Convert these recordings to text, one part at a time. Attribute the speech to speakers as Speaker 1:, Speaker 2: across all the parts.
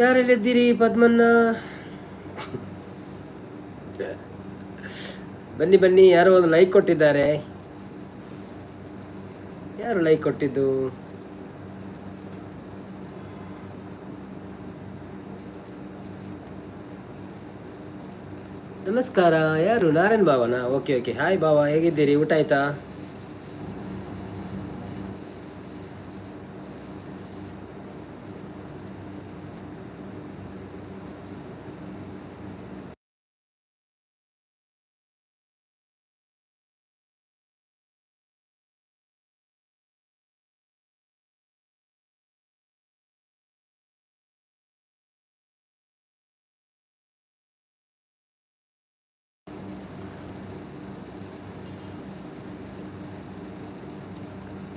Speaker 1: ಯಾರೆಲ್ಲಿದ್ದೀರಿ? ಪದ್ಮಣ್ಣ, ಬನ್ನಿ ಬನ್ನಿ. ಯಾರೋ ಒಂದು ಲೈಕ್ ಕೊಟ್ಟಿದ್ದಾರೆ. ಯಾರು ಲೈಕ್ ಕೊಟ್ಟಿದ್ದು? ನಮಸ್ಕಾರ. ಯಾರು? Narayan Bhavana? Okay okay, hi ಬಾವ, ಹೇಗಿದ್ದೀರಿ? ಊಟ ಆಯ್ತಾ?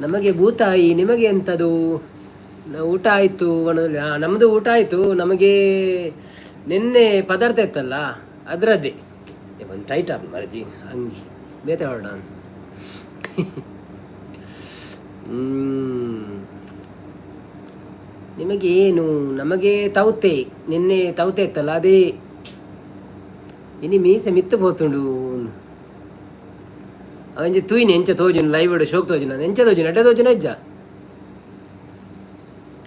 Speaker 1: ನಮಗೆ ಭೂತಾಯಿ, ನಿಮಗೆ ಎಂಥದು? ಊಟ ಆಯಿತು. ನಮ್ಮದು ಊಟ ಆಯಿತು. ನಮಗೆ ನಿನ್ನೆ ಪದಾರ್ಥ ಇತ್ತಲ್ಲ, ಅದರದ್ದೇ. ಒಂದು ಟೈಟ್ ಆಪ್ ಮರಜಿ ಅಂಗಿ ಬೇತೆ ಹೊರಡ. ನಿಮಗೆ ಏನು? ನಮಗೆ ತೌತೆ, ನಿನ್ನೆ ತೌತೆ ಇತ್ತಲ್ಲ, ಅದೇ. ಇನಿ ಮೀಸೆ ಮಿತ್ತು ಪೋತುಂಡು. ಅವಂಜಿ ತೂಯಿನಿ ಎಂಚ ತೋಜುನು ಲೈವ್ ಶೋಕ್ ತೋಜುನ, ಎಂಚ ತೋಜುನ, ಎಡ್ಡೆ ತೋಜುನ ಇಜ್ಜ?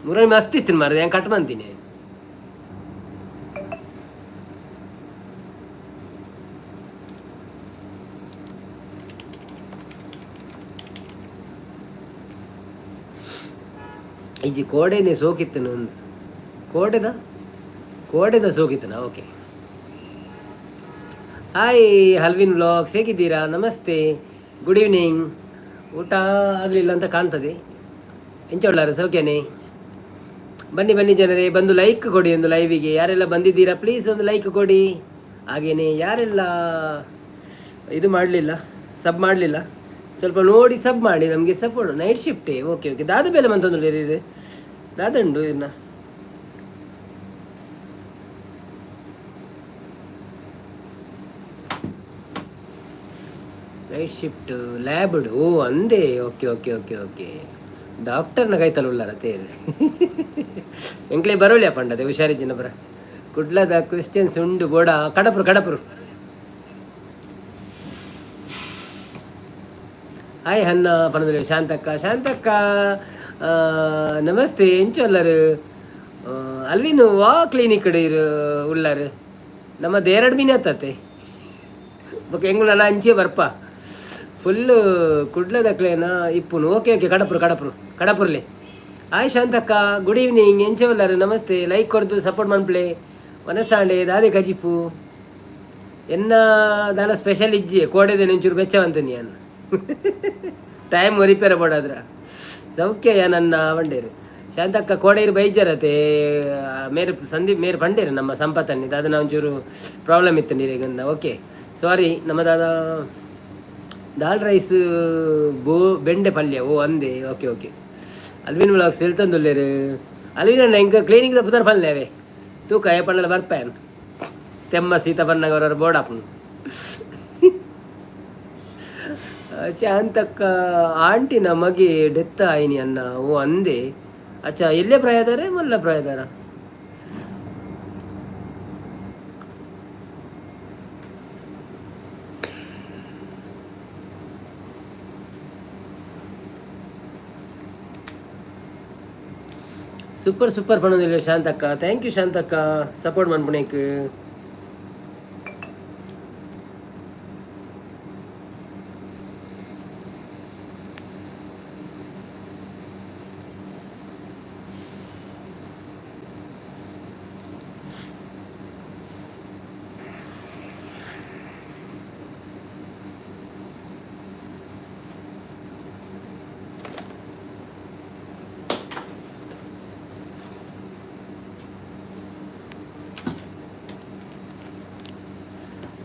Speaker 1: ಮುರಣಿ ಮಸ್ತ್ ಇತ್ತು ಮಾರ್ರೆ, ಹೆಂಗೆ ಕಟ್ ಮಂತೀನಿ. ಇಜ್ಜಿ, ಕೋಡೆನೆ ಸೋಕಿತ್ತನು ಒಂದು ಕೋಡೆದ ಕೋಡೆದ ಸೋಕಿತ್ತನ. ಓಕೆ, ಹಾಯ್ ಹಲ್ವಿನ್ ವ್ಲಾಗ್ಸ್, ಹೇಗಿದ್ದೀರಾ? Namaste, good evening. ಊಟ ಆಗಲಿಲ್ಲ ಅಂತ ಕಾಣ್ತದೆ. ಎಂಚ ಉಳ್ಳಾರ? ಸೌಖ್ಯನೇ? ಬನ್ನಿ ಬನ್ನಿ ಜನರೇ, ಬಂದು ಲೈಕ್ ಕೊಡಿ ಒಂದು ಲೈವಿಗೆ. ಯಾರೆಲ್ಲ ಬಂದಿದ್ದೀರಾ, ಪ್ಲೀಸ್ ಒಂದು ಲೈಕ್ ಕೊಡಿ. ಹಾಗೆಯೇ ಯಾರೆಲ್ಲ ಇದು ಮಾಡಲಿಲ್ಲ, ಸಬ್ ಮಾಡಲಿಲ್ಲ, ಸ್ವಲ್ಪ ನೋಡಿ ಸಬ್ ಮಾಡಿ, ನಮಗೆ ಸಪೋರ್ಟ್. ನೈಟ್ ಶಿಫ್ಟೇ? Okay okay. ದಾದ ಬೇಲೆ ಮಂತೊಂದು ದಾದಂಡು ಇನ್ನ. Night shift ಲ್ಯಾಬ್ಡ್? ಓ, ಅಂದೇ. ಓಕೆ ಓಕೆ ಓಕೆ ಓಕೆ, ಡಾಕ್ಟರ್ನ ಕೈತಲ್ಲ ಉಳ್ಳಾರ ತೇರು. ಎಂಕ್ಲೆ ಬರೋಲಿಯ ಪಂಡದೆ, ಹುಷಾರಿಜ್ಜಿನ ಬರ. ಕುಡ್ಲದ ಕ್ವೆಶ್ಚನ್ಸ್ ಉಂಡು ಬೋಡ. ಕಡಪುರು ಕಡಪುರು. ಹಾಯ್ ಹನ್ನ ಪನಂದ್ರೆ. ಶಾಂತಕ್ಕ, ಶಾಂತಕ್ಕ, ನಮಸ್ತೆ. ಎಂಚ ಉಲ್ಲರು? ಅಲ್ವಿನು ವಾ ಕ್ಲಿನಿಕ್ ಇರು ಉಳ್ಳಾರು? ನಮ್ಮ ದೇರಡ್ ಮೀನು ಆತತೆ ಬೊಕ ಎಂಗುಲ ಅಂಚೆ ಬರ್ಪ. ಫುಲ್ಲು ಕುಡ್ಲದಕ್ಲೇನ ಇಪ್ಪುನು. ಓಕೆ ಓಕೆ, ಕಡಪುರು ಕಡಪುರು ಕಡಪುರ್ಲೆ. ಹಾಯ್ ಶಾಂತಕ್ಕ, ಗುಡ್ ಈವ್ನಿಂಗ್. ಎಂಚ ಉಲ್ಲರು? ನಮಸ್ತೆ. ಲೈಕ್ ಕೊಡ್ದು ಸಪೋರ್ಟ್ ಮನ್ಪ್ಲೆ. ವನಸಾಂಡೆ ದಾದೆ ಕಜಿಪು? ಎನ್ನ ದಾಲ ಸ್ಪೆಷಲ್ ಇಜ್ಜಿ, ಕೋಡೆದ ಒಂಚೂರು ಬೆಚ್ಚವಂತೀನಿ. ಅನ್ನ ಟೈಮ್ ರಿಪೇರ್ ಬೋಡಾದ್ರ. ಸೌಖ್ಯ ನನ್ನ ಬಂಡೇರು. ಶಾಂತಕ್ಕ, ಕೋಡೇರು ಬೈಜರತೆ ಮೇರೆ ಸಂದೀಪ್ ಮೇರೆ ಪಂಡೇರು ನಮ್ಮ ಸಂಪತ್ತನ್ನಿ. ದಾದನ ಒಂಚೂರು ಪ್ರಾಬ್ಲಮ್ ಇತ್ತು ನೀರಿಗೆ. Okay, sorry. ನಮ್ಮ ದಾದ ದಾಲ್ ರೈಸ್ ಬೋ ಬೆಂಡೆ ಪಲ್ಯ. ಓ, ಅಂದೆ. Okay okay. ಅಲ್ವಿನ್ ವ್ಲಾಗ್ಸ್ ಎಲ್ತಂದುಲ್ಲೇರು ಅಲ್ವಿನ್ ಅಣ್ಣ? ಇಂಕ ಕ್ಲೀನಿಂಗ್ ದಪ್ಪುದಾರ ಪಲ್ಲೆ ಅವೇ ತೂಕ ಪಣ್ಣಲ ಬರ್ಪೇನ್. ತೆಮ್ಮ ಸೀತ ಬಣ್ಣಗ ಅವರವ್ರ ಬೋರ್ಡ್. ಶಾಂತಕ್ಕ, ಆಂಟಿನ ಮಗೆ ಡೆತ್ ಆಯ್ನಿ ಅನ್ನ. ಓ, ಅಂದೆ. ಅಚ್ಚಾ, ಎಲ್ಲೇ ಪ್ರಾಯದಾರೆ ಮಲ್ಲ ಪ್ರಾಯದಾರ? ಸೂಪರ್ ಸೂಪರ್ ಪಣೊಂದಿಲ್ಲ ಶಾಂತಕ್ಕ. Thank you ಶಾಂತಕ್ಕ, ಸಪೋರ್ಟ್ ಮನ್ಪುನೇಕ್.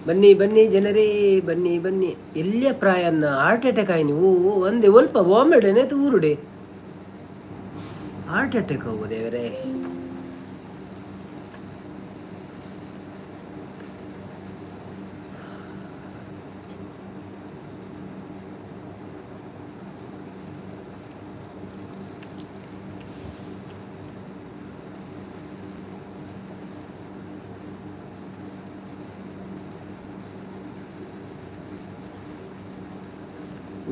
Speaker 1: ಬನ್ನಿ ಬನ್ನಿ ಜನರೇ, ಬನ್ನಿ ಬನ್ನಿ. ಎಲ್ಲಿಯ ಪ್ರಾಯನ್ನ? Heart attack ಆಯ್ನಿ. ಓ, ಒಂದೇ. ಒಲ್ಪ ಬಾಂಬೆಡೆನೆ ಊರುಡೆ ಹಾರ್ಟ್ ಅಟ್ಯಾಕ್ ಹೋಗು ದೇವರೇ.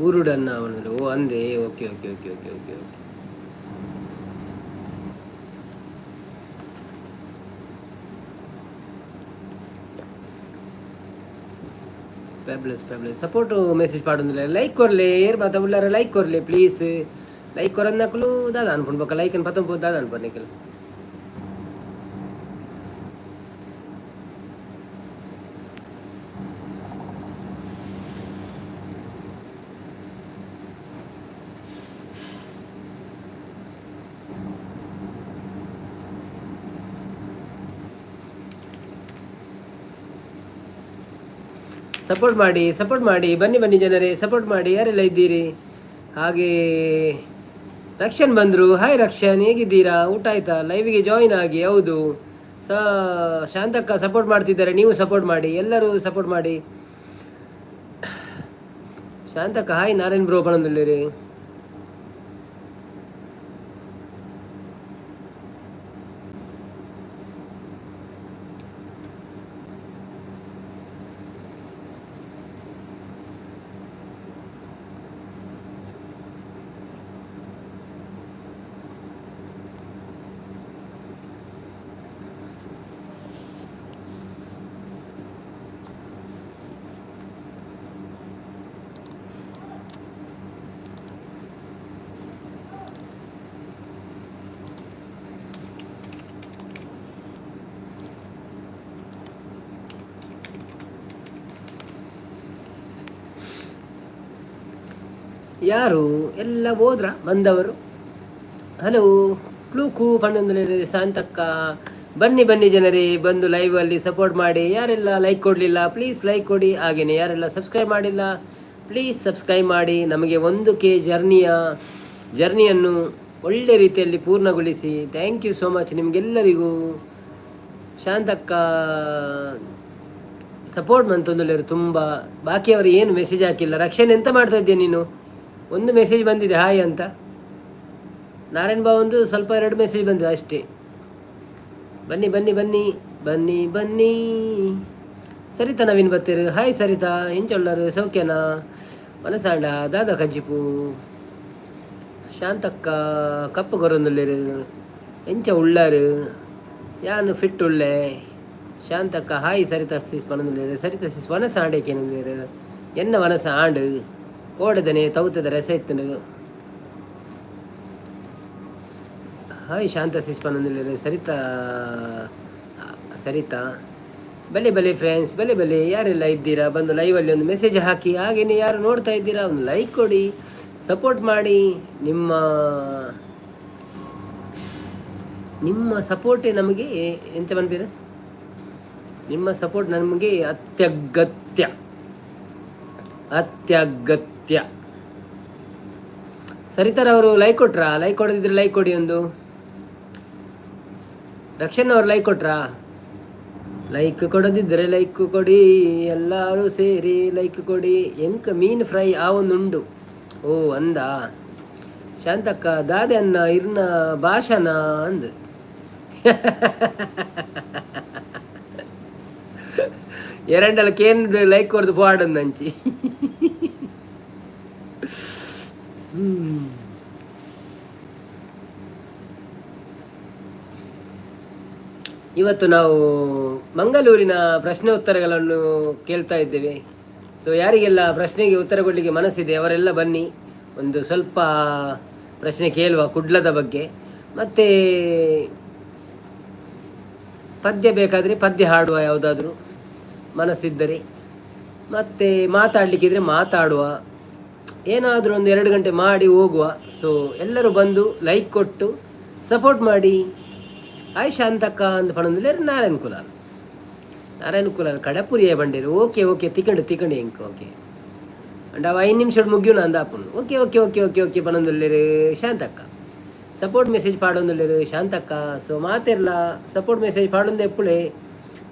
Speaker 1: ಊರುಡನ್ನ ಓ ಅಂದೆ. Okay okay okay okay okay okay. Fabulous fabulous. Support message ಪಾಡೊಂದಿಲ್ಲ. Like ಕೊರ್ಲೆ ಏರ್ ಮಾತ ಉಲ್ಲಾರ, ಲೈಕ್ ಕೊರ್ಲೆ ಪ್ಲೀಸ್. ಲೈಕ್ ಕೊರಂದಕುಲು ದಾದ ಅನ್ಪುಂಡು ಬೊಕ್ಕ ಲೈಕ್ ಅನ್ ಪತ್ತೊಂದು ದಾದ ಅನ್ಪುಂಡು ನಿಕಲ್. ಸಪೋರ್ಟ್ ಮಾಡಿ, ಸಪೋರ್ಟ್ ಮಾಡಿ. ಬನ್ನಿ ಬನ್ನಿ ಜನರೇ, ಸಪೋರ್ಟ್ ಮಾಡಿ. ಯಾರೆಲ್ಲ ಇದ್ದೀರಿ? ಹಾಗೆ ರಕ್ಷನ್ ಬಂದರು. ಹಾಯ್ ರಕ್ಷನ್, ಹೇಗಿದ್ದೀರಾ? ಊಟ ಆಯ್ತಾ? ಲೈವ್ಗೆ ಜಾಯಿನ್ ಆಗಿ. ಹೌದು, ಶಾಂತಕ್ಕ ಸಪೋರ್ಟ್ ಮಾಡ್ತಿದ್ದಾರೆ, ನೀವು ಸಪೋರ್ಟ್ ಮಾಡಿ, ಎಲ್ಲರೂ ಸಪೋರ್ಟ್ ಮಾಡಿ. ಶಾಂತಕ್ಕ ಹಾಯ್. ನಾರಾಯಣ್ ಬ್ರೋ ಪಣಂದುಲ್ಲೇರಿ. ಯಾರು ಎಲ್ಲ ಹೋದ್ರ ಬಂದವರು? ಹಲೋ ಕ್ಲೂಕು ಪಣ್ಣೊಂದು ಶಾಂತಕ್ಕ. ಬನ್ನಿ ಬನ್ನಿ ಜನರೇ, ಬಂದು ಲೈವ್ ಅಲ್ಲಿ ಸಪೋರ್ಟ್ ಮಾಡಿ. ಯಾರೆಲ್ಲ ಲೈಕ್ ಕೊಡಲಿಲ್ಲ, ಪ್ಲೀಸ್ ಲೈಕ್ ಕೊಡಿ. ಹಾಗೆಯೇ ಯಾರೆಲ್ಲ ಸಬ್ಸ್ಕ್ರೈಬ್ ಮಾಡಿಲ್ಲ, ಪ್ಲೀಸ್ ಸಬ್ಸ್ಕ್ರೈಬ್ ಮಾಡಿ. ನಮಗೆ 1K ಜರ್ನಿಯನ್ನು ಒಳ್ಳೆ ರೀತಿಯಲ್ಲಿ ಪೂರ್ಣಗೊಳಿಸಿ. Thank you so much ನಿಮಗೆಲ್ಲರಿಗೂ. ಶಾಂತಕ್ಕ ಸಪೋರ್ಟ್ ಮಂತೊಂದುಲ್ಲೇರು ತುಂಬ. ಬಾಕಿಯವರು ಏನು ಮೆಸೇಜ್ ಹಾಕಿಲ್ಲ. ರಕ್ಷಣೆ ಎಂತ ಮಾಡ್ತಾ ಇದ್ದೀಯ ನೀನು? ಒಂದು ಮೆಸೇಜ್ ಬಂದಿದೆ ಹಾಯ್ ಅಂತ. ನಾರಾಯಣ್ ಬಾಬು ಒಂದು ಸ್ವಲ್ಪ ಎರಡು ಮೆಸೇಜ್ ಬಂದಿದೆ ಅಷ್ಟೇ. ಬನ್ನಿ ಬನ್ನಿ ಬನ್ನಿ ಬನ್ನಿ ಬನ್ನಿ. ಸರಿತಾ ನವೀನ್ ಬತ್ತೀರು. ಹಾಯ್ ಸರಿತಾ, ಎಂಚೊಳ್ಳರು? ಸೌಖ್ಯನಾ? ಮನಸಾಂಡ ದಾದಾ ಕಜ್ಜಿಪು. ಶಾಂತಕ್ಕ ಕಪ್ಪು ಗೊರೊಂದುಲ್ಲೆರ್. ಎಂಚ ಉಳ್ಳಾರು? ಯಾನ್ ಫಿಟ್ ಉಳ್ಳೆ. ಶಾಂತಕ್ಕ ಹಾಯ್ ಸರಿತಾ ಸಿಸ್ ಪನೊಂದುಲ್ಲೆರ್. ಸರಿತಾ ಸಿಸ್ ವನಸ ಆಂಡೇಕೇನೊಂದುಲ್ಲೆರ್. ಎನ್ನ ವನಸ ಆಂಡ್ ಕೋಡೆದನೆ ತೌತದ ರಸ ಇತ್ತುಂಡು. ಹಾಯ್ ಶಾಂತ ಸಿಸ್ ಪನೊಂದುಲ್ಲೆರ್. ಸರಿತಾ ಸರಿತಾ ಬಲೆ ಬಲೆ ಫ್ರೆಂಡ್ಸ್, ಬಲೆ ಬಲೆ. ಯಾರೆಲ್ಲ ಇದ್ದೀರಾ ಬಂದು ಲೈವಲ್ಲಿ ಒಂದು ಮೆಸೇಜ್ ಹಾಕಿ. ಹಾಗೆಯೇ ಯಾರು ನೋಡ್ತಾ ಇದ್ದೀರಾ ಒಂದು ಲೈಕ್ ಕೊಡಿ, ಸಪೋರ್ಟ್ ಮಾಡಿ. ನಿಮ್ಮ ನಿಮ್ಮ ಸಪೋರ್ಟೇ ನಮಗೆ ಎಂತ ಬಂದಿರ, ನಿಮ್ಮ ಸಪೋರ್ಟ್ ನಮಗೆ ಅತ್ಯಗತ್ಯ, ಅತ್ಯಗತ್ಯ. ಸರಿತಾರವರು ಲೈಕ್ ಕೊಟ್ರಾ? ಲೈಕ್ ಕೊಡದಿದ್ರೆ ಲೈಕ್ ಕೊಡಿ ಒಂದು. ರಕ್ಷಣ್ ಅವರು ಲೈಕ್ ಕೊಟ್ರಾ? ಲೈಕ್ ಕೊಡದಿದ್ದರೆ ಲೈಕ್ ಕೊಡಿ, ಎಲ್ಲರೂ ಸೇರಿ ಲೈಕ್ ಕೊಡಿ. ಎಂಕ ಮೀನು ಫ್ರೈ ಆ ಒಂದುಂಡು. ಓ ಅಂದ ಶಾಂತಕ್ಕ. ದಾದೆ ಅನ್ನ ಇರ್ನ ಭಾಷಣ ಅಂದ್. ಎರಡಲ್ಲ ಕೇಂದ್ರ ಲೈಕ್ ಕೊಡ್ದು ಪಾಡಂದಂಚಿ. ಇವತ್ತು ನಾವು ಮಂಗಳೂರಿನ ಪ್ರಶ್ನೆ ಉತ್ತರಗಳನ್ನು ಕೇಳ್ತಾ ಇದ್ದೇವೆ. ಸೊ ಯಾರಿಗೆಲ್ಲ ಪ್ರಶ್ನೆಗೆ ಉತ್ತರ ಕೊಡಲಿಕ್ಕೆ ಮನಸ್ಸಿದೆ ಅವರೆಲ್ಲ ಬನ್ನಿ, ಒಂದು ಸ್ವಲ್ಪ ಪ್ರಶ್ನೆ ಕೇಳುವ ಕುಡ್ಲದ ಬಗ್ಗೆ. ಮತ್ತು ಪದ್ಯ ಬೇಕಾದರೆ ಪದ್ಯ ಹಾಡುವ ಯಾವುದಾದ್ರೂ ಮನಸ್ಸಿದ್ದರೆ. ಮತ್ತು ಮಾತಾಡಲಿಕ್ಕಿದ್ರೆ ಮಾತಾಡುವ. ಏನಾದರೂ ಒಂದು 2 ಗಂಟೆ ಮಾಡಿ ಹೋಗುವ. ಸೊ ಎಲ್ಲರೂ ಬಂದು ಲೈಕ್ ಕೊಟ್ಟು ಸಪೋರ್ಟ್ ಮಾಡಿ. ಆಯ್ ಶಾಂತಕ್ಕ ಅಂದ್ ಪಣೊಂದುಲ್ಲೆರ್. ನಾರಾಯಣ್ ಕುಲಾಲ್, ನಾರಾಯಣ್ ಕುಲಾಲ್ ಕಡಪುರಿಯೇ ಬಂಡೇರು. ಓಕೆ ಓಕೆ, ತಿಕಂಡು ತಿಕಂಡು ಎಂಕ್ ಓಕೆ. ಅಂಡ್ ಅವು 5 ನಿಮಿಷ ಮುಗಿಯುನ ಅಂದ ಆಪುಂಡು. Okay okay okay okay okay ಪಣೊಂದುಲ್ಲೆರ್ Shantakka. Support message ಪಾಡೊಂದುಲ್ಲೆರ್ Shantakka. ಸೊ ಮಾತೆರ್ಲ ಸಪೋರ್ಟ್ ಮೆಸೇಜ್ ಪಾಡೊಂದು ಎಪ್ಪುಳೆ.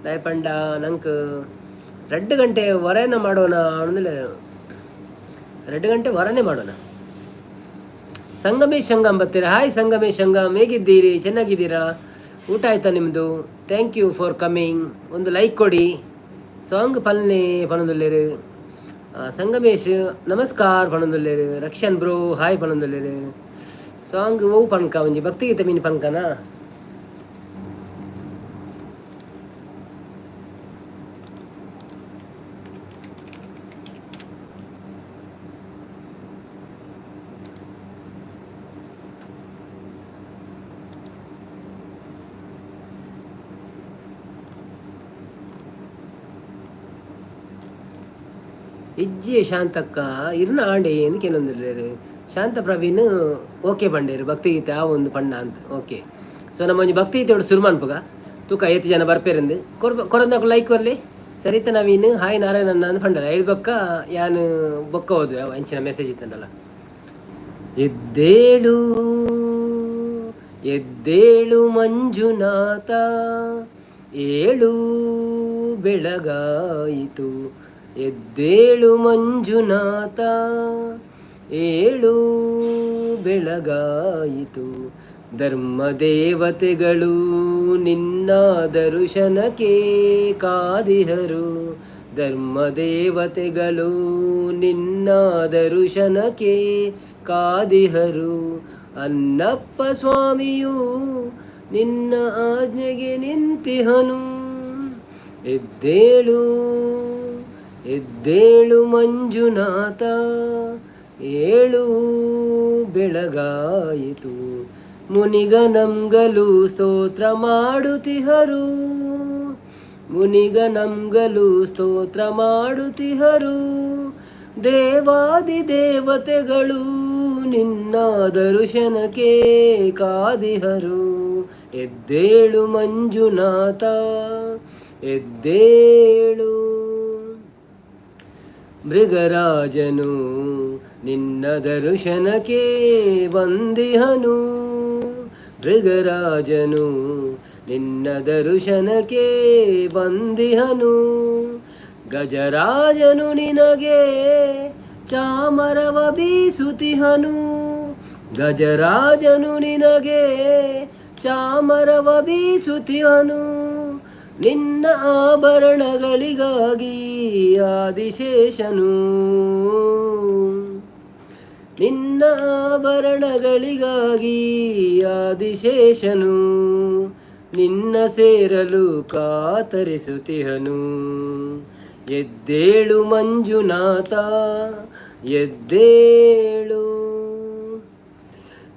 Speaker 1: ದಾಯೆ ಪಂಡ ನಂಕ್ 2 ಗಂಟೆ ವರೆನ ಮಾಡೋಣ ಅಂದಲೇ, 2 ಗಂಟೆ ವರನೆ ಮಾಡೋಣ. ಸಂಗಮೇಶ್ ಸಂಗಮ್ ಬರ್ತೀರಾ? ಹಾಯ್ ಸಂಗಮೇಶ್ ಸಂಗಮ್, ಹೇಗಿದ್ದೀರಿ? ಚೆನ್ನಾಗಿದ್ದೀರಾ? ಊಟ ಆಯ್ತಾ ನಿಮ್ಮದು? Thank you for coming. ಒಂದು ಲೈಕ್ ಕೊಡಿ. ಸಾಂಗ್ ಪಲ್ನೆ ಪನೊಂದುಲ್ಲೆರ್. ಸಂಗಮೇಶ್ ನಮಸ್ಕಾರ ಪಣೊಂದುಲ್ಲೆರ್. ರಕ್ಷನ್ ಬ್ರೋ ಹಾಯ್ ಪಣೊಂದುಲ್ಲೆರ್. ಸಾಂಗ್ ಒವು ಪನ್ಕ? ಒಂಜಿ ಭಕ್ತಿಗೀತೆ ಮೀನ್ ಪನ್ಕನಾ? ಇಜ್ಜಿ ಶಾಂತಕ್ಕ, ಇರ್ನ ಆಂಡೆ ಎಂದು ಕೇನೊಂದುಲ್ಲೆರ್. ಶಾಂತ ಪ್ರವೀಣ್ ಓಕೆ ಪಂಡೇರು, ಭಕ್ತಿಗೀತೆ ಆ ಒಂದು ಪಂಡ ಅಂತ. ಓಕೆ, ಸೊ ನಮ್ಮ ಒಂಜಿ ಭಕ್ತಿಗೀತೆ ಶುರು ಮನ್ಪುಗ. ತೂಕ ಏತ್ ಜನ ಬರ್ಪೇರಂದು. ಕೊರೊಂದಕು ಲೈಕ್ ಕೊರ್ಲಿ. ಸರಿತ ನವೀನ್ ಹಾಯ್ ನಾರಾಯಣಣ್ಣ ಅಂದ್ ಪಂಡಲ. ಐದು ಬೊಕ್ಕ ಯಾನ್ ಬೊಕ್ಕ ಓದುವೆ ಅಂಚಿನ ಮೆಸೇಜ್ ಇತ್ತಂಡಲ. ಎದ್ದೇಳು ಎದ್ದೇಳು ಮಂಜುನಾಥ, ಏಳು ಬೆಳಗಾಯಿತು. ಎದ್ದೇಳು ಮಂಜುನಾಥ, ಏಳು ಬೆಳಗಾಯಿತು. ಧರ್ಮದೇವತೆಗಳು ನಿನ್ನ ದರ್ಶನಕ್ಕೆ ಕಾದಿಹರು. ಧರ್ಮದೇವತೆಗಳು ನಿನ್ನ ದರ್ಶನಕ್ಕೆ ಕಾದಿಹರು. ಅಣ್ಣಪ್ಪ ಸ್ವಾಮಿಯು ನಿನ್ನ ಆಜ್ಞೆಗೆ ನಿಂತಿಹನು. ಎದ್ದೇಳು ಎದ್ದೇಳು ಮಂಜುನಾಥ, ಏಳು ಬೆಳಗಾಯಿತು. ಮುನಿಗಣಗಳು ಸ್ತೋತ್ರ ಮಾಡುತ್ತಿಹರು. ಮುನಿಗಣಗಳು ಸ್ತೋತ್ರ ಮಾಡುತ್ತಿಹರು. ದೇವಾದಿ ದೇವತೆಗಳು ನಿನ್ನ ದರ್ಶನಕ್ಕೆ ಕಾದಿಹರು. ಎದ್ದೇಳು ಮಂಜುನಾಥ, ಎದ್ದೇಳು. ಮೃಗರಾಜನು ನಿನ್ನ ದರ್ಶನಕ್ಕೆ ಬಂದಿಹನು. ಮೃಗರಾಜನು ನಿನ್ನ ದರ್ಶನಕ್ಕೆ ಬಂದಿಹನು. ಗಜರಾಜನು ನಿನಗೆ ಚಾಮರವ ಬೀಸುತಿಹನು. ಗಜರಾಜನು ನಿನಗೆ ಚಾಮರವ ಬೀಸುತಿಹನು. ನಿನ್ನ ಆಭರಣಗಳಿಗಾಗಿ ಆದಿಶೇಷನು, ನಿನ್ನ ಆಭರಣಗಳಿಗಾಗಿ ಆದಿಶೇಷನು ನಿನ್ನ ಸೇರಲು ಕಾತರಿಸುತ್ತಿಹನು. ಎದ್ದೇಳು ಮಂಜುನಾಥ, ಎದ್ದೇಳು.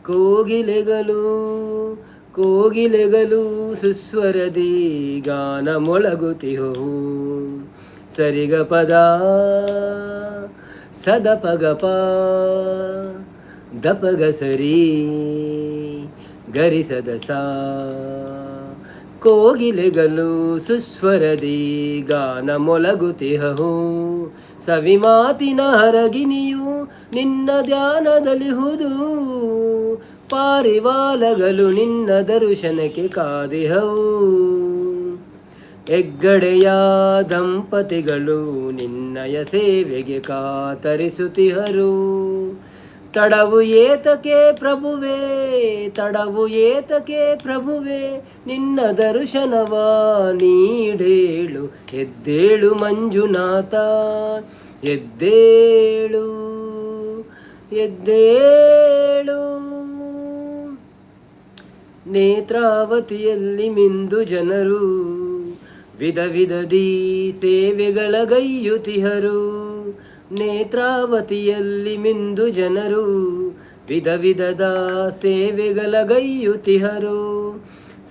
Speaker 1: ಕೋಗಿಲೆಗಳು ಕೋಗಿಲೆಗಳು ಸುಸ್ವರದಿ ಗಾನ ಮೊಳಗುತಿಹವು. ಸರಿಗ ಪದ ಸದ ಪಗ ಪ ದಪಗ ಸರಿ ಗರಿಸದ ಸಾ. ಕೋಗಿಲೆಗಳು ಸುಸ್ವರದಿ ಗಾನ ಮೊಳಗುತಿಹವು. ಸವಿಮಾತಿನ ಹರಗಿನಿಯು ನಿನ್ನ ಧ್ಯಾನದಲ್ಲಿಹುದು. ಪಾರಿವಾಳಗಳು ನಿನ್ನ ದರ್ಶನಕ್ಕೆ ಕಾದಿಹವು. ಹೆಗ್ಗಡೆಯ ದಂಪತಿಗಳು ನಿನ್ನಯ ಸೇವೆಗೆ ಕಾತರಿಸುತ್ತಿಹರು. ತಡವು ಏತಕೆ ಪ್ರಭುವೇ, ತಡವು ಏತಕೆ ಪ್ರಭುವೇ, ನಿನ್ನ ದರ್ಶನವ ನೀಡೇಳು. ಎದ್ದೇಳು ಮಂಜುನಾಥ, ಎದ್ದೇಳು ಎದ್ದೇಳು. ನೇತ್ರಾವತಿಯಲ್ಲಿ ಮಿಂದು ಜನರು ವಿಧ ವಿಧದಿ ಸೇವೆಗಳ ಗೈಯುತಿಹರು. ನೇತ್ರಾವತಿಯಲ್ಲಿ ಮಿಂದು ಜನರು ವಿಧ ವಿಧದ ಸೇವೆಗಳ ಗೈಯುತಿಹರು.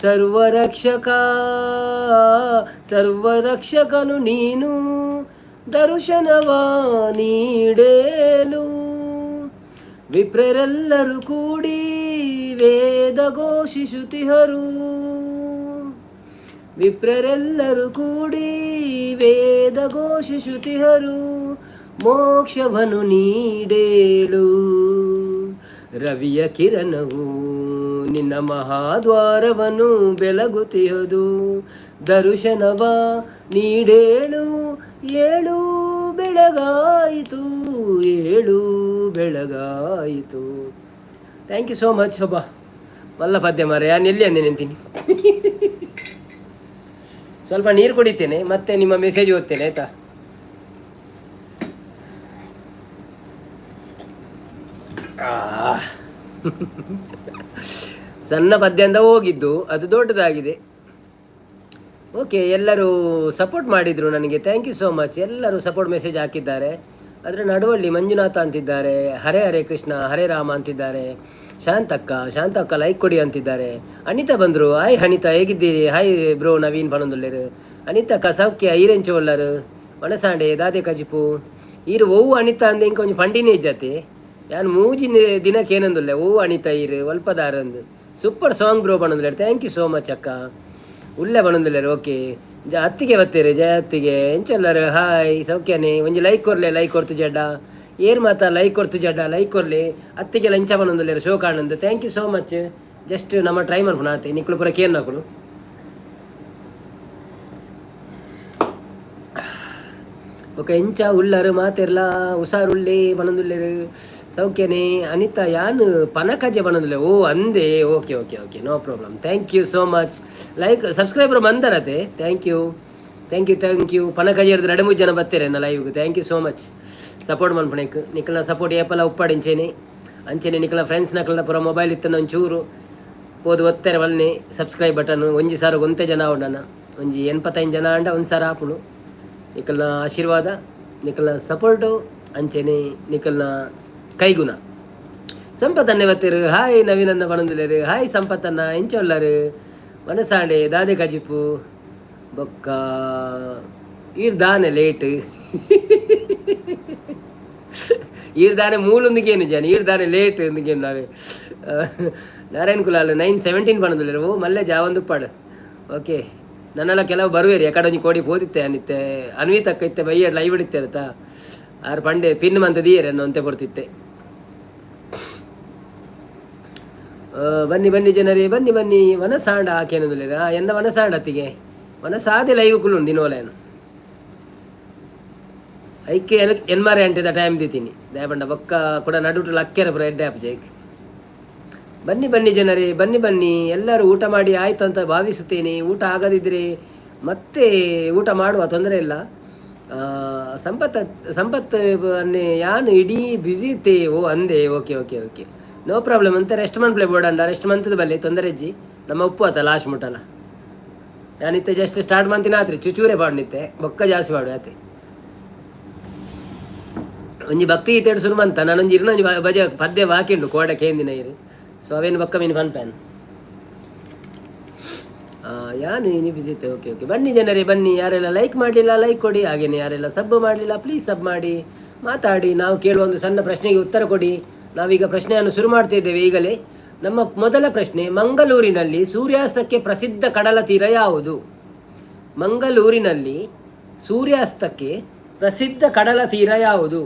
Speaker 1: ಸರ್ವರಕ್ಷಕ ಸರ್ವರಕ್ಷಕನು ನೀನು, ದರ್ಶನವ ನೀಡೇಲು. ವಿಪ್ರರೆಲ್ಲರೂ ಕೂಡಿ ವೇದ ಘೋಷಿಸುತ್ತಿಹರು. ವಿಪ್ರರೆಲ್ಲರೂ ಕೂಡಿ ವೇದ ಘೋಷಿಸುತ್ತಿಹರು. ಮೋಕ್ಷವನ್ನು ನೀಡೇಳು. ರವಿಯ ಕಿರಣವು ನಿನ್ನ ಮಹಾದ್ವಾರವನ್ನು ಬೆಳಗುತ್ತಿಹದು. ದರ್ಶನವ ನೀಡೇಳು. ಏಳು ಬೆಳಗಾಯಿತು, ಏಳು ಬೆಳಗಾಯಿತು. Thank you so much. ಒಬ್ಬ ಮಲ್ಲ ಪದ್ಯ ಮಾರೆ. ನಾನು ಎಲ್ಲಿ ಅಂದೆ ನಿಂತೀನಿ. ಸ್ವಲ್ಪ ನೀರು ಕುಡಿತೇನೆ, ಮತ್ತೆ ನಿಮ್ಮ ಮೆಸೇಜ್ ಓದ್ತೇನೆ, ಆಯ್ತಾ? ಆ. ಸಣ್ಣ ಪದ್ಯ ಅಂತ ಹೋಗಿದ್ದು, ಅದು ದೊಡ್ಡದಾಗಿದೆ. ಓಕೆ, ಎಲ್ಲರೂ ಸಪೋರ್ಟ್ ಮಾಡಿದರು ನನಗೆ. Thank you so much. ಎಲ್ಲರೂ ಸಪೋರ್ಟ್ ಮೆಸೇಜ್ ಹಾಕಿದ್ದಾರೆ. ಅದರ ನಡುವಲ್ಲಿ ಮಂಜುನಾಥ ಅಂತಿದ್ದಾರೆ, ಹರೇ ಹರೇ ಕೃಷ್ಣ ಹರೇ ರಾಮ ಅಂತಿದ್ದಾರೆ. ಶಾಂತಕ್ಕ, ಶಾಂತಕ್ಕ ಲೈಕ್ ಕೊಡಿ ಅಂತಿದ್ದಾರೆ. ಅನಿತಾ ಬಂದರು. ಹಾಯ್ ಅನಿತಾ, ಹೇಗಿದ್ದೀರಿ? ಹಾಯ್ ಬ್ರೋ ನವೀನ್ ಪಣಂದುಲ್ಲೇರು. ಅನಿತಕ್ಕ ಸೌಖ್ಯ, ಈರೆಂಚ ಒಲ್ಲರು? ವನಸಾಂಡೆ ದಾದೆ ಕಜಿಪು ಈರು? ಒವ್ವು ಅನಿತಾ ಅಂದ ಇಂಕ ಒಂಜಿ ಪಂಡಿನೇ ಇಜ್ಜತೆ. ಯಾನ್ ಮೂಜಿ ದಿನಕ್ಕೆ ಏನಂದುಲ್ಲೆ, ಓ ಅನಿತಾ ಈರು ಒಲ್ಪದಾರ ಅಂದು. ಸೂಪರ್ ಸಾಂಗ್ ಬ್ರೋ ಪಣಂದುಲ್ಲೇರು. Thank you so much ಅಕ್ಕ. ಉಲ್ಲೆ ಪಣಂದುಲ್ಲೇರು. ಓಕೆ, ಜ ಅತ್ತಿಗೆ ಬತ್ತೀರಿ. ಜಯ ಅತ್ತಿಗೆ, ಎಂಚೊಲ್ಲರು? ಹಾಯ್, ಸೌಖ್ಯನೇ? ಒಂಜಿ ಲೈಕ್ ಕೊರ್ಲೆ. ಲೈಕ್ ಕೊರ್ತು ಜಡ್ಡ ಏರ್ ಮಾತ ಲೈಕ್ ಕೊರ್ತು ಜಡ್ಡ ಲೈಕ್ ಕೊರ್ಲೆ. ಅತ್ತಿಗೆ ಲಂಚ ಪಣಂದುಲ್ಲೇರು ಶೋ ಕಾಣಂದು. Thank you so much. Just ನಮ್ಮ ಟ್ರೈ ಮನ್ಪುಣ ಆತೆ. ನಿಕ್ಕುಲು ಪೂರ ಕೇನ್ ನಕುಲು. ಬೊಕ ಎಂಚ ಉಲ್ಲರು ಮಾತೆರ್ಲ? ಹುಷಾರುಳ್ಳಿ ಪಣಂದುಲ್ಲೇರು. ಸೌಖ್ಯನೇ ಅನಿತಾ? ಯಾನ್ ಪನಕಜೆ ಪಣಂದುಲ್ಲೆ. ಓ ಅಂದೆ. Okay okay okay, no problem. Thank you so much. Like subscriber ಮಂದರತೆ. Thank you, thank you, thank you. ಪನಕಜೆ ಹಿಡ್ದು ಎರಡು ಮೂರು ಜನ ಬರ್ತೀರ ಎನ್ನ ಲೈವ್ಗೆ. Thank you so much support ಮನ್ಪುಣೆಕ್. ನಿಕಲ್ನ ಸಪೋರ್ಟ್ ಏಪಲ ಉಪ್ಪಾಡಿಂಚೇನೆ. ಅಂಚೆನೆ ನಿಕಲ್ನ ಫ್ರೆಂಡ್ಸ್ ನಕಲ್ನ ಪೂರ ಮೊಬೈಲ್ ಇತ್ತನ ಒಂಚೂರು ಪೋದು ಒತ್ತೆರೆ ಒಲ್ನೆ ಸಬ್ಸ್ಕ್ರೈಬ್ ಬಟನ್. ಒಂಜಿ ಸಾರ ಒಂತೆ ಜನ ಆವಡನ ಒಂಜಿ 85 ಜನ ಅಂಡ ಒಂದು ಸಾರ ಆಪುಂಡು. ನಿಕಲ್ನ ಆಶೀರ್ವಾದ, ನಿಕಲ್ನ ಸಪೋರ್ಟು, ಅಂಚೆನೆ ನಿಕಲ್ನ ಕೈಗುಣ. ಸಂಪತ್ತನ್ನೇ ಬತ್ತೀರು. ಹಾಯ್ ನವೀನನ್ನ ಪಣಂದುಲೇರು. ಹಾಯ್ ಸಂಪತ್ತನ್ನ, ಎಂಚೊಲ್ಲರು? ಮನಸಾಂಡೆ ದಾದೆ ಕಜಿಪು? ಬೊಕ್ಕ ಈರ್ ದಾನೆ ಲೇಟ್? ಈರ್ ದಾನೆ ಮೂಲೊಂದಿಗೇನು ಜನ ಈರ್ ದಾನೆ ಲೇಟ್ ಒಂದಿಗೇನು ನಾವೇ. ನಾರಾಯಣ್ ಕುಲಾಲ್ 9:17 ಪಣಂದುಲ್ಲೇರು. ಓ ಮಲ್ಲೆ ಜಾವೊಂದು ಉಪ್ಪಾಡು. ಓಕೆ, ನನ್ನೆಲ್ಲ ಕೆಲವು ಬರುವೇರಿ. ಎಕಡೆ ಒಂಜಿ ಕೋಡಿ ಪೋದಿತ್ತೆ ಅನಿತ್ತೆ. ಅನ್ವಿತಕ್ಕ ಇತ್ತೆ ಬಯ್ಯಡ್ ಲೈವ್ ಇಡಿತ್ತೆ ಅರ್ಥ. ಆರು ಪಂಡೆ ಪಿನ್ ಮಂತ ದೀಯರೆ ಅನ್ನ ಒಂತೆ ಪೊರ್ತಿತ್ತೆ. ಬನ್ನಿ ಬನ್ನಿ ಜನರೇ, ಬನ್ನಿ ಬನ್ನಿ. ವನಸಾಂಡ ಆಕೇನಂದುಲ್ಲೇರ. ಎನ್ನ ವನಸಾಂಡ ಅತ್ತಿಗೆ ವನಸಾದೆ ಲೈವ್ ಕುಲ್ಲುಂಡು ದಿನೋಲೇನು. ಐಕೆ ಎನ್ಮಾರೆ ಅಂಟಿದ ಟೈಮ್ ದೀತೀನಿ ದಯಪಂಡ ಬೊಕ್ಕ ಕೂಡ ನಡುಟು ಲಕ್ಕೆರ ಪುರ ಎಡ್ಡೆ ಆಪ್ ಜೈಕ್. ಬನ್ನಿ ಬನ್ನಿ ಜನರೇ, ಬನ್ನಿ ಬನ್ನಿ. ಎಲ್ಲರೂ ಊಟ ಮಾಡಿ ಆಯಿತು ಅಂತ ಭಾವಿಸುತ್ತೇನೆ. ಊಟ ಆಗದಿದ್ದರೆ ಮತ್ತೆ ಊಟ ಮಾಡುವ, ತೊಂದರೆ ಇಲ್ಲ. ಸಂಪತ್ ಸಂಪತ್ ಅನ್ನೆ ಯಾನು ಇಡೀ ಬ್ಯುಸಿ ಇತ್ತೆ. ಓ ಅಂದೆ. Okay okay okay, no problem ಅಂತ. ರೆಸ್ಟ್ ಮನ್ಪ್ಲೆ ಬೋಡಂಡ ರೆಸ್ಟ್ ಮಂತದ ಬಲ್ಲೆ, ತೊಂದರೆ ಇಜ್ಜಿ. ನಮ್ಮ ಉಪ್ಪು ಆತ ಲಾಸ್ಟ್ ಮುಟ್ಟಲ್ಲ. ಯಾನಿತ್ತೆ ಜಸ್ಟ್ ಸ್ಟಾರ್ಟ್ ಮಂತಿನ ಆತ್ರಿ. ಚುಚೂರೆ ಪಾಡ್ನಿತ್ತೆ, ಬೊಕ್ಕ ಜಾಸ್ತಿ ಪಾಡು ಆತೆ. ಒಂಜಿ ಭಕ್ತಿ ಗೀತೆ ಶುರು ಮಂತ. ನಾನೊಂಜಿ ಇರ್ನೊಂಜಿ ಬಜ ಪದ್ಯ ಬಾಕಿಂಡು ಕೋಡ ಕೇಂದಿನ ಇರು. ಸೊ ಅವೇನು ಬೊಕ್ಕ ಮೀನು ಪನ್ಪ್ಯಾನ್ ಯಾನು ನೀ ಬಿಸಿ ಇತ್ತೆ. ಓಕೆ ಓಕೆ, ಬನ್ನಿ ಜನರೇ ಬನ್ನಿ. ಯಾರೆಲ್ಲ ಲೈಕ್ ಮಾಡಲಿಲ್ಲ ಲೈಕ್ ಕೊಡಿ. ಹಾಗೇನೆ ಯಾರೆಲ್ಲ ಸಬ್ ಮಾಡಲಿಲ್ಲ ಪ್ಲೀಸ್ ಸಬ್ ಮಾಡಿ. ಮಾತಾಡಿ, ನಾವು ಕೇಳುವ ಒಂದು ಸಣ್ಣ ಪ್ರಶ್ನೆಗೆ ಉತ್ತರ ಕೊಡಿ. ನಾವೀಗ ಪ್ರಶ್ನೆಯನ್ನು ಶುರು ಮಾಡ್ತಾ ಇದ್ದೇವೆ ಈಗಲೇ. ನಮ್ಮ ಮೊದಲ ಪ್ರಶ್ನೆ, ಮಂಗಳೂರಿನಲ್ಲಿ ಸೂರ್ಯಾಸ್ತಕ್ಕೆ ಪ್ರಸಿದ್ಧ ಕಡಲ ತೀರ ಯಾವುದು? ಮಂಗಳೂರಿನಲ್ಲಿ ಸೂರ್ಯಾಸ್ತಕ್ಕೆ ಪ್ರಸಿದ್ಧ ಕಡಲ ತೀರ ಯಾವುದು?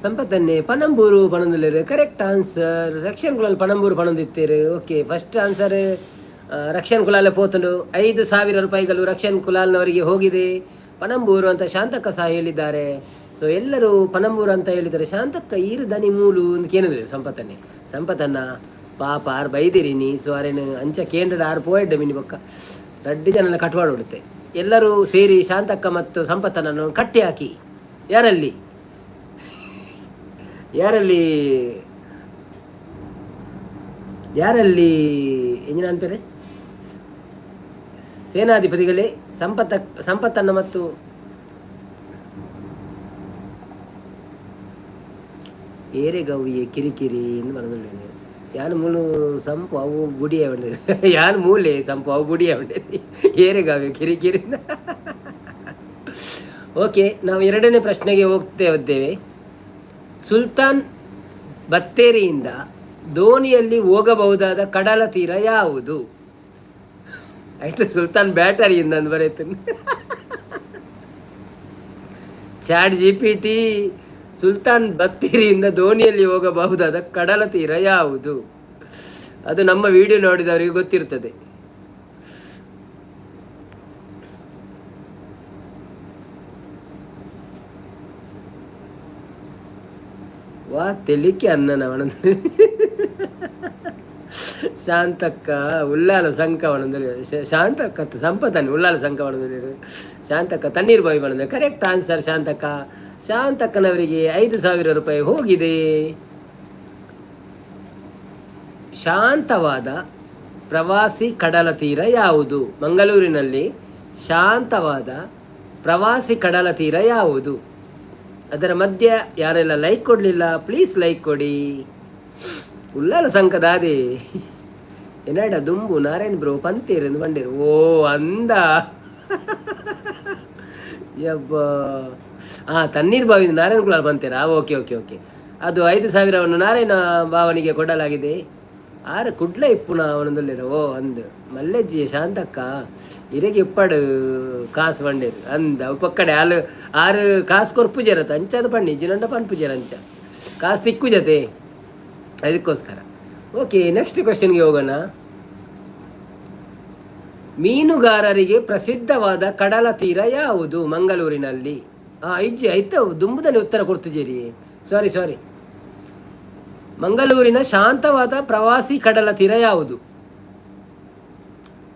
Speaker 1: ಸಂಪತ್ತನ್ನೇ Panambur ಪಣಂದುಲ್ಲೇರು. Correct answer. Rakshan Kulal Panambur ಪಣಂದಿತ್ತೀರು. Okay, first answer Rakshan ಕುಲಾಲೆ ಪೋತುಂಡು. 5,000 ರೂಪಾಯಿಗಳು ರಕ್ಷನ್ ಕುಲಾಲ್ನವರಿಗೆ ಹೋಗಿದೆ. ಪನಂಬೂರು ಅಂತ ಶಾಂತಕ್ಕ ಸಹ ಹೇಳಿದ್ದಾರೆ. ಸೊ ಎಲ್ಲರೂ ಪನಂಬೂರು ಅಂತ ಹೇಳಿದ್ದಾರೆ. ಶಾಂತಕ್ಕ ಈರು ದನಿ ಮೂಲು ಅಂತ ಕೇಳಿದ್ರೆ ಸಂಪತ್ತನ್ನೇ. ಸಂಪತ್ತನ್ನ ಪಾಪ ಆರು ಬೈದಿರಿ ನೀ. ಸೊ ಅರೇನು ಅಂಚ ಕೇಂದ್ರ ಆರು ಪೋಯೆಡ್ಡ ಮಿನಿ ಬೊಕ್ಕ ರಡ್ಡಿ ಜನ ಕಟ್ವಾಡ ಹೊಡುತ್ತೆ. ಎಲ್ಲರೂ ಸೇರಿ ಶಾಂತಕ್ಕ ಮತ್ತು ಸಂಪತ್ತನನ್ನು ಕಟ್ಟಿ ಹಾಕಿ. ಯಾರಲ್ಲಿ ಯಾರಲ್ಲಿ ಯಾರಲ್ಲಿ ಎಂಜಿನ ಅನ್ಪೇರೆ ಸೇನಾಧಿಪತಿಗಳೇ, ಸಂಪತ್ತನ್ನು ಮತ್ತು ಏರೆಗವ್ವಿಯೆ ಕಿರಿಕಿರಿ ಎಂದು ಮನದೊಳ್ಳೆ. ಯಾನು ಮೂಲು ಸಂಪು ಅವು ಬುಡಿಯ ಉಂಡೆ. ಯಾನು ಮೂಲೆ ಸಂಪು ಅವು ಬುಡಿಯ ಉಂಡೆ. ಏರೆಗಾವೆ ಕಿರಿಕಿರಿ. ಓಕೆ, ನಾವು ಎರಡನೇ ಪ್ರಶ್ನೆಗೆ ಹೋಗ್ತೇ ಇದ್ದೇವೆ. ಸುಲ್ತಾನ್ ಬತ್ತೇರಿಯಿಂದ ದೋಣಿಯಲ್ಲಿ ಹೋಗಬಹುದಾದ ಕಡಲ ತೀರ ಯಾವುದು? ಆಯ್ತು, ಸುಲ್ತಾನ್ ಬ್ಯಾಟರಿಯಿಂದ ಅಂದ್ ಬರೀತೀನಿ. Chat GPT. Sultan ಬತ್ತೇರಿಯಿಂದ ದೋಣಿಯಲ್ಲಿ ಹೋಗಬಹುದಾದ ಕಡಲ ತೀರ ಯಾವುದು? ಅದು ನಮ್ಮ ವಿಡಿಯೋ ನೋಡಿದವರಿಗೆ ಗೊತ್ತಿರ್ತದೆ. ವಾ ತೆಲಿಕೆ ಅನ್ನನ. ಶಾಂತಕ್ಕ ಉಳ್ಳಾಲ ಸಂಕ ಒಣಂದು, ಶಾಂತಕ್ಕ ಸಂಪತನಿ ಉಳ್ಳಾಲ ಸಂಕ ಒಣಂದು, ಶಾಂತಕ್ಕ ತಣ್ಣೀರು ಬಾವಿ ಬಣಂದು. Correct answer Shantakka. ಶಾಂತಕ್ಕನವರಿಗೆ 5,000 ರೂಪಾಯಿ ಹೋಗಿದೆ. ಶಾಂತವಾದ ಪ್ರವಾಸಿ ಕಡಲ ತೀರ ಯಾವುದು? ಮಂಗಳೂರಿನಲ್ಲಿ ಶಾಂತವಾದ ಪ್ರವಾಸಿ ಕಡಲ ತೀರ ಯಾವುದು? ಅದರ ಮಧ್ಯೆ ಯಾರೆಲ್ಲ ಲೈಕ್ ಕೊಡಲಿಲ್ಲ, ಪ್ಲೀಸ್ ಲೈಕ್ ಕೊಡಿ. ಉಳ್ಳಾಲ ಸಂಕದಾದೆ ಎನ್ನಡ ದುಂಬು ನಾರಾಯಣ್ ಬ್ರೋ ಪಂತೇರು ಬಂಡೇರು. ಓ ಅಂದ ಯಬ್ಬ. ಹಾಂ, ತಣ್ಣೀರು ಬಾವಿ Narayana Kulal ಬಂತೀರಾ? Okay okay okay. ಅದು 5,000ವನ್ನು ನಾರಾಯಣ ಭಾವನಿಗೆ ಕೊಡಲಾಗಿದೆ. ಆರು ಕುಡ್ಲ ಇಪ್ಪುನ ಅವನದಲ್ಲಿರ. ಓ ಅಂದ್ ಮಲ್ಲೆಜ್ಜಿ ಶಾಂತಕ್ಕ ಇರೆಗೆ ಇಪ್ಪಡು ಕಾಸು ಬಂಡೇರು ಅಂದ ಪಕ್ಕಡೆ. ಆಲು ಆರು ಕಾಸು ಕೊರ್ಪುಜರತ್ತ ಅಂಚಾದ ಪಣ್ಣಿ ಜಿನಂಡ ಪನ್ಪುಜರ ಅಂಚ ಕಾಸು ತಿಕ್ಕು ಜತೆ, ಅದಕ್ಕೋಸ್ಕರ. ಓಕೆ, ನೆಕ್ಸ್ಟ್ ಕ್ವಶನ್ಗೆ ಹೋಗೋಣ. ಮೀನುಗಾರರಿಗೆ ಪ್ರಸಿದ್ಧವಾದ ಕಡಲ ತೀರ ಯಾವುದು ಮಂಗಳೂರಿನಲ್ಲಿ? ಹಾಂ, ಇಜ್ಜಿ ಆಯ್ತು. ದುಂಬುದನೆ ಉತ್ತರ ಕೊಡ್ತಿದ್ದೀರಿ. ಸಾರಿ ಸಾರಿ. ಮಂಗಳೂರಿನ ಶಾಂತವಾದ ಪ್ರವಾಸಿ ಕಡಲ ತೀರ ಯಾವುದು?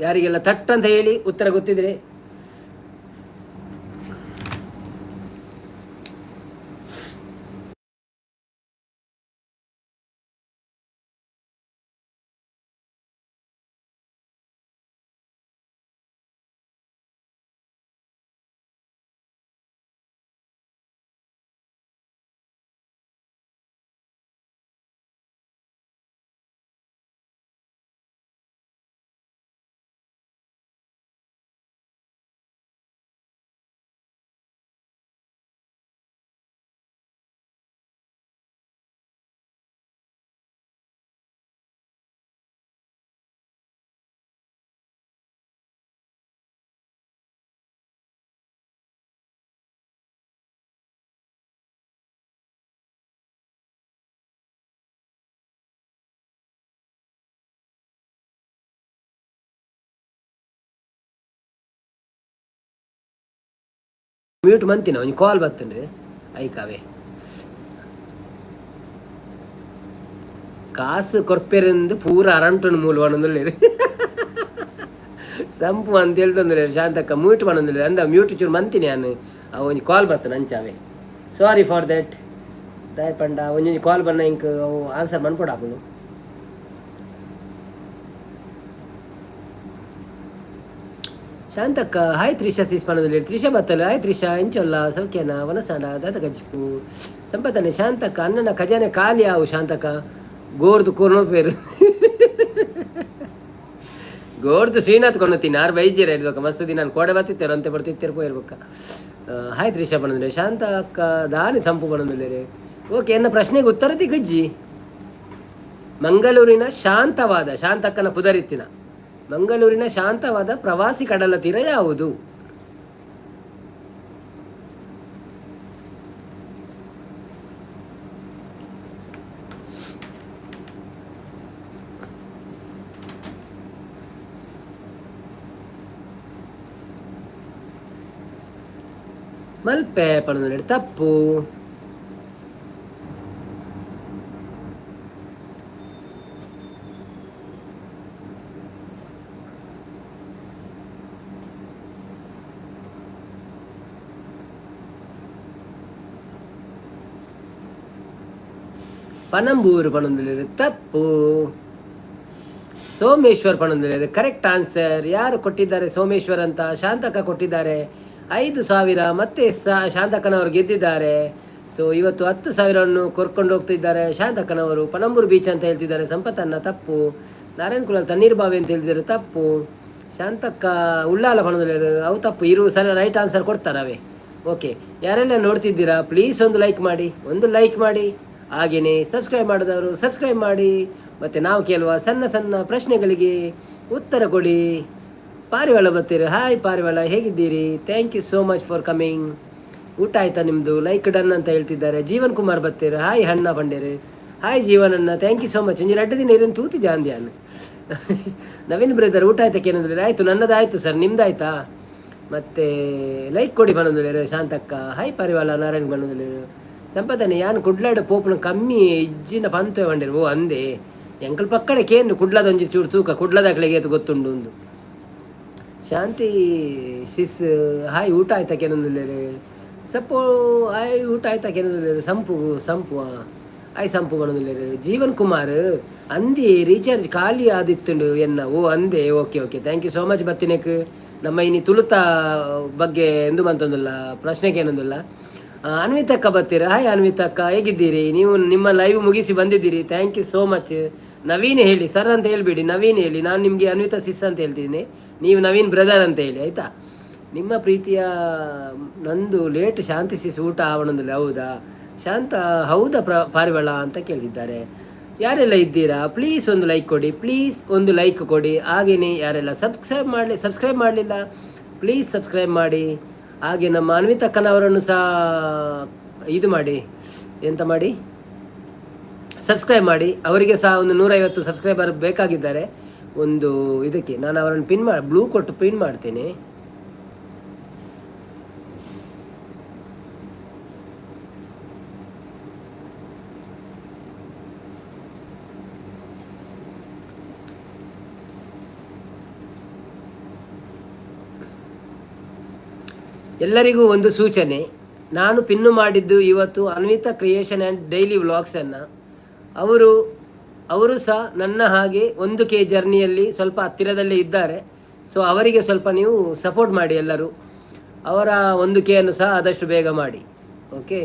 Speaker 1: ಯಾರಿಗೆಲ್ಲ ತಟ್ ಅಂತ ಹೇಳಿ ಉತ್ತರ ಗೊತ್ತಿದ್ರೆ. ಮ್ಯೂಟ್ ಮಂತಿನ ಒಂಜಿ ಕಾಲ್ ಬತ್ತುಂಡು ಐಕಾವೆ. ಕಾಸು ಕೊರ್ಪೆರೆಂದು ಪೂರ ಅರಂಟುನು ಮೂಲು ಪನೊಂದುಲ್ಲೆರ್. ಸಂಪು ಅಂತ ಹೇಳ್ತೊಂದುಲ್ಲೆರ್. ಶಾಂತಕ್ಕ ಮ್ಯೂಟ್ ಪನೊಂದುಲ್ಲೆರ್. ಅಂದ ಮ್ಯೂಟ್ ಚೂರು ಮಂತಿನಿ ಯಾನ್. ಅವು ಒಂಜಿ ಕಾಲ್ ಬತ್ತುಂಡು ಅಂಚಾವೆ. Sorry for that. ದಾಯೆ ಪಂಡ ಒಂಜೊಂಜಿ ಕಾಲ್ ಬನ್ನ ಇಂಕ್ ಅವು ಆನ್ಸರ್ ಮನ್ಪೊಡಾಪುಂಡು. ಶಾಂತಕ್ಕ ಹಾಯ್ ತ್ರಿಷಾ ಸೀಸ್ ಪನೊಂದುಲ್ಲೆರ್. ತ್ರಿಷಾ ಬತ್ತಲ್. ಹಾಯ್ ತ್ರಿಷಾ, ಎಂಚೊಲ್ಲ? ಸೌಖ್ಯನ? ವನಸಾಂಡ ದಾದ ಗಜ್ಜಿಪು ಸಂಪತನೆ. ಶಾಂತಕ್ಕ ಅಣ್ಣನ ಖಜಾನೆ ಖಾಲಿ ಆವು. ಶಾಂತಕ್ಕ ಗೋರ್ದು ಕೊರ್ನೋಪೇರು ಗೋರ್ದು ಶ್ರೀನಾಥ್ ಕೊನತೀನಿ. ಆರು ಬೈಜೀರ ಇಡ್ಬೇಕ ಮಸ್ತ್ ದಿನ. ನಾನು ಕೋಡೆ ಬತ್ತಿತ್ತೇರು ಅಂತೆ ಬರ್ತಿತ್ತೇರು ಪೋಯಿರ್ಬೇಕ. ಹಾಯ್ ತ್ರಿಷಾ ಪನೊಂದುಲ್ಲೆ. ಶಾಂತ ಅಕ್ಕ ದಾನಿ ಸಂಪು ಪನೊಂದುಲ್ಲೆರ್. ಓಕೆ, ಎನ್ನ ಪ್ರಶ್ನೆಗೆ ಉತ್ತರ ತಿಕ್ಕಜ್ಜಿ. ಮಂಗಳೂರಿನ ಶಾಂತವಾದ, ಶಾಂತಕ್ಕನ ಪುದರಿತ್ತಿನ, ಮಂಗಳೂರಿನ ಶಾಂತವಾದ ಪ್ರವಾಸಿ ಕಡಲ ತೀರ ಯಾವುದು? ಮಲ್ಪೆ ಪನೊಂದುಲ್ಲೆರ್. ತಪ್ಪು. ಪನಂಬೂರು ಪನೊಂದುಲ್ಲೆರ್. ತಪ್ಪು. ಸೋಮೇಶ್ವರ್ ಪನೊಂದುಲ್ಲೆರ್. Correct answer. ಯಾರು ಕೊಟ್ಟಿದ್ದಾರೆ ಸೋಮೇಶ್ವರ್ ಅಂತ? ಶಾಂತಕ್ಕ ಕೊಟ್ಟಿದ್ದಾರೆ. 5,000 ಮತ್ತೆ ಶಾಂತಕ್ಕನವರು ಗೆದ್ದಿದ್ದಾರೆ. ಸೊ ಇವತ್ತು 10,000ವನ್ನು ಕೊರ್ಕೊಂಡು ಹೋಗ್ತಿದ್ದಾರೆ ಶಾಂತಕ್ಕನವರು. ಪನಂಬೂರು ಬೀಚ್ ಅಂತ ಹೇಳ್ತಿದ್ದಾರೆ ಸಂಪತ್ತನ್ನ. ತಪ್ಪು. ನಾರಾಯಣ ಕುಲಾಲ್ ತಣ್ಣೀರು ಬಾವಿ ಅಂತ ಹೇಳ್ತಿದ್ದಾರೆ. ತಪ್ಪು. ಶಾಂತಕ್ಕ ಉಳ್ಳಾಲ ಪನೊಂದುಲ್ಲೆರ್. ಅವು ತಪ್ಪು. ಇರು sir right answer ಕೊಡ್ತಾರೆ ಅವೇ. ಓಕೆ, ಯಾರೆಲ್ಲ ನೋಡ್ತಿದ್ದೀರಾ, ಪ್ಲೀಸ್ ಒಂದು ಲೈಕ್ ಮಾಡಿ, ಒಂದು ಲೈಕ್ ಮಾಡಿ. ಹಾಗೆಯೇ ಸಬ್ಸ್ಕ್ರೈಬ್ ಮಾಡಿದವರು ಸಬ್ಸ್ಕ್ರೈಬ್ ಮಾಡಿ. ಮತ್ತು ನಾವು ಕೇಳುವ ಸಣ್ಣ ಸಣ್ಣ ಪ್ರಶ್ನೆಗಳಿಗೆ ಉತ್ತರ ಕೊಡಿ. ಪಾರಿವಾಳ ಬರ್ತೀರಿ. ಹಾಯ್ ಪಾರಿವಾಳ, ಹೇಗಿದ್ದೀರಿ? Thank you so much for coming. ಊಟ ಆಯ್ತಾ ನಿಮ್ಮದು? ಲೈಕ್ ಡನ್ ಅಂತ ಹೇಳ್ತಿದ್ದಾರೆ. ಜೀವನ್ ಕುಮಾರ್ ಬತ್ತೇರು, ಹಾಯ್ ಅಣ್ಣ ಪಂಡೇರು. ಹಾಯ್ ಜೀವನ್ ಅಣ್ಣ, thank you so much. ಒಂಜಿ ರಡ್ಡು ದಿನ ಇರನ್ ತೂತು ಜಾಂದ್ಯಾನ್. ನವೀನ್ ಬ್ರದರ್, ಊಟ ಆಯ್ತಾ ಕೇನಂದ್ರೆ? ಆಯಿತು, ನನ್ನದು ಆಯಿತು ಸರ್, ನಿಮ್ದು ಆಯ್ತಾ? ಮತ್ತು ಲೈಕ್ ಕೊಡಿ ಬನ್ನೊಂದುಲ್ಲೇರು. ಶಾಂತಕ್ಕ ಹಾಯ್. ಪರಿವಾಳ ನಾರಾಯಣ್ ಬನ್ನೊಂದುಲ್ಲೇರು. ಸಂಪದನೆ ಯಾನ್ ಕುಡ್ಲಾಡ ಪೋಪುನ ಕಮ್ಮಿ ಇಜ್ಜಿನ ಪಂತೊವೆ ಪಂಡೇರು. ಓ ಅಂದೆ, ಎಂಕಲ್ ಪಕ್ಕಡೆ ಕೇನು ಕುಡ್ಲದ ಒಂಜಿ ಚೂರು ತೂಕ ಕುಡ್ಲದಾಕ್ಲೆಗ್ ಏತ್ ಗೊತ್ತುಂಡು ಉಂದು. ಶಾಂತಿ ಸಿಸ್ ಹಾಯ್, ಊಟ ಆಯ್ತಾ ಕೇನೊಂದುಲ್ಲೇರು. ಸಪ್ಪು ಹಾಯ್, ಊಟ ಆಯ್ತಾ ಕೇನೊಂದುಲ್ಲೇರು. ಸಂಪು ಸಂಪು ಆಯ್ ಸಂಪು ಬನ್ನೊಂದುಲ್ಲೇರು. ಜೀವನ್ ಕುಮಾರ್ ಅಂದಿ ರೀಚಾರ್ಜ್ ಖಾಲಿ ಆದಿತ್ತುಂಡು ಎನ್ನ. ಓ ಅಂದೆ, okay okay, thank you so much ಬತ್ತಿನೆಕ್. ನಮ್ಮ ಇನಿ ತುಳುತ ಬಗ್ಗೆ ಎಂದು ಮಂತೊಂದುಲ್ಲ, ಪ್ರಶ್ನೆಗೆ ಏನೊಂದುಲ್ಲ. ಅನ್ವಿತಕ್ಕ ಬತ್ತೀರ. ಹಾಯ್ ಅನ್ವಿತಕ್ಕ, ಹೇಗಿದ್ದೀರಿ ನೀವು? ನಿಮ್ಮ ಲೈವ್ ಮುಗಿಸಿ ಬಂದಿದ್ದೀರಿ, thank you so much. Naveen ಹೇಳಿ, ಸರ್ ಅಂತ ಹೇಳ್ಬೇಡಿ, ನವೀನ್ ಹೇಳಿ. ನಾನು ನಿಮಗೆ ಅನ್ವಿತಾ ಸಿಸ್ ಅಂತ ಹೇಳ್ತೀನಿ, ನೀವು ನವೀನ್ ಬ್ರದರ್ ಅಂತ ಹೇಳಿ, ಆಯಿತಾ? ನಿಮ್ಮ ಪ್ರೀತಿಯ ನಂದು ಲೇಟ್ ಶಾಂತಿ ಸಿಸ್, ಊಟ ಆವಣಂದಿಲ್ಲ. ಹೌದಾ ಶಾಂತ, ಹೌದಾ ಪ್ರ ಪಾರಿವಾಳ ಅಂತ ಕೇಳ್ತಿದ್ದಾರೆ. ಯಾರೆಲ್ಲ ಇದ್ದೀರಾ, ಪ್ಲೀಸ್ ಒಂದು ಲೈಕ್ ಕೊಡಿ, ಪ್ಲೀಸ್ ಒಂದು ಲೈಕ್ ಕೊಡಿ. ಹಾಗೆಯೇ ಯಾರೆಲ್ಲ ಸಬ್ಸ್ಕ್ರೈಬ್ ಮಾಡಲಿಲ್ಲ, ಪ್ಲೀಸ್ ಸಬ್ಸ್ಕ್ರೈಬ್ ಮಾಡಿ. ಹಾಗೆ ನಮ್ಮ ಅನ್ವಿತಕ್ಕನವರನ್ನು ಸಹ ಇದು ಮಾಡಿ, ಎಂತ ಮಾಡಿ, ಸಬ್ಸ್ಕ್ರೈಬ್ ಮಾಡಿ. ಅವರಿಗೆ ಸಹ ಒಂದು 150 ಸಬ್ಸ್ಕ್ರೈಬರ್ ಬೇಕಾಗಿದ್ದಾರೆ ಒಂದು ಇದಕ್ಕೆ. ನಾನು ಅವರನ್ನು ಪಿನ್ ಮಾಡಿ, ಬ್ಲೂ ಕೊಟ್ಟು ಪಿನ್ ಮಾಡ್ತೇನೆ. ಎಲ್ಲರಿಗೂ ಒಂದು ಸೂಚನೆ, ನಾನು ಪಿನ್ನು ಮಾಡಿದ್ದು ಇವತ್ತು ಅನ್ವಿತಾ ಕ್ರಿಯೇಷನ್ ಆ್ಯಂಡ್ ಡೈಲಿ ವ್ಲಾಗ್ಸನ್ನು. ಅವರು ಅವರು ಸಹ ನನ್ನ ಹಾಗೆ 1K ಜರ್ನಿಯಲ್ಲಿ ಸ್ವಲ್ಪ ಹತ್ತಿರದಲ್ಲೇ ಇದ್ದಾರೆ. ಸೊ ಅವರಿಗೆ ಸ್ವಲ್ಪ ನೀವು ಸಪೋರ್ಟ್ ಮಾಡಿ ಎಲ್ಲರೂ. ಅವರ 1K ಅನ್ನು ಸಹ ಆದಷ್ಟು ಬೇಗ ಮಾಡಿ. ಓಕೆ,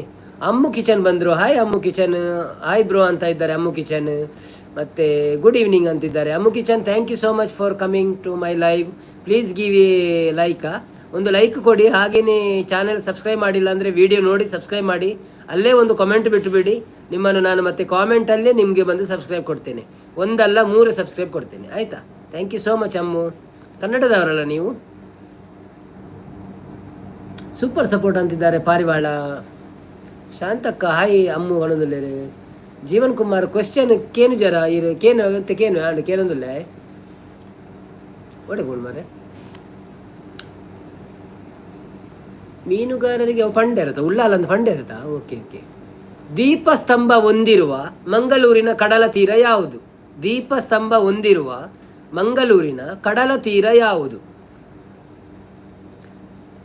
Speaker 1: ಅಮ್ಮು ಕಿಚನ್ ಬಂದರು. Hi Ammu kitchen, hi bro ಅಂತ ಇದ್ದಾರೆ ಅಮ್ಮು ಕಿಚನ್. ಮತ್ತು ಗುಡ್ ಈವ್ನಿಂಗ್ ಅಂತಿದ್ದಾರೆ Ammu kitchen. Thank you so much for coming to my live. Please give a like. ಒಂದು ಲೈಕ್ ಕೊಡಿ. ಹಾಗೆಯೇ ಚಾನೆಲ್ ಸಬ್ಸ್ಕ್ರೈಬ್ ಮಾಡಿಲ್ಲ ಅಂದರೆ ವಿಡಿಯೋ ನೋಡಿ ಸಬ್ಸ್ಕ್ರೈಬ್ ಮಾಡಿ. ಅಲ್ಲೇ ಒಂದು ಕಾಮೆಂಟ್ ಬಿಟ್ಟುಬಿಡಿ. ನಿಮ್ಮನ್ನು ನಾನು ಮತ್ತೆ ಕಾಮೆಂಟಲ್ಲೇ ನಿಮಗೆ ಬಂದು ಸಬ್ಸ್ಕ್ರೈಬ್ ಕೊಡ್ತೇನೆ. ಒಂದಲ್ಲ, ಮೂರು ಸಬ್ಸ್ಕ್ರೈಬ್ ಕೊಡ್ತೇನೆ, ಆಯಿತಾ? Thank you so much Ammu. ಕನ್ನಡದವರಲ್ಲ ನೀವು? ಸೂಪರ್ ಸಪೋರ್ಟ್ ಅಂತಿದ್ದಾರೆ ಪಾರಿವಾಳ. ಶಾಂತಕ್ಕ ಹಾಯ್ ಅಮ್ಮು ಒಣದುಲ್ಲೇರು. ಜೀವನ್ ಕುಮಾರ್ ಕ್ವಶನ್ ಕೇನು ಜರ ಇರು ಕೇನು ಅಂತ ಕೇನು ಆಂಡ್ ಕೇನೊಂದುಲ್ಲೆ ಒಡೆ ಬೋಣ್ ಮಾರೆ. ಮೀನುಗಾರರಿಗೆ ಅವು ಫಂಡ್ ಇರುತ್ತಾ? ಉಳ್ಳಾಲ ಒಂದು ಫಂಡ್ ಇರುತ್ತಾ? Okay okay. ದೀಪಸ್ತಂಭ ಹೊಂದಿರುವ ಮಂಗಳೂರಿನ ಕಡಲ ತೀರ ಯಾವುದು? ದೀಪಸ್ತಂಭ ಹೊಂದಿರುವ ಮಂಗಳೂರಿನ ಕಡಲ ತೀರ ಯಾವುದು?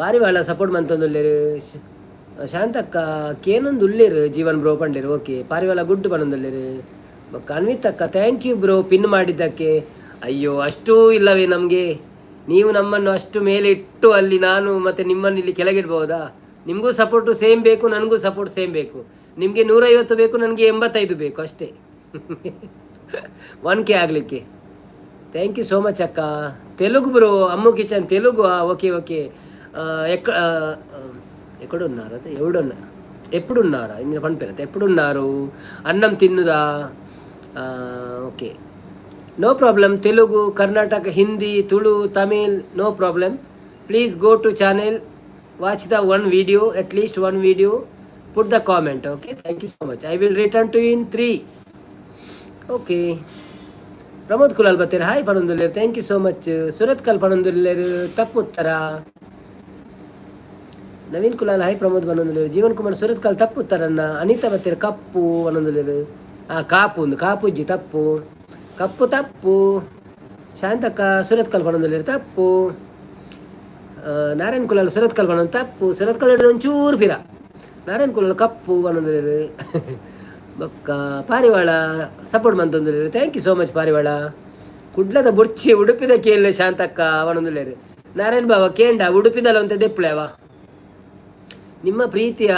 Speaker 1: ಪಾರಿವಾಳ ಸಪೋರ್ಟ್ ಮಂತೊಂದುಲ್ಲೇರು. ಶಾಂತಕ್ಕ ಕೇನೊಂದು ಉಲ್ಲೇರು. ಜೀವನ್ ಬ್ರೋ ಪಂಡೇರು. ಓಕೆ, ಪಾರಿವಾಳ ಗುಡ್ಡು ಪನೊಂದುಲ್ಲೇರು. ಬೊಕ್ಕ ಅನ್ವಿತಕ್ಕ, thank you bro pin ಮಾಡಿದ್ದಕ್ಕೆ. ಅಯ್ಯೋ, ಅಷ್ಟೂ ಇಲ್ಲವೇ ನಮಗೆ? ನೀವು ನಮ್ಮನ್ನು ಅಷ್ಟು ಮೇಲೆ ಇಟ್ಟು ಅಲ್ಲಿ ನಾನು ಮತ್ತು ನಿಮ್ಮನ್ನು ಇಲ್ಲಿ ಕೆಳಗಿಡ್ಬೋದಾ? ನಿಮಗೂ ಸಪೋರ್ಟು ಸೇಮ್ ಬೇಕು, ನನಗೂ ಸಪೋರ್ಟ್ ಸೇಮ್ ಬೇಕು. ನಿಮಗೆ 150 ಬೇಕು, ನನಗೆ 85 ಬೇಕು ಅಷ್ಟೇ 1K ಆಗಲಿಕ್ಕೆ. Thank you so much ಅಕ್ಕ. Telugu bro, Ammu kitchen Telugu. Okay okay. ఎక్క ఎక్కడున్నారు అదే ఎవడున్నా ఎప్పుడున్నారా ఇందులో పనిపేరు ఎప్పుడున్నారు? అన్నం తిన్నుదా? Okay, no problem. Telugu, Karnataka, Hindi, Tulu, Tamil, no problem. Please go to channel, watch the one video, at least one video, put the comment. Okay, thank you so much. I will return to in three. Okay. Pramod Kulal ಬತ್ತೀರ, hi ಪಣೊಂದುಲ್ಲೇರು. Thank you so much. Surathkal ಪಣೊಂದುಲ್ಲೇರು, ತಪ್ಪು ಉತ್ತರ. Naveen Kulal hi Pramod ಪಣೊಂದುಲ್ಲೇರು. ಜೀವನ್ ಕುಮಾರ್ ಸುರತ್ಕಲ್ ತಪ್ಪು ಉತ್ತರನ್ನ. ಅನಿತಾ ಬತ್ತೀರ, ಕಪ್ಪು ಪಣೊಂದುಲ್ಲೇರು. ಆ ಕಾಪು ಒಂದು ಕಾಪು ಇಜ್ಜಿ, ತಪ್ಪು, ಕಪ್ಪು ತಪ್ಪು. ಶಾಂತಕ್ಕ ಸುರತ್ಕಲ್ ಪಣೊಂದುಲ್ಲೇರು, ತಪ್ಪು. ನಾರಾಯಣ್ ಕುಲಾಲ್ ಸುರತ್ಕಲ್ ಪಣೊಂದು ತಪ್ಪು. ಸುರತ್ಕಲ್ ಹಿಡಿದು ಒಂಚೂರು ಪಿರ. ನಾರಾಯಣ್ ಕುಲಾಲ್ ಕಪ್ಪು ಪಣೊಂದುಲ್ಲೇರು. ಬೊಕ್ಕ ಪಾರಿವಾಳ support ಮಂತೊಂದುಲ್ಲೇರು. Thank you so much ಪಾರಿವಾಳ. ಕುಡ್ಲದ ಬುರ್ಚಿ ಉಡುಪಿದ ಕೇಳ ಶಾಂತಕ್ಕ ಪಣೊಂದುಲ್ಲೇರು. ನಾರಾಯಣ್ ಬಾವ ಕೇಂಡ ಉಡುಪಿದಲ್ಲ ಅಂತ ದೆಪ್ಪುಳೆವ. ನಿಮ್ಮ ಪ್ರೀತಿಯ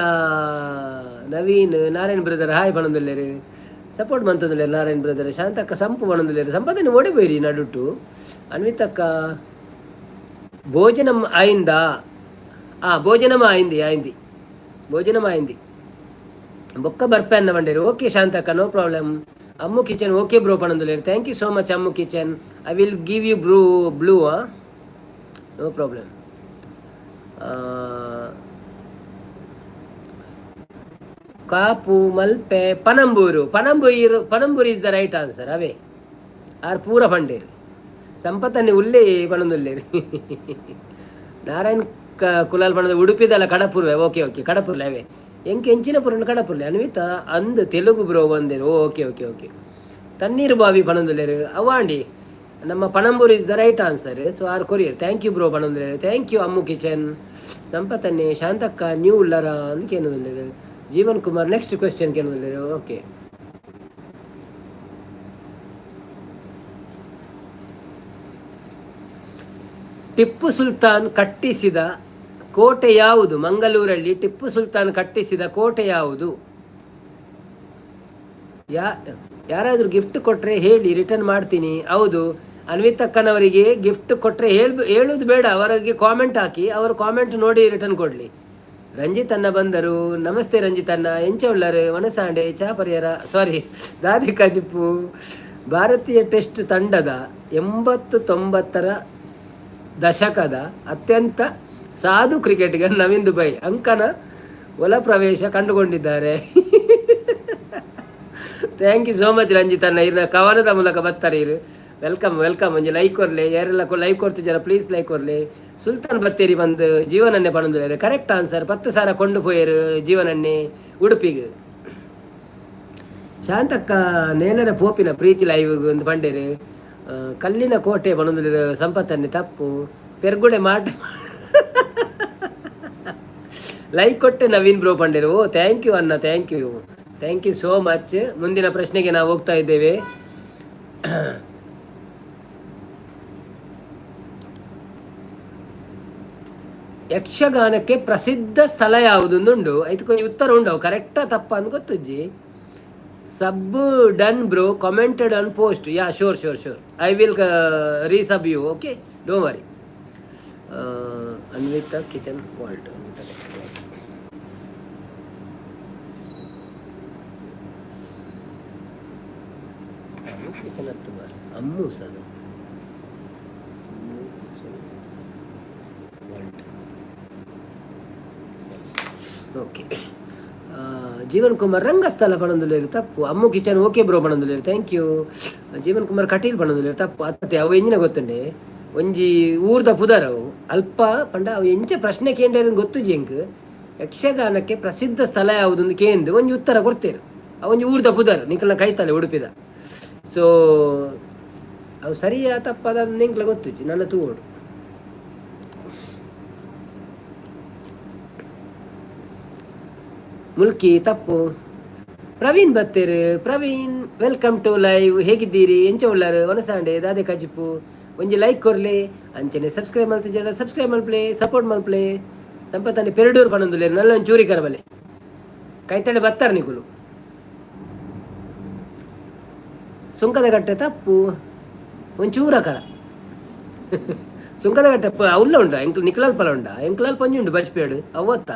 Speaker 1: ನವೀನ್ ನಾರಾಯಣ್ ಬ್ರದರ್ ಹಾಯ್ ಪಣೊಂದುಲ್ಲೇರು. ಸಪೋರ್ಟ್ ಮಂತೊಂದುಲ್ಲೇರು ನಾರಾಯಣ್ ಬ್ರದರ್. ಶಾಂತಕ್ಕ ಸಂಪು ಪಣೊಂದುಲ್ಲೇರು. ಸಂಪಾದನೆ ಓಡಿ ಪೋಯಿರಿ ನಡುಟು. ಅನ್ವಿತಕ್ಕ భోజనం అయిందా? భోజనం అయింది, అయింది, భోజనం అయింది. బొక్క బర్పే అన్న వండేరు. ఓకే శాంతక్క, no problem. Ammu kitchen okay bro పనందులేరు. Thank you so much Ammu kitchen. I will give you bro blue, no problem. Kapu, Malpe, Panambur. Panambur, Panambur is the right answer. ಅವೇ ಆರ್ ಪೂರ ಪಂಡೇರು. ಸಂಪತ್ತನ್ನೇ ಉಲ್ಲೇ ಪಣಂದುಲ್ಲೇರು. ನಾರಾಯಣ್ ಕುಲಾಲ್ ಪಣದ ಉಡುಪಿದಲ್ಲ ಕಡಪುರ್ವೆ. ಓಕೆ ಓಕೆ, ಕಡಪುರ್ಲೆ ಅವೇ. ಎಂಕ್ ಎಂಚಿನ ಪುರನ್ ಕಡಪುರ್ಲೆ. ಅನ್ವಿತ ಅಂದ್ Telugu bro ಬಂದೇರು. Okay okay okay. ತಣ್ಣೀರು ಬಾವಿ ಪಣಂದುಲ್ಲೇರು. ಅವಾಂಡಿ ನಮ್ಮ Panambur is the right answer. So are courier. Thank you bro ಪಣಂದುಲ್ಲೇರು. Thank you Ammu kitchen. ಸಂಪತ್ತನ್ನೇ Shantakka new ಉಳ್ಳರ ಅಂದ್ ಕೇನೊಂದುಲ್ಲೇರು. ಜೀವನ್ ಕುಮಾರ್ ನೆಕ್ಸ್ಟ್ ಕ್ವೆಶ್ಚನ್ ಕೇನೊಂದುಲ್ಲೇರು. ಓಕೆ. ಟಿಪ್ಪು ಸುಲ್ತಾನ್ ಕಟ್ಟಿಸಿದ ಕೋಟೆ ಯಾವುದು? ಮಂಗಳೂರಲ್ಲಿ ಟಿಪ್ಪು ಸುಲ್ತಾನ್ ಕಟ್ಟಿಸಿದ ಕೋಟೆ ಯಾವುದು? ಯಾರಾದರೂ ಗಿಫ್ಟ್ ಕೊಟ್ಟರೆ ಹೇಳಿ, ರಿಟರ್ನ್ ಮಾಡ್ತೀನಿ. ಹೌದು, ಅನ್ವಿತಕ್ಕನವರಿಗೆ ಗಿಫ್ಟ್ ಕೊಟ್ಟರೆ ಹೇಳೋದು ಬೇಡ, ಅವರಿಗೆ ಕಾಮೆಂಟ್ ಹಾಕಿ, ಅವರು ಕಾಮೆಂಟ್ ನೋಡಿ ರಿಟರ್ನ್ ಕೊಡಲಿ. ರಂಜಿತ್ ಅಣ್ಣ ಬಂದರು. ನಮಸ್ತೆ ರಂಜಿತ್ ಅಣ್ಣ. ಎಂಚ ಉಳ್ಳರು? ವನಸಾಂಡೆ ಚಾ ಪರಿಯರ ಸಾರಿ ದಾದಿ ಕಜಿಪು. ಭಾರತೀಯ ಟೆಸ್ಟ್ ತಂಡದ 80-90ರ ದಶಕದ ಅತ್ಯಂತ ಸಾಧು ಕ್ರಿಕೆಟಿಗ ನವೀನ್ ದುಬೈ ಅಂಕನ ಒಳ ಪ್ರವೇಶ ಕಂಡುಕೊಂಡಿದ್ದಾರೆ. Thank you so much Ranjith ಅಣ್ಣ. ಇರ್ನ ಕವನದ ಮೂಲಕ ಬರ್ತಾರೆ ಇರು. Welcome welcome. ಒಂಜಿ ಲೈಕ್ ಕೊರ್ಲೆ. ಯಾರೆಲ್ಲ ಲೈಕ್ ಕೊಡ್ತಿದ್ದಾರ, ಪ್ಲೀಸ್ ಲೈಕ್ ಕೊರ್ಲೆ. ಸುಲ್ತಾನ್ ಬತ್ತೇರಿ ಬಂದು ಜೀವನನ್ನೇ ಪಣಂದುಲ್ಲೇರು. Correct answer. 10,000 ಕೊಂಡು ಪೋಯರು ಜೀವನನ್ನೇ ಉಡುಪಿಗೆ. ಶಾಂತಕ್ಕ ನೇಲರ ಪೋಪಿನ ಪ್ರೀತಿ ಲೈವ್ ಒಂದು ಪಂಡೇರು. ಕಲ್ಲಿನ ಕೋಟೆ ಪಣಂದುಲ್ಲೇರು ಸಂಪತ್ತನ್ನೇ. ತಪ್ಪು. ಪೆರ್ಗುಡೆ ಮಾಟ ಲೈಕ್ ಕೊಟ್ಟೆ ನವೀನ್ ಬ್ರೋ ಪಂಡೇರು. ಓ, thank you ಅಣ್ಣ, thank you, thank you so much. ಮುಂದಿನ ಪ್ರಶ್ನೆಗೆ ನಾವು ಹೋಗ್ತಾ ಇದ್ದೇವೆ. ಯಕ್ಷಗಾನಕ್ಕೆ ಪ್ರಸಿದ್ಧ ಸ್ಥಳ ಯಾವುದು ಉಂಡು. ಇದಕ್ಕೊಂದು ಉತ್ತರ ಉಂಡು, ಕರೆಕ್ಟಾ ತಪ್ಪ ಅಂತ ಗೊತ್ತುಜ್ಜಿ. Sub done bro, commented on post. Yeah, sure sure sure, I will resub you, okay, don't worry. Anvita kitchen vault, Anvita kitchen vault. Ammu kitchen ಹತ್ತು ಬಾರ್ Ammu sir. Ammu kitchen Walt. Okay. Jeevan Kumar ರಂಗಸ್ಥಳ ಪಣಂದುಲ್ಲೇರು. ತಪ್ಪು. Ammu kitchen okay bro ಪಣಂದುಲ್ಲೇರು. Thank you. Jeevan Kumar Kateel ಪಣಂದುಲ್ಲೇರು. ತಪ್ಪು. ಅತ್ತೆ ಅವು ಎಂಜಿನ ಗೊತ್ತುಂಡೆ, ಒಂಜಿ ಊರ್ದ ಪುದರ್ ಅವು. ಅಲ್ಪ ಪಂಡ ಅವು ಎಂಚ ಪ್ರಶ್ನೆ ಕೇಂದ್ರ ಗೊತ್ತುಜಿ ಎಂಕ್. ಯಕ್ಷಗಾನಕ್ಕೆ ಪ್ರಸಿದ್ಧ ಸ್ಥಳ ಯಾವುದು ಒಂದು ಕೇಂದ್ರ ಒಂಜಿ ಉತ್ತರ ಕೊಡ್ತೇರು. ಅವು ಒಂಜಿ ಊರ್ದ ಪುದರ್ ನಿಕಲ್ನ ಕೈತಲೆ ಉಡುಪಿದ. ಸೊ ಅವು ಸರಿಯಾ ತಪ್ಪದ ನಿಂಕ್ಲ ಗೊತ್ತುಜ್ಜಿ, ನನ್ನ ತೂವೊಡು. ಮುಲ್ಕಿ ತಪ್ಪು. Praveen ಬತ್ತೇರು. Praveen, welcome to live. ಹೇಗಿದ್ದೀರಿ? ಎಂಚ ಉಳ್ಳಾರು? ವನಸಾಂಡೆ ದಾದೆ ಕಜಿಪು. ಒಂಜಿ ಲೈಕ್ ಕೊರ್ಲೆ, ಅಂಚನೆ ಸಬ್ಸ್ಕ್ರೈಬ್ ಮಲ್ತಿಜಡ ಸಬ್ಸ್ಕ್ರೈಬ್ ಮಲ್ಪ್ಲೆ, ಸಪೋರ್ಟ್ ಮಲ್ಪ್ಲೆ. ಸಂಪತ್ತನೆ ಪೆರಡೂರು ಪಣಂದುಲ್ಲೇರು. ನಲ್ಲ ಒಂಚೂರಿ ಚೂರಿ ಕರಬಲೆ ಕೈತಡೆ ಬತ್ತಾರ ನಿಕುಲು. ಸುಂಕದ ಕಟ್ಟೆ ತಪ್ಪು. ಒಂಚೂರ ಕರ ಸುಂಕದ ಕಟ್ಟೆ ಅವಲ್ಲ ಉಂಡ ಎಂಕ್ಲ ನಿಕ್ಲಲ್ಪಲ ಉಂಡ ಎಂಕ್ಲಲ್ಪ ಒಂಜಿ ಉಂಡು ಬಜ್ಪೇಡು ಅವತ್ತ.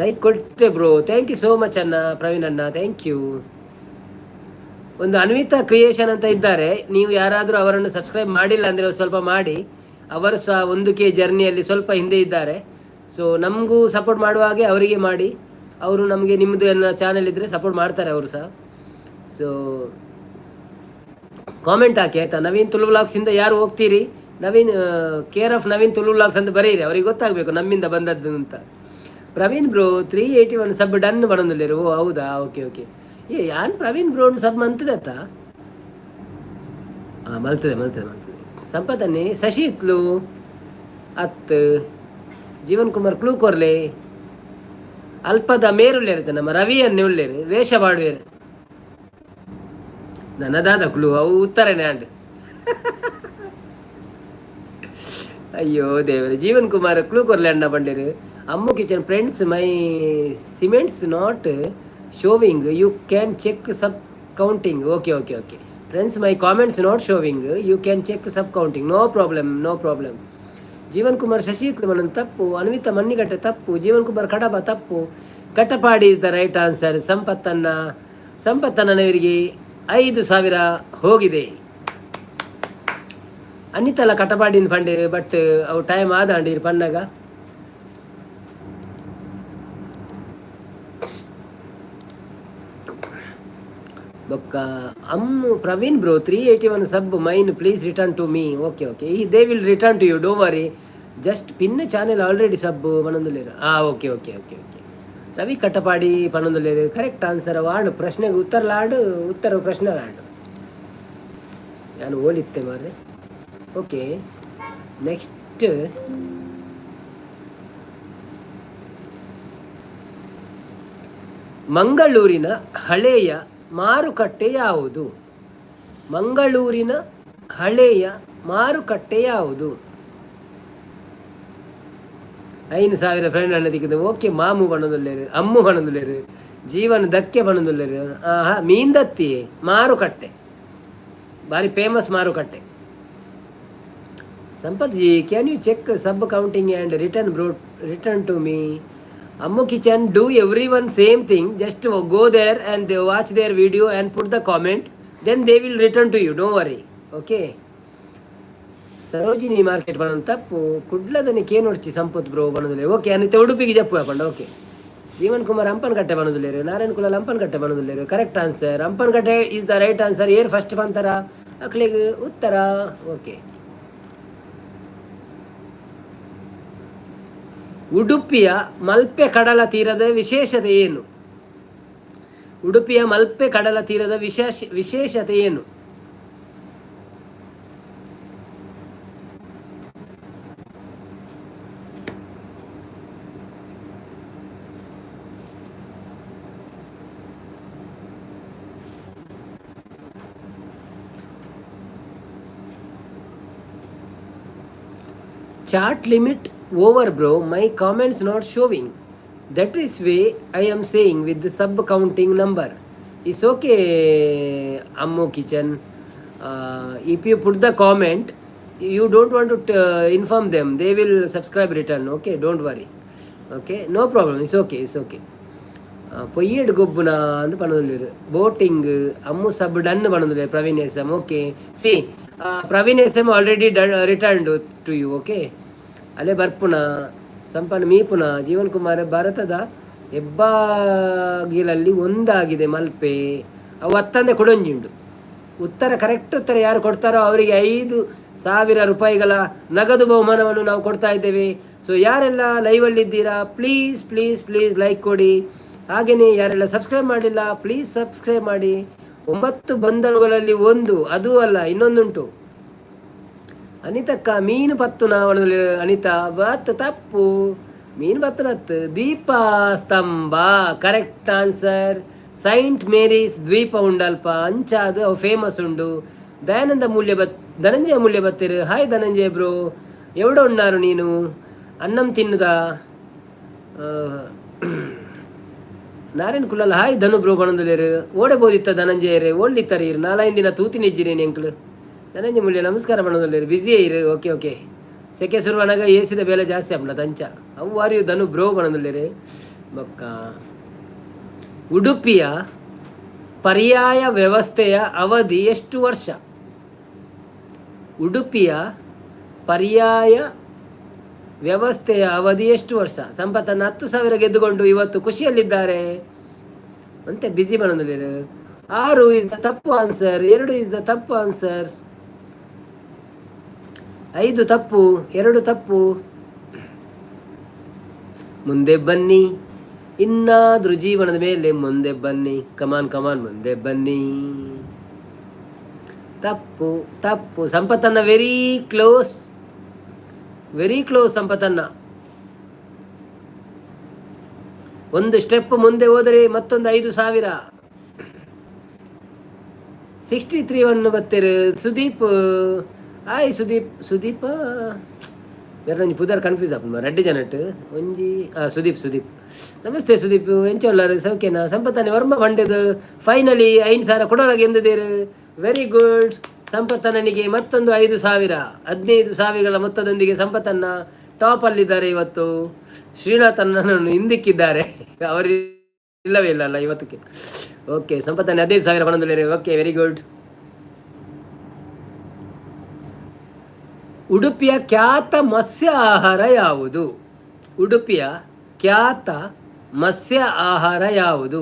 Speaker 1: ಲೈಕ್ ಕೊಟ್ಟೆ bro, thank you so much ಅಣ್ಣ. ಪ್ರವೀಣ್ ಅಣ್ಣ, thank you. ಒಂದು ಅನ್ವಿತಾ ಕ್ರಿಯೇಷನ್ ಅಂತ ಇದ್ದಾರೆ. ನೀವು ಯಾರಾದರೂ ಅವರನ್ನು ಸಬ್ಸ್ಕ್ರೈಬ್ ಮಾಡಿಲ್ಲ ಅಂದರೆ ಸ್ವಲ್ಪ ಮಾಡಿ. ಅವರು ಸಹ 1K ಜರ್ನಿಯಲ್ಲಿ ಸ್ವಲ್ಪ ಹಿಂದೆ ಇದ್ದಾರೆ. ಸೊ ನಮಗೂ ಸಪೋರ್ಟ್ ಮಾಡುವ ಹಾಗೆ ಅವರಿಗೆ ಮಾಡಿ. ಅವರು ನಮಗೆ ನಿಮ್ಮದು ಎಲ್ಲ ಚಾನೆಲ್ ಇದ್ದರೆ ಸಪೋರ್ಟ್ ಮಾಡ್ತಾರೆ ಅವರು ಸಹ. ಸೊ ಕಾಮೆಂಟ್ ಹಾಕಿ, ಆಯಿತಾ? ನವೀನ್ ತುಳು ವ್ಲಾಗ್ಸಿಂದ ಯಾರು ಹೋಗ್ತೀರಿ, Naveen care of Naveen Tulu vlogs ಅಂತ ಬರೀರಿ. ಅವರಿಗೆ ಗೊತ್ತಾಗಬೇಕು ನಮ್ಮಿಂದ ಬಂದದ್ದು ಅಂತ. ಪ್ರವೀಣ್ ಬ್ರೋ, 381 ಸಬ್ ಡನ್ ಪಣೊಂದುಲ್ಲೆರ್. ಓ ಹೌದಾ? Okay okay. ಏ ಯಾನ್ ಪ್ರವೀಣ್ ಬ್ರೋ ಸಬ್ ಮಂತದತ್ತ. ಹಾಂ, ಮಲ್ತದೆ ಮಲ್ತದೆ ಮಲ್ತದೆ. ಸಂಪತನ್ನಿ ಶಶಿ ಇತ್ಲು ಅತ್. ಜೀವನ್ ಕುಮಾರ್ ಕ್ಲೂ ಕೊರ್ಲೆ. ಅಲ್ಪದ ಮೇರುಲ್ಲೇರುತ್ತೆ ನಮ್ಮ ರವಿಯನ್ನೇ ಉಳ್ಳೇರು ವೇಷ ಪಾಡುವೇರು. ನನ್ನದಾದ ಕ್ಲೂ ಅವು ಉತ್ತರನೇ ಆಂಡ್. ಅಯ್ಯೋ ದೇವರೇ. ಜೀವನ್ ಕುಮಾರ್ ಕ್ಲೂ ಕೊರ್ಲೆ ಅಣ್ಣ ಬಂಡೇರು. Ammu kitchen friends, my comments not showing, you can check sub counting. Okay okay okay friends, my comments not showing, you can check sub counting. No problem, no problem. Jeevan Kumar Shashi ಮನನ್ ತಪ್ಪು. ಅನ್ವಿತಾ ಮನ್ನಿಗಟ್ಟೆ ತಪ್ಪು. ಜೀವನ್ ಕುಮಾರ್ ಕಡಬ ತಪ್ಪು. Katapadi is the right answer. ಸಂಪತ್ತನ್ನ ಸಂಪತ್ತನ್ನವರಿಗೆ 5,000 ಹೋಗಿದೆ. ಅನಿತಲ ಕಟಪಾಡಿನ ಪಂಡೇರು, but ಅವು time ಆದಾಂಡಿರು ಪಣ್ಣಗ. ಬೊಕ್ಕ Ammu Praveen bro 381 sub mine, please return to me. Okay okay, ಈ they will return to you, don't worry. Just pin channel already sub ಪನೊಂದುಲ್ಲೆರ್. Okay okay okay okay. Ravi Katapadi ಪನೊಂದುಲ್ಲೆರ್ correct answer ಆಂಡ್. ಪ್ರಶ್ನೆಗೆ ಉತ್ತರ ಲಾಂಡು, ಉತ್ತರ ಪ್ರಶ್ನೆ ಲಾಂಡು. ಯಾನ್ ಓಲಿತ್ತೆ ಮಾರ್ರೆ. Okay, next ಮಂಗಳೂರಿನ ಹಳೆಯ ಮಾರುಕಟ್ಟೆ ಯಾವುದು? ಮಂಗಳೂರಿನ ಹಳೆಯ ಮಾರುಕಟ್ಟೆ ಯಾವುದು? 5000 ಫ್ರೆಂಡ್ ಅನ್ನ. ಓಕೆ, ಮಾಮು ಪನೊಂದುಲ್ಲೆರ್, ಅಮ್ಮು ಪನೊಂದುಲ್ಲೆರ್, ಜೀವನ ಧಕ್ಕೆ ಪನೊಂದುಲ್ಲೆರ್. ಆಹಾ, ಮೀನ್ದತ್ತಿ ಮಾರುಕಟ್ಟೆ ಬಾರಿ ಫೇಮಸ್ ಮಾರುಕಟ್ಟೆ. Sampath ji, can you check sub counting and return bro, return to me? Ammu Kitchen, do everyone same thing. Just go there and watch their video and put the comment, then they will return to you, don't worry. Okay. Sarojini market ಪನೊಂದು ತಪ್ಪು. ಕುಡ್ಲದನೆ ಕೇನೊಡ್ಚಿ ಸಂಪತ್ bro ಪನೊಂದುಲ್ಲೆರ್. Okay, Anita ಉಡುಪಿಗೆ ಜಪ್ಪು ಪಂಡ. Okay, Jeevan Kumar Hampankatta ಪನೊಂದುಲ್ಲೆರ್. Narayana Kulal Hampankatta ಪನೊಂದುಲ್ಲೆರ್. Correct answer Hampankatta is the right answer. ಏರ್ first ಪಂತರ ಅಕ್ಲೆಗ್ ಉತ್ತರ. Okay, ಉಡುಪಿಯ ಮಲ್ಪೆ ಕಡಲ ತೀರದ ವಿಶೇಷತೆ ಏನು? ಉಡುಪಿಯ ಮಲ್ಪೆ ಕಡಲ ತೀರದ ವಿಶೇಷತೆ ಏನು? Chat limit over bro, my comments not showing. That is why I am saying with the sub counting number. It's okay. Ammu Kitchen, if you put the comment, you don't want to inform them, they will subscribe return. Okay, don't worry. Okay, no problem. It's okay, it's okay. ಪೊಯ್ಯೆಡ್ ಗೊಬ್ಬುನ ಅಂದ್ ಪನೊಂದುಲ್ಲೆರ್. Boating Ammu sub done ಪನೊಂದುಲ್ಲೆರ್ Praveen S M. Okay, see, Praveen S M already return to you. Okay, ಅಲೆ ಬರ್ಪುನ ಸಂಪನ್ನ ಮೀಪುನ ಜೀವನ್ ಕುಮಾರ್. ಭಾರತದ ಹೆಬ್ಬಾಗಿಲಲ್ಲಿ ಒಂದಾಗಿದೆ ಮಲ್ಪೆ. ಅವು ಅತ್ತಂದೆ ಕೊಡೊಂಜಿಂಡು ಉತ್ತರ. ಕರೆಕ್ಟ್ ಉತ್ತರ ಯಾರು ಕೊಡ್ತಾರೋ ಅವರಿಗೆ 5000 ರೂಪಾಯಿಗಳ ನಗದು ಬಹುಮಾನವನ್ನು ನಾವು ಕೊಡ್ತಾ ಇದ್ದೇವೆ. ಸೊ ಯಾರೆಲ್ಲ ಲೈವಲ್ಲಿದ್ದೀರಾ, please please please like ಕೊಡಿ. ಹಾಗೆಯೇ ಯಾರೆಲ್ಲ ಸಬ್ಸ್ಕ್ರೈಬ್ ಮಾಡಿಲ್ಲ, ಪ್ಲೀಸ್ ಸಬ್ಸ್ಕ್ರೈಬ್ ಮಾಡಿ. ಒಂಬತ್ತು ಬಂದರುಗಳಲ್ಲಿ ಒಂದು, ಅದೂ ಅಲ್ಲ, ಇನ್ನೊಂದುಂಟು. ಅನಿತಕ್ಕ, ಮೀನು ಪತ್ತುನ ಅನಿತಾ ಬತ್ ತಪ್ಪು. ಮೀನು ಪತ್ತುನತ್ತು ದೀಪ ಸ್ತಂಭ correct answer. Saint Mary's ದ್ವೀಪ ಉಂಡಲ್ಪ, ಅಂಚಾದ ಅವು ಫೇಮಸ್ ಉಂಡು. ದಯಾನಂದ ಮೂಲ್ಯ ಬತ್, ಧನಂಜಯ ಮೂಲ್ಯ ಬತ್ತಿರು. ಹಾಯ್ ಧನಂಜಯ ಬ್ರೋ, ಎವಡ ಉಣ್ಣಾರು ನೀನು? ಅನ್ನಂ ತಿನ್ನುದ? ನಾರಾಯಣ ಕುಲ್ಲಲ್ಲ. ಹಾಯ್ ಧನು ಬ್ರೋ ಪಣೊಂದುಲ್ಲೆರ್. ಓಡೆ ಬೋದಿತ್ತ ಧನಂಜಯರೇ? ಓಡ್ಲಿತ್ತಾರೆ ಇರು ನಾಲೈದು ದಿನ ತೂತಿನಿಜ್ಜಿರೇನು ಎಂಕ್ಲು. ಧನಂಜಯ ಮೂಲ್ಯ ನಮಸ್ಕಾರ ಪಣೊಂದುಲ್ಲೆರ್. ಬಿಸಿ ಇರು. ಓಕೆ ಓಕೆ, ಸೆಕೆ ಶುರುವನಾಗ ಏಸಿದ ಬೆಲೆ ಜಾಸ್ತಿ ಆಪುಂಡ ತಂಚ. ಅವು are you Dhanu bro ಪಣೊಂದುಲ್ಲೆರ್. ಬೊಕ್ಕ ಉಡುಪಿಯ ಪರ್ಯಾಯ ವ್ಯವಸ್ಥೆಯ ಅವಧಿ ಎಷ್ಟು ವರ್ಷ? ಉಡುಪಿಯ ಪರ್ಯಾಯ ವ್ಯವಸ್ಥೆಯ ಅವಧಿ ಎಷ್ಟು ವರ್ಷ? ಸಂಪತ್ತನ್ನು 10,000 ಗೆದ್ದುಕೊಂಡು ಇವತ್ತು ಖುಷಿಯಲ್ಲಿದ್ದಾರೆ ಅಂತೆ. ಬಿಸಿ ಪಣೊಂದುಲ್ಲೆರ್. ಆರು is the ತಪ್ಪು ಆನ್ಸರ್. ಎರಡು is the ತಪ್ಪು ಆನ್ಸರ್. ಐದು ತಪ್ಪು, ಎರಡು ತಪ್ಪು. ಮುಂದೆ ಬನ್ನಿ, ಇನ್ನಾದ್ರೂ ಜೀವನದ ಮೇಲೆ ಮುಂದೆ ಬನ್ನಿ. ಕಮಾನ್ ಕಮಾನ್, ಮುಂದೆ ಬನ್ನಿ. ತಪ್ಪು ತಪ್ಪು. ಸಂಪತ್ತನ್ನ very close, very close ಸಂಪತ್ತನ್ನ. ಒಂದು ಸ್ಟೆಪ್ ಮುಂದೆ ಹೋದರೆ ಮತ್ತೊಂದು 5000. 63 ಒನ್ ಬತ್ತೆರ್. ಸುದೀಪ್, ಹಾಯ್ ಸುದೀಪ್. ಸುದೀಪ್ ಬೇರೆ ಒಂಜಿ ಪುದರ್ ಕನ್ಫ್ಯೂಸ್ ಆಪುಂಡು ರಡ್ಡ್ ಜನಟ್ ಒಂಜಿ. ಸುದೀಪ್, ಸುದೀಪ್, ನಮಸ್ತೆ ಸುದೀಪ್. ಎಂಚ ಉಲ್ಲರ್? ಸೌಖ್ಯನಾ? ಸಂಪತ್ತನೆ ವರ್ಮ ಬಂಡೆದು ಫೈನಲಿ 5000 ಕೊಡೋರಾಗ ಎಂದಿದ್ದೇರು. ವೆರಿ ಗುಡ್ ಸಂಪತ್ತನಿಗೆ ಮತ್ತೊಂದು 5000. 15,000ಗಳ ಮೊತ್ತದೊಂದಿಗೆ ಸಂಪತ್ತನ್ನ ಟಾಪ್ ಅಲ್ಲಿದ್ದಾರೆ ಇವತ್ತು. ಶ್ರೀನಾಥನ್ನನ್ನು ಹಿಂದಿಕ್ಕಿದ್ದಾರೆ ಅವರು. ಇಲ್ಲವೇ ಇಲ್ಲ ಅಲ್ಲ ಇವತ್ತಕ್ಕೆ. ಓಕೆ, ಸಂಪತ್ತನ್ನ 15,000 ಪಣಂದುಲ್ಲೆರ್. Okay, very good. ಉಡುಪಿಯ ಖ್ಯಾತ ಮತ್ಸ್ಯ ಆಹಾರ ಯಾವುದು? ಉಡುಪಿಯ ಖ್ಯಾತ ಮತ್ಸ್ಯ ಆಹಾರ ಯಾವುದು?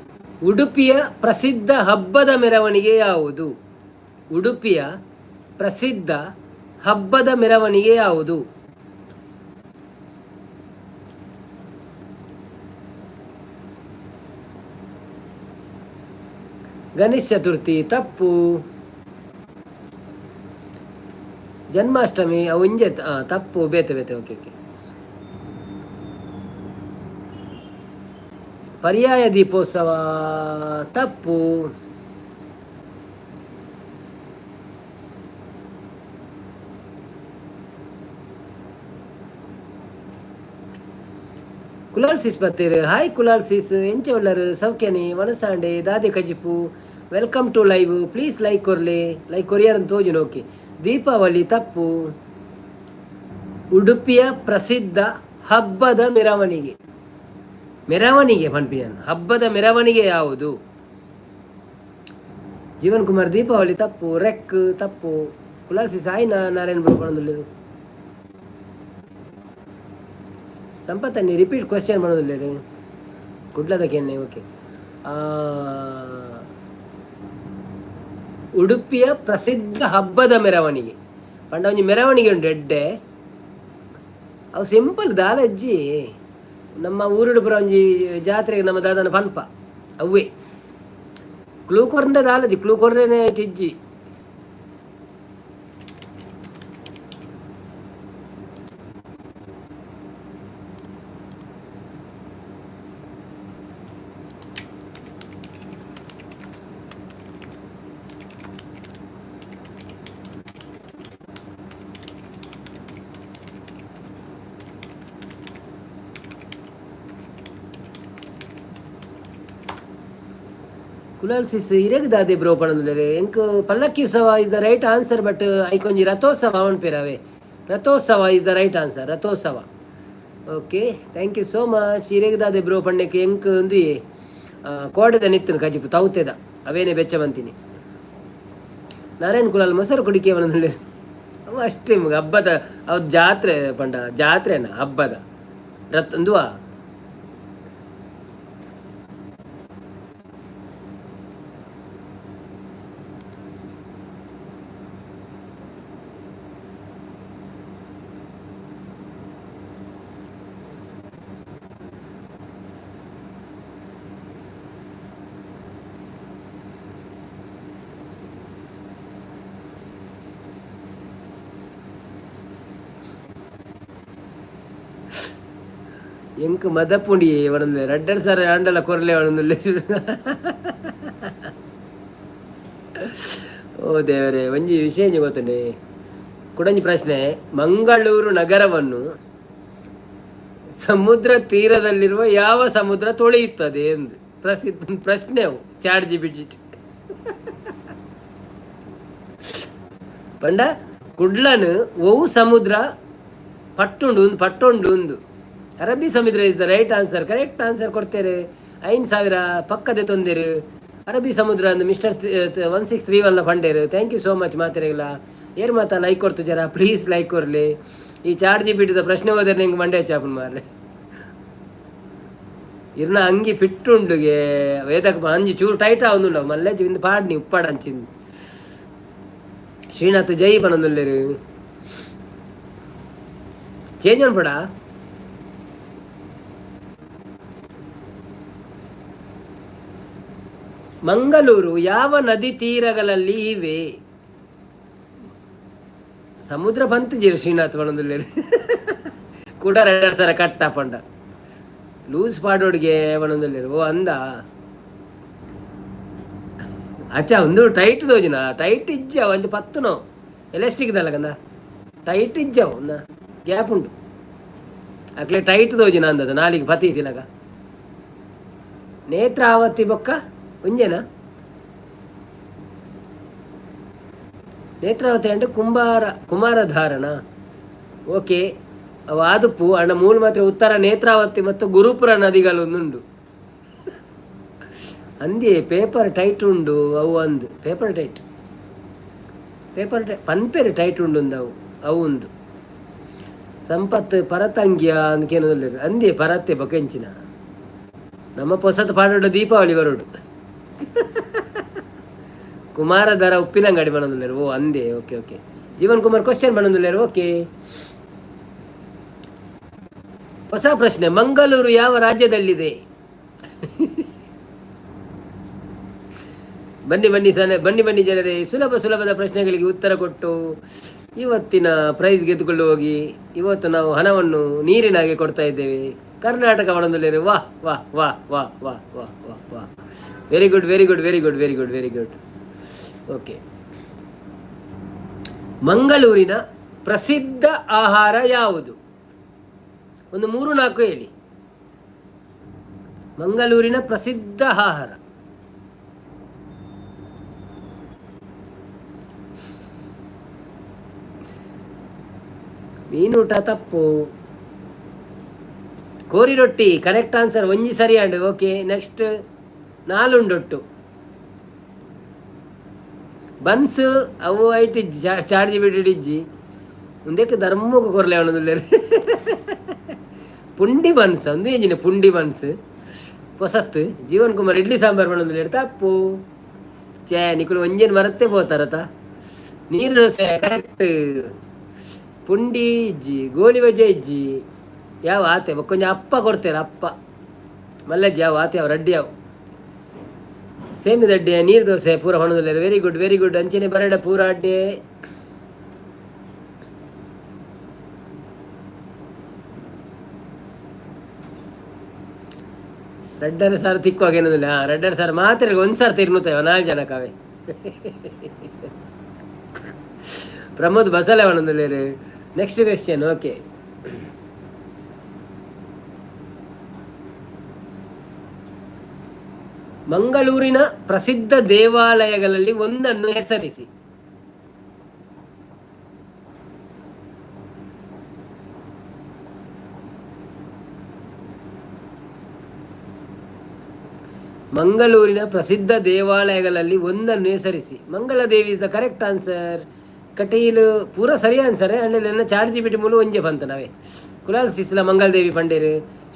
Speaker 1: ಉಡುಪಿಯ ಪ್ರಸಿದ್ಧ ಹಬ್ಬದ ಮೆರವಣಿಗೆ ಯಾವುದು? ಉಡುಪಿಯ ಪ್ರಸಿದ್ಧ ಹಬ್ಬದ ಮೆರವಣಿಗೆ ಯಾವುದು? ಗಣೇಶ ಚತುರ್ಥಿ ತಪ್ಪು. ಜನ್ಮಾಷ್ಟಮಿ ಅವು ಇಂಜೆ ತಪ್ಪು. ಬೇತೆ ಬೇತೆ. ಓಕೆ ಓಕೆ, ಪರ್ಯಾಯ ದೀಪೋತ್ಸವ ತಪ್ಪು. ಕುಲಾಲ್ ಸಿಸ್ ಬತ್ತೀರು. ಹಾಯ್ ಕುಲಾಲ್ ಸಿಸ್, ಎಂಚ ಉಳ್ಳರು? ಸೌಖ್ಯನಿ? ವನಸಾಂಡೆ ದಾದೆ ಕಜಿಪು? Welcome to live. Please like ಕೊರ್ಲೆ. Like courier ಅಂತ ತೋಜುನು. ಓಕೆ, ದೀಪಾವಳಿ ತಪ್ಪು. ಉಡುಪಿಯ ಪ್ರಸಿದ್ಧ ಹಬ್ಬದ ಮೆರವಣಿಗೆ, ಮೆರವಣಿಗೆ ಪನ್ಪಿಯನ್, ಹಬ್ಬದ ಮೆರವಣಿಗೆ ಯಾವುದು? ಜೀವನ್ ಕುಮಾರ್, ದೀಪಾವಳಿ ತಪ್ಪು. ರೆಕ್ ತಪ್ಪು. ಕುಲಾಲ್ಸಿ ಸಾಯಿ ನಾರಾಯಣ ಪಣೊಂದುಲ್ಲೆರ್. ಸಂಪತ್ತನ್ನಿ ರಿಪೀಟ್ ಕ್ವಶನ್ ಪಣೊಂದುಲ್ಲೆರ್. ಕುಡ್ಲದ ಕೆನ್ನೆ. ಓಕೆ, ಉಡುಪಿಯ ಪ್ರಸಿದ್ಧ ಹಬ್ಬದ ಮೆರವಣಿಗೆ ಪಂಡ ಒಂಜಿ ಮೆರವಣಿಗೆ ಉಂಟು ಎಡ್ಡೆ. ಅವು ಸಿಂಪಲ್ ದಾಲಜ್ಜಿ. ನಮ್ಮ ಊರುಡು ಪುರ ಒಂಜಿ ಜಾತ್ರೆಗೆ ನಮ್ಮ ದಾದನ ಪನ್ಪ ಅವ್ವೇ. ಕ್ಲೂ ಕೊರ್ಂಡ ದಾಲಜಿ, ಕ್ಲೂ ಕೊರ್ರೇನೆ ಇಜ್ಜಿ. ಕುಲಾಲ್ ಸಿಸ್ ಇರೆಗ್ ದಾದೆ ಬ್ರೋ ಪಣೊಂದುಲ್ಲೆರ್? ಎಂಕ್ ಪಲ್ಲಕ್ಕಿ ಉತ್ಸವ is the right answer, but ಐಕೊಂಜಿ ರಥೋತ್ಸವ ಪನ್ಪೆರ್ ಅವೇ. ರಥೋತ್ಸವ is the right answer, ರಥೋತ್ಸವ. Okay, thank you so much. ಇರೆಗ್ ದಾದೆ ಬ್ರೋ ಪಣ್ಣೆಕ್ ಎಂಕ್ ಉಂದು ಕೋಡೆದ ನಿತ್ತನ ಕಜಿಪು ತೌತೆದ ಅವೇನೆ ಬೆಚ್ಚ ಬಂತೀನಿ. ನಾರಾಯಣ್ ಕುಲಾಲ್ ಮೊಸರು ಕುಡಿಕೆ ಪಣೊಂದುಲ್ಲೆರ್. ಅವು ಅಷ್ಟೇ ಹಬ್ಬದ ಅವು ಜಾತ್ರೆ ಪಂಡ ಜಾತ್ರೆನ ಹಬ್ಬದ ರಥ ಉಂದುವಾ. ಎಂಕ್ ಮದಪುಂಡಿ ಪಣೊಂದುಲ್ಲೆರ್. ರಡ್ಡರ್ ಸರ ಆಂಡಲ ಕೊರ್ಲೆ ಪಣೊಂದುಲ್ಲೆರ್. ಓ ದೇವರೇ, ಒಂಜಿ ವಿಷಯ ಒಂಜಿ ಗೊತ್ತುಂಡೆ. ಕುಡೊಂಜಿ ಪ್ರಶ್ನೆ. ಮಂಗಳೂರು ನಗರವನ್ನು ಸಮುದ್ರ ತೀರದಲ್ಲಿರುವ ಯಾವ ಸಮುದ್ರ ತೊಳೆಯುತ್ತದೆ ಎಂದು ಪ್ರಸಿದ್ಧ ಪ್ರಶ್ನೆ. ಅವು ಚಾಟ್ ಜಿಪಿಟಿ ಪಂಡ ಕುಡ್ಲನ್ ಒವು ಸಮುದ್ರ ಪಟ್ಟುಂಡು ಒಂದು ಪಟ್ಟೊಂಡು ಒಂದು. ಅರಬ್ಬಿ ಸಮುದ್ರ is the right answer. Correct answer ಕೊಡ್ತೇನೆ, 5000 ಪಕ್ಕದೆ ತೊಂದಿರು. ಅರಬ್ಬಿ ಸಮುದ್ರ ಅಂದ್ mister 1631 ಪಂಡೇರು. Thank you so much ಮಾತೆರೆಗ್ಲ. ಏರ್ ಮಾತ ಲೈಕ್ ಕೊಡ್ತು ಜರ ಪ್ಲೀಸ್ ಲೈಕ್ ಕೊರ್ಲಿ. ಈ ಚಾಟ್ ಜಿಪಿಟಿದ ಪ್ರಶ್ನೆ ಹೋದರೆ ನಿಂಗೆ ಮಂಡೆ ಚಾಪನ್ ಮಾರ್ರೆ. ಇರ್ನ ಅಂಗಿ ಫಿಟ್ ಉಂಡುಗೆ ವೇದಕ್ ಅಂಜಿ ಚೂರು ಟೈಟ್ ಆವೊಂದುಂಡು. ಮಲ್ಲೆ ಇಂದು ಪಾಡ್ನಿ ಉಪ್ಪಾಡ ಅಂಚಿಂದು. ಶ್ರೀನಾಥ್ ಜೈ ಪನೊಂದುಲ್ಲೆರ್. ಚೇಂಜ್ ಮನ್ಪಡ. ಮಂಗಳೂರು ಯಾವ ನದಿ ತೀರಗಳಲ್ಲಿ ಇವೆ? ಸಮುದ್ರ ಪಂತುಜೆರ್ ಶ್ರೀನಾಥ್ ಪನೊಂದುಲ್ಲೆರ್. ಕುಡ ರಡ್ಡರ್ ಸರ ಕಟ್ಟ ಪಂಡ ಲೂಸ್ ಪಾಡೋಡಿಗೆ ಪನೊಂದುಲ್ಲೆರ್. ಓ ಅಂದ ಅಚ್ಚಾ, ಒಂದು ಟೈಟ್ ತೋಜುನ? ಟೈಟ್ ಇಜ್ಜ, ಒಂಜಿ ಪತ್ತು ನಾವು ಎಲಾಸ್ಟಿಕ್ ದಲ್ಲ ಟೈಟ್ ಇಜ್ಜವು ಗ್ಯಾಪ್ ಉಂಟು. ಅಕ್ಲೆ ಟೈಟ್ ತೋಜುನ ಅಂದದ ನಾಲಿಗೆ ಪತಿ ತಿಲಗ. ನೇತ್ರಾವತಿ ಬೊಕ್ಕ ಒಂಜೇನಾ? ನೇತ್ರಾವತಿ ಅಂದ್ರೆ ಕುಂಬಾರ ಕುಮಾರಧಾರಣ. ಓಕೆ, ಅವು ಆದುಪ್ಪು ಅಣ್ಣ ಮೂಲ ಮಾತ್ರ ಉತ್ತರ ನೇತ್ರಾವತಿ ಮತ್ತು ಗುರುಪುರ ನದಿಗಳೊಂದುಂಡು ಅಂದೇ. ಪೇಪರ್ ಟೈಟ್ ಉಂಡು ಅವು ಅಂದು. Paper tight, paper tie ಪನ್ಪೇರು tight ಉಂಡು ಅವು ಅವು ಉಂದು. ಸಂಪತ್ತು ಪರತಂಗಿಯ ಅಂದ್ಕೇನು ಅಂದೇ ಪರತ್ತೆ ಬೊಕೆಂಚಿನ ನಮ್ಮ ಪೊಸತ್ ಪಾಡೋಡು ದೀಪಾವಳಿ ಬರೋಡು. ಕುಮಾರಧಾರ ಉಪ್ಪಿನಂಗಡಿ ಬಣ್ಣದುಲ್ಲೇರು. ಓ ಅಂದೆ, okay okay. Jeevan Kumar question ಬಣ್ಣದುಲ್ಲೇರು. Okay, ಹೊಸ ಪ್ರಶ್ನೆ. ಮಂಗಳೂರು ಯಾವ ರಾಜ್ಯದಲ್ಲಿದೆ? ಬನ್ನಿ ಬನ್ನಿ ಸನ, ಬನ್ನಿ ಬನ್ನಿ ಜನರೇ. ಸುಲಭ ಸುಲಭದ ಪ್ರಶ್ನೆಗಳಿಗೆ ಉತ್ತರ ಕೊಟ್ಟು ಇವತ್ತಿನ ಪ್ರೈಸ್ ಗೆದ್ದುಕೊಂಡು ಹೋಗಿ. ಇವತ್ತು ನಾವು ಹಣವನ್ನು ನೀರಿನಾಗೆ ಕೊಡ್ತಾ ಇದ್ದೇವೆ. ಕರ್ನಾಟಕ ಒಳದಲ್ಲಿರು. ವಾಹ್ ವಾಹ್ ವಾಹ್ ವಾಹ್ ವಾಹ್ ವಾಹ್ ವಾಹ್ ವಾಹ್. Very good, very good, very good, very good, very good. Okay, ಮಂಗಳೂರಿನ ಪ್ರಸಿದ್ಧ ಆಹಾರ ಯಾವುದು? ಒಂದು ಮೂರು ನಾಲ್ಕು ಹೇಳಿ. ಮಂಗಳೂರಿನ ಪ್ರಸಿದ್ಧ ಆಹಾರ. ಮೀನೂಟ ತಪ್ಪು. ಕೋರಿ ರೊಟ್ಟಿ ಕರೆಕ್ಟ್ ಆನ್ಸರ್. ಒಂಜಿ ಸರಿ and. Okay, next ನಾಲುಂಡೊಟ್ಟು. Buns ಅವು ಐಟ್ ಚಾರ್ಜ್ ಬಿಟ್ಟಿಜ್ಜಿ. ಉಂದೆಕ್ ಧರ್ಮಕ್ಕೆ ಕೊರ್ಲೆ ಅವನದುಲ್ಲೆರ್. ಪುಂಡಿ ಬನ್ಸ್ ಅಂದು ಎಂಜಿನ ಪುಂಡಿ ಬನ್ಸ್ ಪೊಸತ್ತು. ಜೀವನ್ ಕುಮಾರ್ ಇಡ್ಲಿ ಸಾಂಬಾರ್ ಬಣ್ಣದುಲ್ಲೆರ್, ತಪ್ಪು. ಛೇ, ನಿಕುಲು ಒಂಜೇನು ಮರತ್ತೆ ಪೋತಾರತ. ನೀರು ದೋಸೆ ಕರೆಕ್ಟ್. ಪುಂಡಿ ಇಜ್ಜಿ, ಗೋಲಿ ಬಜೆ ಇಜ್ಜಿ. ಯಾವ ಆತೆ ಬೊಕ್ಕೊಂಜಿ ಅಪ್ಪ ಕೊಡ್ತೇನೆ. ಅಪ್ಪ ಮಲ್ಲಜ್ಜಿ ಯಾವ ಆತೆ, ಯಾವ ರಡ್ಡಿ ಯಾವ ಸೇಮಿದಡ್ಡೆ. ನೀರು ದೋಸೆ ಪೂರ ಹೊಣದುಲ್ಲೆರ್. Very good, very good. ಅಂಚನೆ ಬರಡ ಪೂರ ಅಡ್ಡೆ. ರಡ್ಡರ ಸಾರು ತಿಕ್ಕುವಾಗ ಏನದಿಲ್ಲ. ಹಾಂ, ರಡ್ಡರ ಸಾರು ಮಾತ್ರ ಒಂದು ಸಾರು ತಿರ್ನುತ್ತೇವೆ ನಾಲ್ಕು ಜನಕ್ಕಾವೆ. ಪ್ರಮೋದ್ ಬಸಲೆ ಒಣದುಲ್ಲೆರ್. Next question. Okay, ಮಂಗಳೂರಿನ ಪ್ರಸಿದ್ಧ ದೇವಾಲಯಗಳಲ್ಲಿ ಒಂದನ್ನು ಹೆಸರಿಸಿ. ಮಂಗಳೂರಿನ ಪ್ರಸಿದ್ಧ ದೇವಾಲಯಗಳಲ್ಲಿ ಒಂದನ್ನು ಹೆಸರಿಸಿ. Mangaladevi is the correct answer. Kateel ಪೂರ ಸರಿ ಆನ್ಸರ್. ಅಂಡ್ ಚಾರ್ಜ್ ಬಿಟ್ಟು ಮೂಲು ಒಂಜೆ ಬಂತ ನಾವೇ. Kulal ಸಿಸ್ಲ Mangaladevi ಪಂಡೇರು,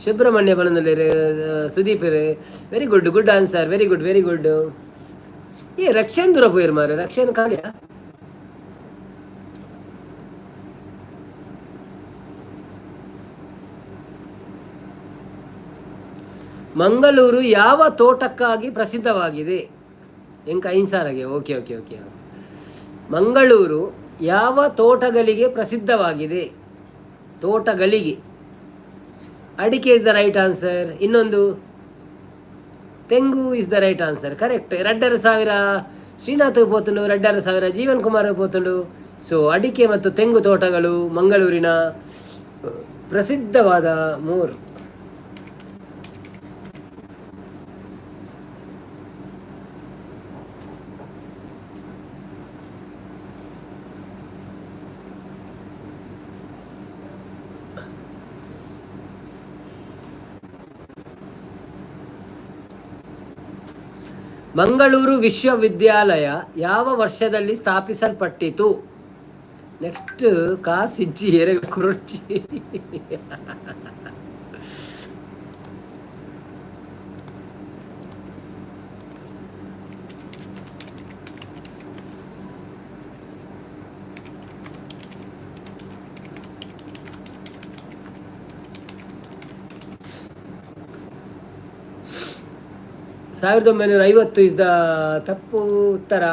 Speaker 1: Subrahmanya ಬನದಲ್ಲಿರು, ಸುದೀಪರು. Very good, good answer, very good, very good. ಏ ರಕ್ಷನ್ ದೂರ ಪೋಯಿರ್ ಮಾರೆ. ರಕ್ಷನ್ ಖಾಲಿಯಾ? ಮಂಗಳೂರು ಯಾವ ತೋಟಕ್ಕಾಗಿ ಪ್ರಸಿದ್ಧವಾಗಿದೆ? ಎಂಕ ಐನ್ಸಾರಾಗೆ. Okay okay okay. Mangaluru ಯಾವ ತೋಟಗಳಿಗೆ ಪ್ರಸಿದ್ಧವಾಗಿದೆ? ತೋಟಗಳಿಗೆ. ಅಡಿಕೆ is the right answer. ಇನ್ನೊಂದು ತೆಂಗು is the right answer, correct. 2500 Srinath ಪೋತುಂಡು, 2500 ಜೀವನ್ ಕುಮಾರ್ ಪೋತುಂಡು. ಸೊ ಅಡಿಕೆ ಮತ್ತು ತೆಂಗು ತೋಟಗಳು ಮಂಗಳೂರಿನ ಪ್ರಸಿದ್ಧವಾದ ಮೂರು. ಮಂಗಳೂರು ವಿಶ್ವವಿದ್ಯಾಲಯ ಯಾವ ವರ್ಷದಲ್ಲಿ ಸ್ಥಾಪಿಸಲ್ಪಟ್ಟಿತು? ನೆಕ್ಸ್ಟ್ ಕಾಸಿಜ್ಜಿ ಎರೆ ಕುರುಚಿ. 1950 is the ತಪ್ಪು ಉತ್ತರ.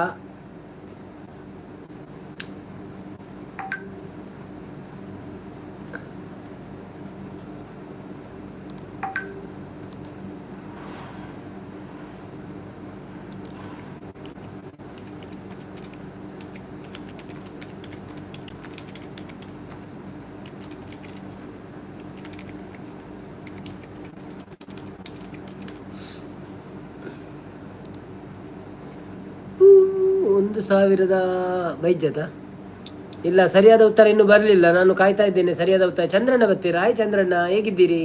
Speaker 1: 1000 ಬೈಜದ ಇಲ್ಲ, ಸರಿಯಾದ ಉತ್ತರ ಇನ್ನೂ ಬರಲಿಲ್ಲ. ನಾನು ಕಾಯ್ತಾ ಇದ್ದೇನೆ ಸರಿಯಾದ ಉತ್ತರ. ಚಂದ್ರಣ್ಣ ಬರ್ತೀರಾ? ಹಾಯ್ ಚಂದ್ರಣ್ಣ, ಹೇಗಿದ್ದೀರಿ?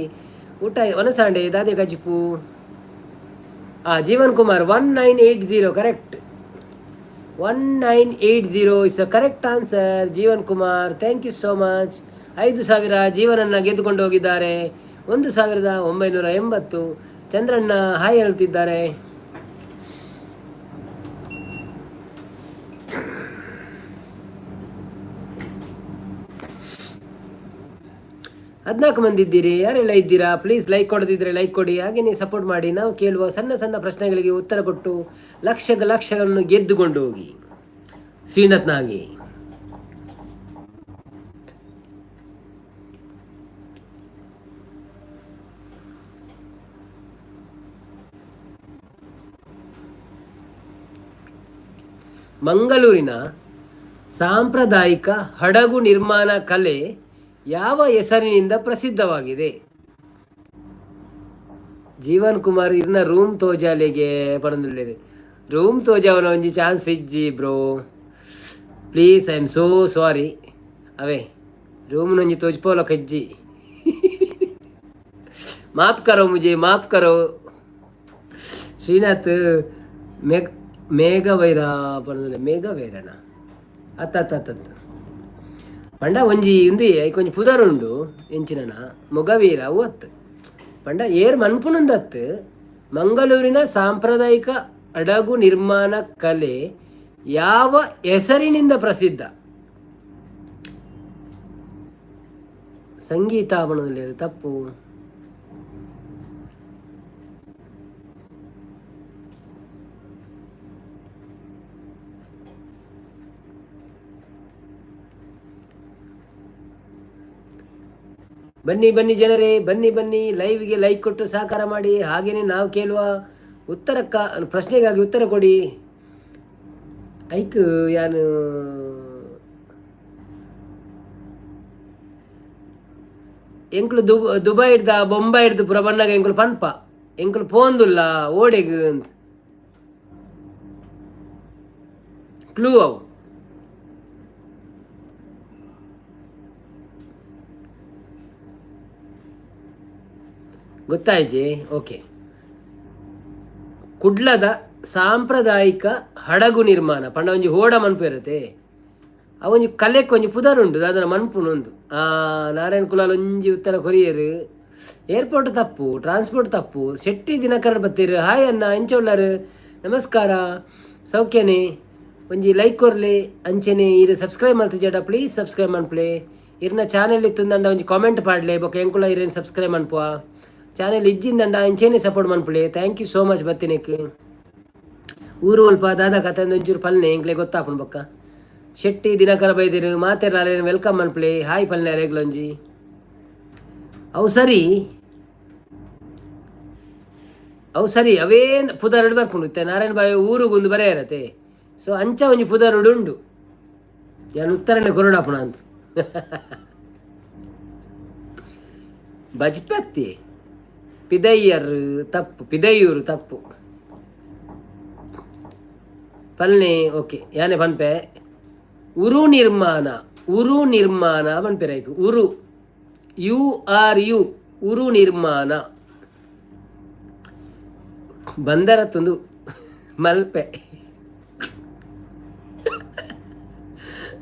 Speaker 1: ಊಟ ಒನಸಾಂಡೆ ದಾದೆ ಕಜಿಪು. Jeevan Kumar 1980 correct. 1980 is a correct answer. Jeevan Kumar, thank you so much. 5000 ಜೀವನನ್ನು ಗೆದ್ದುಕೊಂಡು ಹೋಗಿದ್ದಾರೆ. 1980. ಚಂದ್ರಣ್ಣ ಹಾಯ್ ಹೇಳ್ತಿದ್ದಾರೆ. 14 ಮಂದಿ ಇದ್ದೀರಿ. ಯಾರೆಲ್ಲ ಇದ್ದೀರಾ? ಪ್ಲೀಸ್ ಲೈಕ್ ಕೊಡದಿದ್ದರೆ ಲೈಕ್ ಕೊಡಿ, ಹಾಗೆಯೇ ಸಪೋರ್ಟ್ ಮಾಡಿ. ನಾವು ಕೇಳುವ ಸಣ್ಣ ಸಣ್ಣ ಪ್ರಶ್ನೆಗಳಿಗೆ ಉತ್ತರ ಕೊಟ್ಟು ಲಕ್ಷ ಲಕ್ಷಗಳನ್ನು ಗೆದ್ದುಕೊಂಡು ಹೋಗಿ ಶ್ರೀನಾಥ್ನಾಗಿ. ಮಂಗಳೂರಿನ ಸಾಂಪ್ರದಾಯಿಕ ಹಡಗು ನಿರ್ಮಾಣ ಕಲೆ ಯಾವ ಹೆಸರಿನಿಂದ ಪ್ರಸಿದ್ಧವಾಗಿದೆ? ಜೀವನ್ ಕುಮಾರ್ ಇರ್ನ ರೂಮ್ ತೋಜಾಲೆಗೆ ಪಡೊಂದುಲ್ಲೆರ್. ರೂಮ್ ತೋಜಾವನ ಒಂಜಿ ಚಾನ್ಸ್ ಇಜ್ಜಿ bro, please, I am so sorry. ಅವೇ ರೂಮ್ ಒಂಜಿ ತೋಜ್ಪೋಲಕ ಇಜ್ಜಿ. माफ करो मुझे, माफ करो. ಶ್ರೀನಾಥ್ ಮೇಘ ಮೇಘವೈರ ಪಂಡ, ಮೇಘವೈರನ? ಅತ್ತ ಅತ್ತ ಅತ್ತ ಅತ್ತ. ಪಂಡ ಒಂಜಿ ಉಂದು ಐಕೊಂಜಿ ಒಂಜಿ ಪುದರ್ ಉಂಡು. ಎಂಚಿನನ ಮೊಗವೀರ ಅವು ಅತ್ತು. ಪಂಡ ಏರ್ ಮನ್ಪುನೊಂದತ್ತು. ಮಂಗಳೂರಿನ ಸಾಂಪ್ರದಾಯಿಕ ಹಡಗು ನಿರ್ಮಾಣ ಕಲೆ ಯಾವ ಹೆಸರಿನಿಂದ ಪ್ರಸಿದ್ಧ? ಸಂಗೀತ ಪಣೊಂದುಲ್ಲೆರ್, ತಪ್ಪು. ಬನ್ನಿ ಬನ್ನಿ ಜನರೇ, ಬನ್ನಿ ಬನ್ನಿ. ಲೈವ್ಗೆ ಲೈಕ್ ಕೊಟ್ಟು ಸಹಕಾರ ಮಾಡಿ. ಹಾಗೆಯೇ ನಾವು ಕೇಳುವ ಉತ್ತರಕ್ಕ ಪ್ರಶ್ನೆಗಾಗಿ ಉತ್ತರ ಕೊಡಿ. ಐಕ್ ಯಾನು ಎಂಕ್ಲು ದುಬೈ ಹಿಡ್ದ ಬೊಂಬೈ ಹಿಡ್ದು ಪೂರ ಬಣ್ಣಗ ಎಂಕ್ಲು ಪನ್ಪ ಎಂಕ್ಲು ಪೋಂದುಲ್ಲ ಓಡೆಗ್ ಅಂತ ಕ್ಲೂ ಅವು. ಗೊತ್ತಾಯ್ಜಿ? ಓಕೆ. ಕುಡ್ಲದ ಸಾಂಪ್ರದಾಯಿಕ ಹಡಗು ನಿರ್ಮಾಣ ಪಂಡ ಒಂಜಿ ಹೋಡ ಮನ್ಪು ಇರುತ್ತೆ. ಅವು ಒಂಜಿ ಕಲೆಕ್ ಒಂಜಿ ಪುದರ್ ಉಂಡು, ದಾದನ ಮನ್ಪುನು ಒಂದು. ನಾರಾಯಣ ಕುಲಾಲ್ ಒಂಜಿ ಉತ್ತರ ಕೊರಿಯರ್. ಏರ್ಪೋರ್ಟ್ ತಪ್ಪು, ಟ್ರಾನ್ಸ್ಪೋರ್ಟ್ ತಪ್ಪು. ಶೆಟ್ಟಿ ದಿನಕರ್ ಬತ್ತೀರು. ಹಾಯ್ ಅಣ್ಣ, ಎಂಚ ಉಳ್ಳಾರು? ನಮಸ್ಕಾರ, ಸೌಖ್ಯನೇ? ಒಂಜಿ ಲೈಕ್ ಕೊರ್ಲೆ. ಅಂಚೆನೆ ಈರ್ ಸಬ್ಸ್ಕ್ರೈಬ್ ಮಲ್ತಿಜಡ ಪ್ಲೀಸ್ ಸಬ್ಸ್ಕ್ರೈಬ್ ಮನ್ಪುಲೆ. ಇರ್ನ ಚಾನೆಲ್ ಇತ್ತಂದಂಡ ಒಂಜಿ ಕಾಮೆಂಟ್ ಪಾಡ್ಲೆ. ಬೊಕ ಎಂಕುಲ ಇರೇನು ಸಬ್ಸ್ಕ್ರೈಬ್ ಮನ್ಪುವ. ಚಾನೆಲ್ ಇಜ್ಜಿಂದಂಡ ಅಂಚೆನೆ ಸಪೋರ್ಟ್ ಮನ್ಪುಲೆ. Thank you so much ಬತ್ತಿನೆಕ್. ಊರು ಒಲ್ಪ ದಾದ ಕತೆ ಒಂಚೂರು ಪಲ್ನೆ, ಎಂಕ್ಲೆ ಗೊತ್ತಾಪುಂಡು ಬೊಕ್ಕ. ಶೆಟ್ಟಿ ದಿನಕರ ಬೈದಿರು, ಮಾತೆರ್ಲ welcome ಮನ್ಪುಲೆ. ಹಾಯ್ ಪಲ್ನೆ ಅರೆಗ್ಲೊಂಜಿ. ಅವು ಸರಿ, ಅವು ಸರಿ. ಅವೇನ್ ಪುದರ್ಡ್ ಬರ್ಪುಂಡು. ಇತ್ತೆ ನಾರಾಯಣ ಬಾಯಿ ಊರುಗೊಂದು ಬರೆಯರತೆ. ಸೊ ಅಂಚ ಒಂಜಿ ಪುದರುಡು ಉಂಡು. ಯಾನ್ ಉತ್ತರನೆ ಕೊರಡಾಪುಣ ಅಂತ ಬಜ್ಪತ್ತಿ. ಪಿದಯ್ಯರ್ ತಪ್ಪು, ಪಿದಯೂರು ತಪ್ಪು. ಪಲ್ನೆ ಓಕೆ. ಯಾನೆ ಪನ್ಪೆ, ಉರು ನಿರ್ಮಾಣ, ಉರು ನಿರ್ಮಾಣ ಪನ್ಪೆರ್. ಉರು, you are you, ಉರು ನಿರ್ಮಾಣ. ಬಂದರ ತುಂದು ಮಲ್ಪೆ.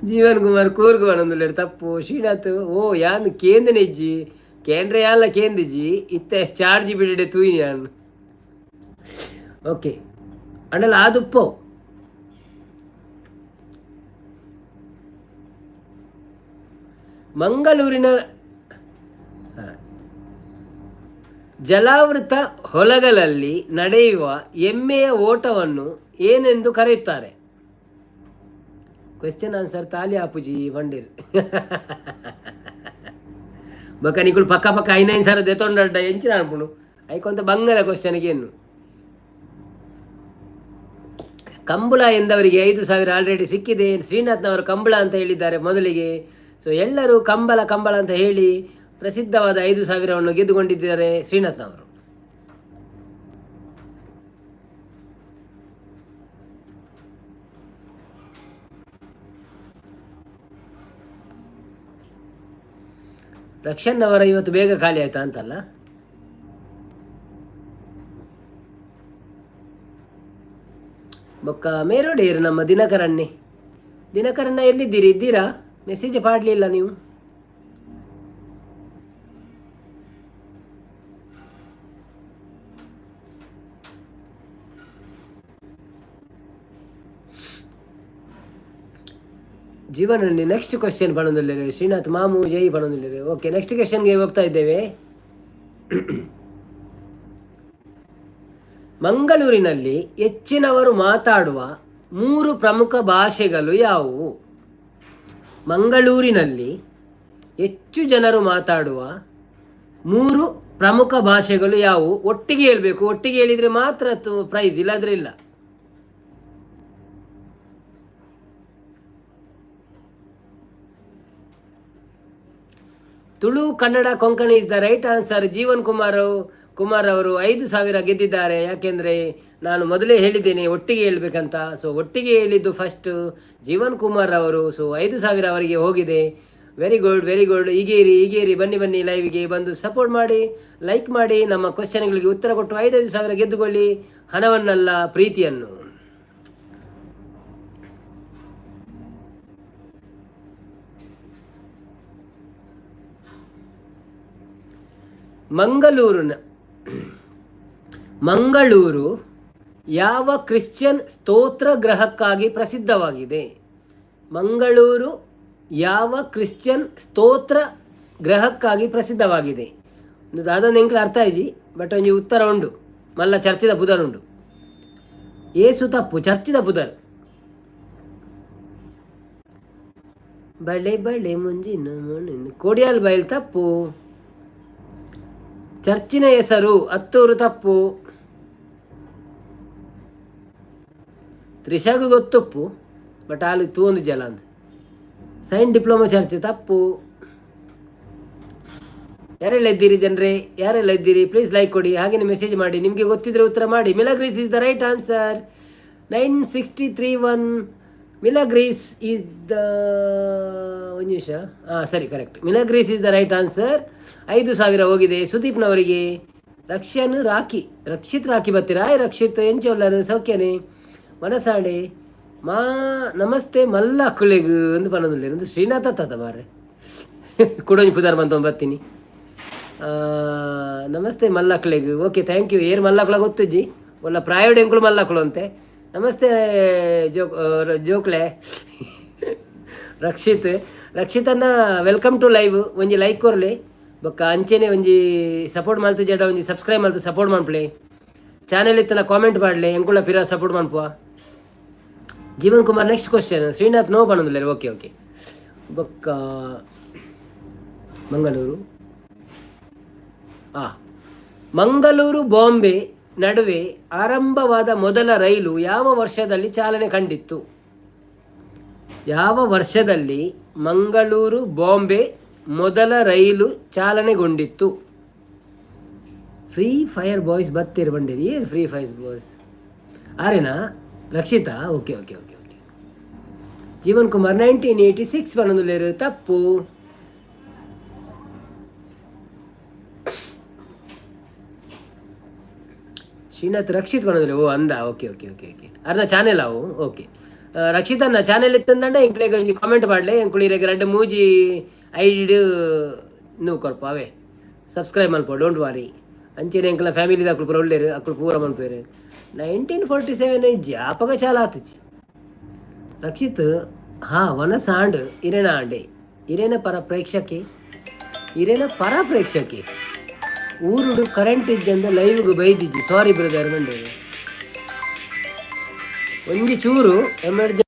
Speaker 1: ಜೀವನ್ ಕುಮಾರ್ ಕೂರ್ಗ್ ಪನೊಂದುಲ್ಲೆರ್, ತಪ್ಪು. ಶ್ರೀನಾಥ್ ಓ ಯಾನ್ ಕೇಂದ್ರನೆಜ್ಜಿ ಕೇಂದ್ರ ಯಾನ್ಲ ಕೇಂದಿಜಿ. ಇತ್ತೆ ಚಾರ್ಜ್ ಬಿಡಿಡೆ ತೂಯಿನಿ ಯಾನ್. ಓಕೆ, ಅಂಡಲ ಆದುಪ್ಪೋ. ಮಂಗಳೂರಿನ ಜಲಾವೃತ ಹೊಲಗಳಲ್ಲಿ ನಡೆಯುವ ಎಮ್ಮೆಯ ಓಟವನ್ನು ಏನೆಂದು ಕರೆಯುತ್ತಾರೆ? ಕ್ವೆಶ್ಚನ್ ಆನ್ಸರ್ ತಾಲಿ ಆಪುಜಿ ಬಂಡಿರ್. ಬೊಕ ನಿಕುಲು ಪಕ್ಕ ಪಕ್ಕ ಐನೈನ್ ಸಾವಿರ ದೆತೊಂಡಡ್ಡ ಎಂಚಿನ ಅನ್ಪುಂಡು. ಐಕೊಂತ ಬಂಗದ ಕ್ವಶನ್ಗೆ ಏನು. ಕಂಬಳ ಎಂದವರಿಗೆ 5,000 ಆಲ್ರೆಡಿ ಸಿಕ್ಕಿದೆ. ಶ್ರೀನಾಥ್ನವರು ಕಂಬಳ ಅಂತ ಹೇಳಿದ್ದಾರೆ ಮೊದಲಿಗೆ. ಸೊ ಎಲ್ಲರೂ ಕಂಬಳ ಕಂಬಳ ಅಂತ ಹೇಳಿ ಪ್ರಸಿದ್ಧವಾದ 5,000ವನ್ನು ಗೆದ್ದುಕೊಂಡಿದ್ದಾರೆ ಶ್ರೀನಾಥ್ನವರು. ರಕ್ಷನ್ ಅವರ ಇವತ್ತು ಬೇಗ ಖಾಲಿ ಆಯ್ತಾ ಅಂತಲ್ಲ. ಬೊಕ್ಕ ಮೇರೋಡೇರು ನಮ್ಮ ದಿನಕರಣ್ಣೆ. ದಿನಕರಣ್ಣ ಎಲ್ಲಿದ್ದೀರಿ? ಇದ್ದೀರಾ? ಮೆಸೇಜ್ ಪಾಡಲಿಲ್ಲ ನೀವು. ಜೀವನದಲ್ಲಿ ನೆಕ್ಸ್ಟ್ ಕ್ವಶನ್ ಪಣೊಂದುಲ್ಲೆರ್. ಶ್ರೀನಾಥ್ ಮಾಮು ಜೈ ಪಣೊಂದುಲ್ಲೆರ್. ಓಕೆ, ನೆಕ್ಸ್ಟ್ ಕ್ವಶನ್ಗೆ ಹೋಗ್ತಾ ಇದ್ದೇವೆ. ಮಂಗಳೂರಿನಲ್ಲಿ ಹೆಚ್ಚಿನವರು ಮಾತಾಡುವ ಮೂರು ಪ್ರಮುಖ ಭಾಷೆಗಳು ಯಾವುವು? ಮಂಗಳೂರಿನಲ್ಲಿ ಹೆಚ್ಚು ಜನರು ಮಾತಾಡುವ ಮೂರು ಪ್ರಮುಖ ಭಾಷೆಗಳು ಯಾವುವು? ಒಟ್ಟಿಗೆ ಹೇಳಬೇಕು. ಒಟ್ಟಿಗೆ ಹೇಳಿದರೆ ಮಾತ್ರ ಪ್ರೈಸ್, ಇಲ್ಲಾಂದ್ರೆ ಇಲ್ಲ. Tulu, Kannada, Konkani is the right answer. Jeevan Kumar Kumar ಅವರು 5,000 ಗೆದ್ದಿದ್ದಾರೆ. ಯಾಕೆಂದರೆ ನಾನು ಮೊದಲೇ ಹೇಳಿದ್ದೇನೆ ಒಟ್ಟಿಗೆ ಹೇಳಬೇಕಂತ. ಸೊ ಒಟ್ಟಿಗೆ ಹೇಳಿದ್ದು ಫಸ್ಟ್ ಜೀವನ್ ಕುಮಾರ್ ಅವರು. ಸೊ 5,000 ಅವರಿಗೆ ಹೋಗಿದೆ. Very good, very good. ಹೀಗೆ ಇರಿ, ಹೀಗೆ ಇರಿ. ಬನ್ನಿ ಬನ್ನಿ, ಲೈವ್ಗೆ ಬಂದು ಸಪೋರ್ಟ್ ಮಾಡಿ, ಲೈಕ್ ಮಾಡಿ, ನಮ್ಮ ಕ್ವಶನ್ಗಳಿಗೆ ಉತ್ತರ ಕೊಟ್ಟು 5,000 ಗೆದ್ದುಕೊಳ್ಳಿ. ಹಣವನ್ನಲ್ಲ, ಪ್ರೀತಿಯನ್ನು. ಮಂಗಳೂರು ಯಾವ ಕ್ರಿಶ್ಚಿಯನ್ ಸ್ತೋತ್ರ ಗ್ರಹಕ್ಕಾಗಿ ಪ್ರಸಿದ್ಧವಾಗಿದೆ? ಮಂಗಳೂರು ಯಾವ ಕ್ರಿಶ್ಚಿಯನ್ ಸ್ತೋತ್ರ ಗ್ರಹಕ್ಕಾಗಿ ಪ್ರಸಿದ್ಧವಾಗಿದೆ? ಒಂದು ದಾದನ ಎಂಕ್ಲ ಅರ್ಥ ಆಯ್ಜಿ, ಬಟ್ ಒಂಜಿ ಉತ್ತರ ಉಂಡು. ಮಲ್ಲ ಚರ್ಚಿದ ಪುದರ್ ಉಂಡು. ಏಸು ತಪ್ಪು, ಚರ್ಚಿದ ಪುದರ್. ಬಳೆ ಬಳೆ ಮುಂಜಿನ ಕೋಡಿಯಾಲ್ ಬೈಲ್ ತಪ್ಪು. ಚರ್ಚಿನ ಹೆಸರು ಅತ್ತೂರು ತಪ್ಪು. ತ್ರಿಷಾಗು ಗೊತ್ತುಪ್ಪು, ಬಟ್ ಅಲ್ಲಿ ತೂಂದು ಜಲ ಅಂದ್. ಸೈಂಟ್ ಡಿಪ್ಲೊಮಾ ಚರ್ಚ್ ತಪ್ಪು. ಯಾರೆಲ್ಲ ಇದ್ದೀರಿ ಜನರೇ? ಯಾರೆಲ್ಲ ಇದ್ದೀರಿ? ಪ್ಲೀಸ್ ಲೈಕ್ ಕೊಡಿ, ಹಾಗೆಯೇ ಮೆಸೇಜ್ ಮಾಡಿ. ನಿಮಗೆ ಗೊತ್ತಿದ್ರೆ ಉತ್ತರ ಮಾಡಿ. Milagres is the right answer. 9631 Milagres is the, ಒಂದು ನಿಮಿಷ. ಹಾಂ, ಸರಿ, correct. Milagres is the right answer. 5,000 ಹೋಗಿದೆ ಸುದೀಪ್ನವರಿಗೆ. ರಕ್ಷನ್ ರಾಖಿ, ರಕ್ಷಿತ್ ರಾಖಿ ಬರ್ತೀರಾ? ರಕ್ಷಿತ್ ಎಂಚೊಲ್ಲರು? ಸೌಖ್ಯನೇ? ಮನಸಾಡೆ ಮಾ ನಮಸ್ತೆ ಮಲ್ಲ ಅಕ್ಕುಲೆಗ್ ಒಂದು ಪನ್ನೊಂದುಲ್ಲೆರ್. ಒಂದು ಶ್ರೀನಾಥ ತಾತ ಮಾರ್ರೆ, ಕುಡೊಂಜಿ ಪುದರ್ ಬಂತ ಬರ್ತೀನಿ. ನಮಸ್ತೆ ಮಲ್ಲಕ್ಲೆಗ್. Okay, thank you. ಏರ್ ಮಲ್ಲಕ್ಲ ಗೊತ್ತುಜ್ಜಿ, ಒಲ್ಲ ಪ್ರಾಯೋಡ್ ಎಂಕುಲು ಮಲ್ಲಕ್ಲು ಅಂತೆ. ನಮಸ್ತೆ ಜೋಕ್ಲೆ. ರಕ್ಷಿತ್, ರಕ್ಷಿತನ್ನ welcome to live. ಒಂಜಿ ಲೈಕ್ ಕೊರ್ಲೆ, ಬೊಕ್ಕ ಅಂಚೆನೆ ಒಂಜಿ ಸಪೋರ್ಟ್ ಮಲ್ತು ಜಡ ಒಂಜಿ ಸಬ್ಸ್ಕ್ರೈಬ್ ಮಲ್ತು ಸಪೋರ್ಟ್ ಮನ್ಪುಲೆ. ಚಾನೆಲ್ ಇತ್ತನ ಕಾಮೆಂಟ್ ಮಾಡಲೆ, ಎಂಕುಲ ಪಿರ ಸಪೋರ್ಟ್ ಮನ್ಪುವ. Jeevan Kumar next question. Srinath no ಪನ್ನೊಂದುಲ್ಲೆರ್. Okay okay. ಬೊಕ್ಕ ಮಂಗಳೂರು, ಮಂಗಳೂರು ಬಾಂಬೆ ನಡುವೆ ಆರಂಭವಾದ ಮೊದಲ ರೈಲು ಯಾವ ವರ್ಷದಲ್ಲಿ ಚಾಲನೆ ಕಂಡಿತ್ತು? ಯಾವ ವರ್ಷದಲ್ಲಿ ಮಂಗಳೂರು ಬಾಂಬೆ ಮೊದಲ ರೈಲು ಚಾಲನೆಗೊಂಡಿತ್ತು? ಫ್ರೀ ಫೈರ್ ಬಾಯ್ಸ್ ಬತ್ತೀರ್ ಬಂಡೇರಿ. ಏನು ಫ್ರೀ ಫೈರ್ ಬಾಯ್ಸ್ ಆರೇನಾ? Rakshita, okay okay okay okay. Jeevan Kumar 1986 ಪನ್ನೊಂದುಲ್ಲೆರ್, ತಪ್ಪು. ಶ್ರೀನಾಥ್ ರಕ್ಷಿತ್ ಪನ್ನೊಂದುಲ್ಲೆ. ಓ ಅಂದ, ಓಕೆ ಓಕೆ ಓಕೆ ಓಕೆ. ಅರ್ನ ಚಾನೆಲ್ ಅವು. ಓಕೆ ರಕ್ಷಿತನ್ನ ಚಾನೆಲ್ ಇತ್ತಂದಂಡ ಎಂಕ್ಲೆಗ್ ಒಂಜಿ ಕಾಮೆಂಟ್ ಮಾಡಲೆ. ಎಂಕುಲು ಇರೆಗ್ ರಡ್ಡ್ ಮೂಜಿ ಐಡಿಡ್ ನು ಕೊರ್ಪ ಅವೇ. ಸಬ್ಸ್ಕ್ರೈಬ್ ಮಲ್ಪ, don't ವಾರಿ. ಅಂಚೆನೆ ಎಂಕಲ ಫ್ಯಾಮಿಲಿದ ಅಕುಲು ಪೂರ ಉಲ್ಲೆರ್, ಅಕುಲು ಪೂರ ಮನ್ಪುವೆರ್. 1947 ಜಾಪಗ ಚಾಲ ಆತುಜಿ. ರಕ್ಷಿತ್ ಹಾ ವನಸಾಂಡ್ ಇರೆನ ಆಂಡೆ ಇರೆನ ಪರ ಪ್ರೇಕ್ಷಕೆ, ಇರೆನ ಪರ ಪ್ರೇಕ್ಷಕೆ. ಊರುಡು ಕರೆಂಟ್ ಇಜ್ಜಂದ ಲೈವ್ಗ್ ಬೈದಿಜ್ಜಿ, ಸಾರಿ ಬ್ರದರ್ ಮಂಡೇರು. ಒಂಜಿ ಚೂರು emergency.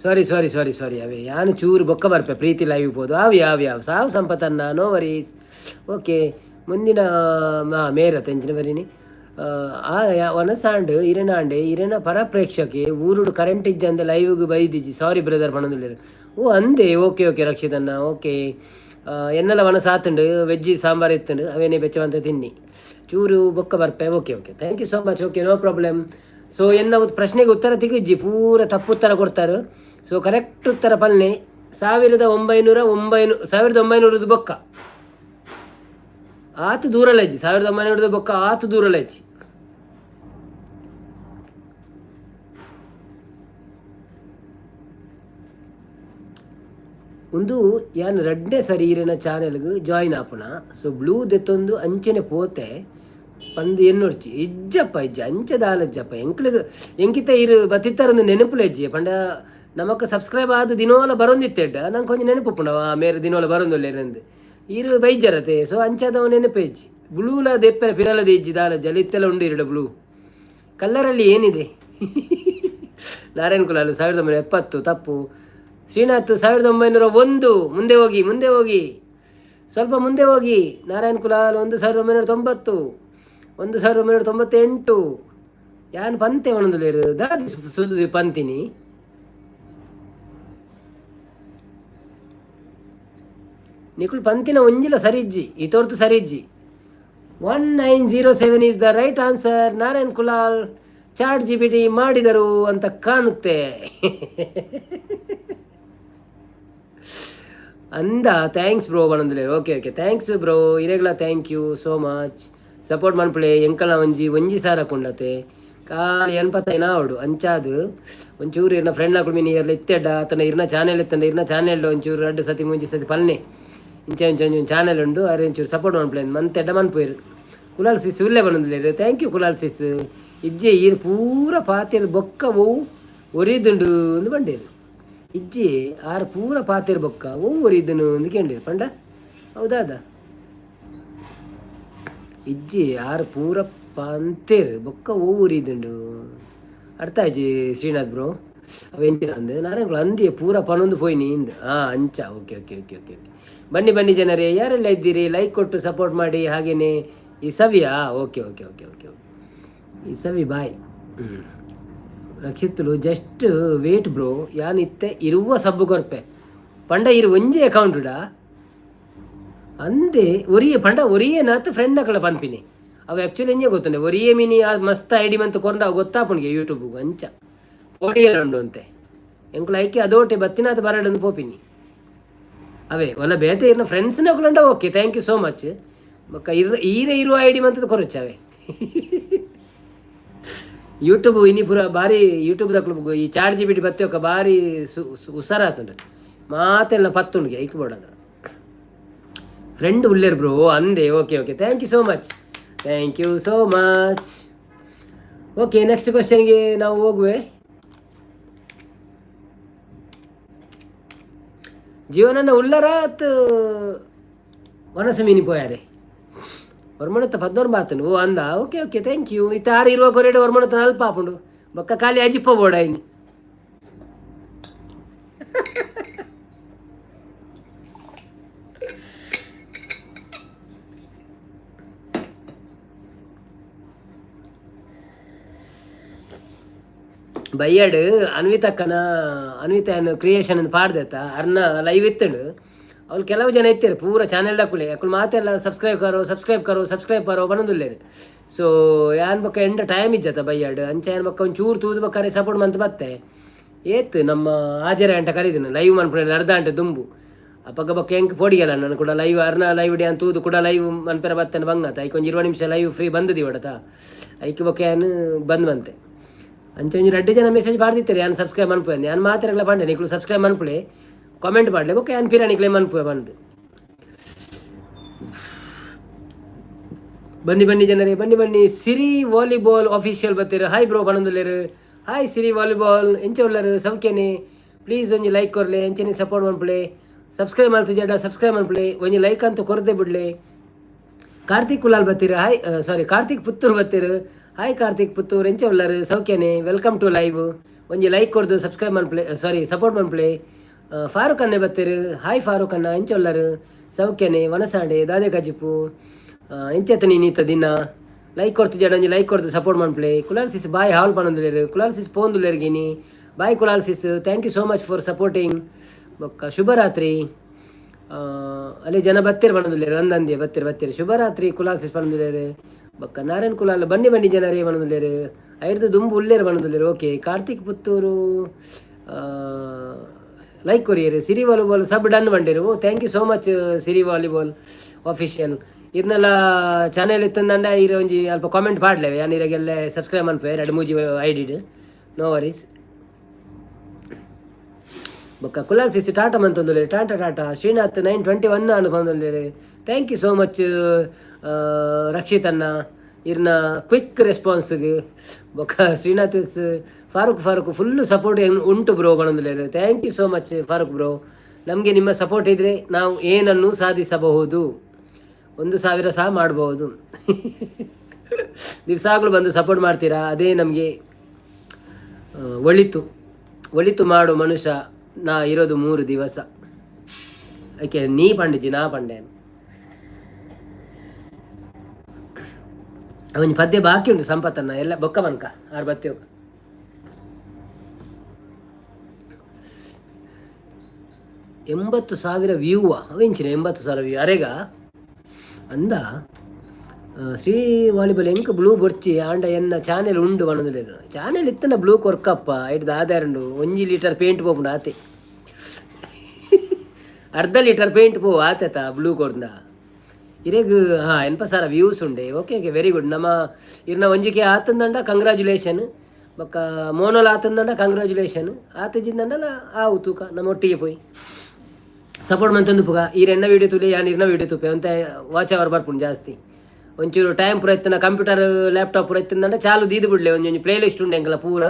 Speaker 1: Sorry, sorry, sorry, sorry. ಅವೇ ಯಾನು ಚೂರು ಬೊಕ್ಕ ಬರ್ಪೆ ಪ್ರೀತಿ ಲೈವ್ ಪೋದು. ಆವ್ ಯಾವ ಯಾವ ಸಾವು ಸಂಪತನ್ನ, no worries. Okay, ಮುಂದಿನ ಮೇರ ತೆಂಚಿನ ಬರೀನಿ. ಆ ವನಸಾಂಡ್ ಇರೆನಾಂಡೆ ಇರೆನ ಪರ ಪ್ರೇಕ್ಷಕೆ. ಊರುಡು ಕರೆಂಟ್ ಇಜ್ಜಂದ ಲೈವ್ಗೆ ಬೈದಿಜ್ಜಿ, ಸಾರಿ ಬ್ರದರ್ ಪಣೊಂದುಲ್ಲೆರ್. ಓ ಅಂದೆ, ಓಕೆ ಓಕೆ ರಕ್ಷಿತನ್ನ, ಓಕೆ. ಎನ್ನಲ ವನಸ್ ಆತುಂಡು, ವೆಜ್ ಸಾಂಬಾರ್ ಇತ್ತುಂಡು, ಅವೇನೇ ಬೆಚ್ಚವಂತ ತಿನ್ನಿ. ಚೂರು ಬೊಕ್ಕ ಬರ್ಪೆ. Okay okay, thank you so much. Okay, no problem. So ಎನ್ನ ಪ್ರಶ್ನೆಗೆ ಉತ್ತರ ತಿಗಿಜ್ಜಿ, ಪೂರ ತಪ್ಪು ಉತ್ತರ ಕೊಡ್ತಾರೆ. ಸೊ ಕರೆಕ್ಟ್ ಉತ್ತರ ಪಲ್ನೆ. ಸಾವಿರದ ಒಂಬೈನೂರ ಒಂಬೈನೂ 1900ದ ಬೊಕ್ಕ ಆತು ದೂರಲಜ್ಜಿ. 1900ದ ಬೊಕ್ಕ ಆತು ದೂರಲಜ್ಜಿ. ಒಂದು ಯಾನ್ ರಡ್ಡೆ ಸರಿ ಇರೆನ ಚಾನೆಲ್ಗ್ ಜಾಯಿನ್ ಆಪುನ. ಸೊ ಬ್ಲೂ ದೆತ್ತೊಂದು ಅಂಚನೆ ಪೋತೆ ಪಂದ್ ಎನ್ನೊಡ್ಚಿ. ಇಜ್ಜಪ್ಪ ಇಜ್ಜ, ಅಂಚೆ ದಾಲಜ್ಜಪ್ಪ. ಎಂಕ್ಲೆಗ್ ಎಂಕಿತ ಇರು ಬತ್ತಿತ್ತಾರೊಂದು ನೆನಪುಲೆಜ್ಜಿ. ಪಂಡ ನಮಕ್ ಸಬ್ಸ್ಕ್ರೈಬ್ ಆದ್ ದಿನೋಲ ಬರೊಂದಿತ್ತೆಡ್ಡ ನಂಗೆ ಒಂಜಿ ನೆನಪುಪ್ಪುಂಡು, ಆ ಮೇರ್ ದಿನೋಲ ಬರೊಂದುಲ್ಲೆರಂದ್. ಇರು ಬೈಜರತೆ, ಸೊ ಅಂಚಾದವು ನೆನಪು ಇಜ್ಜಿ. ಬ್ಲೂಲ ದೆಪ್ಪೆರ ಪಿರಲದ ಇಜ್ಜಿ ದಾಲಜ್ಜಿ. ಅಲ್ಲಿ ಇತ್ತೆಲ್ಲ ಉಂಡು ಇರಡ. ಬ್ಲೂ ಕಲ್ಲರಲ್ಲಿ ಏನಿದೆ? ನಾರಾಯಣ್ ಕುಲಾಲ್ 1970 ತಪ್ಪು. ಶ್ರೀನಾಥ್ 1901. ಮುಂದೆ ಹೋಗಿ, ಮುಂದೆ ಹೋಗಿ, ಸ್ವಲ್ಪ ಮುಂದೆ ಹೋಗಿ. ನಾರಾಯಣ್ ಕುಲಾಲ್ 1990, 1998. ಯಾನ್ ಪಂತೆ ಪನೊಂದುಲ್ಲೆರ್ ದಾದಿ ಸುದು ಪಂತಿನಿ. ನಿಕುಲು ಪಂತಿನ ಒಂಜಿಲ ಸರಿಜ್ಜಿ, ಈ ತೋರ್ತು ಸರಿಜ್ಜಿ. 1907 is the right answer. Narayan Kulal chat GPT ಮಾಡಿದರು ಅಂತ ಕಾಣುತ್ತೆ. ಅಂದ thanks bro ಪನೊಂದುಲ್ಲೆರ್. Okay okay, thanks bro. ಇರೆಗ್ಲ thank you so much. Support ಮನ್ಪುಲೆ. ಎಂಕಲ್ನ ಒಂಜಿ ಒಂಜಿ ಸಾರ ಕುಂಡತೆ ಕಾಲಿ 85 ಆವಡು. ಅಂಚಾದ್ ಒಂಚೂರು ಇರ್ನ ಫ್ರೆಂಡ್ ಅಕುಲು ಮೀನಿ ಇರ್ಲ ಇತ್ತೆಡ್ಡ ಅತನ ಇರ್ನ ಚಾನೆಲ್ ಇತ್ತಂಡ ಇರ್ನ ಚಾನೆಲ್ ಒಂಚೂರು ರಡ್ಡ್ ಸತಿ ಮೂಂಜಿ ಸತಿ ಪಲ್ನೆ. ಇಂಚ ಇಂಚ ಒಂಜಿ ಚಾನೆಲ್ ಉಂಡು, ಅರೆ ಒಂಚೂರು ಸಪೋರ್ಟ್ ಮನ್ಪುಲೆ ಮಂತೆಡ್ಡ ಮನ್ಪುವೆರ್. ಕುಲಾಲ್ ಸಿಸ್ ಉಲ್ಲೆ ಪನೊಂದುಲ್ಲೆರ್. Thank you Kulal ಸಿಸ್. ಇಜ್ಜೆ, ಈರ್ ಪೂರ ಪಾತೆರ್ ಬೊಕ್ಕ ಒವು ಒರಿದುಂಡು ಅಂದ್ ಪಂಡೇರ್. ಇಜ್ಜೆ, ಆರ್ ಪೂರ ಪಾತೆರ್ ಬೊಕ್ಕ ಒವು ಒರಿದುನು ಅಂದ್ ಕೇಂಡೇರ್. ಪಂಡ ಹೌದಾದ ಇಜ್ಜಿ, ಆರ್ ಪೂರ ಪಂತೇರ್ ಬೊಕ್ಕ ಒವು ಒರಿದುಂಡು ಅರ್ಥ ಆಯ್ಜಿ. ಶ್ರೀನಾಥ್ ಬ್ರೋ, ಅವು ಎಂಚಿನ ಅಂದ್ ನಾರಾಯಣ ಅಂದಿಯೇ ಪೂರ ಪನೊಂದು ಪೋಯಿನಿ ಇಂದ್. ಹಾಂ, ಅಂಚ. Okay okay okay okay okay. ಬನ್ನಿ ಬನ್ನಿ ಜನರೇ, ಯಾರೆಲ್ಲ ಇದ್ದೀರಿ ಲೈಕ್ ಕೊಟ್ಟು ಸಪೋರ್ಟ್ ಮಾಡಿ. ಹಾಗೇನೆ ಈ ಸವಿಯಾ? Okay okay okay okay okay. ಈ ಸವಿ ಬಾಯ್. ರಕ್ಷಿತ್ಲು just wait bro. ಯಾನ್ ಇತ್ತೆ ಇರುವ ಸಬ್ಬು ಕೊರ್ಪೆ. ಪಂಡ ಇರು ಒಂಜಿ ಅಕೌಂಟುಡಾ ಅಂದೆ ಒರಿಯೆ ಪಂಡ ಒರಿಯೆ ನಾತ್ ಫ್ರೆಂಡ್ ಅಕಲ ಪನ್ಪಿನಿ. ಅವು ಆ್ಯಕ್ಚುಲಿ ಎಂಜೆ ಗೊತ್ತುಂಡೆ, ಒರಿಯೆ ಮಿನಿ ಆ ಮಸ್ತ್ ಐಡಿ ಮಂತ್ ಕೊರ್ಂಡ ಅವು ಗೊತ್ತಾಪುಣಿಗೆ ಯೂಟ್ಯೂಬ್. ಅಂಚ ಪೋಡಿಯಲ್ಲ ಉಂಡು ಅಂತೆ. ಎಂಕುಲು ಐಕೆ ಅದೋಟೆ ಬತ್ತಿನಾತ್ ಬರಡಂದು ಪೋಪಿನಿ. ಅವೇ ಒಲ್ಲ ಬೇತೆ ಇರ್ನ ಫ್ರೆಂಡ್ಸ್ನ ಅಕುಲಂಡ. Okay, thank you so much. ಬೊಕ್ಕ ಇರ್ ಈರೆ ಇರುವ ಐಡಿ ಮಂತದ ಕೊರೊಚ್ಚವೆ. ಯೂಟ್ಯೂಬ್ ಇನಿ ಪೂರ ಬಾರಿ ಯೂಟ್ಯೂಬ್ ದಕ್ಲು ಈ ಚಾಟ್ ಜಿಪಿಟಿ ಬತ್ತಿ ಒಕ್ಕ ಬಾರಿ ಹುಷಾರಾತುಂಡು. ಮಾತೆಲ್ಲ ಪತ್ತುಂಡುಗೆ ಐಕ್ ಬೋಡಂದ್ರ ಫ್ರೆಂಡ್ ಉಲ್ಲೇರ್ ಬ್ರೋ ಅಂದೆ. Okay okay, thank you so much, thank you so much. Okay, next ಕ್ವಶನ್ಗೆ ನಾವು ಹೋಗುವೆ. ಜೀವನನ ಉಲ್ಲರಾತ್ ವನಸು ಮೀನಿ ಪೋಯಾರೆ ಒರ್ಮಣತ್ತ ಪದ್ನೋರ್ ಬಾತನು. ಓ ಅಂದ, okay okay, thank you. ಇತ್ತ ಆರು ಇರುವ ಕೊರೆಡು ಒರ್ಮಣತ್ತ ನಲ್ಪ ಆಪುಂಡು. ಬೊಕ್ಕ ಖಾಲಿ ಅಜಿಪ್ಪ ಬೋಡಾಯಿನಿ. ಬಯ್ಯಡ್ ಅನ್ವಿತಕ್ಕನ ಅನ್ವಿತ ಕ್ರಿಯೇಷನ್ ಅಂತ ಪಾಡ್ದೆತ್ತ ಅರ್ನ ಲೈವ್ ಇತ್ತಂಡು. ಅವ್ರು ಕೆಲವು ಜನ ಇತ್ತೇರು ಪೂರ ಚಾನೆಲ್ ದಕ್ಕುಲೆ. ಅಕುಲು ಮಾತೆಲ್ಲ ಸಬ್ಸ್ಕ್ರೈಬ್ ಕರೋ, ಸಬ್ಸ್ಕ್ರೈಬ್ ಕರೋ, ಸಬ್ಸ್ಕ್ರೈಬ್ ಕರೋ ಪನೊಂದುಲ್ಲೆರ್. ಸೊ ಯಾನ್ ಬೊಕ್ಕ ಎಂಡ ಟೈಮ್ ಇಜ್ಜತ ಬಯ್ಯಾಡ್. ಅಂಚ ಯಾನ್ ಬೊಕ್ಕ ಒಂಚೂರು ತೂದು ಬೊಕ್ಕ ಸಪೋರ್ಟ್ ಮಂತ್ ಬತ್ತೆ. ಏತ್ ನಮ್ಮ ಆಜರ ಗಂಟೆ ಕರೀದಿನ ಲೈವ್ ಮನ್ಪುನ ಅರ್ಧ ಗಂಟೆ ದುಂಬು. ಅಪಗ ಬೊಕ್ಕ ಎಂಕ್ ಪೋಡಿಗೆಲ್ಲ ನಾನು ಕೂಡ ಲೈವ್ ಅರ್ನ ಲೈವ್ ಡ್ಯಾನ್ ತೂದು ಕೂಡ ಲೈವ್ ಮನ್ಪೆರ ಬತ್ತನ ಬಂಗತ. ಐಕ್ ಒಂಜಿ 20 ನಿಮಿಷ ಲೈವ್ ಫ್ರೀ ಬಂದದಿ ಒಡತ. ಐಕ್ ಬೊಕ್ಕ ಯಾನ್ ಬಂದ್ ಬಂತೆ. ಅಂಚ ಒಂಜಿ ರಡ್ಡ್ ಜನ ಮೆಸೇಜ್ ಪಾಡ್ದಿತ್ತೆರ್ ಯಾನ್ ಸಬ್ಸ್ಕ್ರೈಬ್ ಮನ್ಪುವೆ. ಯಾನ್ ಮಾತೆರೆಗ್ಲ ಪಂಡೆ, ನಿಕುಲು ಸಬ್ಸ್ಕ್ರೈಬ್ ಮನ್ಪುಲೆ, ಕಾಮೆಂಟ್ ಪಾಡ್ಲೆ, ಬೊಕ್ಕ ಯಾನ್ ಪಿರ ನಿಕ್ಲೆ ಮನ್ಪುವೆ ಪಂದ್. ಬನ್ನಿ ಬನ್ನಿ ಜನರೇ, ಬನ್ನಿ ಬನ್ನಿ. ಸಿರಿ ವಾಲಿಬಾಲ್ ಆಫೀಷಿಯಲ್ ಬತ್ತೀರ್. ಹಾಯ್ ಬ್ರೋ ಪನೊಂದುಲ್ಲೆರ್. ಹಾಯ್ ಸಿರಿ ವಾಲಿಬಾಲ್, ಎಂಚ ಉಲ್ಲರ್? ಸೌಖ್ಯನೆ? ಪ್ಲೀಸ್ ಒಂಜಿ ಲೈಕ್ ಕೊರ್ಲೆ, ಎಂಚನೆ ಸಪೋರ್ಟ್ ಮನ್ಪುಲೆ. ಸಬ್ಸ್ಕ್ರೈಬ್ ಮಲ್ತಿಜಡ ಸಬ್ಸ್ಕ್ರೈಬ್ ಮನ್ಪುಲೆ, ಒಂಜಿ ಲೈಕ್ ಅಂತೂ ಕೊರದೆ ಬಿಡ್ಲೆ. ಕಾರ್ತಿಕ್ ಕುಲಾಲ್ ಬತ್ತೀರ್. ಹಾಯ್, ಸಾರಿ, ಕಾರ್ತಿಕ್ ಪುತ್ತೂರು ಬತ್ತೀರ್. ಹಾಯ್ ಕಾರ್ತಿಕ್ ಪುತ್ತೂರು, ಎಂಚ ಉಲ್ಲರ್? ಸೌಖ್ಯನೆ? Welcome to live. ಒಂಜಿ ಲೈಕ್ ಕೊರ್ದು ಸಬ್ಸ್ಕ್ರೈಬ್ ಮನ್ಪುಲೆ, ಸಾರಿ, ಸಪೋರ್ಟ್ ಮನ್ಪುಲೆ. ಫಾರೂಕ್ ಅಣ್ಣೆ ಬತ್ತೆರ್. ಹಾಯ್ ಫಾರೂಕ್ ಅಣ್ಣ, ಎಂಚ ಉಲ್ಲರ್? ಸೌಖ್ಯನೆ? ವನಸಾಂಡೆ ದಾದೆ ಕಜಿಪು? ಎಂಚೆತ್ತ ನೀತ ದಿನ? ಲೈಕ್ ಕೊರ್ತು ಜಡ, ಒಂಜಿ ಲೈಕ್ ಕೊರ್ದು ಸಪೋರ್ಟ್ ಮನ್ಪುಲೆ. ಕುಲಾಲ್ ಸಿಸ್ ಬಾಯ್ ಹಾಲ್ ಪನೊಂದುಲ್ಲೆರ್. ಕುಲಾಲ್ ಸಿಸ್ ಪೋಂದುಲ್ಲೆರ್ ಗಿನಿ. Bye Kulal sis, thank you so much for supporting. ಬೊಕ್ಕ ಶುಭರಾತ್ರಿ. ಅಲ್ಲಿ ಜನ ಬತ್ತೆರ್ ಪನೊಂದುಲ್ಲೆರ್. ಅಂದಂದೆ ಬತ್ತೆರ್ ಬತ್ತೆರ್. ಶುಭರಾತ್ರಿ ಕುಲಾಲ್ ಸಿಸ್ ಪನೊಂದುಲ್ಲೆರ್. ಬೊಕ್ಕ ನಾರಾಯಣ್ ಕುಲಾಲ್ ಬನ್ನಿ ಬನ್ನಿ ಜನರೇ ಪನೊಂದುಲ್ಲೆರ್. ಐಡ್ದ್ ದುಂಬು ಉಲ್ಲೆರ್ ಪನೊಂದುಲ್ಲೆರ್. ಓಕೆ, ಕಾರ್ತಿಕ್ ಪುತ್ತೂರು ಲೈಕ್ ಕೊರಿಯರ್. ಸಿರಿ ವಾಲಿಬಾಲ್ ಸಬ್ ಡನ್ ಬಂಡೇರು. ಓ, thank you so much Siri volleyball official. ಇರ್ನೆಲ್ಲ channel ಇತ್ತಂದಂಡ ಇರ ಒಂಜಿ ಅಲ್ಪ ಕಾಮೆಂಟ್ ಪಾಡ್ಲೇವೆ. ಯಾನ್ ಇರೆಗೆಲ್ಲ ಸಬ್ಸ್ಕ್ರೈಬ್ ಮನ್ಪೆ ರಡ್ಡ್ ಮೂಜಿ ಐಡಿಡ್, ನೋ ವರೀಸ್. ಬೊಕ್ಕ ಕುಲಾಲ್ ಸಿಸಿ ಟಾಟಾ ಮಂತೊಂದುಲ್ಲೆರ್. ಟಾಟಾ ಟಾಟಾ. ಶ್ರೀನಾಥ್ 9:21 ಅನ್ನು ಪಂದೊಂದುಲ್ಲೆರ್. Thank you so much Rakshit ಅಣ್ಣ, ಇರ್ನ ಕ್ವಿಕ್ ರೆಸ್ಪಾನ್ಸ್ಗೆ. ಬೊಕ್ಕ Srinath is Farooq Farooq full support ಉಂಟು bro ಪನೊಂದುಲ್ಲೆರ್. Thank you so much Farooq bro. ನಮಗೆ ನಿಮ್ಮ ಸಪೋರ್ಟ್ ಇದ್ದರೆ ನಾವು ಏನನ್ನು ಸಾಧಿಸಬಹುದು. 1000 ಸಹ ಮಾಡ್ಬೋದು. ದಿವಸಾಗ್ಲೂ ಬಂದು ಸಪೋರ್ಟ್ ಮಾಡ್ತೀರಾ, ಅದೇ ನಮಗೆ ಒಳಿತು. ಒಳಿತು ಮಾಡು ಮನುಷ್ಯ, ನಾ ಇರೋದು 3 ದಿವಸ. ಅದಕ್ಕೆ ನೀ ಪಂಡಿಜಿ, ನಾ ಪಂಡೆ. ಅವನ ಪದ್ಯ ಬಾಕಿ ಉಂಟು ಸಂಪತ್ತನ್ನ ಎಲ್ಲ ಬೊಕ್ಕ ಮನ್ಕ ಆರು ಬತ್ತಿ. 80,000 ವ್ಯೂ ಅವೆಂಚಿನ? 80,000 ವ್ಯೂ ಅರೆಗ ಅಂದ. ಶ್ರೀ ವಾಲಿಬಾಲ್ ಎಂಕ್ ಬ್ಲೂ ಬೊರ್ಚಿ ಆಂಡ ಎನ್ನ ಚಾನೆಲ್ ಉಂಡು ಪನೊಂದುಲ್ಲೆರ್. Channel ಇತ್ತನ blue ಕೊರ್ಕಪ್ಪ. ಐಟ್ ದಾದ ಉಂಡು? 1 ಲೀಟರ್ ಪೇಂಟ್ ಪೋಪುಂಡು ಆತೆ, ಅರ್ಧ ಲೀಟರ್ ಪೇಂಟ್ ಪೋ ಆತೆತ ಬ್ಲೂ ಕೊರ್ದ ಇರೆಗ್. ಹಾಂ, 80,000 ವ್ಯೂಸ್ ಉಂಡೆ. Okay okay, very good. ನಮ್ಮ ಇರ್ನ ಒಂಜಿಕೆ ಆತಂದಂಡ ಕಂಗ್ರ್ಯಾಚುಲೇಷನ್. ಬೊಕ್ಕ ಮೋನೋಲ್ ಆತಂದಂಡ ಕಂಗ್ರ್ಯಾಚುಲೇಷನ್. ಆತಜಿಂದಂಡಲ ಆವು ತೂಕ. ನಮ್ಮ ಒಟ್ಟಿಗೆ ಪೋಯಿ ಸಪೋರ್ಟ್ ಮಂತೊಂದು ಪುಗ. ಈರ್ ಎನ್ನ ವೀಡಿಯೋ ತೂಲೆ, ಯಾನ್ ಇರ್ನ ವೀಡಿಯೋ ತೂಪೆ ಒಂತೆ ವಾಚ್ ಅವರ್ ಬರ್ಪುಂಡು ಜಾಸ್ತಿ. ಒಂಚೂರು ಟೈಮ್ ಪೂರ ಇತ್ತಿನ ಕಂಪ್ಯೂಟರ್ ಲ್ಯಾಪ್ಟಾಪ್ ಪೂರ ಇತ್ತಿಂದಂಡ ಚಾಲು ದೀದು ಬಿಡ್ಲೆ. ಒಂಜೊಂಜಿ ಒಂಜಿ ಪ್ಲೇ ಲಿಸ್ಟ್ ಉಂಡು ಎಂಕಲ ಪೂರ.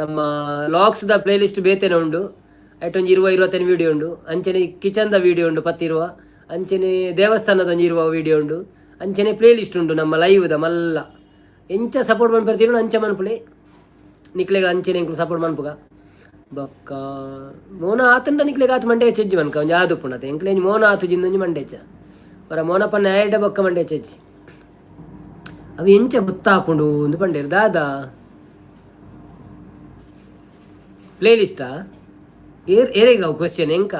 Speaker 1: ನಮ್ಮ ಲಾಕ್ಸ್ದ ಪ್ಲೇ ಲಿಸ್ಟ್ ಬೇತೆನೆ ಉಂಡು. ಐಟ್ ಒಂಜಿ 20 25 ವೀಡಿಯೋ ಉಂಡು. ಅಂಚನೆ ಕಿಚನ್ದ ವೀಡಿಯೋ ಉಂಡು ಪತ್ತು ಇರುವ. ಅಂಚನೆ ದೇವಸ್ಥಾನದ ಒಂಜಿ ಇರುವ ವೀಡಿಯೋ ಉಂಡು. ಅಂಚನೆ ಪ್ಲೇ ಲಿಸ್ಟ್ ಉಂಡು ನಮ್ಮ ಲೈವ್ದ ಮಲ್ಲ. ಎಂಚ ಸಪೋರ್ಟ್ ಮನ್ಪರ್ತೀರೋ ಅಂಚ ಮನ್ಪುಲೆ. ನಿಕ್ಲೆಗ್ ಅಂಚನೆ ಎಂಕುಲು ಸಪೋರ್ಟ್ ಮನ್ಪುಗ. ಬೊಕ್ಕ ಮೋನ ಆತಂಡ ನಿಕ್ಲೆಗ್ ಆತ್ ಮಂಡೆ ಚೆಜ್ಜಿ ಮನ್ಕ ಒಂಜಿ ಆದುಪ್ಪುಂಡತೆ. ಎಂಕ್ಲೆ ಒಂಜಿ ಮೋನ ಆತು ಜಿಂದೊಂಜಿ ಮಂಡೇಚ ಹೊರ ಮೋನ ಪನ್ನ ಆಯ್ಡ ಬೊಕ್ಕ ಮಂಡೆ ಚೆಜ್ಜಿ. ಅವು ಎಂಚ ಗೊತ್ತಾಪುಂಡು ಅಂದ್ ಪಂಡೇರ್. ದಾದಾ ಪ್ಲೇ ಲಿಸ್ಟಾ? ಏರ್ ಏರೆಗ್ ಅವು ಕ್ವಶನ್ ಎಂಕ?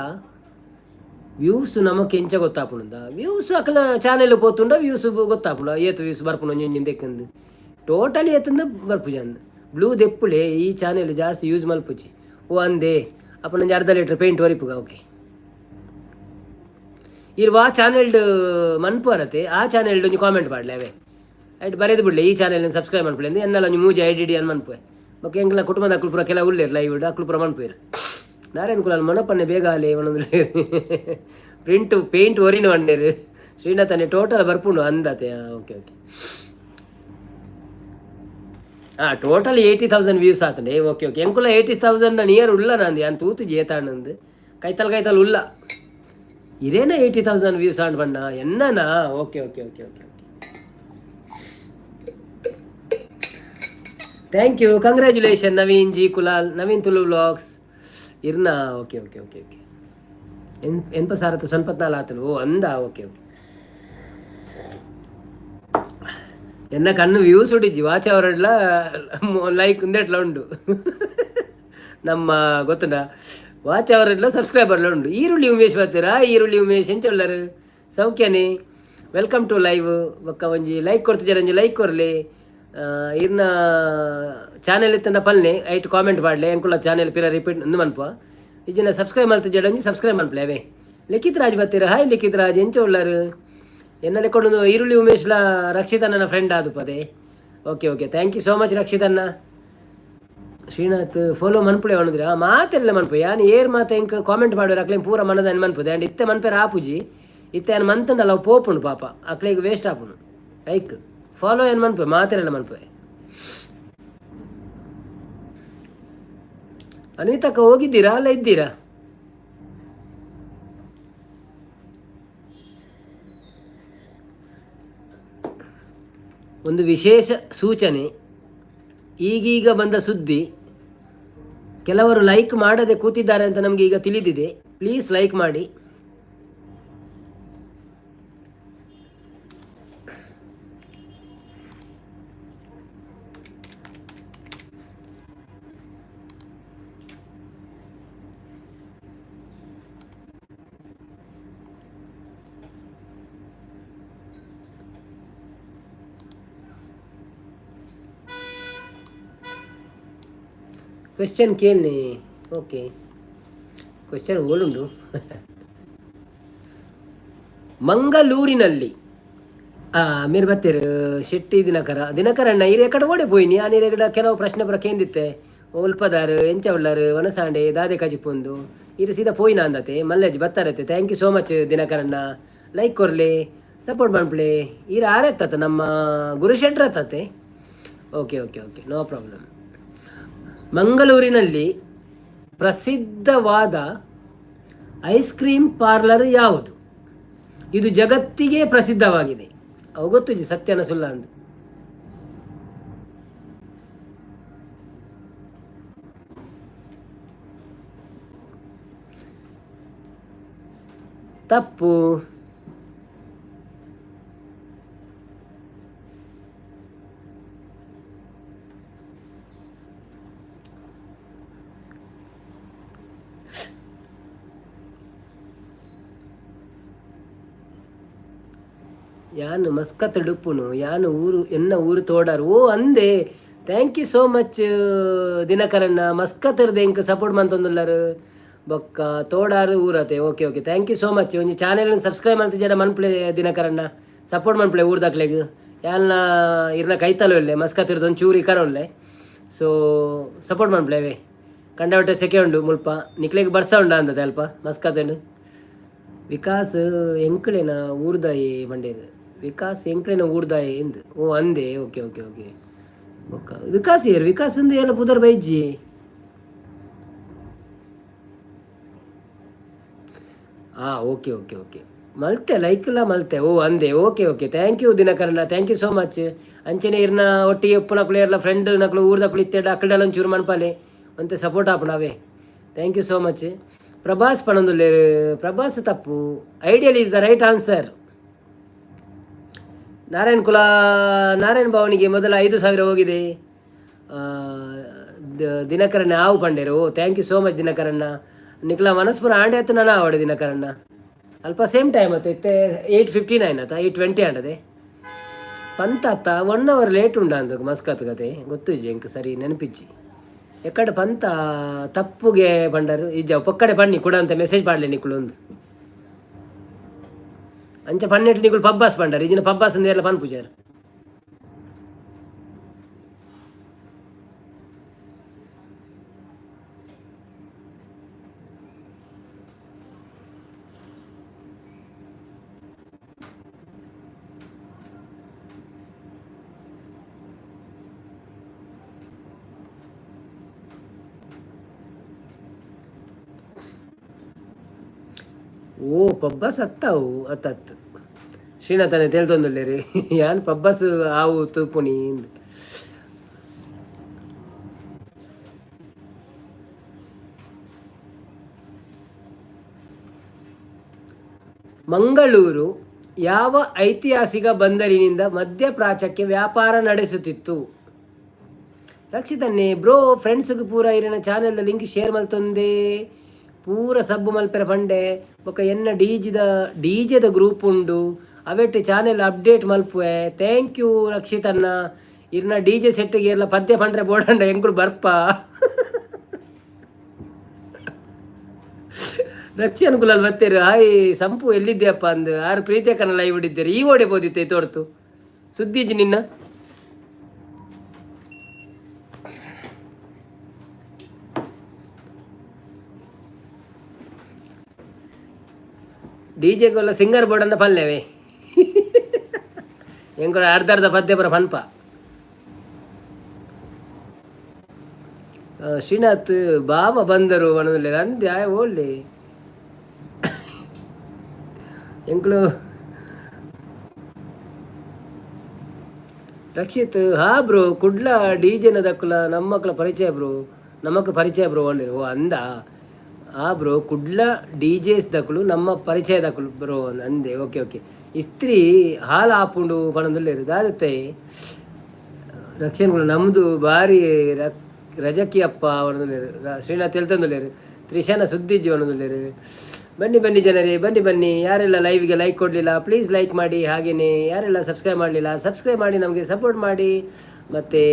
Speaker 1: ವ್ಯೂಸ್ ನಮಕ್ ಎಂಚ ಗೊತ್ತಾಪುಂಡ? ವ್ಯೂಸ್ ಅಕಲ ಚಾನೆಲ್ ಪೋತುಂಡ ವ್ಯೂಸ್ ಗೊತ್ತಾಪುಂಡು. ಏತ್ ವ್ಯೂಸ್ ಬರ್ಪುಂಡು ಒಂಜಿ ಒಂಜಿ ದೆಕ್ಕಂದು ಟೋಟಲಿ ಏತಂದು ಬರ್ಪುಜಿ ಅಂದ್. ಬ್ಲೂ ದೆಪ್ಪುಲೆ, ಈ ಚಾನೆಲ್ ಜಾಸ್ತಿ ಯೂಸ್ ಮಲ್ಪುಜಿ. ಓ ಅಂದೆ, ಅಪ್ಪನ ಒಂಜಿ ಅರ್ಧ ಲೀಟರ್ ಪೇಂಟ್ ಒರಿಪುಗ. ಓಕೆ, ಇರ್ ವಾ ಚಾನೆಲ್ಡ್ ಮನ್ಪು ಅರತೆ, ಆ ಚಾನೆಲ್ಡ್ ಒಂಜಿ ಕಾಮೆಂಟ್ ಪಾಡ್ಲೆ. ಅವೇ ಐಟ್ ಬರೆದು ಬಿಡ್ಲೆ, ಈ ಚಾನೆಲ್ ಸಬ್ಸ್ಕ್ರೈಬ್ ಮನ್ಪುಲೆ ಅಂದ್. ಎನ್ನಲ ಒಂಜಿ ಮೂಜಿ I D D ಅನ್ ಮನ್ಪುವೆ. ಬೊಕ್ಕ ಎಂಕ್ಲ ಕುಟುಂಬದ ಅಕುಲು ಪೂರ ಕೆಲವು ಉಲ್ಲೆರ್ ಲೈವ್, ಅಕುಲು ಪೂರ ಮನ್ಪುವೆರ್. ನಾರಾಯಣ ಕುಲಾಲ್ ಮೊನಪನ್ನೆ ಬೇಗ ಆಲೆ ಪನೊಂದುಲ್ಲೆರ್. ಪ್ರಿಂಟ್ ಪೇಂಟ್ ಒರಿನ ಪಂಡೆರ್. ಶ್ರೀನಾಥನೆ ಟೋಟಲ್ ಬರ್ಪುಂಡು ಅಂದತೆ. ಓಕೆ ಓಕೆ, ಹಾಂ, ಟೋಟಲ್ 80,000 ವ್ಯೂಸ್ ಆತಂಡೆ. ಓಕೆ ಓಕೆ, ಎಂಕುಲ 80,000 ನಿಯರ್ ಉಲ್ಲ ನಂದು. ಯಾನ್ ತೂತು ಏತಾಂಡ್ ಕೈತಲ್ ಕೈತಲ್ ಉಲ್ಲ. ಇರೇನ 80,000 ವ್ಯೂಸ್ ಆಂಡ್ ಬಣ್ಣ ಎನ್ನನಾ? Okay okay okay okay okay, thank you, congratulation Naveen G Kulal, Naveen Tulu vlogs Erna. Okay okay okay okay, N ಎನ್ಪ ಸಾರತ್ತು ಸೊನ್ಪತ್ನಾಲ್ ಆತನು. ಓ ಅಂದ, ಓಕೆ ಓಕೆ. ಎನ್ನ ಕಣ್ಣು ವ್ಯೂಸ್ ಉಡಿಜಿ, ವಾಚ್ ಅವರಡ್ಲ ಲೈಕ್ ಉಂದೆಟ್ಲ ಉಂಡು. ನಮ್ಮ ಗೊತ್ತುಂಡ ವಾಚ್ ಅವರಡ್ಲ ಸಬ್ಸ್ಕ್ರೈಬರ್ಲ ಉಂಡು. ಈರುಳ್ಳಿ ಉಮೇಶ್ ಬರ್ತೀರಾ? ಈರುಳ್ಳಿ ಉಮೇಶ್ ಎಂಚೊಲ್ಲರು? ಸೌಖ್ಯನೇ? Welcome to live. ಬೊಕ್ಕ ಒಂಜಿ ಲೈಕ್ ಕೊಡ್ತಿದ್ದಾರೆ, ಒಂಜಿ ಲೈಕ್ ಕೊರ್ಲಿ. ಇರ್ನ ಚಾನೆಲ್ ಇತ್ತಂಡ ಪಲ್ನೆ, ಐಟ್ ಕಾಮೆಂಟ್ ಮಾಡಲೆ. ಎಂಕುಲ ಚಾನೆಲ್ ಪಿರ ರಿಪೀಟ್ ಅಂದು ಮನ್ಪ. ಇಜಿನ ಸಬ್ಸ್ಕ್ರೈಬ್ ಮಲ್ತಿಜಡ ಒಂಜಿ ಸಬ್ಸ್ಕ್ರೈಬ್ ಮನ್ಪಲೆ. ಅವೇ ಲಿಖಿತ್ ರಾಜ್ ಬರ್ತೀರಾ? ಹಾಯ್ ಲಿಖಿತ್ ರಾಜ್, ಎಂಚ ಉಳ್ಳಾರು? ಎನ್ನಲೆ ಕೊಡೋದು ಈರುಳ್ಳಿ ಉಮೇಶ್ಲ ರಕ್ಷಿತ್ ಅಣ್ಣನ ಫ್ರೆಂಡ್ ಆದು ಪದೇ. Okay okay, thank you so much Rakshit ಅಣ್ಣ. ಶ್ರೀನಾಥ್ ಫಾಲೋ ಮನ್ಪುಳೆ ಮನ್ಪು ಮಾತೆಲ್ಲ ಮನ್ಪು. ಯಾನ್ ಏರ್ ಮಾತ ಎಂಕ್ ಕಾಮೆಂಟ್ ಮಾಡುವ ಅಕ್ಲೆ ಪೂರ ಮನದ ಮನ್ಪುದೆ. ಆ್ಯಂಡ್ ಇತ್ತೆ ಮನ್ಪೆರ ಆಪುಜಿ. ಇತ್ತೆ ಯಾನ್ ಮಂತಂಡಲ್ಲ ಅವು ಪೋಪುಂಡು ಪಾಪ, ಅಕ್ಲೆಗ್ ವೇಸ್ಟ್ ಆಪುಂಡು. ಲೈಕ್ ಫಾಲೋ ಏನ್ ಮನ್ಪು ಮಾತೆಲ್ಲ ಮನ್ಪುವೆ. ಅನ್ವಿತಕ್ಕ ಹೋಗಿದ್ದೀರಾ ಅಲ್ಲ ಇದ್ದೀರಾ? ಒಂದು ವಿಶೇಷ ಸೂಚನೆ, ಈಗೀಗ ಬಂದ ಸುದ್ದಿ. ಕೆಲವರು ಲೈಕ್ ಮಾಡದೆ ಕೂತಿದ್ದಾರೆ ಅಂತ ನಮಗೆ ಈಗ ತಿಳಿದಿದೆ. ಪ್ಲೀಸ್ ಲೈಕ್ ಮಾಡಿ. ಕ್ವೆಶ್ಚನ್ ಕೇಳಿ. ಓಕೆ, ಕ್ವೆಶ್ಚನ್ ಓಲುಂಡು. ಮಂಗಳೂರಿನಲ್ಲಿ మీరు ಬತ್ತೀರು ಶೆಟ್ಟಿ ದಿನಕರ ದಿನಕರಣ್ಣ ಇರೆ ಕಡೆ ಓಡೆ ಪೋಯಿನಿ ಆ ನೀರೆಗಡ ಕೆಲವು ಪ್ರಶ್ನೆ ಪುರ ಕೇಂದಿತ್ತೆ. ಉಲ್ಪದಾರು ಎಂಚ ಉಳ್ಳಾರು ವನಸಾಂಡೆ ದಾದೆ ಕಜಿಪೊಂದು ಇರು ಸೀದಾ ಪೋಯಿನ ಅಂದತೆ ಮಲ್ಲೇಜ್ ಬತ್ತಾರತ್ತೆ. Thank you so much ದಿನಕರಣ್ಣ. Like ಕೊರ್ಲಿ, support ಮನ್ಪ್ಲೆ. ಇರು ಆರೆತ್ತತ ನಮ್ಮ ಗುರುಶೆಟ್ರ ಅತ್ತತೆ. Okay okay okay, no problem. ಮಂಗಳೂರಿನಲ್ಲಿ ಪ್ರಸಿದ್ಧವಾದ ಐಸ್ ಕ್ರೀಮ್ ಪಾರ್ಲರ್ ಯಾವುದು? ಇದು ಜಗತ್ತಿಗೆ ಪ್ರಸಿದ್ಧವಾಗಿದೆ. ಅವು ಗೊತ್ತುಜಿ ಸತ್ಯನ ಸುಲ್ಲ ಅಂದು. ತಪ್ಪು. ಯಾನು ಮಸ್ಕತ್ ಡುಪ್ಪುನು ಯಾನು ಊರು ಎನ್ನ ಊರು ತೋಡಾರು. ಓ ಅಂದೆ, thank you so much ದಿನಕರಣ್ಣ. Muscat ಎಂಕ್ ಸಪೋರ್ಟ್ ಮಂತೊಂದುಲ್ಲಾರು ಬೊಕ್ಕ ತೋಡಾರು ಊರತೆ. Okay okay, thank you so much. ಒಂಜಿ ಚಾನೆಲ್ ಸಬ್ಸ್ಕ್ರೈಬ್ ಮಲ್ತಿಜಡ ಮನ್ಪ್ಲೆ ದಿನಕರಣ್ಣ, ಸಪೋರ್ಟ್ ಮನ್ಪ್ಲೆ ಊರ್ದಾಕ್ಲೆಗ್. ಯಾಲ್ನ ಇರ್ನ ಕೈತಲು ಒಳ್ಳೆ ಮಸ್ಕತ್ ಇರ್ದು ಒಂಚೂರು ಚೂರು ಇಕರ ಒಳ್ಳೆ, ಸೊ ಸಪೋರ್ಟ್ ಮನ್ಪ್ಲೆ. ಕಂಡವಟ್ಟೆ ಸೆಕೆ ಉಂಡು ಮುಲ್ಪ, ನಿಕ್ಲೆಗ್ ಬರ್ಸ ಉಂಡ ಅಂದತೆ ಅಲ್ಪ ಮಸ್ಕತ್. ವಿಕಾಸ್ ಎಂಕ್ಲೆನ ಊರ್ದಾಯಿ ಬಂಡೇರು. ವಿಕಾಸ್ ಎಂಕ್ಲೆನ ಊರ್ದಾಯಿ ಎಂದ್. ಓ ಅಂದೆ, ಓಕೆ ಓಕೆ ಓಕೆ. ಬೊಕ್ಕ ವಿಕಾಸ್ ಏರ್ ವಿಕಾಸ್ ಅಂದು ಏನ ಪುದರ್ ಬೈಜ್ಜಿ. Okay okay okay, ಮಲ್ತೆ ಲೈಕ್ಲ ಮಲ್ತೆ. ಓ ಅಂದೆ, okay okay, thank you ದಿನಕರಣ್ಣ, thank you so much. ಅಂಚನೆ ಇರ್ನ ಒಟ್ಟಿಗೆ ಉಪ್ಪುನಕುಲು ಇರ್ಲ ಫ್ರೆಂಡ್ ನಕಲು ಊರ್ದಕುಲು ಇತ್ತೆಡ ಅಕ್ಕಡೆಲ್ಲ ಒಂಚೂರು ಮನ್ಪಾಲೆ ಒಂತೆ ಸಪೋರ್ಟ್ ಆಪುಣವೇ. Thank you so much. Prabhas ಪಣೊಂದುಲ್ಲೇರು, ಪ್ರಭಾಸ್ ತಪ್ಪು. Ideal is the right answer. Narayan ಕುಲ ನಾರಾಯಣ್ ಭವನಿಗೆ ಮೊದಲ 5,000 ಹೋಗಿದೆ. ದಿನಕರಣ್ಣ ಆವು ಪಂಡೇರು. ಓ thank you so much ದಿನಕರಣ್ಣ. ನಿಕ್ಲ ಮನಸ್ಪುರ ಆಂಡೆ ಆತು ನಾನು ಆವಡೆ ದಿನಕರಣ್ಣ. ಅಲ್ಪ ಸೇಮ್ ಟೈಮ್ ಆತು ಇತ್ತೆ 8:59 ಆತ, 8:20 ಆಂಡದೆ ಪಂತ ಅತ್ತ. 1 ಅವರ್ ಲೇಟ್ ಉಂಡ ಅಂದ ಮಸ್ಕತ್ ಕತೆ ಗೊತ್ತು ಇಜ್ಜಿ ಎಂಕ್ ಸರಿ ನೆನಪಿಜ್ಜಿ. ಎಕ್ಕಡೆ ಪಂತ ತಪ್ಪುಗೆ ಪಂಡರು ಇಜ್ಜ ಪೊಕ್ಕಡೆ ಪನ್ನಿ ಕೂಡ ಅಂತ ಮೆಸೇಜ್ ಪಾಡ್ಲೆ ನಿಕುಲು ಒಂದು ಅಂಚ ಪನ್ನೆಟ್ಟು ನಿಕುಲು ಪಬ್ಬಾಸ್ ಪಂಡರು ಇಜಿನ ಪಬ್ಬಾಸ್ ಅಂದ ಎಲ್ಲ ಪನ್ ಪೂಜಾರ್. ಓ ಪಬ್ಬಾಸ್ ಅತ್ತಾವು ಅತ್ತತ್ತು ಶ್ರೀನಾಥನೇ ತೇಲ್ತೊಂದುಲ್ಲೇರಿ ಯಾನ್ ಪಬ್ಬಸ್ ಆವು ತೂಪುನಿ. ಮಂಗಳೂರು ಯಾವ ಐತಿಹಾಸಿಕ ಬಂದರಿನಿಂದ ಮಧ್ಯಪ್ರಾಚ್ಯಕ್ಕೆ ವ್ಯಾಪಾರ ನಡೆಸುತ್ತಿತ್ತು? ರಕ್ಷಿತನ್ನೇ ಬ್ರೋ ಫ್ರೆಂಡ್ಸ್ಗೆ ಪೂರ ಇರಿನ ಚಾನೆಲ್ದ ಲಿಂಕ್ ಶೇರ್ ಮಲ್ತೊಂದೆ ಪೂರ ಸಬ್ಬು ಮಲ್ಪೆರ ಪಂಡೆ. ಬೊಕ್ಕ ಎನ್ನ ಡಿಜೆದ ಗ್ರೂಪ್ ಉಂಡು, ಅವೆಟ್ ಚಾನೆಲ್ ಅಪ್ಡೇಟ್ ಮಲ್ಪುವೆ. Thank you ರಕ್ಷಿತನ್ನ. ಇರ್ನ ಡಿಜೆ ಸೆಟ್ಗೆ ಎಲ್ಲ ಪದ್ಯ ಪಂಡ್ರೆ ಬೋಡಂಡ ಎಂಕುಲು ಬರ್ಪ. ರಕ್ಷಿ ಅನುಕೂಲ ಬತ್ತೇರು. ಹಾಯ್ ಸಂಪು ಎಲ್ಲಿದ್ದೆಯಪ್ಪ ಅಂದು ಆರು ಪ್ರೀತಿಯ ಕನ್ನಡ ಲೈವ್ ಇಟ್ಟಿದ್ದೀರಿ. ಈ ಓಡೆ ಬೋದಿತ್ತೆ ತೋರ್ತು ಸುದ್ದೀಜಿ ನಿನ್ನ. ಡಿ ಜೆಗೊಲ್ಲ ಸಿಂಗರ್ ಬೋರ್ಡನ್ನ ಪಲ್ಲೆವೆ ಎಂಕುಲು ಅರ್ಧ ಅರ್ಧ ಪದ್ಯ ಪುರ ಪನ್ಪ. ಶ್ರೀನಾಥ್ ಬಾಮ ಬಂದರು ಪನೊಂದುಲ್ಲೆರ್ ಅಂದೆ ಆಯೆ ಓಲ್ಲೆ ಎಂಕುಲು. ರಕ್ಷಿತ್ ಹಾ ಬ್ರೋ, ಕುಡ್ಲ ಡಿ ಜೆನ ದಕ್ಕುಲ ನಮ್ಮಕ್ಲ ಪರಿಚಯ ಬ್ರೋ. ನಮಕ್ ಪರಿಚಯ ಬ್ರೋ ಅಂದಿರು. ಓ ಅಂದ ಆ ಬ್ರೋ, ಕುಡ್ಲ ಡಿ ಜೆಸ್ ದಕುಲು ನಮ್ಮ ಪರಿಚಯದಕುಲು ಬ್ರೋ ಅಂದೆ. ಓಕೆ ಓಕೆ, ಇಸ್ತ್ರಿ ಹಾಲು ಆಪುಂಡು ಪನೊಂದುಲ್ಲೆರ್ ದಾದತ್ತೆ ರಕ್ಷಣ್ ನಮ್ಮದು ಬಾರಿ ರಜಕಿ ಅಪ್ಪ ಪನೊಂದುಲ್ಲೆರ್. ಶ್ರೀನಾಥ್ ತೆಲ್ತೊಂದುಲ್ಲೆರ್. ತ್ರಿಶಾನ ಸುದ್ದಿಜ್ಜಿ ಪನೊಂದುಲ್ಲೆರ್. ಬನ್ನಿ ಬನ್ನಿ ಜನರೇ, ಬನ್ನಿ ಬನ್ನಿ. ಯಾರೆಲ್ಲ ಲೈವ್ಗೆ ಲೈಕ್ ಕೊಡಲಿಲ್ಲ, ಪ್ಲೀಸ್ ಲೈಕ್ ಮಾಡಿ. ಹಾಗೆಯೇ ಯಾರೆಲ್ಲ ಸಬ್ಸ್ಕ್ರೈಬ್ ಮಾಡಲಿಲ್ಲ, ಸಬ್ಸ್ಕ್ರೈಬ್ ಮಾಡಿ, ನಮಗೆ ಸಪೋರ್ಟ್ ಮಾಡಿ. ಮತ್ತು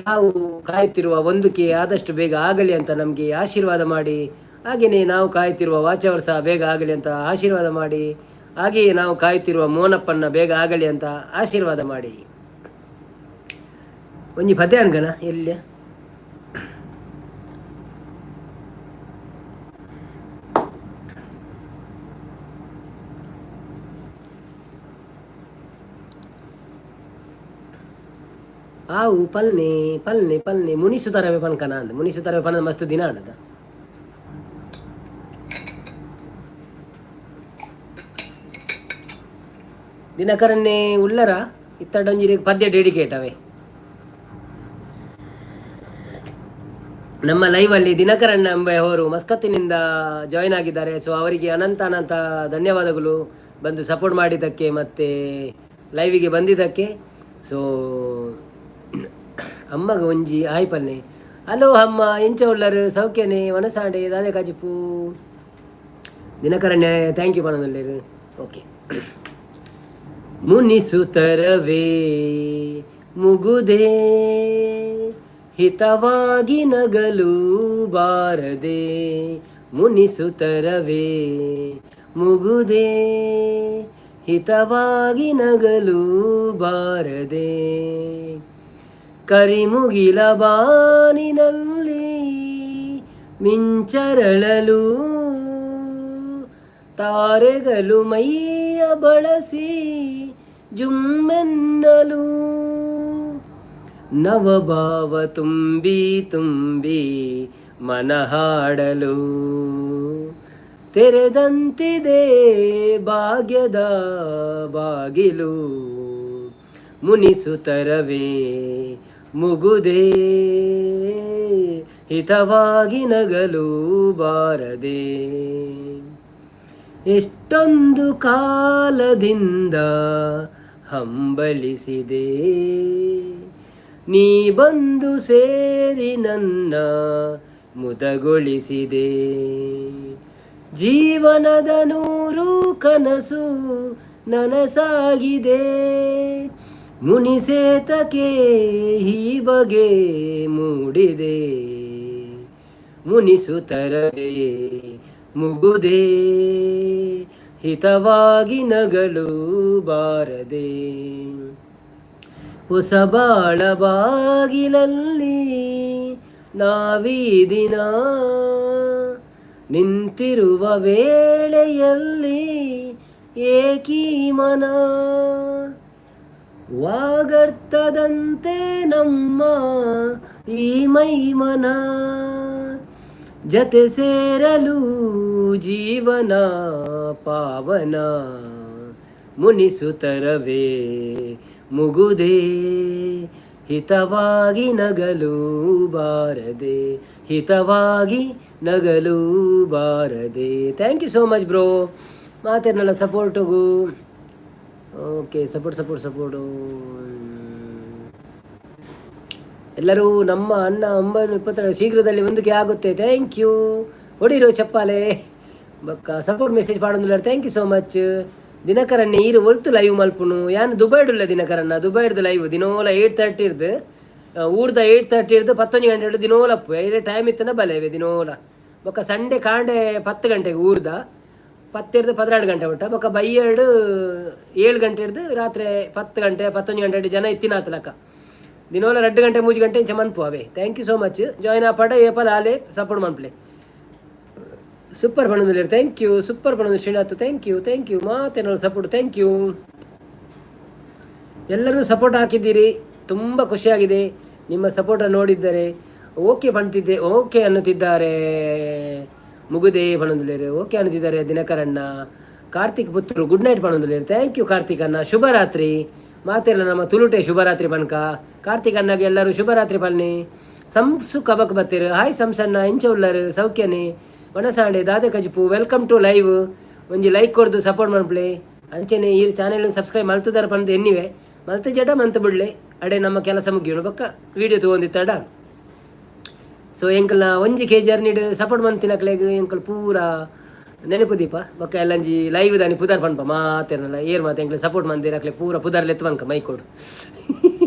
Speaker 1: ನಾವು ಕಾಯುತ್ತಿರುವ 1K ಆದಷ್ಟು ಬೇಗ ಆಗಲಿ ಅಂತ ನಮಗೆ ಆಶೀರ್ವಾದ ಮಾಡಿ. ಹಾಗೆಯೇ ನಾವು ಕಾಯುತ್ತಿರುವ ವಾಚವರ್ ಸಹ ಬೇಗ ಆಗಲಿ ಅಂತ ಆಶೀರ್ವಾದ ಮಾಡಿ. ಹಾಗೆಯೇ ನಾವು ಕಾಯುತ್ತಿರುವ ಮೋನಪ್ಪನ್ನ ಬೇಗ ಆಗಲಿ ಅಂತ ಆಶೀರ್ವಾದ ಮಾಡಿ. ಒಂಜಿ ಪದ್ಯ ಅನ್ಗನ ಎಲ್ಲಿ ಆವು ಪಲ್ನೆ ಪಲ್ನೆ ಪಲ್ನೆ ಮುನಿಸುತ್ತರವೆ ಪನ್ಕನ ಅಂದ್ ಮುನಿಸುತ್ತರವೆ ಪನ ಮಸ್ತ್ ದಿನ ಆಂಡದ. ದಿನಕರನ್ನೇ ಉಲ್ಲರ ಇತ್ತಡೊಂಜಿ ಪದ್ಯ ಡೆಡಿಕೇಟ್ ಅವೇ. ನಮ್ಮ ಲೈವಲ್ಲಿ ದಿನಕರಣ್ಣ ಎಂಬ ಅವರು ಮಸ್ಕತ್ತಿನಿಂದ ಜಾಯಿನ್ ಆಗಿದ್ದಾರೆ. ಸೊ ಅವರಿಗೆ ಅನಂತ ಅನಂತ ಧನ್ಯವಾದಗಳು, ಬಂದು ಸಪೋರ್ಟ್ ಮಾಡಿದ್ದಕ್ಕೆ ಮತ್ತು ಲೈವಿಗೆ ಬಂದಿದ್ದಕ್ಕೆ. ಸೊ ಅಮ್ಮಗ ಒಂಜಿ ಆಯ್ ಪನ್ನೆ. ಹಲೋ ಅಮ್ಮ, ಎಂಚ ಉಲ್ಲರು? ಸೌಖ್ಯನೆ? ವನಸಾಂಡೆ ದಾದೆ ಕಾಜಿಪು? ದಿನಕರಣ್ಯ thank you ಪನೊಂದುಲ್ಲೆರ್. ಓಕೆ. ಮುನಿಸುತ್ತರವೇ ಮುಗುದೇ, ಹಿತವಾಗಿ ನಗಲು ಬಾರದೆ. ಮುನಿಸುತ್ತರವೇ ಮುಗುದೇ, ಹಿತವಾಗಿ ನಗಲು ಬಾರದೆ. ಕರಿಮುಗಿಲ ಬಾನಿನಲ್ಲಿ ಮಿಂಚರಳಲು, ತಾರೆಗಳು ಮೈಯ ಬಳಸಿ ಜುಮ್ಮೆನ್ನಲು, ನವಭಾವ ತುಂಬಿ ತುಂಬಿ ಮನಹಾಡಲು, ತೆರೆದಂತಿದೆ ಭಾಗ್ಯದ ಬಾಗಿಲು. ಮುನಿಸುತ್ತರವೇ ಮುಗುದೇ, ಹಿತವಾಗಿ ನಗಲು ಬಾರದೆ. ಎಷ್ಟೊಂದು ಕಾಲದಿಂದ ಹಂಬಲಿಸಿದೆ, ನೀ ಬಂದು ಸೇರಿ ನನ್ನ ಮುದಗೊಳಿಸಿದೆ. ಜೀವನದ ನೂರು ಕನಸು ನನಸಾಗಿದೆ, ಮುನಿಸೇತಕೆ ಈ ಬಗೆ ಮೂಡಿದೆ. ಮುನಿಸುತ್ತರವೇ ಮುಗುದೇ, ಹಿತವಾಗಿ ನಗಲು ಬಾರದೆ. ಹೊಸ ಬಾಳ ಬಾಗಿಲಲ್ಲಿ ನಾವೀ ದಿನ ನಿಂತಿರುವ ವೇಳೆಯಲ್ಲಿ ಏಕೀ ಮನ, ವಾಗರ್ತದಂತೆ ನಮ್ಮ ಈ ಮೈಮನ, ಜತೆ ಸೇರಲು ಜೀವನ ಪಾವನ. ಮುನಿಸುತ್ತರವೇ ಮುಗುದೇ, ಹಿತವಾಗಿ ನಗಲು ಬಾರದೆ, ಹಿತವಾಗಿ ನಗಲು ಬಾರದೆ. Thank you so much bro, ಮಾತೇನಲ್ಲ ಸಪೋರ್ಟಿಗೂ. Okay, support support support. ಎಲ್ಲರೂ ನಮ್ಮ ಅಣ್ಣ 922 ಶೀಘ್ರದಲ್ಲಿ 1K ಆಗುತ್ತೆ. Thank you. ಹೊಡಿರೋ ಚಪ್ಪಾಲೆ. ಬೊಕ್ಕ ಸಪೋರ್ಟ್ ಮೆಸೇಜ್ ಪಾಡೊಂದುಲ್ಲೆರ್. Thank you so much. ದಿನಕರನ್ನೇ ಈರು ಒಲ್ತು ಲೈವ್ ಮಲ್ಪುನು? ಯಾನ್ ದುಬೈಡುಲ್ಲ ದಿನಕರನ್ನ. ದುಬೈಡ್ದು ಲೈವ್ ದಿನೋಲ 8:30 ಇರ್ದು, ಊರ್ದ 8:30 ಇರ್ದು 11 ಗಂಟೆ ದಿನೋಲ ಅಪ್ಪು. ಐರೆ ಟೈಮ್ ಇತ್ತನ ಬಲೇವೆ ದಿನೋಲ. ಬೊಕ್ಕ ಸಂಡೆ ಕಾಂಡೆ 10 ಗಂಟೆಗೆ ಊರ್ದ 10 ಇರ್ದು 12 ಗಂಟೆ ಮುಟ್ಟ. ಬೊಕ್ಕ ಬೈಯರ್ಡು 7 ಗಂಟೆ ಹಿಡ್ದು ರಾತ್ರಿ 10 ಗಂಟೆ 11 ಗಂಟೆ ಜನ ಇತ್ತಿನಾತಲಕ. ದಿನೋಲ 2 ಗಂಟೆ 3 ಗಂಟೆ ಇಂಚ ಮನ್ಪು ಅವೇ. Thank you so much. Join ಆಪಾಡ ಏಪಲ ಆಲೆ ಸಪೋರ್ಟ್ ಮನ್ಪ್ಲೆ. ಸೂಪರ್ ಪಣೊಂದುಲ್ಲೆರ್. Thank you. Super ಪಣೊಂದು Srinath. Thank you, thank you. ಮಾತೇನಲ್ಲ support. Thank you. ಎಲ್ಲರೂ ಸಪೋರ್ಟ್ ಹಾಕಿದ್ದೀರಿ, ತುಂಬ ಖುಷಿಯಾಗಿದೆ ನಿಮ್ಮ ಸಪೋರ್ಟನ್ನು ನೋಡಿದ್ದರೆ. ಓಕೆ ಪಣ್ತಿದ್ದೆ, ಓಕೆ ಅನ್ನುತ್ತಿದ್ದಾರೆ. ಮುಗುದೇ ಪಣೊಂದುಲ್ಲೆರ್. ಓಕೆ ಅನ್ನುತ್ತಿದ್ದಾರೆ ದಿನಕರಣ್ಣ. ಕಾರ್ತಿಕ್ ಪುತ್ತೂರು ಗುಡ್ ನೈಟ್ ಪಣೊಂದುಲ್ಲೆರ್. Thank you Karthik ಅಣ್ಣ, ಶುಭರಾತ್ರಿ. ಮಾತೆಲ್ಲ ನಮ್ಮ ತುಳುಟೆ ಶುಭರಾತ್ರಿ ಪನ್ಕ. ಕಾರ್ತಿಕ್ ಅಣ್ಣಗೆ ಎಲ್ಲರೂ ಶುಭರಾತ್ರಿ ಪನ್ನಿ. ಸಂಸು ಕಬಕ್ ಬತ್ತೀರು. ಹಾಯ್ ಸಂಸಣ್ಣ, ಎಂಚ ಉಲ್ಲರು? ಸೌಖ್ಯನೆ? ವನಸಾಂಡೆ ದಾದೆ ಕಜಿಪು? Welcome to live. ಒಂಜಿ ಲೈಕ್ ಕೊರ್ದು ಸಪೋರ್ಟ್ ಮನ್ಪುಲೆ. ಅಂಚನೆ ಈ ಚಾನೆಲ್ ಸಬ್ಸ್ಕ್ರೈಬ್ ಮಲ್ತದಾರ ಪಂದ್ ಎನ್ನಿವೆ, ಮಲ್ತ ಜಡ ಮಂತ್ ಬಿಡ್ಲೆ. ಅಡೆ ನಮ್ಮ ಕೆಲಸ ಮುಗಿಯೋಣ ಬೊಕ್ಕ ವಿಡಿಯೋ ತಗೊಂಡಿತ್ತಾಡ. ಸೊ ಎಂಕಲ್ನ ಒಂಜಿ ಕೆ ಜರ್ನಿಡ್ ಸಪೋರ್ಟ್ ಮಂತಿನಕ್ಲೆಗ್ ಎಂಕಲ್ ಪೂರ ನೆನಪು ದೀಪ. ಬೊಕ್ಕ ಎಲ್ಲಂಜಿ ಲೈವ್ ದಾನಿ ಪುದರ್ ಪನ್ಪ ಮಾತೆರ್ನಲ್ಲ. ಏರ್ ಮಾತ ಎಂಕ್ಲೆ ಸಪೋರ್ಟ್ ಮಂದಿರ ಅಕ್ಲೆ ಪೂರ ಪುದರ್ ಲೆತ್ತ್ ಮೈಕೋಡು.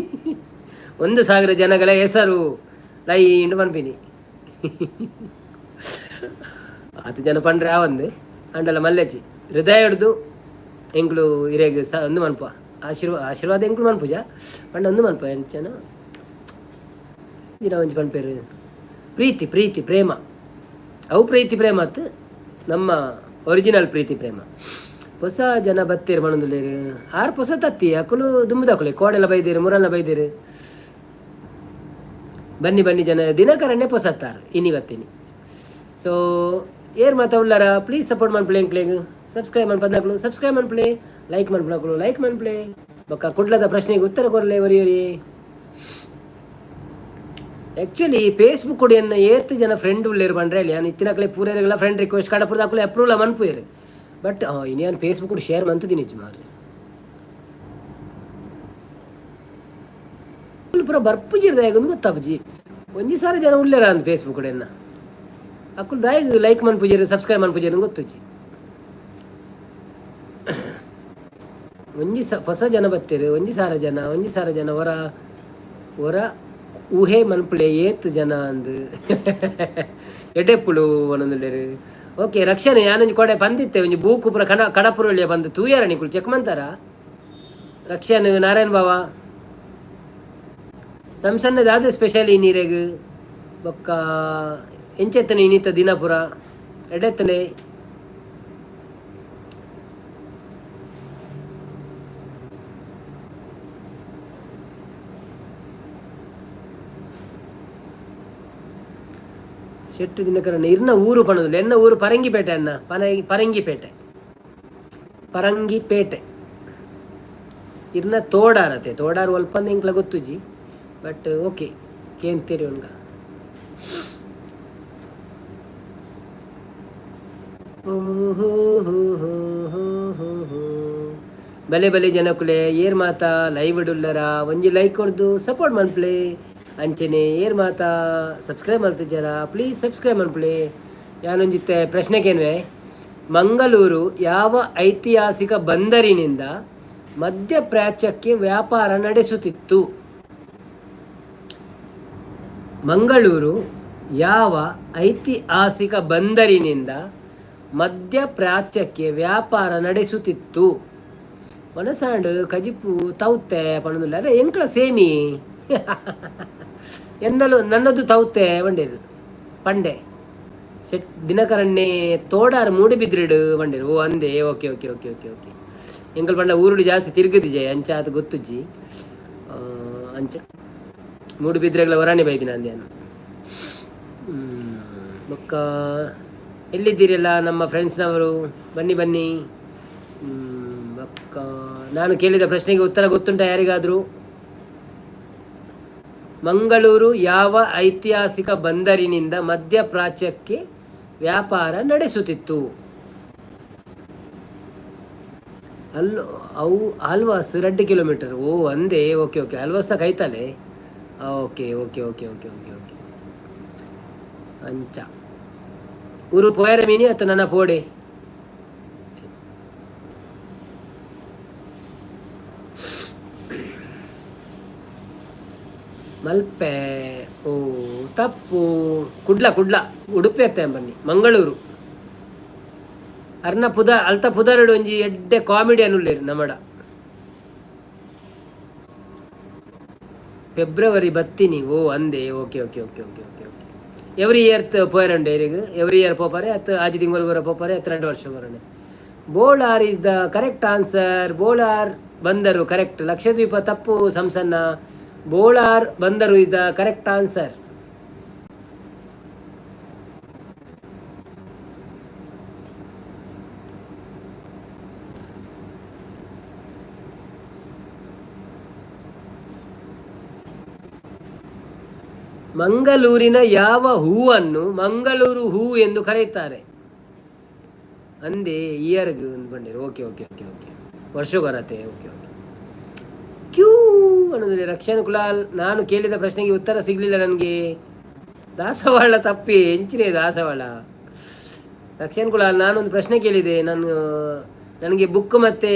Speaker 1: 1000 ಜನಗಳ ಹೆಸರು ಲೈಂಡ್ ಪನ್ಪಿನಿ. ಆತು ಜನ ಪಂಡ್ರೆ ಆವಂದು ಅಂಡಲ ಮಲ್ಲೆಚ್ಚಿ ಹೃದಯ ಹಿಡ್ದು ಎಂಕ್ಲು ಇರೆಗ್ ಸ ಒಂದು ಮನ್ಪ ಆಶೀರ್ವಾದ ಎಂಕ್ಲು ಮನ್ಪುಜ ಪಂಡ ಒಂದು ಮನ್ಪ ಎಂಚನ ದಿನ ಒಂಜಿ ಪನ್ಪೇರು ಪ್ರೀತಿ ಪ್ರೀತಿ ಪ್ರೇಮ. ಅವು ಪ್ರೀತಿ ಪ್ರೇಮ ಅತ್ತು, ನಮ್ಮ ಒರಿಜಿನಲ್ ಪ್ರೀತಿ ಪ್ರೇಮ. ಹೊಸ ಜನ ಬತ್ತೀರು ಪನೊಂದುಲ್ಲೆರ್. ಆರ್ ಪೊಸ ತತ್ತಿ ಅಕುಲು ದುಂಬುದಕುಲೆ ಕೋಡೆಲ ಬೈದೇರು ಮುರಲ್ಲ ಬೈದೇರು. ಬನ್ನಿ ಬನ್ನಿ ಜನ. ದಿನಕರನ್ನೇ ಪೊಸತ್ತಾರ್ ಇನಿ ಬತ್ತೀನಿ. ಸೊ ಏರ್ ಮಾತ ಉಳ್ಳಾರ ಪ್ಲೀಸ್ ಸಪೋರ್ಟ್ ಮನ್ಪುಲೆ. ಎಂಕ್ಲೆಗ್ ಸಬ್ಸ್ಕ್ರೈಬ್ ಮನ್ಪಂದಕುಲು ಸಬ್ಸ್ಕ್ರೈಬ್ ಮನ್ಪುಲೆ, ಲೈಕ್ ಮನ್ಪುನಕುಲು ಲೈಕ್ ಮನ್ಪುಲೆ. ಬೊಕ್ಕ ಕುಡ್ಲದ ಪ್ರಶ್ನೆಗೆ ಉತ್ತರ ಕೊರ್ಲೆ ಒರಿ ಒರಿ. ಆ್ಯಕ್ಚುಲಿ ಫೇಸ್ಬುಕ್ ಎನ್ನ ಏತ್ ಜನ ಫ್ರೆಂಡ್ ಉಳ್ಳೇರು ಪಂಡ್ರೆ ಹೇಳಿ. ಯಾನ್ ಇತ್ತಿನಕ್ಲೆ ಪೂರೆರೆಗ್ಲ ಫ್ರೆಂಡ್ ರಿಕ್ವೆಸ್ಟ್ ಕಡಪುರ್ದ ಅಕುಲು ಅಪ್ರೂವ್ಲ ಮನ್ಪುವೆರ್. ಬಟ್ ಇನಿ ಯಾನ್ ಫೇಸ್ಬುಕ್ ಶೇರ್ ಮಂತುದಿನಿಜ್ಜಿ ಮಾರ್ರೆ. ಪೂರ ಬರ್ಪುಜೆರ್ ದಾಯೆಗ್ ಗೊತ್ತಾಪುಜಿ. ಒಂಜಿ ಸಾರ ಜನ ಉಲ್ಲೆರ ಅಂದ್ ಫೇಸ್ಬುಕ್ ಎನ್ನ. ಅಕುಲು ದಾಯೆಗ್ ಲೈಕ್ ಮನ್ಪುಜೆರ್ ಸಬ್ಸ್ಕ್ರೈಬ್ ಮನ್ಪುಜೆರ್ ಗೊತ್ತುಜಿ. ಒಂಜಿ ಸ ಹೊಸ ಜನ ಬತ್ತೆರ್, 1000 ಜನ, 1000 ಜನ. ಒರ ಒರ ಊಹೆ ಮನ್ಪುಲೆ ಏತ್ ಜನ ಅಂದ್. ಎಡ್ಡೆಪ್ಪುಲು ಪನೊಂದುಲ್ಲೆರ್. ಓಕೆ ರಕ್ಷಣೆ, ಯಾನೊಂಜಿ ಕೊಡೆ ಪಂದಿತ್ತೆ ಒಂಜಿ ಬೂಕು ಪೂರ ಕಣ ಕಡಪುರಳ್ಳಿಯ ಬಂದು ತೂಯರ ನಿಕುಲು ಚೆಕ್ ಮಂತಾರ. ರಕ್ಷಣ್ ನಾರಾಯಣ್ ಬಾವ ಸಂಸನ್ನ ದಾದ ಸ್ಪೆಷಲ್ ಈ ನೀರೆಗ್? ಬೊಕ್ಕ ಎಂಚೆತ್ತನೆ ಇನ್ನಿತ ದಿನ ಪೂರ? ಎಡ್ಡೆತ್ತನೆ? ಶೆಟ್ಟು ದಿನಕರಣ್ಣ ಇರ್ನ ಊರು ಪಣೋದಿಲ್ಲ. ಎನ್ನ ಊರು ಪರಂಗಿಪೇಟೆ ಅಣ್ಣ. ಪರಂಗಿಪೇಟೆ, ಪರಂಗಿಪೇಟೆ. ಇರ್ನ ತೋಡಾರತೆ, ತೋಡಾರ್ ಒಲ್ಪಂದ ಎಂಕ್ಲ ಗೊತ್ತುಜಿ. But okay ಕೇಂತೇರಿ ಉನ್ಗ. ಬಲೆ ಬಲೆ ಜನಕುಲೆ, ಏರ್ ಮಾತ ಲೈವ್ ಉಲ್ಲರ ಒಂಜಿ ಲೈಕ್ ಕೊರ್ದು ಸಪೋರ್ಟ್ ಮನ್ಪುಲೆ. ಅಂಚನೆ ಏರ್ ಮಾತ ಸಬ್ಸ್ಕ್ರೈಬ್ ಮಲ್ತಿಜರ ಪ್ಲೀಸ್ ಸಬ್ಸ್ಕ್ರೈಬ್ ಮನ್ಪುಲೆ. ಯಾನೊಂಜಿತ್ತೆ ಪ್ರಶ್ನೆ ಕೇನ್ವೆ. ಮಂಗಳೂರು ಯಾವ ಐತಿಹಾಸಿಕ ಬಂದರಿನಿಂದ ಮಧ್ಯಪ್ರಾಚ್ಯಕ್ಕೆ ವ್ಯಾಪಾರ ನಡೆಸುತ್ತಿತ್ತು? ಮಂಗಳೂರು ಯಾವ ಐತಿಹಾಸಿಕ ಬಂದರಿನಿಂದ ಮಧ್ಯಪ್ರಾಚ್ಯಕ್ಕೆ ವ್ಯಾಪಾರ ನಡೆಸುತ್ತಿತ್ತು? ಮನಸಾಂಡ್ ಕಜಿಪು ತೌತೆ ಪಣದುಲ್ಲ. ಅರೆ ಎಂಕ್ಲ ಸೇಮಿ ಎನ್ನಲು ನನ್ನದು ತೌತೆ ಬಂಡೇರು ಪಂಡೆ ಸೆಟ್ ದಿನಕರಣ್ಣೆ ತೋಡಾರ್ ಮೂಡಿಬಿದ್ರಿಡು ಬಂಡೇರು. ಓ ಅಂದೆ. Okay okay okay okay okay. ಎಂಕಲ್ ಪಂಡ ಊರುಡು ಜಾಸ್ತಿ ತಿರುಗುದಿಜೆ ಅಂಚ ಅದು ಗೊತ್ತುಜ್ಜಿ. ಅಂಚ ಮೂಡುಬಿದ್ರೆಗಳ ಹೊರಾಣಿ ಬೈದಿನ ಅಂದೆ. ಬೊಕ್ಕ ಎಲ್ಲಿದ್ದೀರಲ್ಲ ನಮ್ಮ ಫ್ರೆಂಡ್ಸ್ನವರು? ಬನ್ನಿ ಬನ್ನಿ. ಬೊಕ್ಕ ನಾನು ಕೇಳಿದ ಪ್ರಶ್ನೆಗೆ ಉತ್ತರ ಗೊತ್ತುಂಟ ಯಾರಿಗಾದರೂ? ಮಂಗಳೂರು ಯಾವ ಐತಿಹಾಸಿಕ ಬಂದರಿನಿಂದ ಮಧ್ಯಪ್ರಾಚ್ಯಕ್ಕೆ ವ್ಯಾಪಾರ ನಡೆಸುತ್ತಿತ್ತು? ಅಲ್ಲೋ ಅವು ಆಲ್ವಾಸ್ 2 ಕಿಲೋಮೀಟರ್. ಓ ಅಂದೆ. ಓಕೆ ಓಕೆ, ಆಲ್ವಾಸ್ತ ಕೈತಾಲೆ. Okay okay okay okay okay okay. ಅಂಚ ಊರು ಪೋಯರ ಮೀನಿ ಅತ್ತ ನನ್ನ ಪೋಡೆ. ಮಲ್ಪೆ. ಓ ತಪ್ಪು. ಕುಡ್ಲ ಕುಡ್ಲ ಉಡುಪಿ ಅತ್ತ ಬನ್ನಿ. ಮಂಗಳೂರು ಅರ್ನ ಪುದ ಅಲ್ತ ಪುದರಡು ಒಂಜಿ ಎಡ್ಡೆ ಕಾಮಿಡಿಯನ್ ಉಲ್ಲೇರು ನಮಡ. ಫೆಬ್ರವರಿ ಬತ್ತೀನಿ. ಓ ಅಂದೆ. Okay okay okay okay okay okay. Every year ಪೋಯರಂಡೆ ಇರೆಗ್? ಎವ್ರಿ ಇಯರ್ ಪೋಪಾರೆ ಅತ್ತ ಆಜಿ ತಿಂಗಳು ಪೋಪಾರೆ ಅತ್ತ 2 ವರ್ಷ ಬರೋಣ? Bolar is the correct answer. Bolar ಬಂದರು ಕರೆಕ್ಟ್. ಲಕ್ಷದ್ವೀಪ ತಪ್ಪು ಸಂಸನ್ನ. ಬೋಳಾರ್ ಬಂದರು is the correct answer. ಮಂಗಳೂರಿನ ಯಾವ ಹೂವನ್ನು ಮಂಗಳೂರು ಹೂ ಎಂದು ಕರೆಯುತ್ತಾರೆ? ಅಂದೇ ಇಯರ್ಗ್ ಬಂದಿರು. Okay okay okay okay, ವರ್ಷಗೊರತೆ. Okay okay. Q ಅನ್ನೋದಿಲ್ಲ. ರಕ್ಷಣ್ ಕುಲಾಲ್, ನಾನು ಕೇಳಿದ ಪ್ರಶ್ನೆಗೆ ಉತ್ತರ ಸಿಗಲಿಲ್ಲ ನನಗೆ. ದಾಸವಾಳ ತಪ್ಪಿ ಎಂಚಿನೇ ದಾಸವಾಳ. ರಕ್ಷಣ್ ಕುಲಾಲ್, ನಾನೊಂದು ಪ್ರಶ್ನೆ ಕೇಳಿದೆ. ನಾನು ನನಗೆ ಬುಕ್ ಮತ್ತು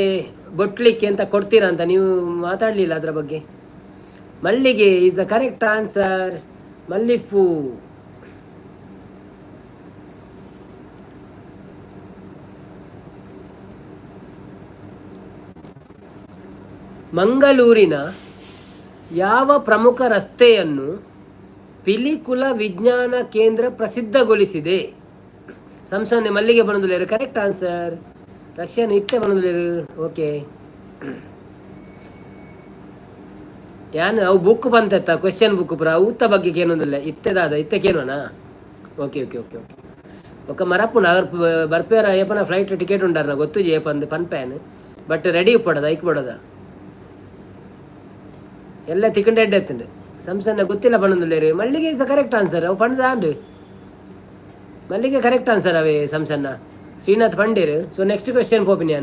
Speaker 1: ಬೊಟ್ಲಿಕ್ಕೆ ಅಂತ ಕೊಡ್ತೀರಾ ಅಂತ. ನೀವು ಮಾತಾಡಲಿಲ್ಲ ಅದರ ಬಗ್ಗೆ. ಮಲ್ಲಿಗೆ is the correct answer. ಮಲ್ಲಿಫು. ಮಂಗಳೂರಿನ ಯಾವ ಪ್ರಮುಖ ರಸ್ತೆಯನ್ನು ಪಿಲಿಕುಲ ವಿಜ್ಞಾನ ಕೇಂದ್ರ ಪ್ರಸಿದ್ಧಗೊಳಿಸಿದೆ? ಸಂಸನೆ ಮಲ್ಲಿಗೆ ಬಣದುಲೇರು, ಕರೆಕ್ಟ್ ಆನ್ಸರ್. ರಕ್ಷಣೆ ಇತ್ತೆ ಬಣದುಲೇರು. ಓಕೆ, ಯಾನ್ ಅವು ಬುಕ್ ಬಂತೆತ್ತ, ಕ್ವೆಶ್ಚನ್ ಬುಕ್ ಪುರ ಅವುತ್ತ ಬಗ್ಗೆ ಕೇನೊಂದಿಲ್ಲ. ಇತ್ತೆದಾದ ಇತ್ತೆ ಕೇನೋನಾ? Okay okay okay okay. ఒక ಮರಪ್ಪುಂಡು ಅವರ್ ಬರ್ಪೇರ. ಏಪನ ಫ್ಲೈಟ್ ಟಿಕೆಟ್ ಉಂಡಾರ ಗೊತ್ತುಜಿ ಏಪಂದು ಪನ್ಪೇನ್. ಬಟ್ ರೆಡಿ ಉಪ್ಪಡದ ಐಕ್ ಬಡದ ಎಲ್ಲ ತಿಕ್ಕಂಡೆ ಎಡ್ಡೆ ಎತ್ತುಂಡು. ಸಂಸನ್ನ ಗೊತ್ತಿಲ್ಲ ಪಣಂದುಲ್ಲೇರು. ಮಲ್ಲಿಗೆ is the correct answer. ಅವು ಪಂಡ್ದ ಆಂಡು. ಮಲ್ಲಿಗೆ ಕರೆಕ್ಟ್ ಆನ್ಸರ್ ಅವೇ ಸಂಸನ್ನ. ಶ್ರೀನಾಥ್ ಪಂಡೇರು. So next question ಪೋಪಿನಿ.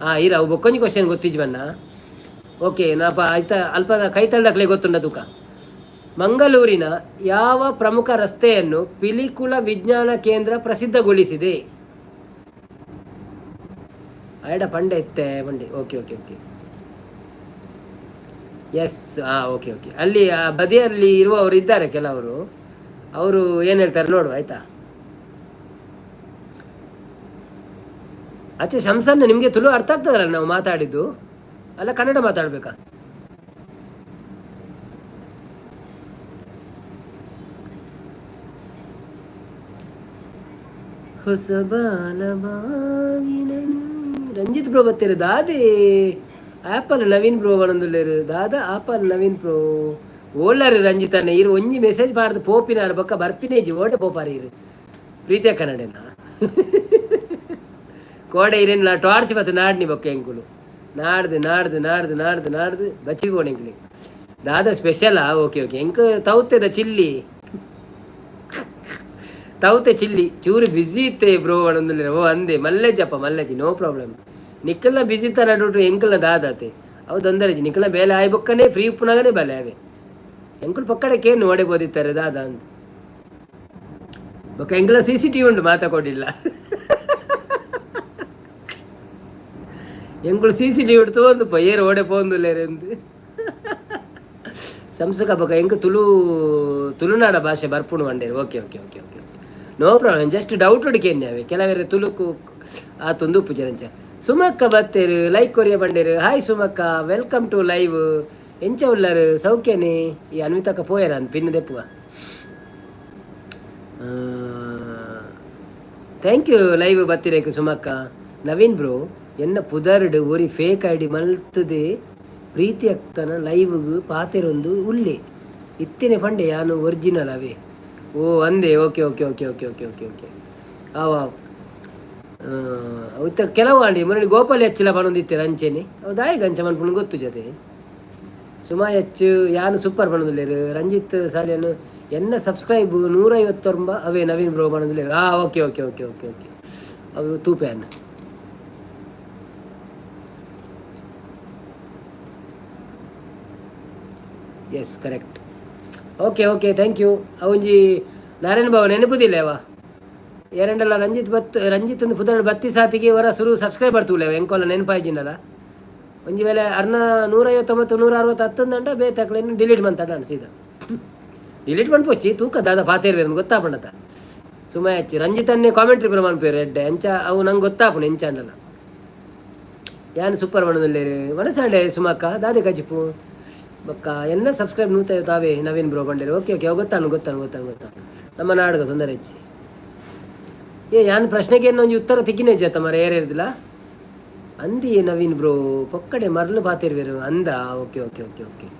Speaker 1: ಆ ಇರ, ಅವು ಬೊಕ್ಕೊಂಜಿ ಕ್ವಶನ್ ಗೊತ್ತಿಜ್ಜಿ ಬಣ್ಣ. ಓಕೆ, ನಾಪ ಆಯ್ತಾ? ಅಲ್ಪದ ಕೈತಲ್ದಕ್ಲೆ ಗೊತ್ತುಂಡ ತೂಕ. ಮಂಗಳೂರಿನ ಯಾವ ಪ್ರಮುಖ ರಸ್ತೆಯನ್ನು ಪಿಲಿಕುಲ ವಿಜ್ಞಾನ ಕೇಂದ್ರ ಪ್ರಸಿದ್ಧಗೊಳಿಸಿದೆ? ಆಯಡ ಪಂಡೆ ಇತ್ತೆ ಪಂಡೆ. Okay okay okay, S. ಹಾಂ, ಓಕೆ ಓಕೆ. ಅಲ್ಲಿ ಆ ಬದಿಯಲ್ಲಿ ಇರುವವರು ಇದ್ದಾರೆ ಕೆಲವರು. ಅವರು ಏನು ಹೇಳ್ತಾರೆ ನೋಡುವ, ಆಯ್ತಾ? ಆಚೆ ಶಂಸನ್ನ, ನಿಮಗೆ ತುಳು ಅರ್ಥ ಆಗ್ತದಲ್ಲ ನಾವು ಮಾತಾಡಿದ್ದು? ಅಲ್ಲ, ಕನ್ನಡ ಮಾತಾಡ್ಬೇಕಾ? ಹೊಸ ಬಾಲಬಾಗಿನ. ರಂಜಿತ್ ಬ್ರೋ ಬತ್ತೀರು. ದಾದಿ ಆಪಲ್ ನವೀನ್ ಬ್ರೋ ಬನೊಂದುಲ್ಲೆರ್. ದಾದ ಆಪಲ್ ನವೀನ್ ಬ್ರೋ ಓಲ್ಲರು? ರಂಜಿತ್ ಅಣ್ಣ, ಇರು ಒಂಜಿ ಮೆಸೇಜ್ ಪಾಡ್ದು ಪೋಪಿನಾರು ಬೊಕ್ಕ ಬರ್ಪಿನೇಜಿ. ಓಟೆ ಪೋಪಾರ ಇರು? ಪ್ರೀತಿಯ ಕನ್ನಡೇನಾ? ಕೋಡೆ ಇರೇನ್ಲ ಟಾರ್ಚ್ ಬತ್ತು ನಾಡ್ನಿ ಬೊಕ್ಕ ಎಂಕುಲು ನಾಡ್ದು ನಾಡ್ದು ನಾಡ್ದು ನಾಡ್ದು ನಾಡ್ದು ಬಚ್ಚಿ ಪೋಣ ಎಂಕುಲು. ದಾದ ಸ್ಪೆಷಲಾ? Okay okay. ಎಂಕ್ ತೌತೆದ ಚಿಲ್ಲಿ, ತೌತೆ ಚಿಲ್ಲಿ. ಚೂರು ಬ್ಯುಸಿ ಇತ್ತೆ ಬ್ರೋ ಪನೊಂದುಲ್ಲೆರ್. ಓ ಅಂದೆ, ಮಲ್ಲೆಜ್ಜಪ್ಪ ಮಲ್ಲೆಜ್ಜಿ, ನೋ ಪ್ರಾಬ್ಲಮ್. ನಿಕ್ಕಲ್ನ ಬ್ಯುಸಿ ಇತ್ತ ನಡುಟು ಎಂಕಲ್ನ ದಾದಾತೆ ಅವು ತೊಂದರೆ. ನಿಕ್ಕಲ್ನ ಬೇಲೆ ಆಯ್ ಬೊಕ್ಕನೆ ಫ್ರೀ ಉಪ್ಪುನಾಗನೇ ಬಲೆ ಅವೇ. ಎಂಕುಲು ಪಕ್ಕಡೆ ಕೇನು ಓಡೆ ಬೋದಿತ್ತಾರೆ ದಾದ ಅಂತ. ಬೊಕ್ಕ ಎಂಕಲ ಸಿಸಿಟಿವಿ ಉಂಡು, ಮಾತಾ ಕೊಡಿಲ್ಲ. ಎಂಕುಲು ಸಿಸಿಟಿವಿ ತೋಂದುಪ್ಪ ಏರು ಓಡೆ ಪೋಂದುಲ್ಲೇರು ಎಂದು ಸಂಸ್ಕೃತ. ಬೊಕ್ಕ ಎಂಕ್ ತುಳು, ತುಳುನಾಡ ಭಾಷೆ ಬರ್ಪುಣು వండేరు. Okay okay okay okay, no problem. Just doubt ಹುಡುಕೇನೆ ಅವೆ. ಕೆಲವರು ತುಳುಕು ಆತೊಂದು ಉಪ್ಪು ಜರಂಚ. ಸುಮಕ್ಕ ಬತ್ತೇರು, ಲೈಕ್ ಕೊರಿಯ ಬಂಡೇರು. ಹಾಯ್ ಸುಮಕ್ಕ, welcome to live. ಎಂಚ ಉಲ್ಲರು? ಸೌಖ್ಯನೇ? ಈ ಅನ್ವಿತಕ್ಕ ಪೋಯರ ಅಂದ್ ಪಿನ್ ದೆಪ್ಪುವ. Thank you live ಬತ್ತಿರೇಕು ಸುಮಕ್ಕ. ನವೀನ್ bro, ಎನ್ನ ಪುದರ್ಡ್ ಒರಿ ಫೇಕ್ ಐಡಿ ಮಲ್ತದೆ ಪ್ರೀತಿ ಅಕ್ಕನ ಲೈವ್ಗ್ ಪಾತೆರೊಂದು ಉಲ್ಲೆ. ಇತ್ತಿನ ಪಂಡೆ ಯಾನು ಒರಿಜಿನಲ್ ಅವೇ. ಓ ಅಂದೆ. Okay okay okay okay okay okay okay. ಅವ ಅವು ಕೆಲವು ಆಂಡಿ ಮೊನ್ನೆ ಗೋಪಾಲ್ ಹೆಚ್ಚಿಲ ಪನೊಂದಿತ್ತೆರ್ ಅಂಚೆನೆ. ಅವು ದಾಯೆಗ್ ಅಂಚ ಮನ್ಪುಂಡು ಗೊತ್ತು ಜೊತೆ. ಸುಮಾ ಹೆಚ್ಚು ಯಾನು ಸೂಪರ್ ಪನೊಂದುಲ್ಲೆರ್. ರಂಜಿತ್ ಸಾಲಿಯನ್, ಎನ್ನ ಸಬ್ಸ್ಕ್ರೈಬ್ 159 ಅವೇ ನವೀನ್ ಬ್ರೋ ಪನೊಂದುಲ್ಲೆರ್. ಆ okay okay okay okay okay. ಅವು ತೂಪೆ ಅನ್ನ. Yes, correct. Okay okay, thank you. ಅವಂಜಿ Narayana Babu ನೆನಪುದಿಲ್ಲ ಅವ ಏರಂಡಲ್ಲ. ರಂಜಿತ್ ಬತ್, ರಂಜಿತ್ ಒಂದು ಪುದರ್ ಬತ್ತಿ ಸಾತಿಗೆ ಹೊರ ಸುರು ಸಬ್ಸ್ಕ್ರೈಬರ್ ತೂಲೆ. ಎಂಕೋಲ ನೆನಪಾಯ್ಜಿನಲ್ಲ. ಒಂಜಿ ವೇಳೆ ಅರ್ನ 159 160 ಹತ್ತೊಂದಂಡ ಬೇತಕ್ಲೇನು ಡಿಲೀಟ್ ಮಂತಾಡ. ಸೀದಾ ಡಿಲೀಟ್ ಮನ್ಪೊಚ್ಚಿ. ತೂಕ ದಾದ ಪಾತೇರ್ವೇರು ಗೊತ್ತಾಪಂಡತ. ಸುಮ ಹಚ್ಚಿ ರಂಜಿತನ್ನೇ ಕಾಮೆಂಟ್ರಿ ಪೂರ ಮನ್ಪೇರು ಎಡ್ಡೆ. ಅಂಚ ಅವು ನಂಗೆ ಗೊತ್ತಾಪುಂಡು ಎಂಚ ಅಂಡಲ. ಯಾನ್ ಸೂಪರ್ ಮಣದಲ್ಲೇರು ಮನಸಾಂಡೆ. ಸುಮಕ್ಕ ದಾದೆ ಕಜಿಪು? ಬೊಕ್ಕ ಎನ್ನ ಸಬ್ಸ್ಕ್ರೈಬ್ 150 ಅವೇ ನವೀನ್ ಬ್ರೋ ಬಂಡೇರು. ಓಕೆ ಓಕೆ, ಅವು ಗೊತ್ತಾನು ಗೊತ್ತಾನು ಗೊತ್ತಾನು ಗೊತ್ತಾನು. ನಮ್ಮ ನಾಡ್ಗ ತೊಂದರೆ ಹೆಚ್ಚಿ. ಏ ಯಾನ್ ಪ್ರಶ್ನೆಗೆ ಒಂಜಿ ಉತ್ತರ ತಿಕ್ಕಿನೇ ಜತ್ತ ಮರ ಏರೇರ್ದಿಲ್ಲ ಅಂದಿ. ನವೀನ್ ಬ್ರೋ ಪೊಕ್ಕಡೆ ಮರ್ಲು ಪಾತಿರ್ವೇರು ಅಂದ. Okay okay okay okay.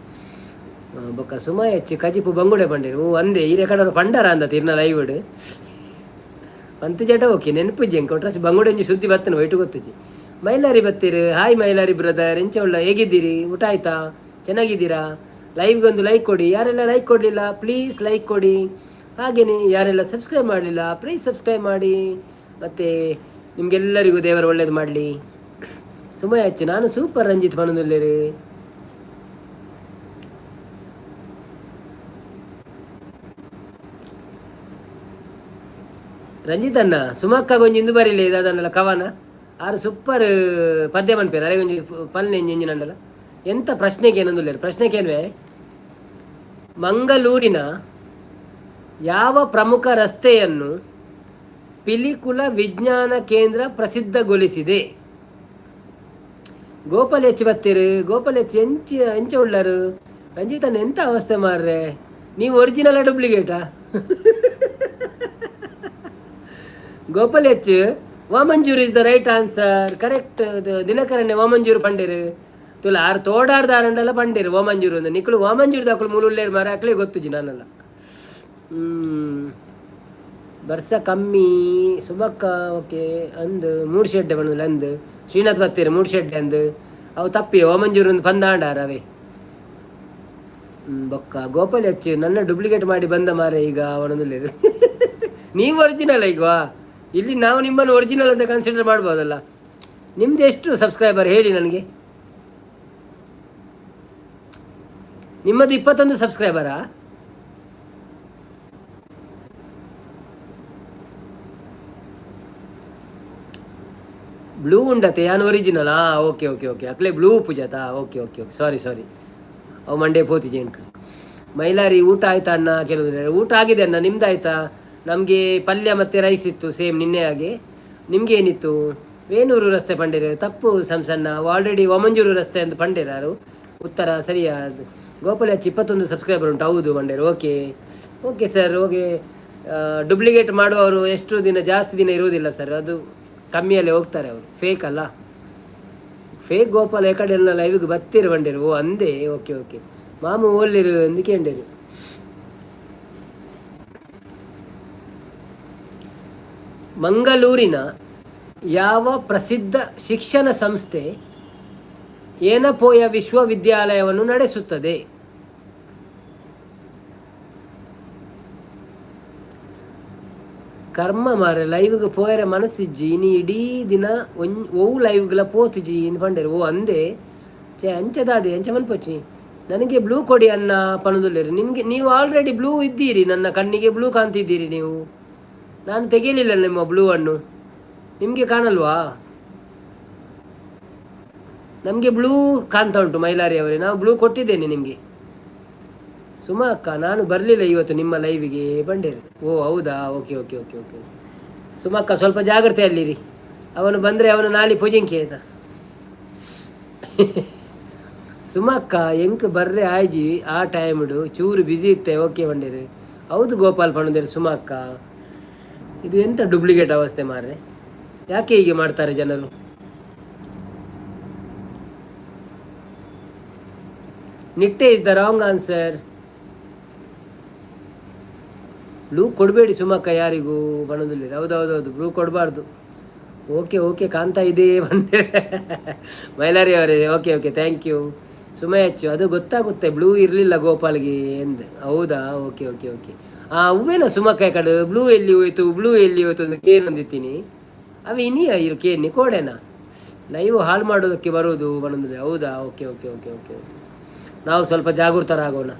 Speaker 1: ಬೊಕ್ಕ ಸುಮ ಹೆಚ್ಚು ಕಜಿಪು ಬಂಗುಡೆ ಬಂಡೇರು. ಓ ಅಂದೆ, ಈ ರೆಕಾರ್ಡರ್ ಪಂಡಾರ ಅಂದ ತಿರ್ನ ಲೈವ್ಡ್ ಪಂತ್ ಜಟ. ಓಕೆ, ನೆನಪುಜ್ಜಿ ಎಂಕ್. ಒಟ್ರಾಸಿ ಬಂಗುಡೆ ಒಂಜಿ ಸುದ್ದಿ ಬತ್ತನ ಒಯ್ಟು ಗೊತ್ತುಜಿ. ಮೈಲಾರಿ ಬತ್ತೀರು. ಹಾಯ್ ಮೈಲಾರಿ ಬ್ರದರ್, ಎಂಚ ಉಳ್ಳ? ಹೇಗಿದ್ದೀರಿ? ಊಟ ಆಯ್ತಾ? ಚೆನ್ನಾಗಿದ್ದೀರಾ? ಲೈವ್ಗೆ ಒಂದು ಲೈಕ್ ಕೊಡಿ. ಯಾರೆಲ್ಲ ಲೈಕ್ ಕೊಡಲಿಲ್ಲ ಪ್ಲೀಸ್ ಲೈಕ್ ಕೊಡಿ. ಹಾಗೆಯೇ ಯಾರೆಲ್ಲ ಸಬ್ಸ್ಕ್ರೈಬ್ ಮಾಡಲಿಲ್ಲ ಪ್ಲೀಸ್ ಸಬ್ಸ್ಕ್ರೈಬ್ ಮಾಡಿ. ಮತ್ತು ನಿಮಗೆಲ್ಲರಿಗೂ ದೇವರು ಒಳ್ಳೇದು ಮಾಡಲಿ. ಸುಮಯ ಹೆಚ್ಚು ನಾನು ಸೂಪರ್ ರಂಜಿತ್ ಪನೊಂದುಲ್ಲೆರ್. ರಂಜಿತ್ ಅಣ್ಣ ಸುಮಕ್ಕ ಒಂಜಿ ಇಂದು ಬರಿಲೆ ದಾದನ್ನಲ ಕವನ ಆರು ಸೂಪರ್ ಪದ್ಯ ಮನ್ಪೇರು ಅರೆ ಒಂಜಿ ಪನ್ನೆ ಎಂಜಿ ಎಂಜಿನಂಡಲ ಎಂತ ಪ್ರಶ್ನೆಗೆ ಏನೊಂದುಲ್ಲೆರ್ ಪ್ರಶ್ನೆ ಕೇನ್ವೆ. ಮಂಗಳೂರಿನ ಯಾವ ಪ್ರಮುಖ ರಸ್ತೆಯನ್ನು ಪಿಲಿಕುಲ ವಿಜ್ಞಾನ ಕೇಂದ್ರ ಪ್ರಸಿದ್ಧಗೊಳಿಸಿದೆ? ಗೋಪಾಲ್ ಹೆಚ್ಚು ಬತ್ತೀರು, ಗೋಪಾಲ್ ಹೆಚ್ಚು ಎಂಚ ಎಂಚ ಉಳ್ಳರು? ರಂಜಿತಣ್ಣ ಎಂತ ಅವಸ್ಥೆ ಮಾರ್ರೆ, ನೀವು ಒರಿಜಿನಲ್ ಡೂಪ್ಲಿಕೇಟಾ? ಗೋಪಾಲ್ ಹೆಚ್ಚು Vamanjoor is the right answer, correct. ದಿನಕರಣ್ಣೆ Vamanjoor ಪಂಡೇರು ತುಲ ಆರು ತೋಡಾರ್ದಾರಂಡಲ ಪಂಡೇರು ವಾಮಂಜೂರು ಅಂದ ನಿಕ್ಕಳು ವಾಮಂಜೂರು ದಾಕುಲು ಮೂಲುಳ್ಳೇರು ಮಾರ ಅಕ್ಲೆ ಗೊತ್ತುಜಿ ನಾನಲ್ಲ. ಬರ್ಸ ಕಮ್ಮಿ ಸುಮಕ್ಕ ಓಕೆ ಅಂದ್ ಮೂಡ್ ಶೆಡ್ಡೆ ಬಣ್ಣದ ಅಂದ್ ಶ್ರೀನಾಥ್ ಬತ್ತೀರು ಮೂಡ್ ಶೆಡ್ಡೆ ಅಂದ್ ಅವು ತಪ್ಪಿ ವಾಮಂಜೂರು ಒಂದು ಪಂದಾಂಡಾರ ಅವೇ. ಬೊಕ್ಕ ಗೋಪಾಲ್ ಹೆಚ್ಚು ನನ್ನ ಡೂಪ್ಲಿಕೇಟ್ ಮಾಡಿ ಬಂದ ಮಾರೆ ಈಗ ಅವನೊಂದು. ನೀವು ಒರಿಜಿನಲ್ ಈಗವಾ? ಇಲ್ಲಿ ನಾವು ನಿಮ್ಮನ್ನು ಒರಿಜಿನಲ್ ಅಂತ ಕನ್ಸಿಡರ್ ಮಾಡ್ಬೋದಲ್ಲ. ನಿಮ್ದು ಎಷ್ಟು ಸಬ್ಸ್ಕ್ರೈಬರ್ ಹೇಳಿ ನನಗೆ? ನಿಮ್ಮದು 21 ಸಬ್ಸ್ಕ್ರೈಬರಾ? ಬ್ಲೂ ಉಂಡತೆ ಯಾನ್ ಒರಿಜಿನಲ್? ಹಾಂ, ಓಕೆ ಓಕೆ ಓಕೆ, ಅಕ್ಲೆ ಬ್ಲೂ ಪೂಜಾತಾ? Okay okay okay, sorry sorry, ಅವು ಮಂಡೇ ಪೋತಿಜೆ ಎಂಕ್. ಮೈಲಾರಿ ಊಟ ಆಯ್ತಾ ಅಣ್ಣ ಕೆಲವರು? ಊಟ ಆಗಿದೆ ಅಣ್ಣ, ನಿಮ್ದು ಆಯ್ತಾ? ನಮಗೆ ಪಲ್ಯ ಮತ್ತು ರೈಸ್ ಇತ್ತು, ಸೇಮ್ ನಿನ್ನೆ ಹಾಗೆ. ನಿಮಗೆ ಏನಿತ್ತು? ವೇಣೂರು ರಸ್ತೆ ಪಂಡೇರು ತಪ್ಪು ಸಂಸಣ್ಣ, ಆಲ್ರೆಡಿ ವಾಮಂಜೂರು ರಸ್ತೆ ಅಂತ ಪಂಡೇರಾರು. ಉತ್ತರ ಸರಿಯಾದ ಗೋಪಾಲ ಹಚ್ಚಿ 21 ಸಬ್ಸ್ಕ್ರೈಬರ್ ಉಂಟು, ಹೌದು ಬಂಡೇರು. Okay okay sir, okay. Duplicate ಮಾಡುವವರು ಎಷ್ಟು ದಿನ ಜಾಸ್ತಿ ದಿನ ಇರುವುದಿಲ್ಲ ಸರ್, ಅದು ಕಮ್ಮಿಯಲ್ಲೇ ಹೋಗ್ತಾರೆ ಅವರು. ಫೇಕ್ ಅಲ್ಲ, ಫೇಕ್. ಗೋಪಾಲ ಕಡೆ ಎಲ್ಲ ಲೈವ್ಗೆ ಬತ್ತೀರು ಬಂಡೇರು. ಓ ಅಂದೇ, ಓಕೆ ಓಕೆ. ಮಾಮು ಓಲ್ಲಿರು ಅಂದಿಕೆಂಡೇರು. ಮಂಗಳೂರಿನ ಯಾವ ಪ್ರಸಿದ್ಧ ಶಿಕ್ಷಣ ಸಂಸ್ಥೆ ಏನಪೋಯ ವಿಶ್ವವಿದ್ಯಾಲಯವನ್ನು ನಡೆಸುತ್ತದೆ? ಕರ್ಮ ಮಾರೆ, ಲೈವ್ಗೆ ಪೋಯರೆ ಮನಸ್ಸಿಜ್ಜಿ ಇನಿ ಇಡೀ ದಿನ ಒವು ಲೈವ್ಗಳ ಪೋತುಜಿ ಇಂದು ಪಂಡೇರು. ಓ ಅಂದೆ, ಚೆ ಅಂಚದಾದೆ ಅಂಚ ಮನ್ಪೊಚ್ಚಿ. ನನಗೆ ಬ್ಲೂ ಕೊಡಿ ಅನ್ನ ಪಣದುಲ್ಲೇರು. ನಿಮಗೆ ನೀವು ಆಲ್ರೆಡಿ ಬ್ಲೂ ಇದ್ದೀರಿ, ನನ್ನ ಕಣ್ಣಿಗೆ ಬ್ಲೂ ಕಾಣ್ತಿದ್ದೀರಿ ನೀವು. ನಾನು ತೆಗೀಲಿಲ್ಲ ನಿಮ್ಮ ಬ್ಲೂ ಅನ್ನು, ನಿಮಗೆ ಕಾಣಲ್ವಾ? ನಮಗೆ ಬ್ಲೂ ಕಾಣ್ತಾ ಉಂಟು ಮೈಲಾರಿ ಅವರೇ, ನಾವು ಬ್ಲೂ ಕೊಟ್ಟಿದ್ದೇನೆ ನಿಮಗೆ. ಸುಮಾ ಅಕ್ಕ ನಾನು ಬರಲಿಲ್ಲ ಇವತ್ತು ನಿಮ್ಮ ಲೈವಿಗೆ ಬಂಡೇರಿ. ಓ ಹೌದಾ, ಓಕೆ ಓಕೆ ಓಕೆ ಓಕೆ. ಸುಮಕ್ಕ ಸ್ವಲ್ಪ ಜಾಗ್ರತೆ ಅಲ್ಲಿರಿ, ಅವನು ಬಂದರೆ ಅವನು ನಾಲಿ ಪೂಜಿಂಕೆ ಆಯ್ತಾ? ಸುಮಕ್ಕ ಎಂಕ್ ಬರ್ರೆ ಆಯ್ಜಿ ಆ ಟೈಮ್ಡು ಚೂರು ಬ್ಯುಸಿ ಇತ್ತೆ. ಓಕೆ ಬಂಡೇರಿ. ಹೌದು ಗೋಪಾಲ್ ಪಣದೇರಿ. ಸುಮಕ್ಕ ಇದು ಎಂಥ ಡೂಪ್ಲಿಕೇಟ್ ಅವಸ್ಥೆ ಮಾರ್ರೆ, ಯಾಕೆ ಹೀಗೆ ಮಾಡ್ತಾರೆ ಜನರು? Nitte is the wrong answer. Blue ಕೊಡಬೇಡಿ ಸುಮಕ್ಕ ಯಾರಿಗೂ ಬಣ್ಣದಲ್ಲಿ. ಹೌದೌದೌದು, ಬ್ಲೂ ಕೊಡಬಾರ್ದು. ಓಕೆ ಓಕೆ, ಕಾಣ್ತಾ ಇದೆ ಬಂದೆ ಮೈಲಾರಿ ಅವರೇ. Okay okay, thank you. Sumaiya ಹೆಚ್ಚು ಅದು ಗೊತ್ತಾಗುತ್ತೆ ಬ್ಲೂ ಇರಲಿಲ್ಲ ಗೋಪಾಲ್ಗೆ ಎಂದ. ಹೌದಾ, ಓಕೆ ಓಕೆ ಓಕೆ. ಆ ಹೂವೇನ ಸುಮಕ್ಕ ಕಡೆ ಬ್ಲೂ ಎಲ್ಲಿ ಹೋಯ್ತು, ಬ್ಲೂ ಎಲ್ಲಿ ಹೋಯ್ತು ಅಂತ ಕೇನೊಂದಿತ್ತೀನಿ. ಅವು ಇನಿಯ ಇರು ಕೇನಿ ಕೋಡೆನಾ ಲೈವ್ ಹಾಳು ಮಾಡೋದಕ್ಕೆ ಬರೋದು ಬಣ್ಣದಲ್ಲಿ. ಹೌದಾ, okay okay okay okay okay. ನಾವು ಸ್ವಲ್ಪ ಜಾಗೃತರಾಗೋಣ.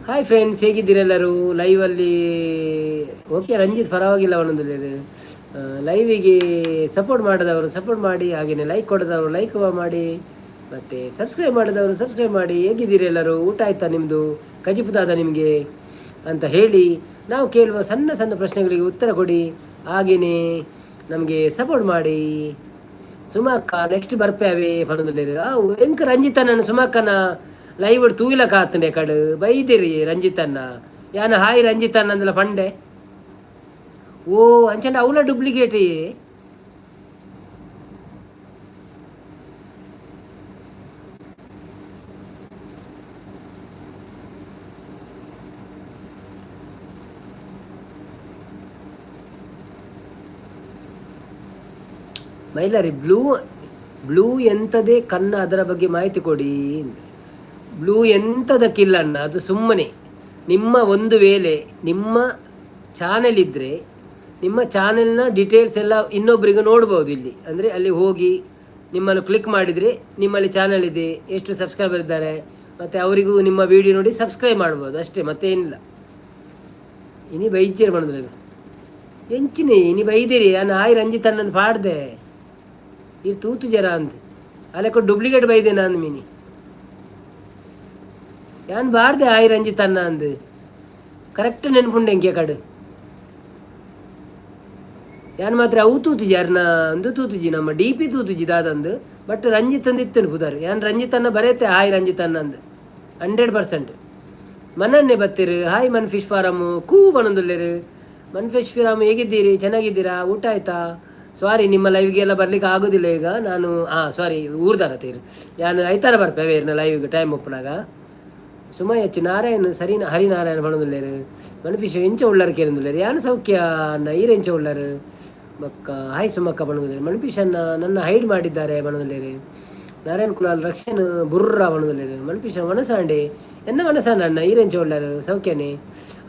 Speaker 1: ಹಾಯ್ ಫ್ರೆಂಡ್ಸ್, ಹೇಗಿದ್ದೀರೆಲ್ಲರೂ ಲೈವಲ್ಲಿ? ಓಕೆ ರಂಜಿತ್ ಪರವಾಗಿಲ್ಲ ಒಂದೊಂದು. ಲೈವಿಗೆ ಸಪೋರ್ಟ್ ಮಾಡಿದವರು ಸಪೋರ್ಟ್ ಮಾಡಿ, ಹಾಗೆಯೇ ಲೈಕ್ ಕೊಡದವರು ಲೈಕ್ ಮಾಡಿ, ಮತ್ತು ಸಬ್ಸ್ಕ್ರೈಬ್ ಮಾಡಿದವರು ಸಬ್ಸ್ಕ್ರೈಬ್ ಮಾಡಿ. ಹೇಗಿದ್ದೀರಿ ಎಲ್ಲರೂ? ಊಟ ಆಯ್ತಾ ನಿಮ್ಮದು? ಕಜಿಪುತಾದ ನಿಮಗೆ ಅಂತ ಹೇಳಿ ನಾವು ಕೇಳುವ ಸಣ್ಣ ಸಣ್ಣ ಪ್ರಶ್ನೆಗಳಿಗೆ ಉತ್ತರ ಕೊಡಿ, ಹಾಗೆಯೇ ನಮಗೆ ಸಪೋರ್ಟ್ ಮಾಡಿ. ಸುಮಕ್ಕ ನೆಕ್ಸ್ಟ್ ಬರ್ಪೇವೆ ಪನೊಂದುಲ್ಲೆರ್. ಎಂಕ್ ರಂಜಿತಣ್ಣನ ಸುಮಕ್ಕನ ಲೈವ್ ತೂಯಿಲ ಕಾತುಂಡೆ ಕಡು ಬೈದಿರಿ ರಂಜಿತಣ್ಣ. ಯಾನ ಹಾಯ್ ರಂಜಿತಣ್ಣ ಅಂದಲ ಪಂಡೆ. ಓ ಅಂಚಂಡ ಅವಲ ಡೂಪ್ಲಿಕೇಟ್. ಮೈಲಾರಿ ಬ್ಲೂ ಬ್ಲೂ ಎಂಥದೇ ಕನ್ನ, ಅದರ ಬಗ್ಗೆ ಮಾಹಿತಿ ಕೊಡಿ. ಬ್ಲೂ ಎಂಥದಕ್ಕಿಲ್ಲ ಅಣ್ಣ, ಅದು ಸುಮ್ಮನೆ. ನಿಮ್ಮ ಒಂದು ವೇಳೆ ನಿಮ್ಮ ಚಾನೆಲ್ ಇದ್ದರೆ ನಿಮ್ಮ ಚಾನೆಲ್ನ ಡೀಟೇಲ್ಸ್ ಎಲ್ಲ ಇನ್ನೊಬ್ಬರಿಗೆ ನೋಡ್ಬೋದು ಇಲ್ಲಿ. ಅಂದರೆ ಅಲ್ಲಿ ಹೋಗಿ ನಿಮ್ಮನ್ನು ಕ್ಲಿಕ್ ಮಾಡಿದರೆ ನಿಮ್ಮಲ್ಲಿ ಚಾನೆಲ್ ಇದೆ, ಎಷ್ಟು ಸಬ್ಸ್ಕ್ರೈಬರ್ ಇದ್ದಾರೆ, ಮತ್ತು ಅವರಿಗೂ ನಿಮ್ಮ ವಿಡಿಯೋ ನೋಡಿ ಸಬ್ಸ್ಕ್ರೈಬ್ ಮಾಡ್ಬೋದು ಅಷ್ಟೇ, ಮತ್ತೇನಿಲ್ಲ. ಇನಿ ಬೈಜೇರು ಬಂದ್ರೆ ಎಂಚಿನಿ ಇನಿ ಬೈದಿರಿ. ನಾನು ಆಯ್ ರಂಜಿತ್ ಅನ್ನಂದು ಪಾಡ್ದೆ, ಇದು ತೂತು ಜರ ಅಂದ್ ಅಲ್ಲಕ್ಕ ಡೂಪ್ಲಿಕೇಟ್ ಬೈದೆ ನಾನು. ಮೀನಿ ಯಾನ್ ಬಾರ್ದೆ ಆಯ್ ರಂಜಿತ್ ಅನ್ನ ಅಂದ್. ಕರೆಕ್ಟ್ ನೆನ್ಪುಂಡೆ ಎಂಕೆ ಕಡು. ಯಾನ್ ಮಾತ್ರ ಅವು ತೂತುಜಿ, ಅರ್ನ ಅಂದು ತೂತುಜಿ, ನಮ್ಮ ಡಿ ಪಿ ತೂತುಜಿ ದಾದಂದು. ಬಟ್ ರಂಜಿತ್ ಅಂದ್ ಇತ್ತನು ಪುದರ್. ಯಾನ್ ರಂಜಿತ್ ಅನ್ನ ಬರೇತೆ, ಹಾಯ್ ರಂಜಿತ್ ಅನ್ನ ಅಂದ್ 100%. ಮನನ್ನೇ ಬತ್ತೀರು. ಹಾಯ್ ಮನ್ ಫಿಶ್ ಫಾರಮ್ ಕೂ ಬನೊಂದುಲ್ಲೇರು. ಮನ್ ಫಿಶ್ ಫಾರಮ್, ಹೇಗಿದ್ದೀರಿ? ಚೆನ್ನಾಗಿದ್ದೀರಾ? ಊಟ ಆಯ್ತಾ? ಸಾರಿ, ನಿಮ್ಮ ಲೈವ್ಗೆ ಎಲ್ಲ ಬರ್ಲಿಕ್ಕೆ ಆಗೋದಿಲ್ಲ ಈಗ ನಾನು. ಹಾಂ, ಸಾರಿ, ಊರ್ದಾರ ತೀರು. ಯಾನು ಐತಾರ ಬರ್ಪೆ ಇರ್ನ ಲೈವ್ಗೆ ಟೈಮ್ ಒಪ್ಪನಾಗ. ಸುಮಯ್ ಎಚ್ ನಾರಾಯಣ್ ಸರಿ, ಹರಿನಾರಾಯಣ ಬಣದುಲ್ಲೇರು. ಮನ್ಫಿಶ್ ಎಂಚ ಉಳ್ಳಾರು ಕೇರಂದುಲ್ಲೇರು. ಯಾನು ಸೌಖ್ಯ ಅನ್ನ, ಈರ್ ಎಂಚ ಉಳ್ಳಾರು? ಮಕ್ಕ ಹಾಯ್ ಸುಮಕ್ಕ ಬಣದುಲ್ಲೇರು. ಮನ್ಫಿಶ್ ಅನ್ನ ನನ್ನ ಹೈಡ್ ಮಾಡಿದ್ದಾರೆ ಬಣದುಲ್ಲೇರು. ನಾರಾಯಣ್ ಕುಲಾಲ್ ರಕ್ಷನ್ ಬುರ್ರ ಬಣದುಲ್ಲೇರು. ಮನ್ಫಿಶ್ ಮನಸಾಂಡೆ ಎನ್ನ ಮನಸಾಂಡ ಅಣ್ಣ, ಈರೆಂಚ ಉಳ್ಳಾರು? ಸೌಖ್ಯನೇ.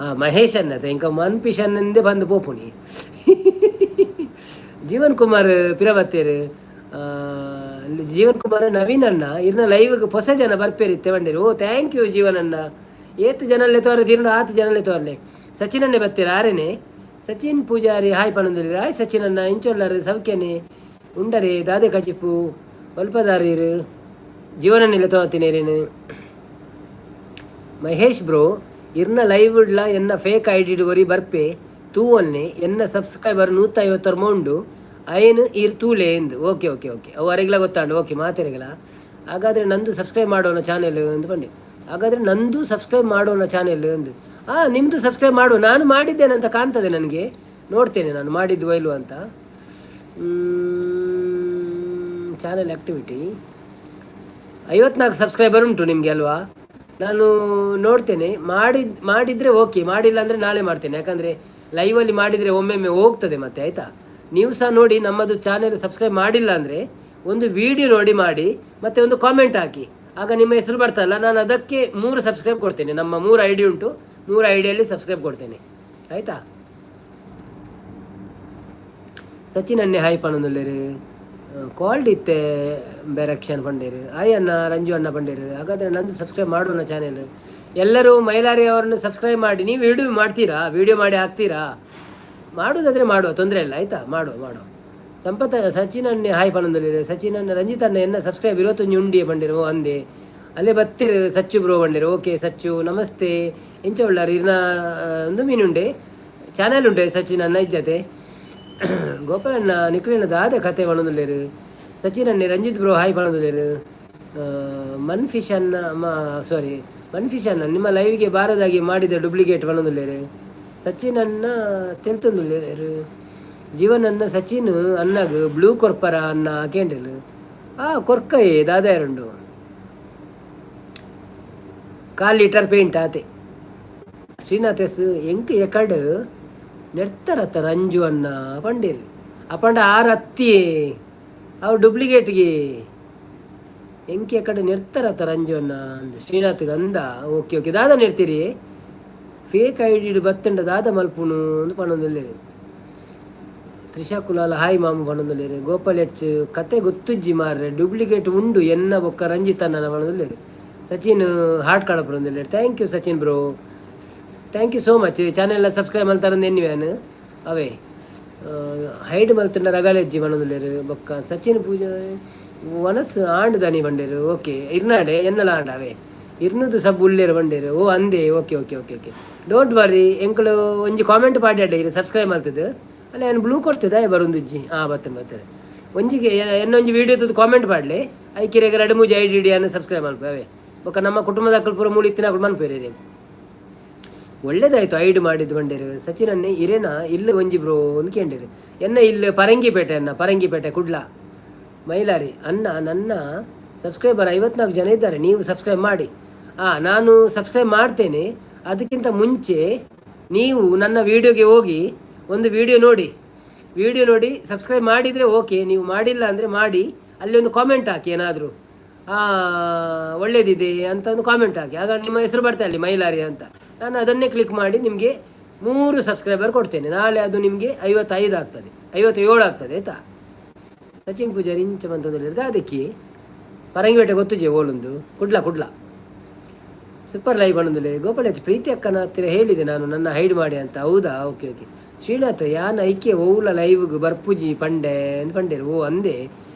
Speaker 1: ಆ ಮಹೇಶ್ ಅನ್ನ ಇಂಕ ಮನ್ಫಿಶ್ ಅನ್ನಂದೇ ಬಂದು ಪೋಪುನಿ. ಜೀವನ್ ಕುಮಾರ್ ಪಿರಬತ್ತೇರು. ಜೀವನ್ ಕುಮಾರ್ ನವೀನ್ ಅಣ್ಣ, ಇರ್ನ ಲೈವ್ಗೆ ಹೊಸ ಜನ ಬರ್ಪೇರಿ ಇತ್ತೆ. ಓ, thank you Jeevan ಅಣ್ಣ. ಏತ್ ಜನಲ್ಲೇ ತೋರೆ ತಿರುಂಡು, ಆತ್ ಜನಲ್ಲೇ ತೋರ್ಲೆ. ಸಚಿನ್ ಅನ್ನೆ ಬತ್ತೀರ ಆರೇನೆ. ಸಚಿನ್ ಪೂಜಾರಿ ಹಾಯ್ ಪಣಂದಿರಿ. ಹಾಯ್ ಸಚಿನ್ ಅಣ್ಣ, ಇಂಚೊಲ್ಲರು? ಸೌಖ್ಯನೆ ಉಂಡರೆ? ದಾದೆ ಕಚಿಪು ಒಲ್ಪದಾರೀರು? ಜೀವನನ್ನೆಲ್ಲ ತೋತಿನೇರೇನು? ಮಹೇಶ್ ಬ್ರೋ, ಇರ್ನ ಲೈವ್ ಇಡ್ಲ ಎನ್ನ ಫೇಕ್ I D ಒರಿ ಬರ್ಪೆ ತೂವನ್ನೆ. ಎನ್ನ ಸಬ್ಸ್ಕ್ರೈಬರ್ 151 ಉಂಡು, ಐನ್ ಇರ್ ತೂಲೆ ಎಂದು. ಓಕೆ ಓಕೆ ಓಕೆ, ಅವು ಅರೆಗ್ಲ ಗೊತ್ತಾಂಡು. ಓಕೆ, ಮಾತೆರೆಗಲ. ಹಾಗಾದರೆ ನಂದು ಸಬ್ಸ್ಕ್ರೈಬ್ ಮಾಡೋಣ ಚಾನೆಲ್ ಅಂತ ಬನ್ನಿ. ಹಾಗಾದರೆ ನಂದು ಸಬ್ಸ್ಕ್ರೈಬ್ ಮಾಡೋಣ ಚಾನೆಲ್ ಅಂದು. ಹಾಂ, ನಿಮ್ಮದು ಸಬ್ಸ್ಕ್ರೈಬ್ ಮಾಡು. ನಾನು ಮಾಡಿದ್ದೇನೆ ಅಂತ ಕಾಣ್ತದೆ ನನಗೆ. ನೋಡ್ತೇನೆ ನಾನು ಮಾಡಿದ್ದು ಇಲ್ವ ಅಂತ. ಚಾನೆಲ್ ಆ್ಯಕ್ಟಿವಿಟಿ 54 ಸಬ್ಸ್ಕ್ರೈಬರ್ ಉಂಟು ನಿಮಗೆ ಅಲ್ವಾ? ನಾನು ನೋಡ್ತೇನೆ. ಮಾಡಿದರೆ ಓಕೆ, ಮಾಡಿಲ್ಲ ಅಂದರೆ ನಾಳೆ ಮಾಡ್ತೇನೆ. ಯಾಕಂದರೆ ಲೈವಲ್ಲಿ ಮಾಡಿದರೆ ಒಮ್ಮೆಮ್ಮೆ ಹೋಗ್ತದೆ ಮತ್ತೆ, ಆಯಿತಾ? ನೀವು ಸಹ ನೋಡಿ, ನಮ್ಮದು ಚಾನೆಲ್ ಸಬ್ಸ್ಕ್ರೈಬ್ ಮಾಡಿಲ್ಲ ಅಂದರೆ ಒಂದು ವಿಡಿಯೋ ನೋಡಿ ಮಾಡಿ, ಮತ್ತು ಒಂದು ಕಾಮೆಂಟ್ ಹಾಕಿ. ಆಗ ನಿಮ್ಮ ಹೆಸರು ಬರ್ತಲ್ಲ, ನಾನು ಅದಕ್ಕೆ ಮೂರು ಸಬ್ಸ್ಕ್ರೈಬ್ ಕೊಡ್ತೇನೆ. ನಮ್ಮ ಮೂರು I D ಉಂಟು, ಮೂರು I ಡಿಯಲ್ಲಿ ಸಬ್ಸ್ಕ್ರೈಬ್ ಕೊಡ್ತೇನೆ, ಆಯಿತಾ? ಸಚಿನ್ ಅಣ್ಣೆ ಹಾಯ್ ಪಣಂದುಲ್ಲೇರು. ಕಾಲ್ಡ್ ಇತ್ತೆ ಬೆರಕ್ಷನ್ ಪಂಡೇರು. ಆಯ್ ಅಣ್ಣ, ರಂಜು ಅಣ್ಣ ಪಂಡೇರು. ಹಾಗಾದರೆ ನಂದು ಸಬ್ಸ್ಕ್ರೈಬ್ ಮಾಡೋಣ ಚಾನೆಲ್. ಎಲ್ಲರೂ ಮೈಲಾರಿ ಅವರನ್ನು ಸಬ್ಸ್ಕ್ರೈಬ್ ಮಾಡಿ. ನೀವು ವಿಡಿಯೋ ಮಾಡ್ತೀರಾ? ವಿಡಿಯೋ ಮಾಡಿ ಹಾಕ್ತೀರಾ? ಮಾಡೋದಾದರೆ ಮಾಡುವ, ತೊಂದರೆ ಇಲ್ಲ, ಆಯಿತಾ? ಮಾಡುವ ಮಾಡುವ. ಸಂಪತ್ತ ಸಚಿನ್ ಅಣ್ಣೆ ಹಾಯ್ ಪಣಂದುಲ್ಲೇರು. ಸಚಿನ್ ಅಣ್ಣ, ರಂಜಿತ್ ಅಣ್ಣ, ಎನ್ನ ಸಬ್ಸ್ಕ್ರೈಬ್ 21 ಉಂಡಿಯ ಬಂಡಿರು. ಅಂದೆ ಅಲ್ಲೇ ಬತ್ತಿರು. ಸಚ್ಚು ಬ್ರೋ ಬಂಡಿರು. ಓಕೆ ಸಚ್ಚು, ನಮಸ್ತೆ. ಎಂಚ ಉಳ್ಳಾರು? ಇರ್ನ ಒಂದು ಮೀನುಂಡೆ ಚಾನೆಲ್ ಉಂಡೆ ಸಚಿನ್ ಅಣ್ಣ ಇಜ್ಜತೆ. ಗೋಪಾಲಣ್ಣ, ನಿಕ್ಲಿನ ದಾದ ಕತೆ ಪಣಂದುಲ್ಲೇರು. ಸಚಿನ್ ಅಣ್ಣೆ, ರಂಜಿತ್ ಬ್ರೋ ಹಾಯ್ ಪಣಂದುಲ್ಲೇರು. ಮನ್ ಫಿಶ್ ಅನ್ನ ಮ ಸಾರಿ, ಮನ್ ಫಿಶ್ ಅಣ್ಣ ನಿಮ್ಮ ಲೈವ್ಗೆ ಬಾರದಾಗಿ ಮಾಡಿದ ಡೂಪ್ಲಿಕೇಟ್ ಪಣಂದುಲ್ಲೇರು. ಸಚಿನ್ ಅಣ್ಣ ತೆಲ್ತೊಂದುಲ್ಲೇರು. ಜೀವನ್ ಅನ್ನ, ಸಚಿನ್ ಅಣ್ಣಗ್ ಬ್ಲೂ ಕೊರ್ಪರ ಅನ್ನ ಕೇಂದ್ರಲು. ಆ ಕೊರ್ಕಯೇ ದಾದ. 1/4 ಲೀಟರ್ ಪೇಂಟ್ ಆತೆ. ಶ್ರೀನಾಥ್ ಎಸ್, ಎಂಕ್ ಎಕಡ್ ನೆಡ್ತಾರತ್ತ ರಂಜು ಅನ್ನ ಪಂಡೇರು. ಅಪಂಡ ಆರು ಅತ್ತಿಯೇ, ಅವು ಡೂಪ್ಲಿಕೇಟ್ಗೆ. ಎಂಕಿ ಕಡೆ ನೆಡ್ತಾರತ್ತ ರಂಜು ಅನ್ನ ಅಂದ್ ಶ್ರೀನಾಥ್ ಅಂದ. ಓಕೆ ಓಕೆ, ದಾದ ನೆಡ್ತೀರಿ? ಫೇಕ್ I D ಬತ್ತಂಡ ದಾದ ಮಲ್ಪುನು ಅಂದ್ ಪಣೊಂದುಲ್ಲೆರ್. ತ್ರಿಷಾ ಕುಲಾಲ್ ಹಾಯ್ ಮಾಮು ಪಣೊಂದುಲ್ಲೆರ್. ಗೋಪಾಲ್ ಎಚ್, ಕತೆ ಗೊತ್ತುಜ್ಜಿ ಮಾರ್ರೆ, ಡೂಪ್ಲಿಕೇಟ್ ಉಂಡು ಎನ್ನ ಬೊಕ್ಕ ರಂಜಿತ್ ಅಣ್ಣನ ಪಣೊಂದುಲ್ಲೆರ್. ಸಚಿನ್ ಹಾರ್ಟ್ ಕಡಪುರೊಂದುಲ್ಲೆರ್. Thank you Sachin bro, thank you so much. Channel subscribe ಮಲ್ತಾರಂದು ಎನ್ನಿವ್ಯಾನ್ ಅವೇ. ಹೈಡ್ ಮಲ್ತಂಡ ರಗಲೆಜ್ಜಿ ಪಣೊಂದುಲ್ಲೆರ್. ಬೊಕ್ಕ ಸಚಿನ್ ಪೂಜಾ ವನಸ್ ಆಂಡ್ ದನಿ ಬಂಡೇರು. ಓಕೆ, ಇರ್ನಾಡೆ ಎನ್ನಲ ಆಂಡ ಅವೇ. ಇರ್ನುದು ಸಬ್ ಉಲ್ಲೇರು ಬಂಡೇರು. ಓ ಅಂದೆ. Okay okay okay okay, don't worry. ಎಂಕುಲು ಒಂಜಿ ಕಾಮೆಂಟ್ ಪಾಡ್ಯಾಡ, ಇರು ಸಬ್ಸ್ಕ್ರೈಬ್ ಮಲ್ತದ್ದು. ಅಲ್ಲ, ಏನು ಬ್ಲೂ ಕೊಡ್ತದೆ ಬರುಂದುಜ್ಜಿ. ಹಾಂ, ಬರ್ತೇನೆ ಬರ್ತೇನೆ. ಒಂಜಿಗೆ ಎನ್ನೊಂಜಿ ವೀಡಿಯೋ ತೂದು ಕಾಮೆಂಟ್ ಪಾಡ್ಲೆ. ಐಕಿರೆಗ್ ರಡ್ಡ್ ಮೂಜಿ I D D ಅನ್ನು ಸಬ್ಸ್ಕ್ರೈಬ್ ಮಲ್ಪೆ ಅವೇ. ಬೊಕ್ಕ ನಮ್ಮ ಕುಟುಂಬದಕ್ಕಲು ಪೂರ ಮೂಲು ಇತ್ತಿನಕುಲು ಮನ್ಪೇರು. ಒಳ್ಳೇದಾಯ್ತು ಐಡ್ ಮಾಡಿದ್ದು ಬಂಡೇರು. ಸಚಿನ್ ಅಣ್ಣೆ, ಇರೇನಾ ಇಲ್ಲ ಒಂಜಿ ಬ್ರೋ ಒಂದು ಕೇಂಡಿರು. ಎನ್ನ ಇಲ್ಲಿ ಪರಂಗಿಪೇಟೆ ಅನ್ನ, ಪರಂಗಿಪೇಟೆ, ಕುಡ್ಲ. ಮೈಲಾರಿ ಅಣ್ಣ, ನನ್ನ ಸಬ್ಸ್ಕ್ರೈಬರ್ 54 ಜನ ಇದ್ದಾರೆ, ನೀವು ಸಬ್ಸ್ಕ್ರೈಬ್ ಮಾಡಿ. ಹಾಂ, ನಾನು ಸಬ್ಸ್ಕ್ರೈಬ್ ಮಾಡ್ತೇನೆ. ಅದಕ್ಕಿಂತ ಮುಂಚೆ ನೀವು ನನ್ನ ವೀಡಿಯೋಗೆ ಹೋಗಿ ಒಂದು ವಿಡಿಯೋ ನೋಡಿ. ವಿಡಿಯೋ ನೋಡಿ ಸಬ್ಸ್ಕ್ರೈಬ್ ಮಾಡಿದರೆ ಓಕೆ. ನೀವು ಮಾಡಿಲ್ಲ ಅಂದರೆ ಮಾಡಿ, ಅಲ್ಲಿ ಒಂದು ಕಾಮೆಂಟ್ ಹಾಕಿ ಏನಾದರೂ. ಒಳ್ಳೇದಿದೆ ಅಂತ ಒಂದು ಕಾಮೆಂಟ್ ಹಾಕಿ. ಆಗ ನಿಮ್ಮ ಹೆಸರು ಬರ್ತಾ ಅಲ್ಲಿ ಮೈಲಾರಿ ಅಂತ. ನಾನು ಅದನ್ನೇ ಕ್ಲಿಕ್ ಮಾಡಿ ನಿಮಗೆ 3 ಸಬ್ಸ್ಕ್ರೈಬರ್ ಕೊಡ್ತೇನೆ. ನಾಳೆ ಅದು ನಿಮಗೆ 55 ಆಗ್ತದೆ, 57 ಆಗ್ತದೆ ಆಯಿತಾ. ಸಚಿನ್ ಪೂಜಾರಿ ಇಂಚ ಬಂತಂದು ಅದಕ್ಕೆ ಪರಂಗಿಪೇಟೆ ಗೊತ್ತುಜೆ ಓಲೊಂದು ಕುಡ್ಲ ಕುಡ್ಲ ಸೂಪರ್ ಲೈವ್ ಬಂದಿಲ್ಲ. ಗೋಪಾಲಜ್ ಪ್ರೀತಿ ಅಕ್ಕನ ಹತ್ತಿರ ಹೇಳಿದೆ ನಾನು ನನ್ನ ಹೈಡ್ ಮಾಡಿ ಅಂತ. ಹೌದಾ, ಓಕೆ ಓಕೆ. ಶ್ರೀನಾಥ್ ಯಾನ್ ಐಕೆ ಓಲ ಲೈವ್ಗೆ ಬರ್ಪುಜಿ ಪಂಡೆ ಅಂತ ಪಂಡೇರು. ಓ ಅಂದೆ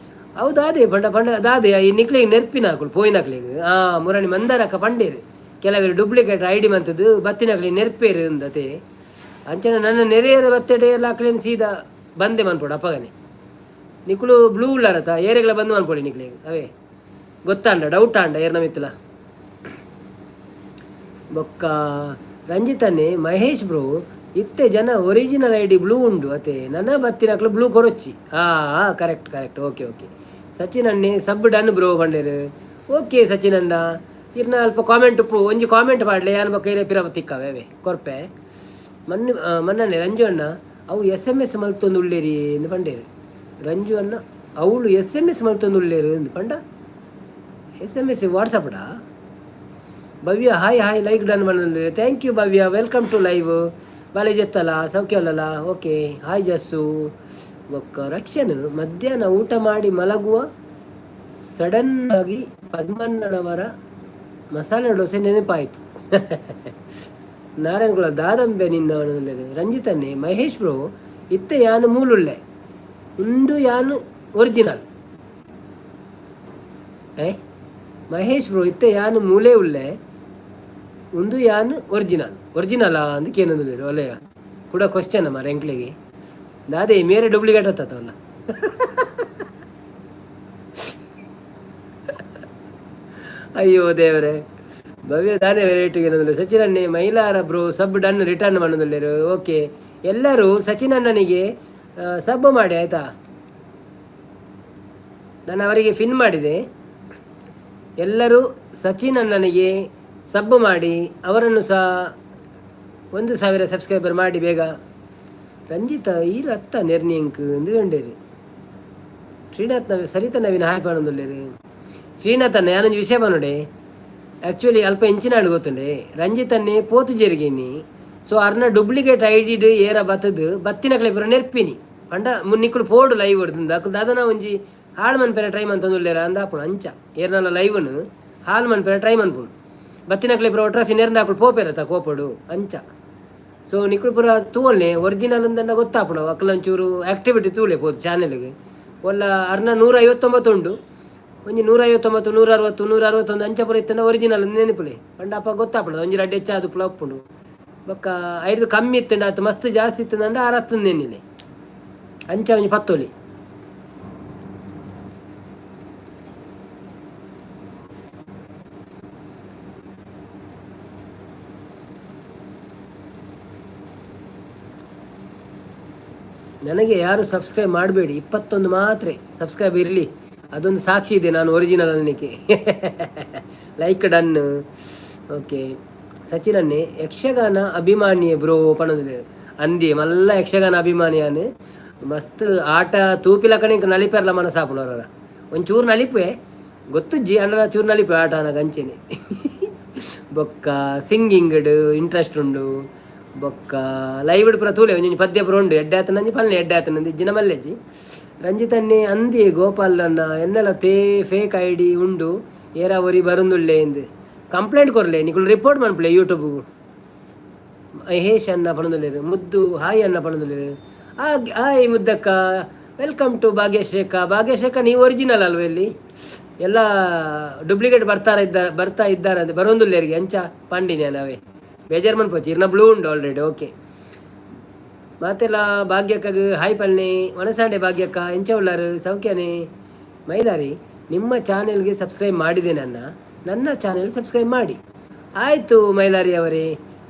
Speaker 1: ಹೌದಾ, ಅದೇ ಪಂಡ ಪಂಡ ಅದಾದೆ ಈ ನಿಕ್ಲಿಗೆ ನೆರ್ಪಿನ ಹಾಕುಳು ಪೋಯಿನಕ್ಲಿಗೆ. ಮುರಣಿ ಮಂದಾರಕ್ಕ ಪಂಡೇರು ಕೆಲವರು ಡೂಪ್ಲಿಕೇಟ್ I D ಮಂತದ್ದು ಬತ್ತಿನಕ್ಲಿ ನೆರ್ಪೇರು ಅಂದತೆ. ಅಂಚನೆ ನನ್ನ ನೆರೆಯರ ಬತ್ತೆಡೆ ಎಲ್ಲ ಹಾಕ್ಲೇನು ಸೀದಾ ಬಂದೆ ಮನ್ಪೋಡು ಅಪ್ಪಗನೆ. ನಿಕ್ಕುಲು ಬ್ಲೂ ಉಳ್ಳಾರತ ಏರೆಗಳ ಬಂದು ಮನ್ಪೊಡಿ ನಿಕ್ಲಿಗೆ ಅವೇ ಗೊತ್ತಾಂಡ ಡೌಟ್ ಆಂಡ ಏರ್ನ ಮಿತ್ತಲ. ಬೊಕ್ಕ ರಂಜಿತನ್ನೇ ಮಹೇಶ್ ಬ್ರೋ ಇತ್ತೆ ಜನ ಒರಿಜಿನಲ್ I D blue ಉಂಡು ಅತೆ ನನ್ನ ಬತ್ತಿನಕ್ಲು ಬ್ಲೂ ಕೊರೊಚ್ಚಿ. ಹಾಂ correct correct, okay okay. Sachin ಅಣ್ಣೆ ಸಬ್ ಡನ್ ಬ್ರೋ ಬಂಡೇರು. ಓಕೆ ಸಚಿನ್ ಅಣ್ಣ, ಇರ್ನ ಅಲ್ಪ ಕಾಮೆಂಟ್ ಉಪ್ಪು ಒಂಜಿ ಕಾಮೆಂಟ್ ಮಾಡಲೆ ಯಾನ್ ಬೊಕ್ಕ ಇರೆ ಪಿರ ತಿಕ್ಕವೆ ಅವೇ ಕೊರ್ಪೆ. ಮಣ್ಣು ಮನ್ನಣ್ಣೆ ರಂಜು ಅಣ್ಣ ಅವು ಎಸ್ ಎಮ್ ಎಸ್ ಮಲ್ತೊಂದು ಉಳ್ಳೇರಿ ಎಂದು ಪಂಡೇರು. ರಂಜು ಅಣ್ಣ ಅವಳು ಎಸ್ ಎಮ್ ಎಸ್ ಮಲ್ತೊಂದು ಉಳ್ಳೇರು ಎಂದು ಪಂಡ. ಎಸ್ ಎಮ್ ಎಸ್ ವಾಟ್ಸಪ್ಡಾ? Bhavya hi hi, like done ಬಂದ್ರೆ. Thank you Bhavya, welcome to live. ಬಾಲೆ ಜೆತ್ತಲ್ಲ ಸೌಖ್ಯ ಅಲ್ಲಲ್ಲ? Okay hi Jassu. ಬೊಕ್ಕ ರಕ್ಷನ್ ಮಧ್ಯಾಹ್ನ ಊಟ ಮಾಡಿ ಮಲಗುವ ಸಡನ್ ಆಗಿ ಪದ್ಮಣ್ಣನವರ ಮಸಾಲೆ ದೋಸೆ ನೆನಪಾಯಿತು. ನಾರಾಯಣಗುಳ ದಾದಂಬೆ ನಿನ್ನ ರಂಜಿತನ್ನೇ ಮಹೇಶ್ ಬ್ರೋ ಇತ್ತೆ ಯಾನು ಮೂಲುಳ್ಳೆ ಉಂಡು ಯಾನು ಒರಿಜಿನಲ್. ಏ ಮಹೇಶ್ ಬ್ರೋ ಇತ್ತೆ ಯಾನು ಮೂಲೆ ಉಳ್ಳೆ ಉಂದು ಯಾನು ಒರಿಜಿನಲ್ ಒರಿಜಿನಲ್ ಅಂದಕ್ಕೆ ಏನೊಂದು ಒಲೆಯ ಕೂಡ ಕ್ವಶನ್ ಮಾರ ಎಂಕ್ಲೆಗೆ. ದಾದೆ ಮೇರೆ ಡೂಪ್ಲಿಕೇಟ್ ಹತ್ತವಲ್ಲ. ಅಯ್ಯೋ ದೇವರೇ. ಭವ್ಯ ದಾನೆ ವೆರೈಟಿಗೆ ಏನಂದ್ರೆ ಸಚಿನ್ ಅಣ್ಣೆ Mylara bro sub done return ಮಾಡೋದಿಲ್ಲರು. ಓಕೆ ಎಲ್ಲರೂ ಸಚಿನ್ ಅಣ್ಣನಿಗೆ ಸಬ್ ಮಾಡಿ ಆಯಿತಾ. ನಾನು ಅವರಿಗೆ ಫಿನ್ ಮಾಡಿದೆ. ಎಲ್ಲರೂ ಸಚಿನ್ ಅಣ್ಣನಿಗೆ ಸಬ್ ಮಾಡಿ ಅವರನ್ನು ಸಹ 1000 ಸಬ್ಸ್ಕ್ರೈಬರ್ ಮಾಡಿ ಬೇಗ. ರಂಜಿತ ಈ ರತ್ತ ನೆರ್ನಿಯಂಕ್ ಎಂದು ಕಂಡೇರಿ. ಶ್ರೀನಾಥ್ ನವಿ ಸರಿತ ನವೀನ ಹಾಯ್ ಪಾಡೊಂದುಲ್ಲೇರು. ಶ್ರೀನಾಥ್ ಅಣ್ಣ ಯಾನೊಂಜಿ ವಿಷಯ ಪನೊಡೆ. ಆ್ಯಕ್ಚುಲಿ ಅಲ್ಪ ಇಂಚಿನಾಡು ಗೊತ್ತುಂಡೆ ರಂಜಿತನ್ನೇ ಪೋತು ಜೇರಿಗೇನಿ. ಸೊ ಅರ್ನ ಡೂಪ್ಲಿಕೇಟ್ I did ಏರ ಬತ್ತದು ಬತ್ತಿನಕ್ಲೆ ಪೂರ ನೆರ್ಪಿನಿ ಪಂಡ ನಿಕ್ಕುಲು ಪೋಡು ಲೈವ್ ಹೊಡ್ದು ಅಕುಲು ದಾದನ ಒಂಜಿ ಹಾಳು ಮನ್ಪೆರೆ ಟ್ರೈ ಮಂತೊಂದುಲ್ಲೇರ ಅಂದ ಆಪುಂಡು. ಅಂಚ ಏರ್ನಲ ಲೈವ್ನು ಹಾಳು ಮನ್ಪೆರೆ ಟ್ರೈ ಮನ್ಪುಂಡು ಬತ್ತಿನಕ್ಲೆ ಪೂರ ಒಟ್ರಾಸಿ ನೇರ್ನ ಅಕುಲು ಪೋಪೆರತ ಕೋಪಡು ಅಂಚ. ಸೊ ನಿಕ್ಕುಲು ಪೂರ ತೂವಲ್ನೆ ಒರಿಜಿನಲ್ ಅಂದಂಡ ಗೊತ್ತಾಪುಂಡು. ಅಕ್ಲ ಒಂಚೂರು ಆಕ್ಟಿವಿಟಿ ತೂಲೆ ಪೋದು ಚಾನೆಲ್ಗೆ. ಒಲ್ಲ ಅರ್ನ 159 ಉಂಡು, ಒಂಜಿ 159 160 161 ಅಂಚ ಪೂರ ಇತ್ತಂಡ ಒರಿಜಿನಲ್ ನೆನಪುಲೆ ಪಂಡ ಅಪ್ಪ ಗೊತ್ತಾಪುಂಡು. ಒಂಜಿ ರಡ್ಡ್ ಹೆಚ್ಚಾದ್ ಪುಲ ಉಪ್ಪುಂಡು. ಬೊಕ್ಕ ಐದು ಕಮ್ಮಿ ಇತ್ತಂಡ ಅತ್ ಮಸ್ತ್ ಜಾಸ್ತಿ ಇತ್ತಂಡ ಆರ್ ಹತ್ತಂದು ನೆನ್ನಿಲೆ ಅಂಚ ಒಂಜಿ ಪತ್ತೊಲಿ. ನನಗೆ ಯಾರು ಸಬ್ಸ್ಕ್ರೈಬ್ ಮಾಡಬೇಡಿ, 21 ಮಾತ್ರ ಸಬ್ಸ್ಕ್ರೈಬ್ ಇರಲಿ, ಅದೊಂದು ಸಾಕ್ಷಿ ಇದೆ ನಾನು ಒರಿಜಿನಲ್ ಅನ್ನಲಿಕ್ಕೆ. Like done. Okay Sachin ಅಣ್ಣೆ ಯಕ್ಷಗಾನ ಅಭಿಮಾನಿಯೇ ಬ್ರೋ ಪಣೊಂದಿದೆ ಅಂದಿ ಮಲ್ಲ ಯಕ್ಷಗಾನ ಅಭಿಮಾನಿಯಾನು. ಮಸ್ತ್ ಆಟ ತೂಪಿಲಕಣೆ ಇಂಕ್ ನಲಿಪೆರ್ಲ ಮನಸ್ಸಾಪುಂಡು. ಒಂಚೂರು ನಲಿಪುವೆ ಗೊತ್ತುಜ್ಜಿ ಅಂಡಲ ಚೂರು ನಲಿಪುವೆ ಆಟ ಆನಗ ಅಂಚೆನೆ. ಬೊಕ್ಕ ಸಿಂಗಿಂಗ್ಡ್ ಇಂಟ್ರೆಸ್ಟ್ ಉಂಡು. ಬೊಕ್ಕ ಲೈವ್ ಪೂರ ತೂಲೆ ಒಂಜೊಂಜಿ ಪದ್ಯ ಪೂರ ಉಂಡು. ಎಡ್ಡೆ ಆತನಂಜಿ ಪಲ್ಲೆ ಎಡ್ಡೆ ಆತನಂದು ಇಜ್ಜಿನ ಮಲ್ಲೆಜ್ಜಿ. ರಂಜಿತನ್ನೇ ಅಂದಿ ಗೋಪಾಲ್ ಅಣ್ಣ ಎನ್ನಲ ತೇ ಫೇಕ್ I D ಉಂಡು ಏರ ಒರಿ ಬರುಂದುಳ್ಳೆ ಇಂದು ಕಂಪ್ಲೇಂಟ್ ಕೊರ್ಲೆ ನಿಕುಲು ರಿಪೋರ್ಟ್ ಮನ್ಪುಲೆ ಯೂಟ್ಯೂಬ್. ಮಹೇಶ್ ಅಣ್ಣ ಪಣೊಂದುಲ್ಲೆರ್. ಮುದ್ದು ಹಾಯ್ ಅಣ್ಣ ಪಣೊಂದುಲ್ಲೆರ್. ಹಾಯ್ ಮುದ್ದಕ್ಕ, welcome to ಭಾಗ್ಯಶ್ರೇಖ. ಭಾಗ್ಯಶ್ರೇಖ ನೀವು ಒರಿಜಿನಲ್ ಅಲ್ವ? ಇಲ್ಲಿ ಎಲ್ಲ ಡೂಪ್ಲಿಕೇಟ್ ಬರ್ತಾರ ಇದ್ದಾರೆ ಬರ್ತಾ ಇದ್ದಾರೆ ಅಂತ ಬರೋಂದುಲ್ಲೆರಿಗೆ ಅಂಚ ಪಂಡಿನಿ ನಾವೇ ಬೇಜಾರು ಮನ್ಪೊಚ್ಚಿ. ಇರ್ನ ಬ್ಲೂ ಉಂಡು ಆಲ್ರೆಡಿ. ಓಕೆ ಮಾತೆಲ್ಲ ಭಾಗ್ಯಕ್ಕಗ್ ಹಾಯ್ ಪಲ್ನಿ. ವನಸಾಂಡೆ ಭಾಗ್ಯಕ್ಕ ಎಂಚ ಉಳ್ಳಾರು ಸೌಖ್ಯನೇ? ಮೈಲಾರಿ ನಿಮ್ಮ ಚಾನೆಲ್ಗೆ ಸಬ್ಸ್ಕ್ರೈಬ್ ಮಾಡಿದೆ, ನನ್ನ ನನ್ನ ಚಾನೆಲ್ ಸಬ್ಸ್ಕ್ರೈಬ್ ಮಾಡಿ. ಆಯಿತು ಮೈಲಾರಿ ಅವರೇ,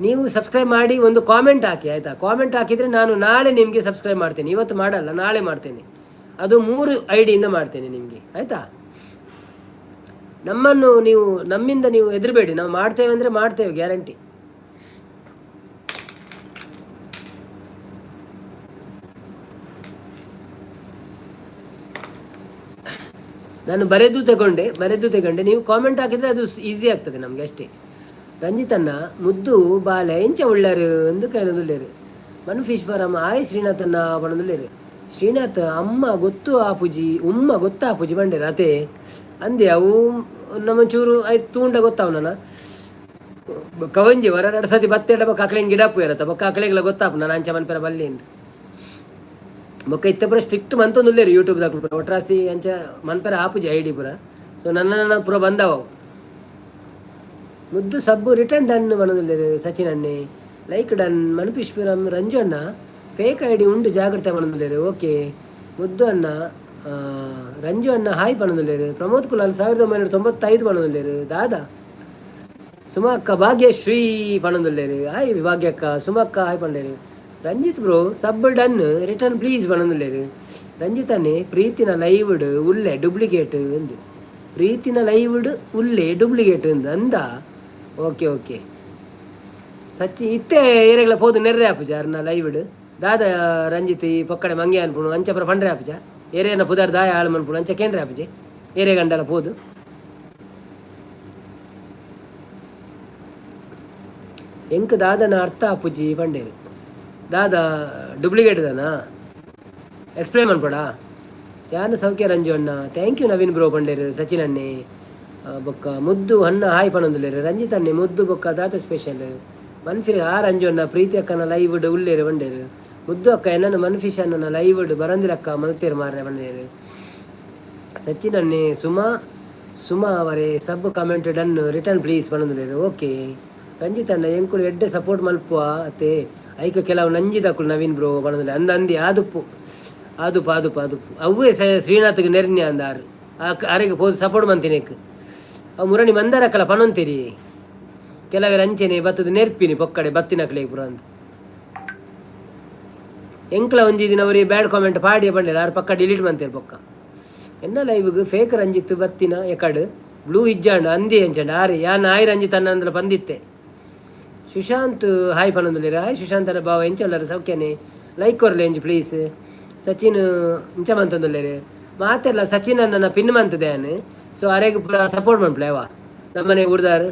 Speaker 1: ನೀವು ಸಬ್ಸ್ಕ್ರೈಬ್ ಮಾಡಿ ಒಂದು ಕಾಮೆಂಟ್ ಹಾಕಿ ಆಯಿತಾ. ಕಾಮೆಂಟ್ ಹಾಕಿದರೆ ನಾನು ನಾಳೆ ನಿಮಗೆ ಸಬ್ಸ್ಕ್ರೈಬ್ ಮಾಡ್ತೇನೆ. ಇವತ್ತು ಮಾಡಲ್ಲ, ನಾಳೆ ಮಾಡ್ತೇನೆ. ಅದು 3 I ಡಿಯಿಂದ ಮಾಡ್ತೇನೆ ನಿಮಗೆ ಆಯಿತಾ. ನಮ್ಮನ್ನು ನೀವು ನಮ್ಮಿಂದ ನೀವು ಹೆದರಬೇಡಿ, ನಾವು ಮಾಡ್ತೇವೆ ಅಂದರೆ ಮಾಡ್ತೇವೆ ಗ್ಯಾರಂಟಿ. ನಾನು ಬರೆದು ತಗೊಂಡೆ, ಬರೆದು ತಗೊಂಡೆ. ನೀವು ಕಾಮೆಂಟ್ ಹಾಕಿದರೆ ಅದು ಈಸಿ ಆಗ್ತದೆ ನಮಗೆ ಅಷ್ಟೇ. ರಂಜಿತಣ್ಣ ಮುದ್ದು ಬಾಲೆ ಎಂಚ ಉಳ್ಳಾರು ಎಂದು ಕೇಳೋದುಳ್ಳೇರು. ಮನ್ ಫಿಶ್ ಫಾರಮ್ ಆಯ್ ಶ್ರೀನಾಥನ್ನ ಪಣದುಳ್ಳೇರು. ಶ್ರೀನಾಥ್ ಅಮ್ಮ ಗೊತ್ತು ಆಪುಜಿ, ಉಮ್ಮ ಗೊತ್ತು ಆಪುಜಿ ಬಂಡೇರು ಅತೆ ಅಂದೆ. ಅವು ನಮ್ಮ ಚೂರು ಆಯ್ತು ತೂಂಡ ಗೊತ್ತಾವ್ ನನ್ನ ಕವಂಜಿ ವರ ಎರಡು ಸತಿ ಬತ್ತೆಡ ಬೊಕ್ಕ ಅಕ್ಲೆನ್ ಗಿಡಪ್ಪು ಇರತ್ತ ಬೊಕ್ಕ ಅಕ್ಲೆಗ್ಲ ಗೊತ್ತಾಪು ನಾನು ಅಂಚ ಮನ್ಪೆರ ಬಲ್ಲಿ ಎಂದು. ಬೊಕ್ಕ ಇತ್ತೆ ಪೂರ ಸ್ಟ್ರಿಕ್ಟ್ ಮಂತೊಂದುಲ್ಲೇರು ಯೂಟ್ಯೂಬ್ ದಾಕುಲು ಪೂರ. ಒಟ್ರಾಸಿ ಅಂಚ ಮನ್ಪೆರ ಆಪುಜಿ I D ಪೂರ. ಸೊ ನನ್ನ ನನ್ನ ಪೂರ ಬಂದವ. ಮುದ್ದು ಸಬ್ಬು ರಿಟರ್ನ್ ಡನ್ ಪನೊಂದುಲ್ಲೆರ್ ಸಚಿನ್ ಅಣ್ಣೆ. Like done. ಮನ್ಪಿಶ್ಪುರಂ ರಂಜು ಅಣ್ಣ ಫೇಕ್ I D ಉಂಡು ಜಾಗ್ರತೆ ಪನೊಂದುಲ್ಲೆರ್. ಓಕೆ ಮುದ್ದು ಅಣ್ಣ. ರಂಜು ಅಣ್ಣ ಹಾಯ್ ಪನೊಂದುಲ್ಲೆರ್. ಪ್ರಮೋದ್ ಕುಲಾಲ್ 1995 ಪನೊಂದುಲ್ಲೆರ್. ದಾದಾ ಸುಮಕ್ಕ ಭಾಗ್ಯಶ್ರೀ ಪನೊಂದುಲ್ಲೆರ್. ಹಾಯ್ ಭಾಗ್ಯಕ್ಕ. ಸುಮಕ್ಕ ಹಾಯ್ ಪಂಡೇರು. Ranjith bro sub done return please ಪನೊಂದುಲ್ಲೆರ್. ರಂಜಿತ್ ಅಣ್ಣೆ ಪ್ರೀತಿನ ಲೈವ್ಡ್ ಉಲ್ಲೆ ಡೂಪ್ಲಿಕೇಟ್ ಅಂದು. ಪ್ರೀತಿನ ಲೈವ್ಡ್ ಉಲ್ಲೆ ಡೂಪ್ಲಿಕೇಟ್ ಅಂದು ಅಂದ. ಓಕೆ ಓಕೆ ಸಚ್ಚಿ ಇತ್ತೆ ಏರೆಗ್ಲ ಪೋದು ನೆರ್ರೆ ಆಪುಜ ಅರ್ನ ಲೈವ್ಡ್. ದಾದ ರಂಜಿತ್ ಈ ಪೊಕ್ಕಡೆ ಮಂಗೆ ಅನ್ಪುಣು ಅಂಚ ಪುರ ಪಂಡ್ರೆ ಆಪುಜ. ಏರೇನ ಪುದರ್ ದಾಯ ಹಾಳು ಮನ್ಪುಣು ಅಂಚ ಕೇಂದ್ರ ಆಪುಜೆ ಏರೇ ಗಂಡಲ ಪೋದು. ಎಂಕ್ ದಾದನ ಅರ್ಥ ಆಪುಜಿ ಪಂಡೇರು. ದಾದ ಡೂಪ್ಲಿಕೇಟ್ ದಾನಾ ಎಕ್ಸ್ಪ್ಲೈನ್ ಮನ್ಪೊಡಾ ಯಾನ್ ಸೌಖ್ಯ ರಂಜು ಅಣ್ಣ. Thank you Naveen bro ಪಂಡೇರು Sachin ಅಣ್ಣೆ. ಬೊಕ್ಕ ಮುದ್ದು ಅಣ್ಣ ಹಾಯ್ ಪನೊಂದುಲ್ಲೆರ್. ರಂಜಿತ್ ಅಣ್ಣೆ ಮುದ್ದು ಬೊಕ್ಕ ದಾದ ಸ್ಪೆಷಲ್ ಮನ್ಫಿರ್ ಆ ರಂಜು ಅಣ್ಣ ಪ್ರೀತಿ ಅಕ್ಕನ ಲೈವ್ ಉಲ್ಲೇರು ಪಂಡೇರು. ಮುದ್ದು ಅಕ್ಕ ಎನ್ನನ ಮನ್ಫಿಶ್ ಅಣ್ಣನ ಲೈವ್ ಬರಂದಿರಕ್ಕ ಮಲ್ತೇರು ಮಾರ್ರೆ ಪಂಡೇರು. ಸಚಿನ್ ಅಣ್ಣೆ ಸುಮಾ ಸುಮಾ ಅವರೇ sub comment done return please ಪನೊಂದುಲ್ಲೆರ್. Okay Ranjit ಅಣ್ಣ ಎಂಕುಲು ಎಡ್ಡೆ ಸಪೋರ್ಟ್ ಮಲ್ಪುವ ಅತ್ತೆ ಐಕ ಕೆಲವು ನಂಜಿದಕುಲು ನವೀನ್ ಬ್ರೋ ಪನೊಂದುಲ್ಲೆ. ಅಂದ ಅಂದಿ ಆದುಪ್ಪು ಆದುಪ್ಪು ಆದುಪ್ಪು ಆದುಪ್ಪು ಅವ್ವೇ ಶ್ರೀನಾಥ್ಗೆ ನೆರ್ನ್ಯ ಅಂದ. ಆರು ಆರೆಗ್ ಪೋದು ಸಪೋರ್ಟ್ ಮಂತಿನೇಕ್ ಅವು ಮುರಣಿ ಮಂದಾರಕ್ಕಲ ಪನೊಂತೀರಿ. ಕೆಲವೆರ್ ಅಂಚೆನೆ ಬತ್ತದ ನೆರ್ಪಿನಿ ಪೊಕ್ಕಡೆ ಬತ್ತಿನಕ್ಲೆಗ್ ಪೂರ ಅಂದ್. ಎಂಕ್ಲ ಒಂಜಿ ದಿನ ಒರಿ ಬ್ಯಾಡ್ ಕಾಮೆಂಟ್ ಪಾಡಿಯ ಪಂಡೆರ್ ಆರ್ ಪಕ್ಕ ಡಿಲೀಟ್ ಮಂತೇರ್ ಬೊಕ್ಕ. ಎನ್ನ ಲೈವ್ಗ್ ಫೇಕ್ ರಂಜಿತ್ ಬತ್ತಿನ ಎಕಡ್ ಬ್ಲೂ ಇಜ್ಜಾಂಡ್ ಅಂದಿ ಅಂಚಂಡ ಆರಿ ಯಾನ್ ಆಯ್ ರಂಜಿತ್ ಅಣ್ಣ ಅಂದ್ಲ ಪಂದಿತ್ತೆ. ಸುಶಾಂತ್ ಹಾಯ್ ಪನೊಂದುಲ್ಲೆರ್. ಹಾಯ್ ಸುಶಾಂತ್ ಅಣ್ಣ ಬಾವ ಎಂಚ ಉಲ್ಲರ್ ಸೌಖ್ಯನೆ. ಲೈಕ್ ಕೊರ್ಲೆ ಒಂಜಿ ಪ್ಲೀಸ್. ಸಚಿನ್ ಇಂಚ ಮಂತೊಂದುಲ್ಲೆರ್ ಮಾತೆರ್ಲ. ಸಚಿನ್ ಅಣ್ಣನ ಪಿನ್ ಮಂತುದೆ ಯಾನ್. ಸೊ ಅರೆಗ್ ಪೂರ ಸಪೋರ್ಟ್ ಮನ್ಪುಲೆ ಅವ ನಮ್ಮನೆ ಊರ್ದಾರ್.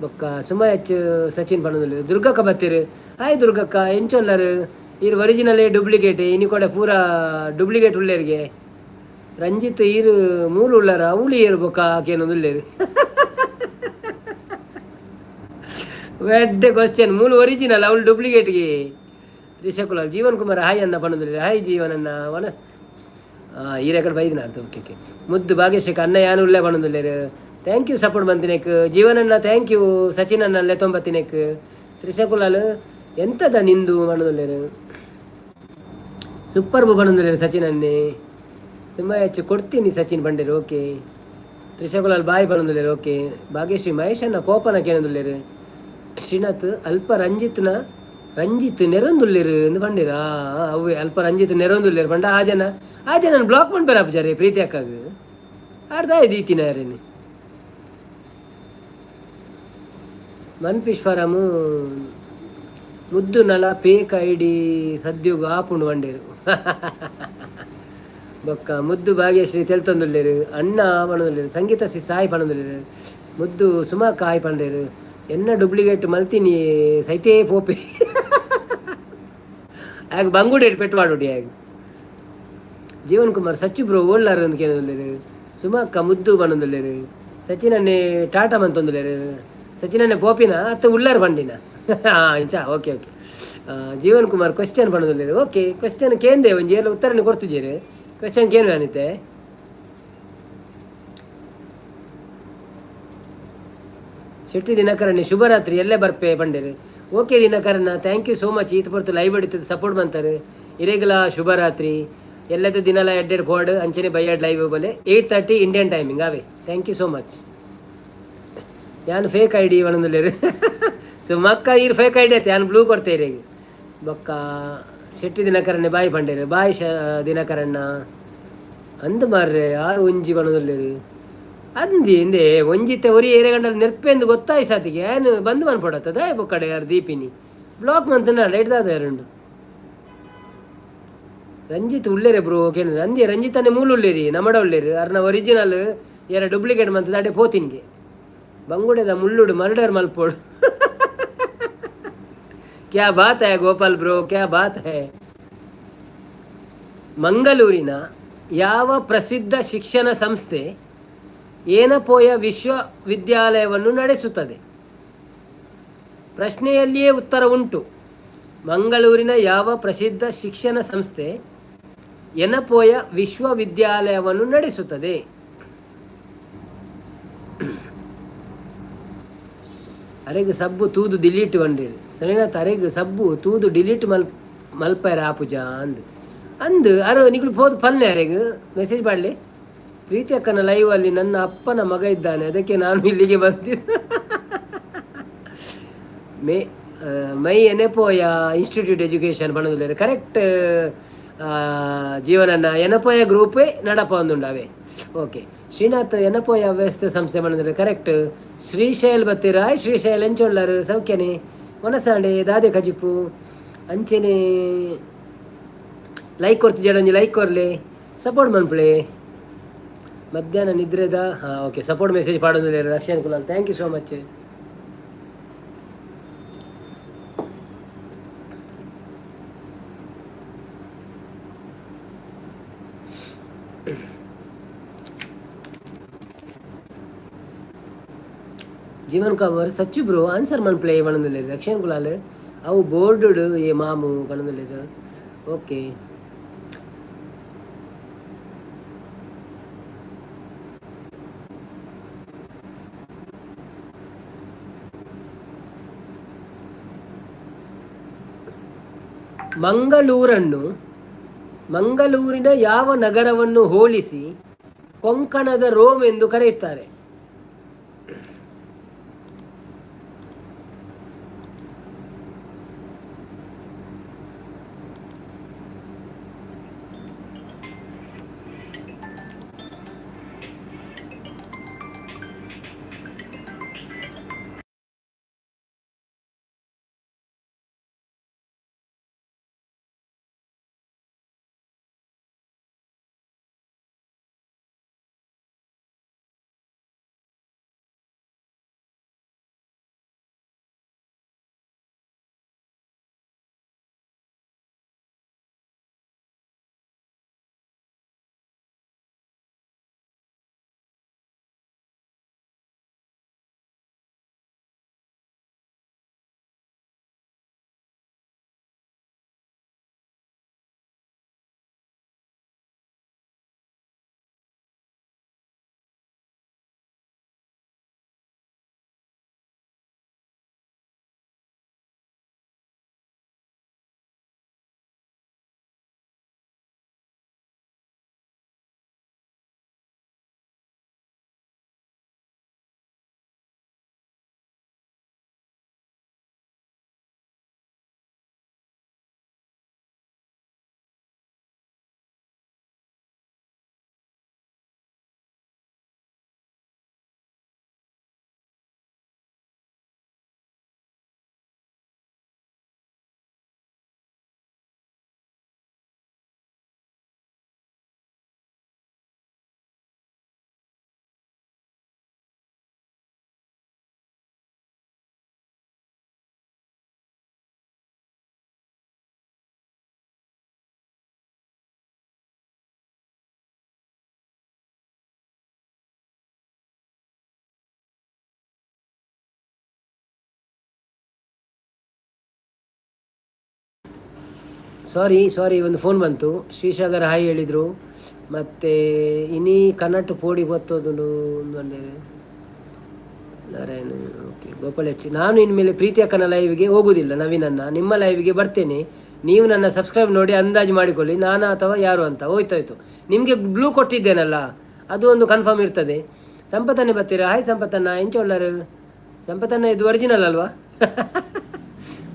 Speaker 1: ಬೊಕ್ಕ ಸುಮ ಎಚ್ ಸಚಿನ್ ಪನೊಂದುಲ್ಲೆರ್. ದುರ್ಗಕ್ಕ ಬತ್ತೆರ್. ಹಾಯ್ ದುರ್ಗಕ್ಕ ಎಂಚ ಉಲ್ಲರ್. ಈರ್ ಒರಿಜಿನಲ್ ಡೂಪ್ಲಿಕೇಟ್ ಇನಿ ಕೂಡ ಪೂರ ಡೂಪ್ಲಿಕೇಟ್ ಉಲ್ಲೆರ್ಗೆ. ರಂಜಿತ್ ಈರ್ ಮೂಲು ಉಲ್ಲರ ಅವ್ಲು ಏರ್ ಬೊಕ್ಕ ಕೇನೊಂದುಲ್ಲೆರ್. ಎಡ್ಡೆ ಕ್ವಶನ್. ಮೂಲು ಒರಿಜಿನಲ್ ಅವ್ಲು ಡೂಪ್ಲಿಕೇಟ್ಗೆ. ತ್ರಿಶಕುಲ ಜೀವನ್ ಕುಮಾರ್ ಹಾಯ್ ಅಣ್ಣ ಪನೊಂದುಲ್ಲೆರ್. ಹಾಯ್ ಜೀವನ್ ಅಣ್ಣ ವನ ಈ ರೆಕಾರ್ಡ್ ಬೈದಿನ ಅರ್ಥ. ಓಕೆ ಓಕೆ ಮುದ್ದು ಭಾಗ್ಯಶೇಖ ಅಣ್ಣ ಯಾನ್ ಉಲ್ಲೆ ಪನೊಂದುಲ್ಲೆರ್. Thank you support ಮಂತಿನೆಕ್ ಜೀವನ್ ಅಣ್ಣ. Thank you Sachin ಅಣ್ಣ ಲೆತ್ತೊಂಬತ್ತಿನೆಕ್. ತ್ರಿಶಕುಲಾಲ್ ಎಂತದ ನಿಂದು ಪನೊಂದುಲ್ಲೆರ್. ಸೂಪರ್ ಪನೊಂದುಲ್ಲೆರ್ ಸಚಿನ್ ಅಣ್ಣೆ. ಸಿಂಹ ಹೆಚ್ಚು ಕೊಡ್ತೀನಿ Sachin ಪಂಡೇರು. Okay ತ್ರಿಶಕುಲಾಲ್ boy ಪನೊಂದುಲ್ಲೆರ್. Okay Bhagyashree Mahesh ಅಣ್ಣ ಕೋಪನ ಕೇನೊಂದುಲ್ಲೆರ್. ಶ್ರೀನಾಥ್ ಅಲ್ಪ ರಂಜಿತ್ನ ರಂಜಿತ್ ನೆರೊಂದುಲ್ಲೆರ್ ಅಂದ್ ಪಂಡೆರ್. ಆ ಅವ್ವೆ ಅಲ್ಪ ರಂಜಿತ್ ನೆರೊಂದುಲ್ಲೆರ್ ಪಂಡ ಆ ಜನ ಆ ಜನನ್ ಬ್ಲಾಕ್ ಮನ್ಪೆರ್ ಆಪುಜಾರೆ ಪ್ರೀತಿ ಅಕ್ಕಗ್ ಆರ್ ದಾಯೆ ದೀತಿನ ಅರೆನ್. ಮನ್ಪಿಶ್ ಫಾರಮ್ ಮುದ್ದು ನಲ ಫೇಕ್ I D ಸದ್ಯೊಗು ಆಪುಂಡು ಪಂಡೆರ್. ಬೊಕ್ಕ ಮುದ್ದು ಭಾಗ್ಯಶ್ರೀ ತೆಲ್ತೊಂದುಲ್ಲೆರ್. ಅಣ್ಣ ಪನೊಂದುಲ್ಲೆರ್. ಸಂಗೀತ ಸಿ ಸಾಯಿ ಪನೊಂದುಲ್ಲೆರ್. ಮುದ್ದು ಸುಮಕ್ಕ ಹಾಯ್ ಪಂಡೆರ್. ಎನ್ನ ಡೂಪ್ಲಿಕೇಟ್ ಮಲ್ತಿನಿ ಸೈತೇ ಪೋಪೆ ಆಗ ಬಂಗುಡೇಟ್ ಪೆಟ್ಟು ಪಾಡೊಡಿ ಆಗ. ಜೀವನ್ ಕುಮಾರ್ ಸಚ್ಚು ಬ್ರೋ ಓಲ್ಲಾರ್ ಅಂದ್ ಕೇನೊಂದುಲ್ಲೆರ್. ಸುಮಕ್ಕ ಮುದ್ದು ಪನೊಂದುಲ್ಲೆರ್. ಸಚಿನ್ ಅಣ್ಣೆ ಟಾಟಾ ಮಂತೊಂದುಲ್ಲೆರ್. ಸಚಿನ್ ಅಣ್ಣೆ ಪೋಪಿನ ಅತ್ತ ಉಳ್ಳಾರ್ ಪಂಡಿನ ಇಂಚ. ಓಕೆ ಓಕೆ ಜೀವನ್ ಕುಮಾರ್ ಕ್ವಶನ್ ಪನೊಂದುಲ್ಲೆರ್. ಓಕೆ ಕ್ವಶನ್ ಕೇಂದೆ ಒಂಜಿ ಏರ್ಲ ಉತ್ತರನೆ ಕೊರ್ತುಜೆರ್. ಕ್ವಶನ್ ಕೇನು ಅನಿತೆ. ಶೆಟ್ಟಿ ದಿನಕರಣ್ಣೆ ಶುಭರಾತ್ರಿ ಎಲ್ಲೇ ಬರ್ಪೆ ಪಂಡೆರ್. ಓಕೆ ದಿನಕರಣ್ಣ thank you so much. ಈತ್ ಪೊರ್ತು ಲೈವ್ ಅಡಿತದ ಸಪೋರ್ಟ್ ಮಂತರ್. ಇರೆಗ್ಲ ಶುಭರಾತ್ರಿ. ಎಲ್ಲದ ದಿನಲ ಎಡ್ಡೆಡ್ ಫೋರ್ಡ್ ಅಂಚನೆ ಬೈಯಾಡ್ ಲೈವ್ ಬಲೆ 8:30 ಇಂಡಿಯನ್ ಟೈಮಿಂಗ್ ಅವೇ. Thank you so much. ಯಾನ್ ಫೇಕ್ I D ಪನೊಂದುಲ್ಲೆರ್. ಸೊ ಮಕ್ಕ ಈರ್ ಫೇಕ್ I D ಆಯ್ತು ಯಾನ್ ಬ್ಲೂ ಕೊಡ್ತೆ ಇರೆಗ್. ಬೊಕ್ಕ ಶೆಟ್ಟಿ ದಿನಕರಣ್ಣೆ ಬಾಯ್ ಪಂಡೆರ್. ಬಾಯ್ ಶ ದಿನಕರಣ್ಣ ಅಂದ್ ಮಾರ್ರೆ ಆರ್ ಒಂಜಿ ಪನೊಂದುಲ್ಲೆರ್. ಅಂದಿ ಇಂದೆ ಒಂಜಿತ್ತೆ ಒರಿ ಏರೆ ಗಂಡಲ ನೆರ್ಪೆಂದು ಗೊತ್ತಾಯ್ ಸಾತಿಗೆ ಏನ್ ಬಂದ್ ಮನ್ಪೊಡತ್ತ ದಾಯೆ ಬೊಕ್ಕಡೆ ಯಾರ್ ದೀಪಿನಿ ಬ್ಲಾಕ್ ಮಂತುಂಡ ಲೇಟ್ ದಾದ ಯಾರುಂಡು. ರಂಜಿತ್ ಉಳ್ಳೇರೆ ಬ್ರೋ ಕೇಳಿದ್ರೆ ಅಂದೆ ರಂಜಿತನೇ ಮೂಲ ಉಳ್ಳೇರಿ ನಮಡ ಉಳ್ಳೇರು ಅರ್ನ ಒರಿಜಿನಲ್ ಏರ ಡೂಪ್ಲಿಕೇಟ್ ಮಂತ್ ದಾಡೆ ಪೋತಿನ್ಗೆ ಬಂಗುಡೆದ ಮುಳ್ಳುಡು ಮರ್ಡರ್ ಮಲ್ಪೋಡು. ಕ್ಯಾ ಬಾತ್ ಹೈ ಗೋಪಾಲ್ ಬ್ರೋ, ಕ್ಯಾ ಬಾತ್ ಹೈ. ಮಂಗಳೂರಿನ ಯಾವ ಪ್ರಸಿದ್ಧ ಶಿಕ್ಷಣ ಸಂಸ್ಥೆ ಏನಪೋಯ ವಿಶ್ವವಿದ್ಯಾಲಯವನ್ನು ನಡೆಸುತ್ತದೆ? ಪ್ರಶ್ನೆಯಲ್ಲಿಯೇ ಉತ್ತರ ಉಂಟು. ಮಂಗಳೂರಿನ ಯಾವ ಪ್ರಸಿದ್ಧ ಶಿಕ್ಷಣ ಸಂಸ್ಥೆ ಎನಪೋಯ ವಿಶ್ವವಿದ್ಯಾಲಯವನ್ನು ನಡೆಸುತ್ತದೆ? ಅರೆಗ್ ಸಬ್ಬು ತೂದು ಡಿಲೀಟ್ ಬಂದಿರು ಸರಿನಾಥ್. ಅರೆಗ್ ಸಬ್ಬು ತೂದು ಡಿಲೀಟ್ ಮಲ್ಪೆರ ಆಪುಜ ಅಂದ್ ಅಂದ್ ಅರು ನಿಗುಲು ಪೋದು ಪಲ್ಲೆ ಅರೆಗ್ ಮೆಸೇಜ್ ಮಾಡಲಿ. ಪ್ರೀತಿ ಅಕ್ಕನ ಲೈವ್ ಅಲ್ಲಿ ನನ್ನ ಅಪ್ಪನ ಮಗ ಇದ್ದಾನೆ, ಅದಕ್ಕೆ ನಾನು ಇಲ್ಲಿಗೆ ಬಂದಿದ್ದೆ. ಮೇ ಮೈ ಎನೆಪೋಯ ಇನ್ಸ್ಟಿಟ್ಯೂಟ್ ಎಜುಕೇಷನ್ ಪಣದುಲ್ಲೆರ್ ಕರೆಕ್ಟ್ ಜೀವನನ್ನ ಎನಪೋಯ ಗ್ರೂಪೇ ನಡಪ ಒಂದುಂಡಾವೆ. ಓಕೆ ಶ್ರೀನಾಥ್, ಎನಪೋಯ ವ್ಯವಸ್ಥೆ ಸಂಸ್ಥೆ ಪಣದುಲ್ಲೆರ್ ಕರೆಕ್ಟ್. ಶ್ರೀಶೈಲ್ ಬತ್ತೀರ? ಶ್ರೀಶೈಲ್, ಎಂಚೊಳ್ಳರು? ಸೌಖ್ಯನೆ? ಒನಸಾಂಡೆ ದಾದೆ ಕಜಿಪು? ಅಂಚೆನೆ ಲೈಕ್ ಕೊರ್ತು ಒಂಜಿ ಲೈಕ್ ಕೊರ್ಲೆ, ಸಪೋರ್ಟ್ ಮನ್ಪುಲೆ. ಮಧ್ಯಾಹ್ನ ನಿದ್ರೆದ. ಹಾಂ, ಓಕೆ, ಸಪೋರ್ಟ್ ಮೆಸೇಜ್ ಪಾಡೊಂದುಲ್ಲೆರ್ Rakshan Kulal, thank you so much. Jeevan Kumar, Sachu bro answer ಮನ್ಪ್ಲೆ ಪಣೊಂದುಲ್ಲೆರ್ ರಕ್ಷಣ್ ಕುಲಾಲ್. ಅವು ಬೋರ್ಡ್ ಏ ಮಾಮು ಪಣೊಂದುಲ್ಲೆರ್. ಓಕೆ, ಮಂಗಳೂರನ್ನು, ಮಂಗಳೂರಿನ ಯಾವ ನಗರವನ್ನು ಹೋಲಿಸಿ ಕೊಂಕಣದ ರೋಮ್ ಎಂದು ಕರೆಯುತ್ತಾರೆ? ಸಾರಿ ಸಾರಿ, ಒಂದು ಫೋನ್ ಬಂತು. ಶ್ರೀಸಾಗರ್ ಹಾಯ್ ಹೇಳಿದರು. ಮತ್ತು ಇನಿ ಕನ್ನಟ ಪೋಡಿ ಬತ್ತೋದುಂಡು ಒಂದು. ನಾರಾಯಣ, ಓಕೆ. ಗೋಪಾಲ್ ಎಚ್, ನಾನು ಇನ್ಮೇಲೆ ಪ್ರೀತಿ ಅಕ್ಕನ ಲೈವ್ಗೆ ಹೋಗುವುದಿಲ್ಲ ನವೀನನ್ನ, ನಿಮ್ಮ ಲೈವ್ಗೆ ಬರ್ತೇನೆ. ನೀವು ನನ್ನ ಸಬ್ಸ್ಕ್ರೈಬ್ ನೋಡಿ ಅಂದಾಜು ಮಾಡಿಕೊಳ್ಳಿ, ನಾನು ಅಥವಾ ಯಾರು ಅಂತ. ಹೋಯ್ತಾಯ್ತು, ನಿಮಗೆ ಬ್ಲೂ ಕೊಟ್ಟಿದ್ದೇನಲ್ಲ, ಅದು ಒಂದು ಕನ್ಫರ್ಮ್ ಇರ್ತದೆ. ಸಂಪತ್ತನ್ನೇ ಬರ್ತೀರಾ? ಹಾಯ್ ಸಂಪತ್ತನ್ನ, ಎಂಚೊಳ್ಳರು? ಸಂಪತ್ತನ್ನ, ಇದು ಒರಿಜಿನಲ್ ಅಲ್ವಾ?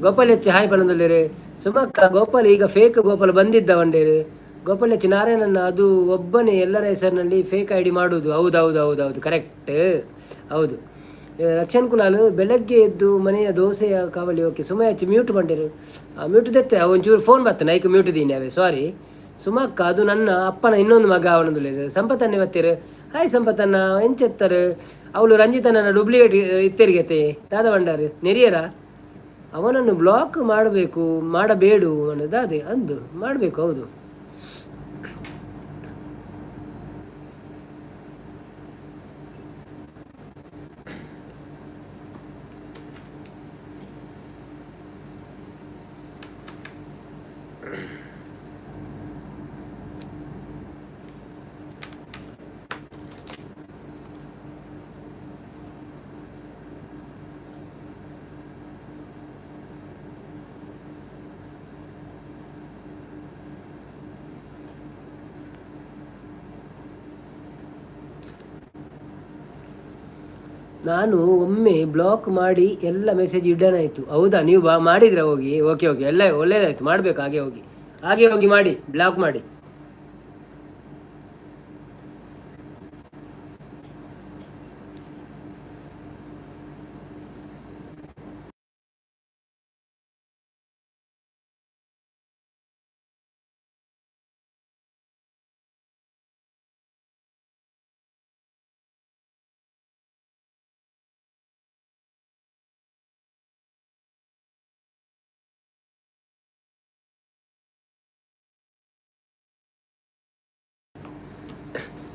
Speaker 1: ಗೋಪಾಲ್ ಎಚ್ ಹಾಯ್ ಪಣದಲ್ಲಿರಿ. ಸುಮಕ್ಕ, ಗೋಪಾಲ್ ಈಗ ಫೇಕ್ ಗೋಪಾಲ್ ಬಂದಿದ್ದ ವಂಡೇರು. ಗೋಪಾಲ್ ಎಚ್, ನಾರಾಯಣನ ಅದು ಒಬ್ಬನೇ ಎಲ್ಲರ ಹೆಸರಿನಲ್ಲಿ ಫೇಕ್ ಐಡಿ ಮಾಡುವುದು. ಹೌದು ಹೌದು ಹೌದು ಹೌದು, ಕರೆಕ್ಟ್, ಹೌದು. ರಕ್ಷಣ್ ಕುಲಾಲ್, ಬೆಳಗ್ಗೆ ಎದ್ದು ಮನೆಯ ದೋಸೆಯ ಕಾವಲಿ. ಓಕೆ. ಸುಮಯ ಮ್ಯೂಟ್ ಬಂಡಿರು. ಮ್ಯೂಟ್ ದೆತ್ತೆ, ಒಂಚೂರು ಫೋನ್ ಬರ್ತೇನೆ, ಐಕ್ ಮ್ಯೂಟ್ ದೀನಿ ಅವೇ, ಸಾರಿ. ಸುಮಕ್ಕ, ಅದು ನನ್ನ ಅಪ್ಪನ ಇನ್ನೊಂದು ಮಗ ಅವನೊಂದು. ಸಂಪತ್ತನ್ನೇ ಬತ್ತೀರು. ಹಾಯ್ ಸಂಪತ್ತನ್ನ, ಎಂಚೆತ್ತರು? ಅವಳು ರಂಜಿತನ ಡೂಪ್ಲಿಕೇಟ್ ಇತ್ತೆರಿಗತೆ ದಾದ ಬಂಡಾರು ನೆರಿಯರ. ಅವನನ್ನು ಬ್ಲಾಕ್ ಮಾಡಬೇಕು, ಮಾಡಬೇಡು ಅನ್ನೋದು ಅದೇ ಅಂದು ಮಾಡಬೇಕು. ಹೌದು. ನಾನು ಒಮ್ಮೆ ಬ್ಲಾಕ್ ಮಾಡಿ ಎಲ್ಲ ಮೆಸೇಜ್ ಇಡೋಣಾಯಿತು. ಹೌದಾ? ನೀವು ಬಾ ಮಾಡಿದ್ರೆ ಹೋಗಿ. ಓಕೆ ಓಕೆ, ಎಲ್ಲ ಒಳ್ಳೇದಾಯ್ತು. ಮಾಡಬೇಕು, ಹಾಗೆ ಹೋಗಿ, ಹಾಗೆ ಹೋಗಿ ಮಾಡಿ, ಬ್ಲಾಕ್ ಮಾಡಿ.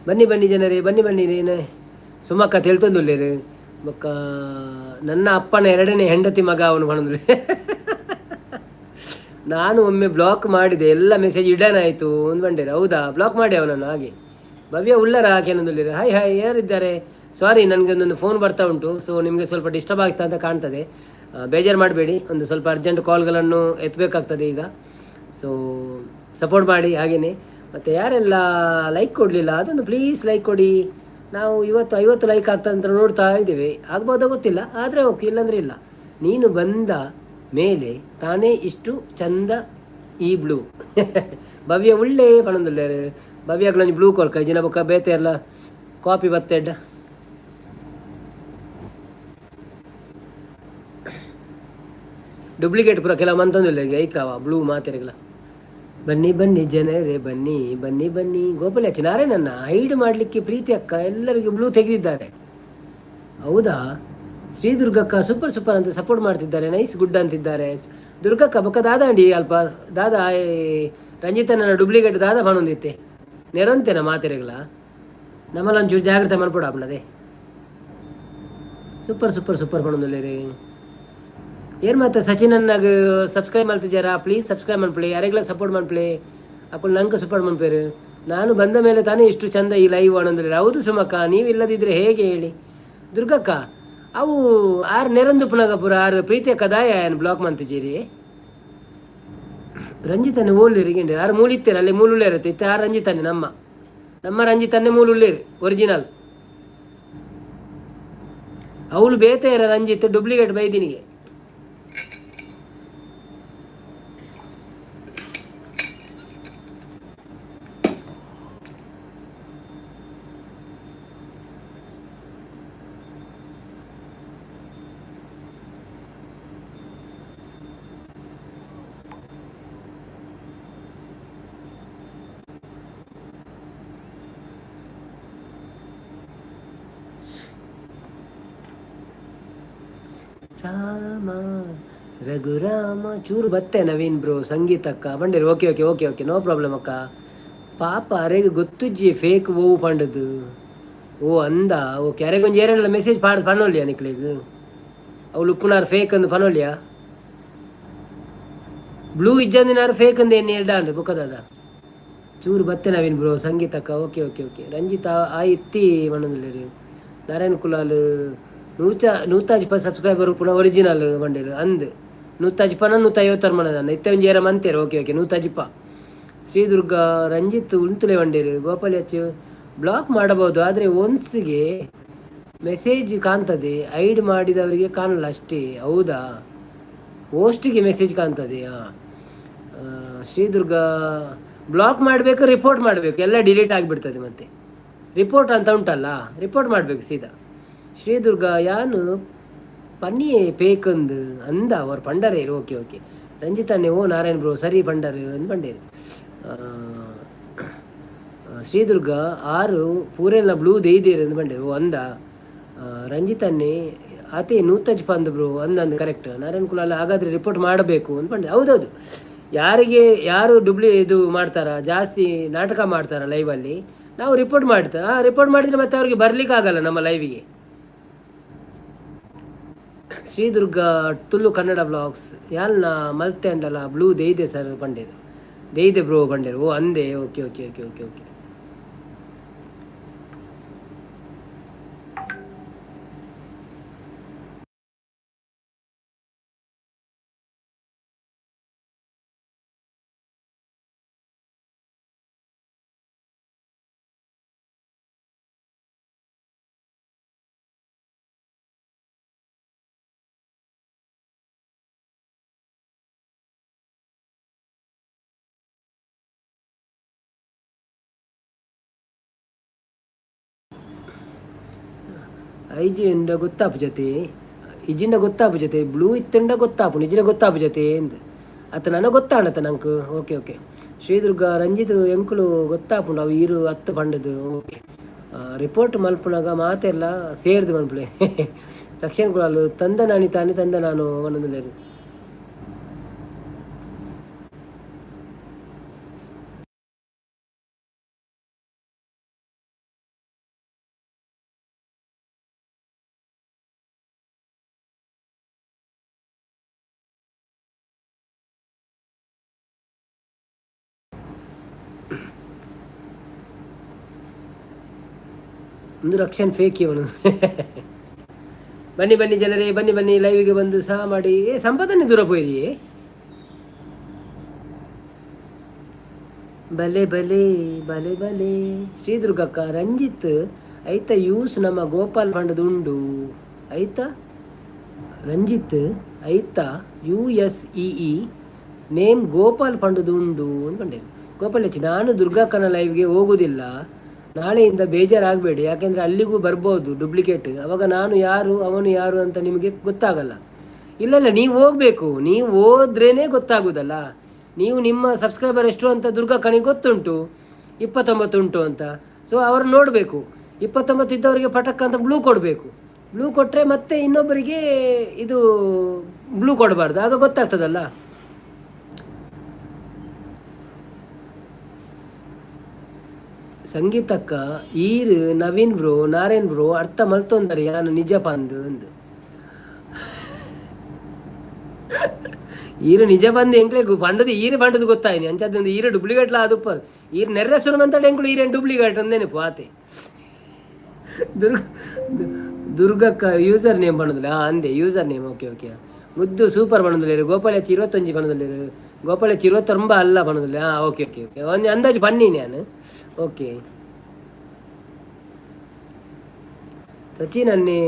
Speaker 1: ಬನ್ನಿ ಬನ್ನಿ ಜನರೇ, ಬನ್ನಿ ಬನ್ನಿ. ಏನೇ ಸುಮಕ್ಕ ತೆಲ್ತೊಂದುಲ್ಲೇರು. ಬೊಕ್ಕ ನನ್ನ ಅಪ್ಪನ ಎರಡನೇ ಹೆಂಡತಿ ಮಗ ಅವನು ಪಣೊಂದುಲ್ಲೆ. ನಾನು ಒಮ್ಮೆ ಬ್ಲಾಕ್ ಮಾಡಿದೆ, ಎಲ್ಲ ಮೆಸೇಜ್ ಇಡೋಣಾಯಿತು ಒಂದು ಬಂಡೇರು. ಹೌದಾ? ಬ್ಲಾಕ್ ಮಾಡಿ ಅವನನ್ನು ಹಾಗೆ. ಭವ್ಯ ಉಳ್ಳರ ಹಾಕೇನೊಂದುಲ್ಲೇರು. ಹಾಯ್ ಹಾಯ್, ಯಾರಿದ್ದಾರೆ? ಸಾರಿ, ನನಗೆ ಒಂದೊಂದು ಫೋನ್ ಬರ್ತಾ ಉಂಟು, ಸೊ ನಿಮಗೆ ಸ್ವಲ್ಪ ಡಿಸ್ಟರ್ಬ್ ಆಗ್ತಾ ಅಂತ ಕಾಣ್ತದೆ. ಬೇಜಾರು ಮಾಡಬೇಡಿ. ಒಂದು ಸ್ವಲ್ಪ ಅರ್ಜೆಂಟ್ ಕಾಲ್ಗಳನ್ನು ಎತ್ತಬೇಕಾಗ್ತದೆ ಈಗ. ಸೊ ಸಪೋರ್ಟ್ ಮಾಡಿ ಹಾಗೆಯೇ. ಮತ್ತು ಯಾರೆಲ್ಲ ಲೈಕ್ ಕೊಡಲಿಲ್ಲ, ಅದೊಂದು ಪ್ಲೀಸ್ ಲೈಕ್ ಕೊಡಿ. ನಾವು ಇವತ್ತು 50 ಲೈಕ್ ಆಗ್ತದೆ ಅಂತ ನೋಡ್ತಾ ಇದ್ದೀವಿ. ಆಗ್ಬೋದೋ ಗೊತ್ತಿಲ್ಲ, ಆದರೆ ಓಕೆ, ಇಲ್ಲಾಂದರೆ ಇಲ್ಲ. ನೀನು ಬಂದ ಮೇಲೆ ತಾನೇ ಇಷ್ಟು ಚಂದ ಈ ಬ್ಲೂ. ಭವ್ಯ ಉಳ್ಳೇ ಪಣೊಂದುಲ್ಲೇರು. ಭವ್ಯ ಬ್ಲೂ ಕೊರ್ಕ ಜಿನ ಬೊಕ್ಕ ಬೇತೆ ಎಲ್ಲ ಕಾಪಿ ಬತ್ತೆಡ್ಡ. ಡೂಪ್ಲಿಕೇಟ್ ಪೂರ ಕೆಲವು ಮಂತೊಂದುಲ್ಲ ಐಕಾವ ಬ್ಲೂ ಮಾತೆರೆಗ್ಲ. ಬನ್ನಿ ಬನ್ನಿ ಜನರೇ, ಬನ್ನಿ ಬನ್ನಿ ಬನ್ನಿ. ಗೋಪಾಲ ನಾರಾಯಣನ್ನ ಹೈಡ್ ಮಾಡಲಿಕ್ಕೆ ಪ್ರೀತಿ ಅಕ್ಕ ಎಲ್ಲರಿಗೂ ಬ್ಲೂ ತೆಗೆದಿದ್ದಾರೆ. ಹೌದಾ? ಶ್ರೀ ದುರ್ಗಕ್ಕ ಸೂಪರ್ ಸೂಪರ್ ಅಂತ ಸಪೋರ್ಟ್ ಮಾಡ್ತಿದ್ದಾರೆ. ನೈಸ್, ಗುಡ್ ಅಂತಿದ್ದಾರೆ ದುರ್ಗಕ್ಕ. ಬೊಕ್ಕ ದಾದಾಂಡಿ ಅಲ್ಪ ದಾದಾ ರಂಜಿತನ ಡೂಪ್ಲಿಕೇಟ್ ದಾದಾ ಪಣೊಂದಿತ್ತೆ ನೆರಂತೆನ ಮಾತೆರೆಗ್ಲ. ನಮ್ಮಲ್ಲ ಒಂಚೂರು ಜಾಗ್ರತೆ ಮನ್ಪೊಡು ಆಪುಂಡದೆ. ಸೂಪರ್ ಸೂಪರ್ ಸೂಪರ್ ಪಣೊಂದುಲ್ಲೆರ್. ಏನ್ ಮತ್ತೆ ಸಚಿನ್ ಅನ್ನಾಗ ಸಬ್ಸ್ಕ್ರೈಬ್ ಮಲ್ತಿಜಾರಾ? ಪ್ಲೀಸ್ ಸಬ್ಸ್ಕ್ರೈಬ್ ಮನ್ಪುಲೆ. ಯಾರೆಗ್ಲ ಸಪೋರ್ಟ್ ಮನ್ಪುಲೆ. ಅಕುಲು ನಂಗೆ ಸಪೋರ್ಟ್ ಮನ್ಪೇರು. ನಾನು ಬಂದ ಮೇಲೆ ತಾನೇ ಇಷ್ಟು ಚಂದ ಈ ಲೈವ್ ಅನ್ನೊಂದ್ರೆ. ಹೌದು ಸುಮಕ್ಕ, ನೀವಿಲ್ಲದಿದ್ರೆ ಹೇಗೆ ಹೇಳಿ? ದುರ್ಗಕ್ಕ, ಅವು ಆರು ನೆರಂದು ಪುನಗ ಪುರ ಆರು ಪ್ರೀತಿಯ ಕದಾಯ ಏನು ಬ್ಲಾಕ್ ಮಂತಿಜೀರಿ? ರಂಜಿತನೇ ಓಲ್ಲೇರಿ ಆರು ಮೂಲಿತ್ತೇರು ಅಲ್ಲಿ ಮೂಲುಳ್ಳೇರು ಇತ್ತೆ. ಆರು ರಂಜಿತಾನೆ, ನಮ್ಮ ನಮ್ಮ ರಂಜಿತನ್ನೇ ಮೂಲುಳ್ಳೇರು ಒರಿಜಿನಲ್. ಅವಳು ಬೇತೆಯರ ರಂಜಿತ್ ಡೂಪ್ಲಿಕೇಟ್ ಬೈದಿನಿಗೆ. ರಾಮ ರಘುರಾಮ ಚೂರು ಬತ್ತೆ. ನವೀನ್ ಬ್ರೋ, ಸಂಗೀತಕ್ಕ ಬಂಡಿರಿ. Okay okay okay okay, no problem ಅಕ್ಕ. ಪಾಪ ಅರೆಗ್ ಗೊತ್ತುಜ್ಜಿ ಫೇಕ್ ಓವು ಪಂಡದು. ಓ ಅಂದ, ಓಕೆ. ಅರೆಗ್ ಒಂಜಿ ಏರೆಂಡಲ ಮೆಸೇಜ್ ಪಾಡ್ ಪನೊಲಿಯಾ ನಿಕ್ಲೆಗ್? ಅವ್ಲು ಉಪ್ಪುನಾರ್ ಫೇಕ್ ಅಂದ್ ಪನೊಲಿಯಾ? ಬ್ಲೂ ಇಜ್ಜಂದಿನಾರ್ ಫೇಕ್ ಅಂದ್ ಎಣ್ಣೆ ಎಡ್ಡಾಂಡ್ ಬೊಕ್ಕದಾದ. ಚೂರು ಬತ್ತೆ ನವೀನ್ ಬ್ರೋ, ಸಂಗೀತಕ್ಕ. Okay okay okay. ರಂಜಿತಾ ಆಯಿತ್ತಿ ಪನೊಂದುಲ್ಲೆರ್. ನಾರಾಯಣ್ ಕುಲಾಲ್ 150 ಸಬ್ಸ್ಕ್ರೈಬರ್ ಪುನಃ ಒರಿಜಿನಲ್ ಪಂಡೆರ್ ಅಂದ್. 150 150 ಮನದನ್ನ ಇತ್ತೆ ಒಂಜಿ ಏರ ಮಂತೇರು. Okay okay, 150. ಶ್ರೀ ದುರ್ಗಾ ರಂಜಿತ್ ಉಂತುಲೆ ವಂಡೇರು. ಗೋಪಾಲ್ ಎಚ್ ಬ್ಲಾಕ್ ಮಾಡಬಹುದು, ಆದರೆ ಒನ್ಸ್ಗೆ ಮೆಸೇಜ್ ಕಾಣ್ತದೆ, ಐಡ್ ಮಾಡಿದವರಿಗೆ ಕಾಣಲ್ಲ ಅಷ್ಟೇ. ಹೌದಾ? ಪೋಸ್ಟಿಗೆ ಮೆಸೇಜ್ ಕಾಣ್ತದೆ. ಹಾಂ ಶ್ರೀ ದುರ್ಗಾ, ಬ್ಲಾಕ್ ಮಾಡಬೇಕು, ರಿಪೋರ್ಟ್ ಮಾಡಬೇಕು, ಎಲ್ಲ ಡಿಲೀಟ್ ಆಗಿಬಿಡ್ತದೆ. ಮತ್ತೆ ರಿಪೋರ್ಟ್ ಅಂತ ಉಂಟಲ್ಲ, ರಿಪೋರ್ಟ್ ಮಾಡಬೇಕು ಸೀದಾ. ಶ್ರೀ ದುರ್ಗಾ ಯಾನು ಪನ್ನಿಯೇ ಪೇಕಂದು ಅಂದ ಅವರು ಪಂಡರೇರು. ಓಕೆ ಓಕೆ ರಂಜಿತಾನೆ, ಓ ನಾರಾಯಣ್ ಬ್ರೋ ಸರಿ ಪಂಡರು ಅಂದ್ ಪಂಡೇರು. ಶ್ರೀದುರ್ಗ ಆರು ಪೂರೆಲ್ಲ ಬ್ಲೂ ದೇಯ್ದೇರು ಅಂದ್ ಪಂಡೆರ್. ಓ ಅಂದ ರಂಜಿತನ್ನೇ ಆತೆ ನೂತಜ್ ಪಂದ್ ಬ್ರೋ ಅಂದಂದು ಕರೆಕ್ಟ್. ನಾರಾಯಣ್ ಕುಲಾಲ್ ಹಾಗಾದರೆ ರಿಪೋರ್ಟ್ ಮಾಡಬೇಕು ಅಂದ್ ಪಂಡೆ. ಹೌದೌದು, ಯಾರಿಗೆ ಯಾರು ಇದು ಮಾಡ್ತಾರ, ಜಾಸ್ತಿ ನಾಟಕ ಮಾಡ್ತಾರ ಲೈವಲ್ಲಿ, ನಾವು ರಿಪೋರ್ಟ್ ಮಾಡ್ತಾರೆ. ಆ ರಿಪೋರ್ಟ್ ಮಾಡಿದರೆ ಮತ್ತೆ ಅವ್ರಿಗೆ ಬರ್ಲಿಕ್ಕೆ ಆಗಲ್ಲ ನಮ್ಮ ಲೈವಿಗೆ. ಶ್ರೀದುರ್ಗ ತುಳು ಕನ್ನಡ ಬ್ಲಾಗ್ಸ್ ಯಾಲ್ನ ಮಲ್ತೆ ಅಂಡಲ ಬ್ಲೂ ದೇಯ್ದೆ ಸರ್ ಪಂಡೇರು, ದೇಯ್ದೆ ಬ್ರೋ ಪಂಡೇರು. ಓ ಅಂದೆ, okay okay okay okay okay. ಐಜಿಂಡ ಗೊತ್ತಾಪು ಜೊತೆ, ಇಜಿಂಡ ಗೊತ್ತಾಪು ಜೊತೆ, ಬ್ಲೂ ಇತ್ತಂಡ ಗೊತ್ತಾಪು, ನಿಜಿನ ಗೊತ್ತಾಪು ಜೊತೆ ಎಂದ್ ಅತ್ತ ನನಗೆ ಗೊತ್ತಾಣತ್ತ ನಂಗೆ. ಓಕೆ ಓಕೆ ಶ್ರೀದುರ್ಗ ರಂಜಿತ್ ಎಂಕುಲು ಗೊತ್ತಾಪುಂಡು ಅವು ಈರು ಹತ್ತು ಪಂಡದು. ಓಕೆ, ರಿಪೋರ್ಟ್ ಮಲ್ಪುನಾಗ ಮಾತೆಲ್ಲ ಸೇರ್ದು ಮನ್ಪುಲೆ. ರಕ್ಷಣ್ ಕುಲಾಲು ತಂದ ನಾನಿ ತಾನಿ ತಂದ ನಾನು ಒಂದೊಂದು. ಒಂದು ರಕ್ಷಣ್ ಫೇಕ್ ಇವನು. ಬನ್ನಿ ಬನ್ನಿ ಜನರೇ, ಬನ್ನಿ ಬನ್ನಿ ಲೈವಿಗೆ ಬಂದು ಸಹ ಮಾಡಿ. ಏ ಸಂಪದನೆ ದೂರ ಪೋಯಿರಿ. ಬಲೆ ಬಲೆ ಬಲೆ ಬಲೆ. ಶ್ರೀದುರ್ಗಕ್ಕ ರಂಜಿತ್ ಐತ ಯೂಸ್ ನಮ್ಮ ಗೋಪಾಲ್ ಪಂಡದು ಉಂಡು ಐತ ರಂಜಿತ್ ಐತ U S E E name Gopal ಪಂಡದು ಉಂಡು ಅಂದ್ಕೊಂಡೆ. ಗೋಪಾಲ್ ಹೆಚ್ಚು ನಾನು ದುರ್ಗಕ್ಕನ ಲೈವ್ಗೆ ಹೋಗುವುದಿಲ್ಲ ನಾಳೆಯಿಂದ, ಬೇಜಾರಾಗಬೇಡಿ. ಯಾಕೆಂದರೆ ಅಲ್ಲಿಗೂ ಬರ್ಬೋದು ಡೂಪ್ಲಿಕೇಟ್. ಅವಾಗ ನಾನು ಯಾರು ಅವನು ಯಾರು ಅಂತ ನಿಮಗೆ ಗೊತ್ತಾಗಲ್ಲ. ಇಲ್ಲ ಇಲ್ಲ, ನೀವು ಹೋಗಬೇಕು. ನೀವು ಹೋದ್ರೇ ಗೊತ್ತಾಗೋದಲ್ಲ. ನೀವು ನಿಮ್ಮ ಸಬ್ಸ್ಕ್ರೈಬರ್ ಎಷ್ಟು ಅಂತ ದುರ್ಗಕ್ಕನಿಗೆ ಗೊತ್ತುಂಟು, 29 ಉಂಟು ಅಂತ. ಸೊ ಅವರು ನೋಡಬೇಕು. 29 ಇದ್ದವರಿಗೆ ಪಟಕ್ ಅಂತ ಬ್ಲೂ ಕೊಡಬೇಕು. ಬ್ಲೂ ಕೊಟ್ಟರೆ ಮತ್ತೆ ಇನ್ನೊಬ್ಬರಿಗೆ ಇದು ಬ್ಲೂ ಕೊಡಬಾರ್ದು, ಆಗ ಗೊತ್ತಾಗ್ತದಲ್ಲ. ಸಂಗೀತಕ್ಕ ಈರ್ ನವೀನ್ ಬ್ರೋ ನಾರಾಯಣ್ ಬ್ರೋ ಅರ್ಥ ಮಲ್ತೊಂದರೆ ಯಾನು ನಿಜ ಪಂದು ಅಂದು. ಈರು ನಿಜ ಬಂದು ಎಂಕ್ಲೆ ಪಂಡದು ಈರು ಪಂಡದು ಗೊತ್ತಾಯ್ನಿ ಅಂಚದೊಂದು ಈರು ಡೂಪ್ಲಿಕೇಟ್ಲ ಆದುಪ್ಪರ್. ಈರು ನೆರ್ರೆ ಸುರು ಮಂತಾಡ ಎಂಕುಲು ಈರೇನು ಡೂಪ್ಲಿಕೇಟ್ ಅಂದೇನೆ ಆತೆ. ದುರ್ಗ ದುರ್ಗಕ್ಕ ಯೂಸರ್ ನೇಮ್ ಪಣ್ಣದಿಲ್ಲ ಅಂದೆ ಯೂಸರ್ ನೇಮ್. ಓಕೆ ಓಕೆ, ಮುದ್ದು ಸೂಪರ್ ಪಣ್ಣದಿಲ್ಲ. ಗೋಪಾಲ ಹೆಚ್ಚು 21 ಪಣ್ಣದಿಲ್ಲ. ಗೋಪಾಲ ಹೆಚ್ಚು 29 ಅಲ್ಲ ಪಣ್ಣದಿಲ್ಲ. ಹಾಂ ಓಕೆ ಓಕೆ ಓಕೆ, ಒಂದು ಅಂದಾಜು ಪನ್ನಿ ನಾನು. ಓಕೆ ಸಚಿನ್ ಅನ್ನೇ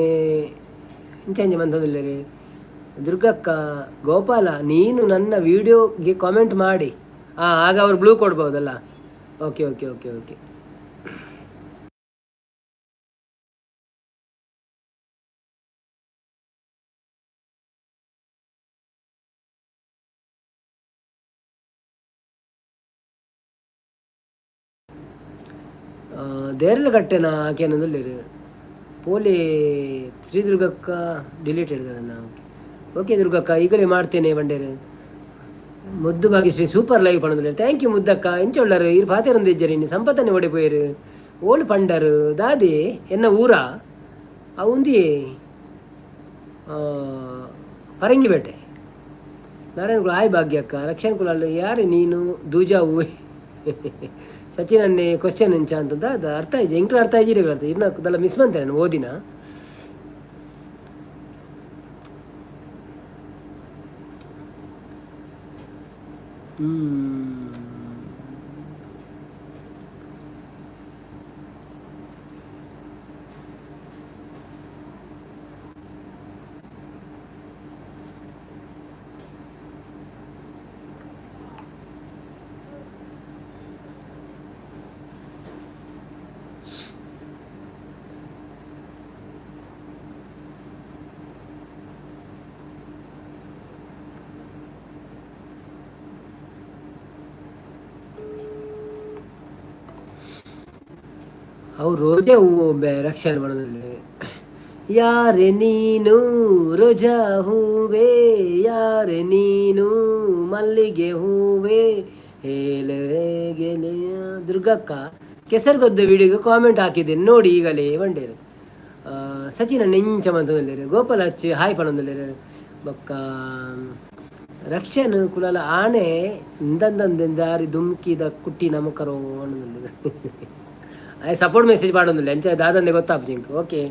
Speaker 1: ಇಂಚಂಜೆ ಮಂತೊಂದುಲ್ಲೆರ್. ದುರ್ಗಕ್ಕ ಗೋಪಾಲ ನೀನು ನನ್ನ ವೀಡಿಯೋಗೆ ಕಾಮೆಂಟ್ ಮಾಡಿ. ಹಾಂ, ಆಗ ಅವ್ರು ಬ್ಲೂ ಕೊಡ್ಬೋದಲ್ಲ. Okay okay okay okay. ದೇರಳಕಟ್ಟೆನ ಆಕೆನೊಂದುಲ್ಲೆರ್ ಪೋಲಿ ಶ್ರೀದುರ್ಗಕ್ಕ ಡಿಲೀಟ್ ಹಿಡ್ದದನ್ನ. ಓಕೆ ಓಕೆ ದುರ್ಗಕ್ಕ, ಈಗಲೇ ಮಾಡ್ತೇನೆ ಬಂಡೇರು. ಮುದ್ದು ಭಾಗ್ಯಶ್ರೀ ಸೂಪರ್ ಲೈವ್ ಪಣೊಂದುಲ್ಲೆರ್. Thank you ಮುದ್ದಕ್ಕ. ಎಂಚ ಉಳ್ಳರು ಈರ್ ಪಾತೆರೊಂದು ಇಜ್ಜರ್ ಇನಿ ಸಂಪತ್ತನೆ ಓಡೆ ಪೋಯೆರ್ ಓಲು ಪಂಡರು ದಾದೆ ಎನ್ನ ಊರ ಅವು ಉಂದಿಯೇ ಪರಂಗಿಪೇಟೆ. ನಾರಾಯಣ ಕುಲ ಆಯ್ ಭಾಗ್ಯಕ್ಕ. ರಕ್ಷಣ್ ಕುಲಾಲ್ ಯಾರು ನೀನು ದೂಜಾವು ಸಚಿನ್ ಅನ್ನೆ ಕ್ವಶನ್ ಎಂಚ ಅಂತ ಅದು ಅರ್ಥ ಆಯ್ತು ಎಂಕ್ಲ ಅರ್ಥ ಆಯ್ತು ಅರ್ಥ ಇರ್ನ ಅದೆಲ್ಲ ಮಿಸ್ ಮಂತೆ ನಾನು ಓದಿನ. ಅವು ರೋಜಾ ಹೂವು ರಕ್ಷಣೆ ಮಾಡೋದಿಲ್ಲ. ಯಾರೆ ನೀನು ರೋಜಾ ಹೂವೇ, ಯಾರೆ ನೀನು ಮಲ್ಲಿಗೆ ಹೂವೇ, ಹೇಳ ಗೆಳೆಯ. ದುರ್ಗಕ್ಕ ಕೆಸರುಗದ್ದೆ ವಿಡಿಯೋಗೆ ಕಾಮೆಂಟ್ ಹಾಕಿದ್ದೇನೆ ನೋಡಿ ಈಗಲೇ ಬಂಡೇರು. ಸಚಿನ ನೆಂಚ ಮಂತೊಂದುಲ್ಲೆರ್, ಗೋಪಾಲ ಅಚ್ಚು ಹಾಯ್ ಪನೊಂದುಲ್ಲೆರ್. ಬೊಕ್ಕ ರಕ್ಷಣ್ ಕುಲಾಲ ಆಣೆ ಇಂದಂದಂದೆಂದಾರಿ ದುಮ್ಕಿದ ಕುಟ್ಟಿ ನಮಕರೋ ಪನೊಂದುಲ್ಲೆರ್. ಆಯೆ ಸಪೋರ್ಟ್ ಮೆಸೇಜ್ ಪಾಡೊಂದುಲ್ಲೆ, ಅಂಚ ದಾದಂದೆ ಗೊತ್ತಾಪುಜಿ ಎಂಕ್. ಓಕೆ.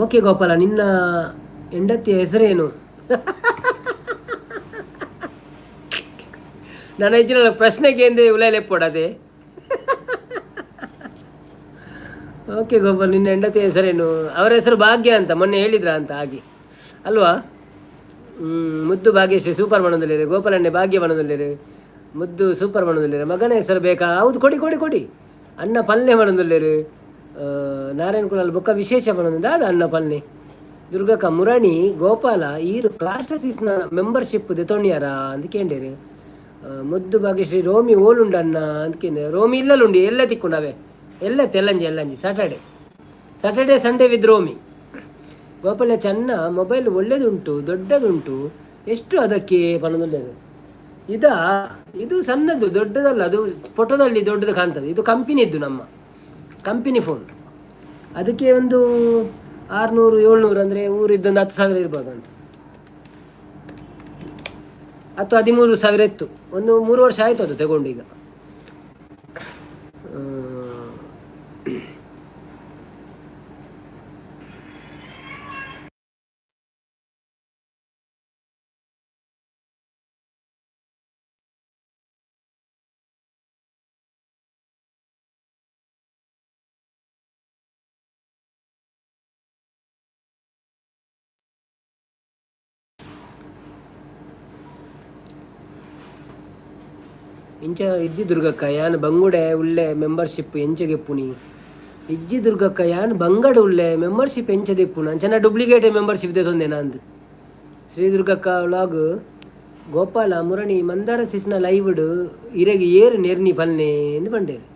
Speaker 1: ಓಕೆ ಗೋಪಾಲ, ನಿನ್ನ ಹೆಂಡತಿಯ ಹೆಸರೇನು? ನನ್ನ ಹೆಚ್ಚಿನ ಪ್ರಶ್ನೆಗೆ ಎಂದೇ ಉಲೈಲೆಪ್ಪೊಡದೆ. ಓಕೆ ಗೋಪಾಲ್, ನಿನ್ನ ಹೆಂಡತಿಯ ಹೆಸರೇನು? ಅವರ ಹೆಸರು ಭಾಗ್ಯ ಅಂತ ಮೊನ್ನೆ ಹೇಳಿದ್ರ ಅಂತ ಹಾಗೆ ಅಲ್ವಾ? ಮುದ್ದು ಭಾಗ್ಯಶ್ರೀ ಸೂಪರ್ ಬಣ್ಣದಲ್ಲಿರಿ, ಗೋಪಾಲಣ್ಣೆ ಭಾಗ್ಯ ಬಣ್ಣದಲ್ಲಿರಿ, ಮುದ್ದು ಸೂಪರ್ ಬಣ್ಣದಲ್ಲಿರಿ. ಮಗನ ಹೆಸರು ಬೇಕಾ? ಹೌದು, ಕೊಡಿ ಕೊಡಿ ಕೊಡಿ. ಅಣ್ಣ ಪಲ್ಯ ಬಣ್ಣದಲ್ಲಿರಿ. ನಾರಾಯಣ ಕುಲಾಲ್ ಬೊಕ್ಕ ವಿಶೇಷ ಪನೊಂದು ದಾದ ಅಣ್ಣ ಪಲ್ನೆ. ದುರ್ಗಕ್ಕ ಮುರಣಿ ಗೋಪಾಲ ಈರು ಕ್ಲಾಸ್ಟರ್ ಮೆಂಬರ್ಶಿಪ್ ದೆತೊಣಿಯಾರ ಅಂತ ಕೇಂಡೇರು. ಮುದ್ದು ಭಾಗ್ಯಶ್ರೀ ರೋಮಿ ಓಲುಂಡು ಅಣ್ಣ ಅಂತ ಕೇಂದ್ರ. ರೋಮಿ ಇಲ್ಲಲುಂಡು, ಎಲ್ಲ ತಿಕ್ಕೊಂಡವೆ ಎಲ್ಲ ತೆಲ್ಲಂಜಿ ಎಲ್ಲಂಜಿ. Saturday Saturday Sunday with Romi. Gopala ಚೆನ್ನ ಮೊಬೈಲ್ ಒಳ್ಳೇದುಂಟು, ದೊಡ್ಡದುಂಟು, ಎಷ್ಟು ಅದಕ್ಕೆ ಪಣದೊಳ್ಳೆಯದು. ಇದಾ ಇದು ಸಣ್ಣದು, ದೊಡ್ಡದಲ್ಲ ಅದು, ಫೋಟೋದಲ್ಲಿ ದೊಡ್ಡದು ಕಾಣ್ತದೆ. ಇದು ಕಂಪನಿದ್ದು, ನಮ್ಮ ಕಂಪನಿ ಫೋನ್. ಅದಕ್ಕೆ ಒಂದು 600 700 ಅಂದರೆ ಊರಿದ್ದೊಂದು 10,000 ಇರ್ಬೋದು ಅಂತ, 10 13,000 ಇತ್ತು. ಒಂದು 3 ವರ್ಷ ಆಯಿತು ಅದು ತಗೊಂಡು ಈಗ. ಇಂಚ ಇಜ್ಜಿ ದುರ್ಗಕ್ಕ ಯಾನ್ ಬಂಗುಡೆ ಉಳ್ಳೆ ಮೆಂಬರ್ಶಿಪ್ ಎಂಚಗೆಪ್ಪುನಿ? ಇಜ್ಜಿ ದುರ್ಗಕ್ಕ ಯಾನ್ ಬಂಗಡ ಉಳ್ಳೆ ಮೆಂಬರ್ಶಿಪ್ ಎಂಚ ದೆಪ್ಪುನ? ಅಂಚನ ಡೂಪ್ಲಿಕೇಟ್ ಮೆಂಬರ್ಶಿಪ್ ದೆತೊಂದೆ ನಾಂದ್. ಶ್ರೀ ದುರ್ಗಕ್ಕ ವ್ಲಾಗ್ ಗೋಪಾಲ ಮುರಣಿ ಮಂದಾರ ಸಿಸ್ನ ಲೈವ್ಡ್ ಇರೆಗ್ ಏರು ನೆರ್ನಿ ಪಲ್ನೆ ಎಂದು ಬಂಡೇರು.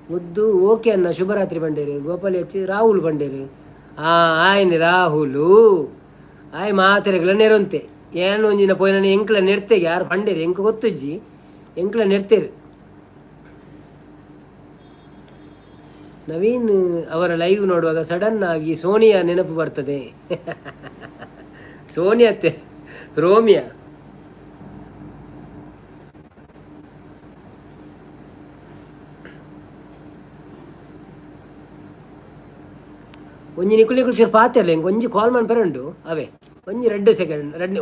Speaker 1: ಮುದ್ದು ಓಕೆ ಅನ್ನ ಶುಭರಾತ್ರಿ ಬಂಡೇರು. ಗೋಪಾಲ ಹೆಚ್ಚು ರಾಹುಲ್ ಬಂಡೇರು. ಆ ಆಯ್ನ ರಾಹುಲು ಆಯ್ ಮಾತೆರೆಗ್ಲ ನೆರೊಂತೆ ಏನು ಒಂಜಿನ ಪೋಯಿನ ಎಂಕ್ಲ ನೆರ್ತೆಗೆ ಯಾರು ಪಂಡೇರು ಎಂಕ್ ಗೊತ್ತುಜ್ಜಿ, ಎಂಕ್ಲ ನೆರ್ತೆರು. ನವೀನ್ ಅವರ ಲೈವ್ ನೋಡುವಾಗ ಸಡನ್ ಆಗಿ ಸೋನಿಯಾ ನೆನಪು ಬರ್ತದೆ. ಸೋನಿಯಾ ರೋಮಿಯಾ. ಒಂಜಿ ನಿಕುಲು ನಿಕುಲು ಚೂರು ಪಾತೆರ್ಲೆ, ಎಂಕ್ ಒಂಜಿ ಕಾಲ್ ಮನ್ಪೆರೆ ಉಂಡು. ಅವೇ ಒಂಜಿ 2 ಸೆಕೆಂಡ್ ರಡ್ಡ್.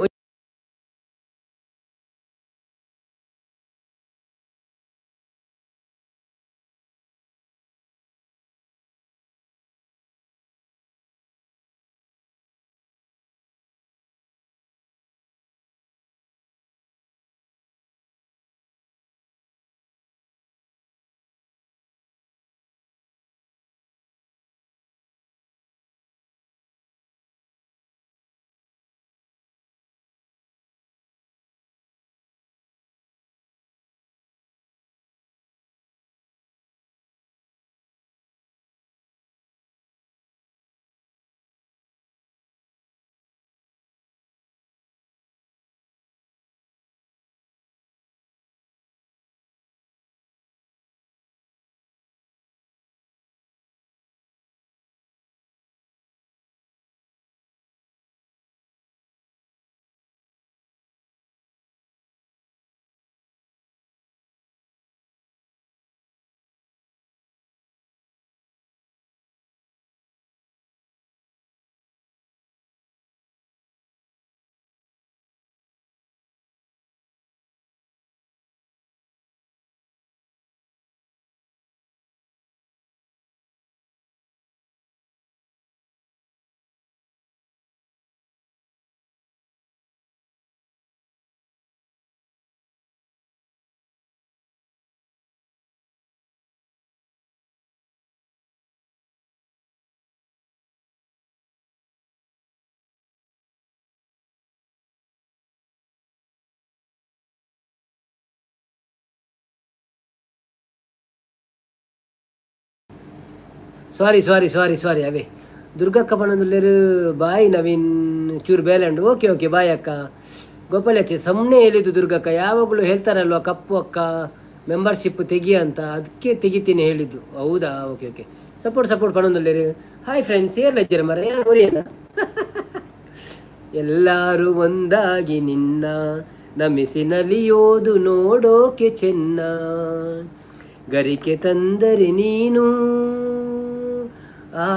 Speaker 1: Sorry sorry sorry sorry. ಅವೇ ದುರ್ಗಕ್ಕ ಪಣಂದುಲ್ಲೇರು. ಬಾಯ್ ನವೀನ್, ಚೂರು ಬೇಲೆ. ಓಕೆ ಓಕೆ, ಬಾಯ್ ಅಕ್ಕ. ಗೋಪಾಲಚ್ಚೆ ಸುಮ್ಮನೆ ಹೇಳಿದ್ದು ದುರ್ಗಕ್ಕ. ಯಾವಾಗಲೂ ಹೇಳ್ತಾರಲ್ವ ಕಪ್ಪು ಅಕ್ಕ ಮೆಂಬರ್ಶಿಪ್ ತೆಗಿ ಅಂತ, ಅದಕ್ಕೆ ತೆಗಿತೀನಿ ಹೇಳಿದ್ದು. ಹೌದಾ? Okay okay. Support support ಪಣಂದುಲ್ಲೇರು. Hi friends, ಏರ್ಲ ಮರ ಯಾರು? ಎಲ್ಲರೂ ಒಂದಾಗಿ ನಿನ್ನ ನಮಿಸಿ ನಲಿಯೋದು ನೋಡೋಕೆ ಚೆನ್ನ. ಗರಿಕೆ ತಂದರೆ ನೀನು, ಆ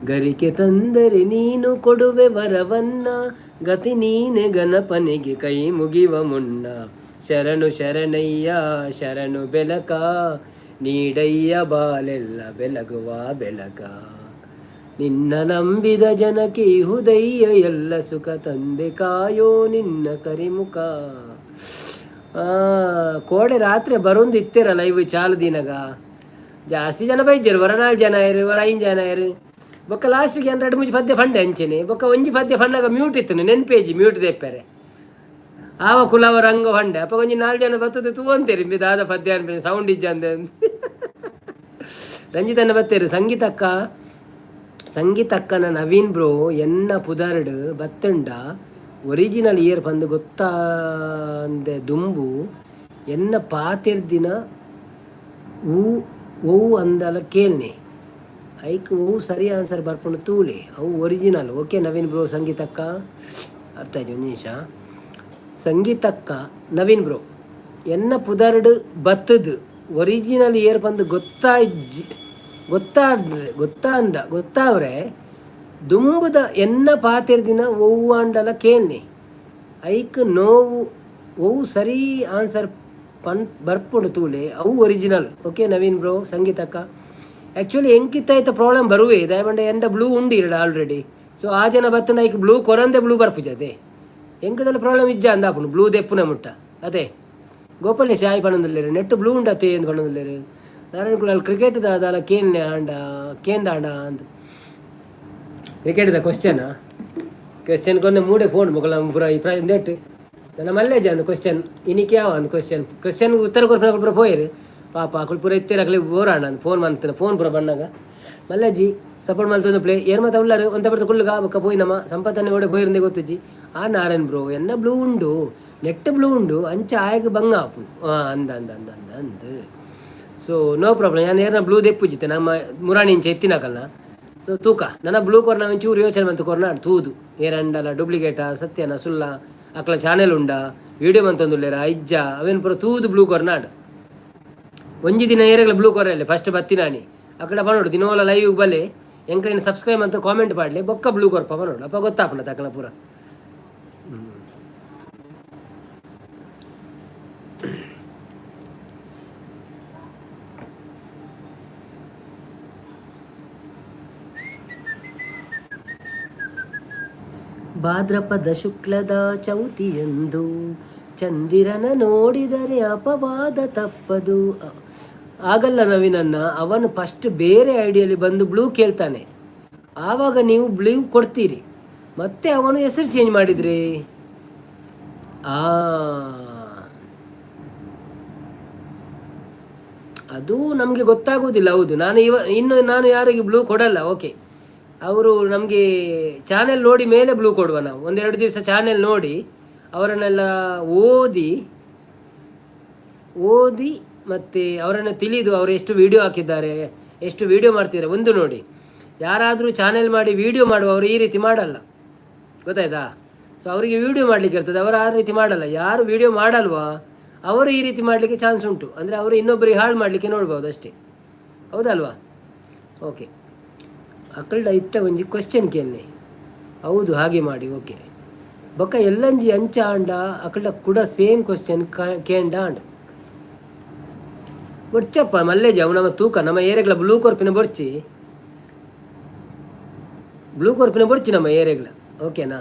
Speaker 1: ಗರಿಕೆ ತಂದರೆ ನೀನು ಕೊಡುವೆ ವರವನ್ನ. ಗತಿ ನೀನೆ ಗಣಪನಿಗೆ ಕೈ ಮುಗಿವ ಮುನ್ನ. ಶರಣು ಶರಣಯ್ಯ ಶರಣು ಬೆಲಕ, ನೀಡಯ್ಯ ಬಾಲೆಲ್ಲ ಬೆಲಗುವ ಬೆಳಕ. ನಿನ್ನ ನಂಬಿದ ಜನಕ್ಕೆ ಹುದಯ್ಯ ಎಲ್ಲ ಸುಖ, ತಂದೆ ಕಾಯೋ ನಿನ್ನ ಕರಿಮುಖ. ಕೋಡೆ ರಾತ್ರಿ ಬರೋಂದು ಇತ್ತೀರ ಲೈವ್ ಚಾಲು ದಿನಗ. ಜಾಸ್ತಿ ಜನ ಬೈಜರು, ವರ ನಾಲ್ಕು ಜನ ಇರು, ವರ ಐದು ಜನ ಇರು. ಬೊಕ್ಕ ಲಾಸ್ಟ್ಗೆ ಎರಡು ಮೂಜಿ ಪದ್ಯ ಫಂಡೆ ಅಂಚೆನೆ. ಬೊಕ್ಕ ಒಂಜಿ ಪದ್ಯ ಫಂಡಾಗ ಮ್ಯೂಟ್ ಇತ್ತು, ನೆನ್ಪೇಜಿ ಮ್ಯೂಟ್ ದೆಪ್ಪರೆ. ಆವ ಕುಲವ ರಂಗ ಫಂಡೆ ಅಪ್ಪ ಒಂಜಿ ನಾಲ್ಕು ಜನ ಬರ್ತದೆ ತೂವಂತೇರಿ ದಾದ ಪದ್ಯ ಅನ್ಪೇನೆ ಸೌಂಡ್ ಇಜ್ಜ ಅಂದೆ. ರಂಜಿತನ್ನ ಬತ್ತೇರು. ಸಂಗೀತಕ್ಕ, ಸಂಗೀತಕ್ಕನ ನವೀನ್ ಬ್ರೋ, ಎನ್ನ ಪುದರ್ಡ್ ಬತ್ತುಂಡ ಒರಿಜಿನಲ್ ಇಯರ್ ಪಂದು ಗೊತ್ತಾಂದೆ ದುಂಬು ಎನ್ನ ಪಾತೆರ್ದಿನ ಊ ಒವು ಅಂದಲ ಕೇಳ್ನೆ. ಐಕ್ ಒವು ಸರಿ ಆನ್ಸರ್ ಬರ್ಪುಂಡು ತೂಲೆ, ಅವು ಒರಿಜಿನಲ್. Okay Naveen bro. ಸಂಗೀತಕ್ಕ, ಅರ್ಥ ಆಯ್ತು. ಒಂದು ನಿಮಿಷ. ಸಂಗೀತಕ್ಕ, ನವೀನ್ ಬ್ರೋ, ಎನ್ನ ಪುದರ್ಡ್ ಬತ್ತದು ಒರಿಜಿನಲ್ ಇಯರ್ ಪಂದು ಗೊತ್ತಾಯ್ಜಿ, ಗೊತ್ತಾದ್ರೆ ಗೊತ್ತಾಂದ ಗೊತ್ತಾವ್ರೆ ದುಂಬುದ ಎನ್ನ ಪಾತೆರ್ದಿನ ಒವ್ವಾಂಡಲ ಕೇಳ್ನೆ. ಐಕ್ ನೋವು ಒವು ಸರಿ ಆನ್ಸರ್ ಪನ್ ಬರ್ಪುಂಡು ತೂಲೆ, ಅವು ಒರಿಜಿನಲ್. Okay Naveen bro. ಸಂಗೀತಕ್ಕ, ಆ್ಯಕ್ಚುಲಿ ಎಂಕಿತ್ತಾಯ್ತ ಪ್ರಾಬ್ಲಮ್ ಬರುವೆ. ದಯಮಂಡ ಎಂಡ ಬ್ಲೂ ಉಂಡು ಇರಡ ಆಲ್ರೆಡಿ. ಸೊ ಆ ಜನ ಬತ್ತನ ಐಕ್ ಬ್ಲೂ ಕೊರಂದೆ ಬ್ಲೂ ಬರ್ಪುಜದೆ. ಎಂಕದಲ್ಲ ಪ್ರಾಬ್ಲಮ್ ಇಜ್ಜ ಅಂದಾಪುಂಡು ಬ್ಲೂ ದೆಪ್ಪುನ ಮುಟ್ಟ. ಅದೇ ಗೋಪಾಲ ಶಾಯಿ ಪಣಂದುಲ್ಲೇರು. ನೆಟ್ ಬ್ಲೂ ಉಂಡತೆ ಎಂದು ಪಣಂದುಲ್ಲೇರು. ನಾರಾಯಣ ಕುಲಾಲ್ ಕ್ರಿಕೆಟ್ ದಾದಾಲ ಕೇನ್ನೆ ಆಂಡ ಕೇಂದಾಂಡ ಅಂದ್. ಕ್ರಿಕೆಟ್ದ ಕ್ವಶನ್ ಕ್ವಶನ್ ಕೊನ್ನೆ ಮೂಡೆ ಫೋನ್ ಮೊಗಲ ಪೂರ ಈ ಇಂದೆಟ್ ನನ್ನ ಮಲ್ಲೇಜ ಅಂದ್ ಕ್ವಶನ್ ಇನಿಕೆ ಯಾವ ಅಂದ್ ಕ್ವಶನ್ ಕ್ವಶನ್ ಉತ್ತರ ಕೊರ್ಪಿನ ಪೂರ ಪೋಯರು ಪಾಪ. ಅಕುಲು ಪೂರ ಇತ್ತೇರು, ಅಕ್ಲೆ ಬೋರಾಣ ಅಂದ್ ಫೋನ್ ಮಂತನ ಫೋನ್ ಪೂರ ಬಣ್ಣಗ. ಮಲ್ಲೇಜಿ ಸಪೋರ್ಟ್ ಮಲ್ತೊಂದು ಪ್ಲೇ ಏರ್ ಮಾತ ಉಳ್ಳಾರು ಒಂತ ಬರ್ತದೆ ಕುಳ್ಳುಗ. ಬೊಕ್ಕ ಪೋಯಿ ನಮ್ಮ ಸಂಪತ್ತನ್ನೇ ಓಡೆ ಪೋಯಿರಂದೆ ಗೊತ್ತುಜ್ಜಿ. ಆ ನಾರಾಯಣ್ ಬ್ರೋ, ಎನ್ನ ಬ್ಲೂ ಉಂಡು, ನೆಟ್ ಬ್ಲೂ ಉಂಡು, ಅಂಚ ಆಯಗ್ ಬಂಗ ಆಪುಂಡು. ಅಂದ ಅಂದ ಅಂದ ಅಂದ ಅಂದ್. ಸೊ ನೋ ಪ್ರಾಬ್ಲಮ್. ಯಾನ್ ಏರ್ನ ಬ್ಲೂ ದೆಪ್ಪುಜಿತ್ತೆ ನಮ್ಮ ಮುರಾಣಿ ಇಂಚ ಎತ್ತಿನಕಲ್ನ. ಸೊ ತೂಕ ನನ್ನ ಬ್ಲೂ ಕೊರ್ನ ಒಂಚೂರು ಯೋಚನೆ ಮಂತು ಕೊರ್ನ ತೂದು. ಏರಂಡಲ ಡೂಪ್ಲಿಕೇಟ, ಸತ್ಯನ ಸುಲ್ಲ, ಅಕ್ಲ ಚಾನೆಲ್ ಉಂಡ, ವಿಡಿಯೋ ಮಂತೊಂದುಲ್ಲೇರ ಇಜ್ಜ, ಅವೇನು ಪೂರ ತೂದು ಬ್ಲೂ ಕೊರ್ನಾಡ್. ಒಂಜಿ ದಿನ ಏರೆಗ್ಲ ಬ್ಲೂ ಕೊರಲ್ಲ. ಫಸ್ಟ್ ಬತ್ತಿನಾನಿ ಅಕಡ ಪನೋಡು, ದಿನೋಲ ಲೈವ್ ಬಲೆ, ಎಂಕ್ಲೆನ್ ಸಬ್ಸ್ಕ್ರೈಬ್ ಅಂತ ಕಾಮೆಂಟ್ ಪಾಡ್ಲೆ, ಬೊಕ್ಕ ಬ್ಲೂ ಕೊರ್ಪ ಪನೋಡು. ಅಪ್ಪ ಗೊತ್ತಾಪುಂಡ ತಕಲ ಪೂರ. ಭಾದ್ರಪದ ಶುಕ್ಲದ ಚೌತಿಯಂದು ಚಂದಿರನ ನೋಡಿದರೆ ಅಪವಾದ ತಪ್ಪದು. ಆಗಲ್ಲ ನವೀನನ್ನ, ಅವನು ಫಸ್ಟ್ ಬೇರೆ ಐಡಿಯಲ್ಲಿ ಬಂದು ಬ್ಲೂ ಕೇಳ್ತಾನೆ. ಆವಾಗ ನೀವು ಬ್ಲೂ ಕೊಡ್ತೀರಿ. ಮತ್ತೆ ಅವನು ಹೆಸರು ಚೇಂಜ್ ಮಾಡಿದ್ರಿ. ಆ ಅದು ನಮಗೆ ಗೊತ್ತಾಗುವುದಿಲ್ಲ. ಹೌದು, ನಾನು ಇನ್ನು ನಾನು ಯಾರಿಗೆ ಬ್ಲೂ ಕೊಡಲ್ಲ. ಓಕೆ, ಅವರು ನಮಗೆ ಚಾನೆಲ್ ನೋಡಿ ಮೇಲೆ ಬ್ಲೂ ಕೊಡುವ. ನಾವು ಒಂದೆರಡು ದಿವಸ ಚಾನೆಲ್ ನೋಡಿ, ಅವರನ್ನೆಲ್ಲ ಓದಿ ಓದಿ ಮತ್ತು ಅವರನ್ನು ತಿಳಿದು, ಅವರು ಎಷ್ಟು ವೀಡಿಯೋ ಹಾಕಿದ್ದಾರೆ, ಎಷ್ಟು ವೀಡಿಯೋ ಮಾಡ್ತಿದ್ದಾರೆ ಒಂದು ನೋಡಿ. ಯಾರಾದರೂ ಚಾನೆಲ್ ಮಾಡಿ ವೀಡಿಯೋ ಮಾಡುವವರು ಈ ರೀತಿ ಮಾಡಲ್ಲ, ಗೊತ್ತಾಯ್ತಾ? ಸೊ ಅವರಿಗೆ ವೀಡಿಯೋ ಮಾಡಲಿಕ್ಕೆ ಇರ್ತದೆ, ಅವರು ಆ ರೀತಿ ಮಾಡಲ್ಲ. ಯಾರು ವೀಡಿಯೋ ಮಾಡಲ್ವಾ ಅವರು ಈ ರೀತಿ ಮಾಡಲಿಕ್ಕೆ ಚಾನ್ಸ್ ಉಂಟು. ಅಂದರೆ ಅವರು ಇನ್ನೊಬ್ಬರಿಗೆ ಹಾಳು ಮಾಡಲಿಕ್ಕೆ ನೋಡ್ಬೋದು ಅಷ್ಟೇ, ಹೌದಲ್ವಾ? ಓಕೆ, ಅಕಲ್ಡ ಇತ್ತ ಒಂಜಿ ಕ್ವಶನ್ ಕೇಳನೆ. ಹೌದು, ಹಾಗೆ ಮಾಡಿ. ಓಕೆ, ಬೊಕ್ಕ ಎಲ್ಲಂಜಿ ಅಂಚ ಆಂಡ ಅಕಲ್ಡ ಕೂಡ ಸೇಮ್ ಕ್ವಶನ್ ಕೇಂಡ ಆಂಡ. ಬೊಡ್ಚಪ್ಪ ಮಲ್ಲೇಜಿ, ಅವು ನಮ್ಮ ತೂಕ ನಮ್ಮ ಏರೆಗ್ಲ ಬ್ಲೂ ಕೊರ್ಪಿನ ಬೊಡ್ಚಿ, ಬ್ಲೂ ಕೊರ್ಪಿನ ಬೊಡ್ಚಿ ನಮ್ಮ ಏರೆಗ್ಲ. ಓಕೆನಾ?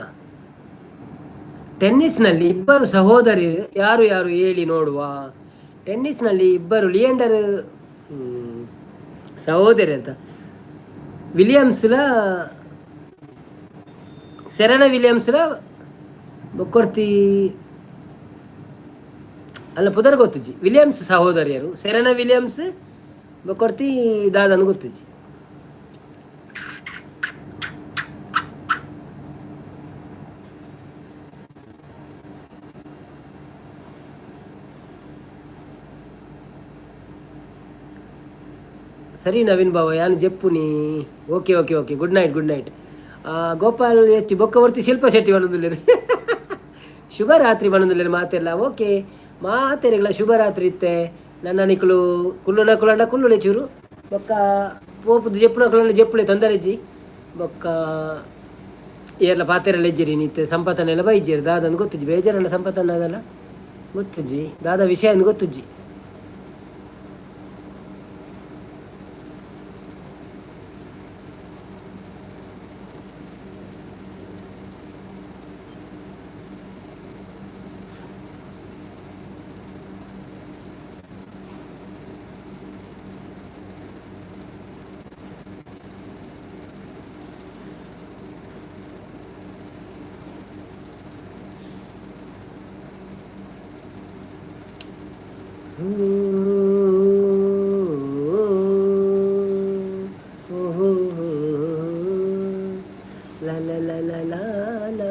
Speaker 1: ಟೆನ್ನಿಸ್ನಲ್ಲಿ ಇಬ್ಬರು ಸಹೋದರಿ ಯಾರು ಯಾರು ಹೇಳಿ ನೋಡುವ. ಟೆನ್ನಿಸ್ನಲ್ಲಿ ಇಬ್ಬರು ಲಿಯಂಡರ್ ಸಹೋದರಿ ಅಂತ ವಿಲಿಯಮ್ಸ್ಲ, ಸೆರೆನಾ ವಿಲಿಯಮ್ಸ್ಲ ಬೊಕ್ಕೊರ್ತಿ ಅಲ್ಲ, ಪುದರ್ ಗೊತ್ತುಜ್ಜಿ. ವಿಲಿಯಮ್ಸ್ ಸಹೋದರಿಯರು ಸೆರೆನಾ ವಿಲಿಯಮ್ಸ್ ಬೊಕೊರ್ತಿ ದಾದನ ಗೊತ್ತುಜಿ. ಸರಿ ನವೀನ್ ಬಾವ, ಯಾನ್ ಜೆಪ್ಪುನಿ. Okay okay okay, good night, good night. Gopal ಹೆಚ್ಚು ಬೊಕ್ಕ ಒರ್ತಿ ಶಿಲ್ಪ ಶೆಟ್ಟಿ ಪನೊಂದುಲ್ಲೆರ್. ಶುಭರಾತ್ರಿ ಪನೊಂದುಲ್ಲೆರ್ ಮಾತೆಲ್ಲ. ಓಕೆ, ಮಾತೆರೆಗ್ಲ ಶುಭರಾತ್ರಿ. ಇತ್ತೆ ನನ್ನ ನಿಕುಲು ಕುಲ್ಲುನಕುಲಂಡ ಕುಲ್ಲುಲೆ ಚೂರು, ಬೊಕ್ಕ ಪೋಪುದು ಜೆಪ್ಪುನಕುಲಂಡ ಜೆಪ್ಪುಲೆ, ತೊಂದರೆ ಇಜ್ಜಿ. ಬೊಕ್ಕ ಏರ್ಲ ಪಾತೆರಲ ಇಜ್ಜಿರಿ. ಇತ್ತೆ ಸಂಪತನೆಲ್ಲ ಬೈಜೆರ್, ದಾದಂದು ಗೊತ್ತುಜ್ಜಿ. ಬೇಜಾರಲ್ಲ ಸಂಪತನ ಅದಲ್ಲ ಗೊತ್ತುಜ್ಜಿ, ದಾದ ವಿಷಯ ಅಂದ್ ಗೊತ್ತುಜ್ಜಿ. ಲಾ ಲಾ ಲಾ ಲಾ ಲಾ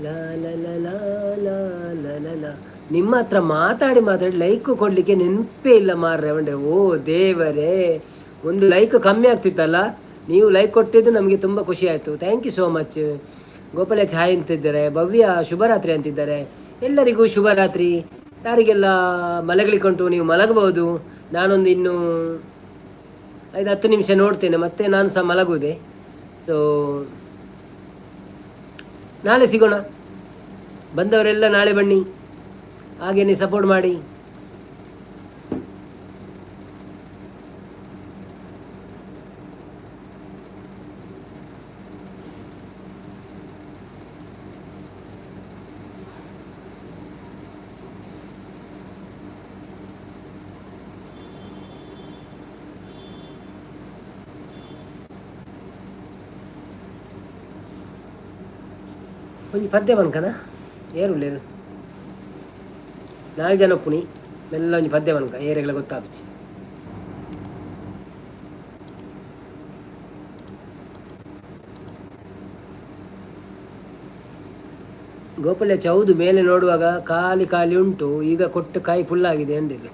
Speaker 1: ಲಾ ಲಾ ಲಾ ಲಾ ಲಾ ಲಾ ಲಾ ಲಾ. ನಿಮ್ಮ ಹತ್ರ ಮಾತಾಡಿ ಮಾತಾಡಿ ಲೈಕ್ ಕೊಡಲಿಕ್ಕೆ ನೆನಪೇ ಇಲ್ಲ ಮಾರ್ರೆ ಒಂಡೆ. ಓ ದೇವರೇ, ಒಂದು ಲೈಕ್ ಕಮ್ಮಿ ಆಗ್ತಿತ್ತಲ್ಲ. ನೀವು ಲೈಕ್ ಕೊಟ್ಟಿದ್ದು ನಮಗೆ ತುಂಬ ಖುಷಿ ಆಯಿತು. Thank you so much. Gopala hi ಅಂತಿದ್ದಾರೆ, ಭವ್ಯ ಶುಭರಾತ್ರಿ ಅಂತಿದ್ದಾರೆ. ಎಲ್ಲರಿಗೂ ಶುಭರಾತ್ರಿ. ಯಾರಿಗೆಲ್ಲ ಮಲಗಲಿಕ್ಕುಂಟು ನೀವು ಮಲಗಬಹುದು. ನಾನೊಂದು ಇನ್ನೂ 5-10 ನಿಮಿಷ ನೋಡ್ತೇನೆ, ಮತ್ತೆ ನಾನು ಸಹ ಮಲಗುವುದೇ. ಸೊ ನಾಳೆ ಸಿಗೋಣ. ಬಂದವರೆಲ್ಲ ನಾಳೆ ಬನ್ನಿ, ಹಾಗೇನೆ ಸಪೋರ್ಟ್ ಮಾಡಿ. ಒಂಜಿ ಪದ್ಯ ಪನ್ಕನ ಏರುಲ್ಲೇರು ನಾಲ್ಕು ಜನ ಪುಣಿ ಮೆಲ್ಲ ಒಂಜಿ ಪದ್ಯ ಪನ್ಕ, ಏರೆಗ್ಲ ಗೊತ್ತಾಪುಜಿ. ಗೋಪಾಲ ಚೌದು ಮೇಲೆ ನೋಡುವಾಗ ಖಾಲಿ ಖಾಲಿ ಉಂಟು, ಈಗ ಕೊಟ್ಟು ಕಾಯಿ ಫುಲ್ ಆಗಿದೆ ಅಂದಿಲ್ಲ.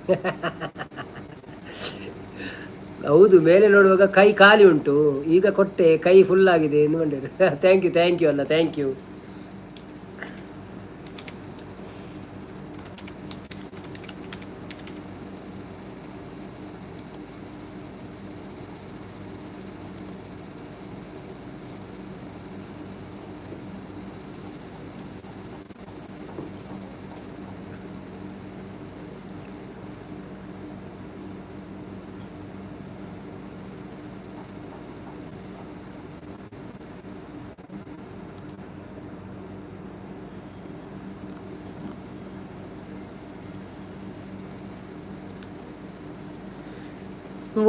Speaker 1: ಹೌದು, ಮೇಲೆ ನೋಡುವಾಗ ಕೈ ಖಾಲಿ ಉಂಟು, ಈಗ ಕೊಟ್ಟೆ ಕೈ ಫುಲ್ ಆಗಿದೆ ಎಂದು ಬಂದಿರು. Thank you, thank you ಅಣ್ಣ, thank you.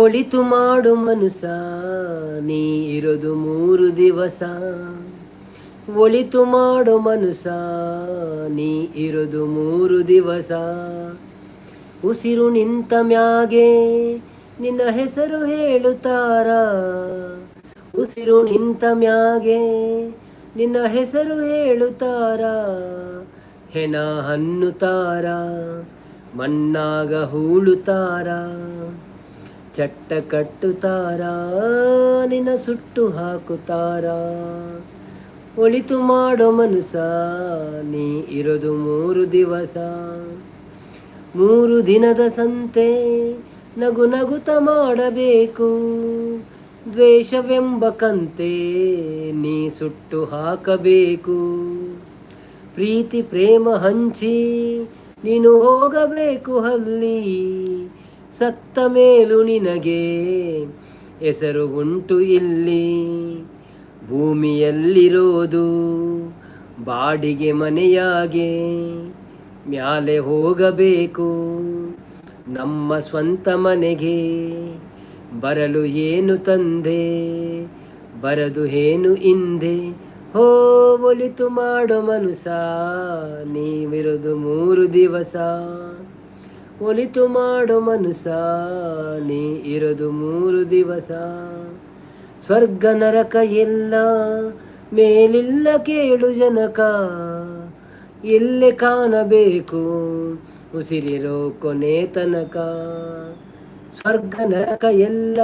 Speaker 1: ಒಳಿತು ಮಾಡು ಮನುಸ, ನೀ ಇರೋದು 3 ದಿವಸ. ಒಳಿತು ಮಾಡು ಮನುಸ, ನೀ ಇರೋದು 3 ದಿವಸ. ಉಸಿರು ನಿಂತ ಮ್ಯಾಗೆ ನಿನ್ನ ಹೆಸರು ಹೇಳುತ್ತಾರ, ಉಸಿರು ನಿಂತ ಮ್ಯಾಗೆ ನಿನ್ನ ಹೆಸರು ಹೇಳುತ್ತಾರ. ಹೆಣ ಹನ್ನುತ್ತಾರ, ಮಣ್ಣಾಗ ಹೂಳುತ್ತಾರ, ಚಟ್ಟ ಕಟ್ಟುತ್ತಾರ, ನಿನ್ನ ಸುಟ್ಟು ಹಾಕುತ್ತಾರ. ಒಳಿತು ಮಾಡೋ ಮನುಸ, ನೀ ಇರೋದು 3 ದಿವಸ. 3 ದಿನದ ಸಂತೆ ನಗು ನಗುತ ಮಾಡಬೇಕು, ದ್ವೇಷವೆಂಬ ಕಂತೆ ನೀ ಸುಟ್ಟು ಹಾಕಬೇಕು. ಪ್ರೀತಿ ಪ್ರೇಮ ಹಂಚಿ ನೀನು ಹೋಗಬೇಕು ಅಲ್ಲಿ, ಸತ್ತ ಮೇಲೂ ನಿನಗೆ ಹೆಸರು ಉಂಟು ಇಲ್ಲಿ. ಭೂಮಿಯಲ್ಲಿರೋದು ಬಾಡಿಗೆ ಮನೆಯಾಗೆ, ಮ್ಯಾಲೆ ಹೋಗಬೇಕು ನಮ್ಮ ಸ್ವಂತ ಮನೆಗೆ. ಬರಲು ಏನು ತಂದೆ, ಬರದು ಏನು ಹಿಂದೆ. ಹೋ ಒಲಿತು ಮಾಡೋ ಮನುಸ, ನೀವಿರೋದು 3 ದಿವಸ. ಒಲಿತು ಮಾಡೋ ಮನುಸ, ನೀ ಇರೋದು 3 ದಿವಸ. ಸ್ವರ್ಗ ನರಕ ಎಲ್ಲ ಮೇಲಿಲ್ಲ ಕೇಳು ಜನಕ, ಎಲ್ಲೆ ಕಾಣಬೇಕು ಉಸಿರಿರೋ ಕೊನೆ ತನಕ. ಸ್ವರ್ಗ ನರಕ ಎಲ್ಲ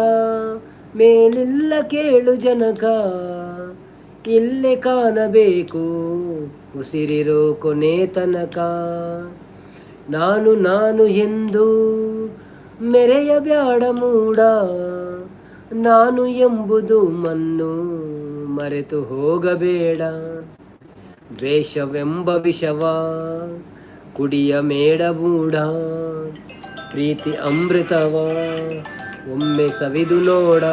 Speaker 1: ಮೇಲಿಲ್ಲ ಕೇಳು ಜನಕ, ಇಲ್ಲೇ ಕಾಣಬೇಕು ಉಸಿರಿರೋ ಕೊನೆ ತನಕ. ನಾನು ನಾನು ಎಂದು ಮೆರೆಯ ಬ್ಯಾಡ ಮೂಡ, ನಾನು ಎಂಬುದು ಮಣ್ಣು ಮರೆತು ಹೋಗಬೇಡ. ದ್ವೇಷವೆಂಬ ವಿಷವ ಕುಡಿಯ ಮೇಡ ಮೂಢ, ಪ್ರೀತಿ ಅಮೃತವ ಒಮ್ಮೆ ಸವಿದು ನೋಡ.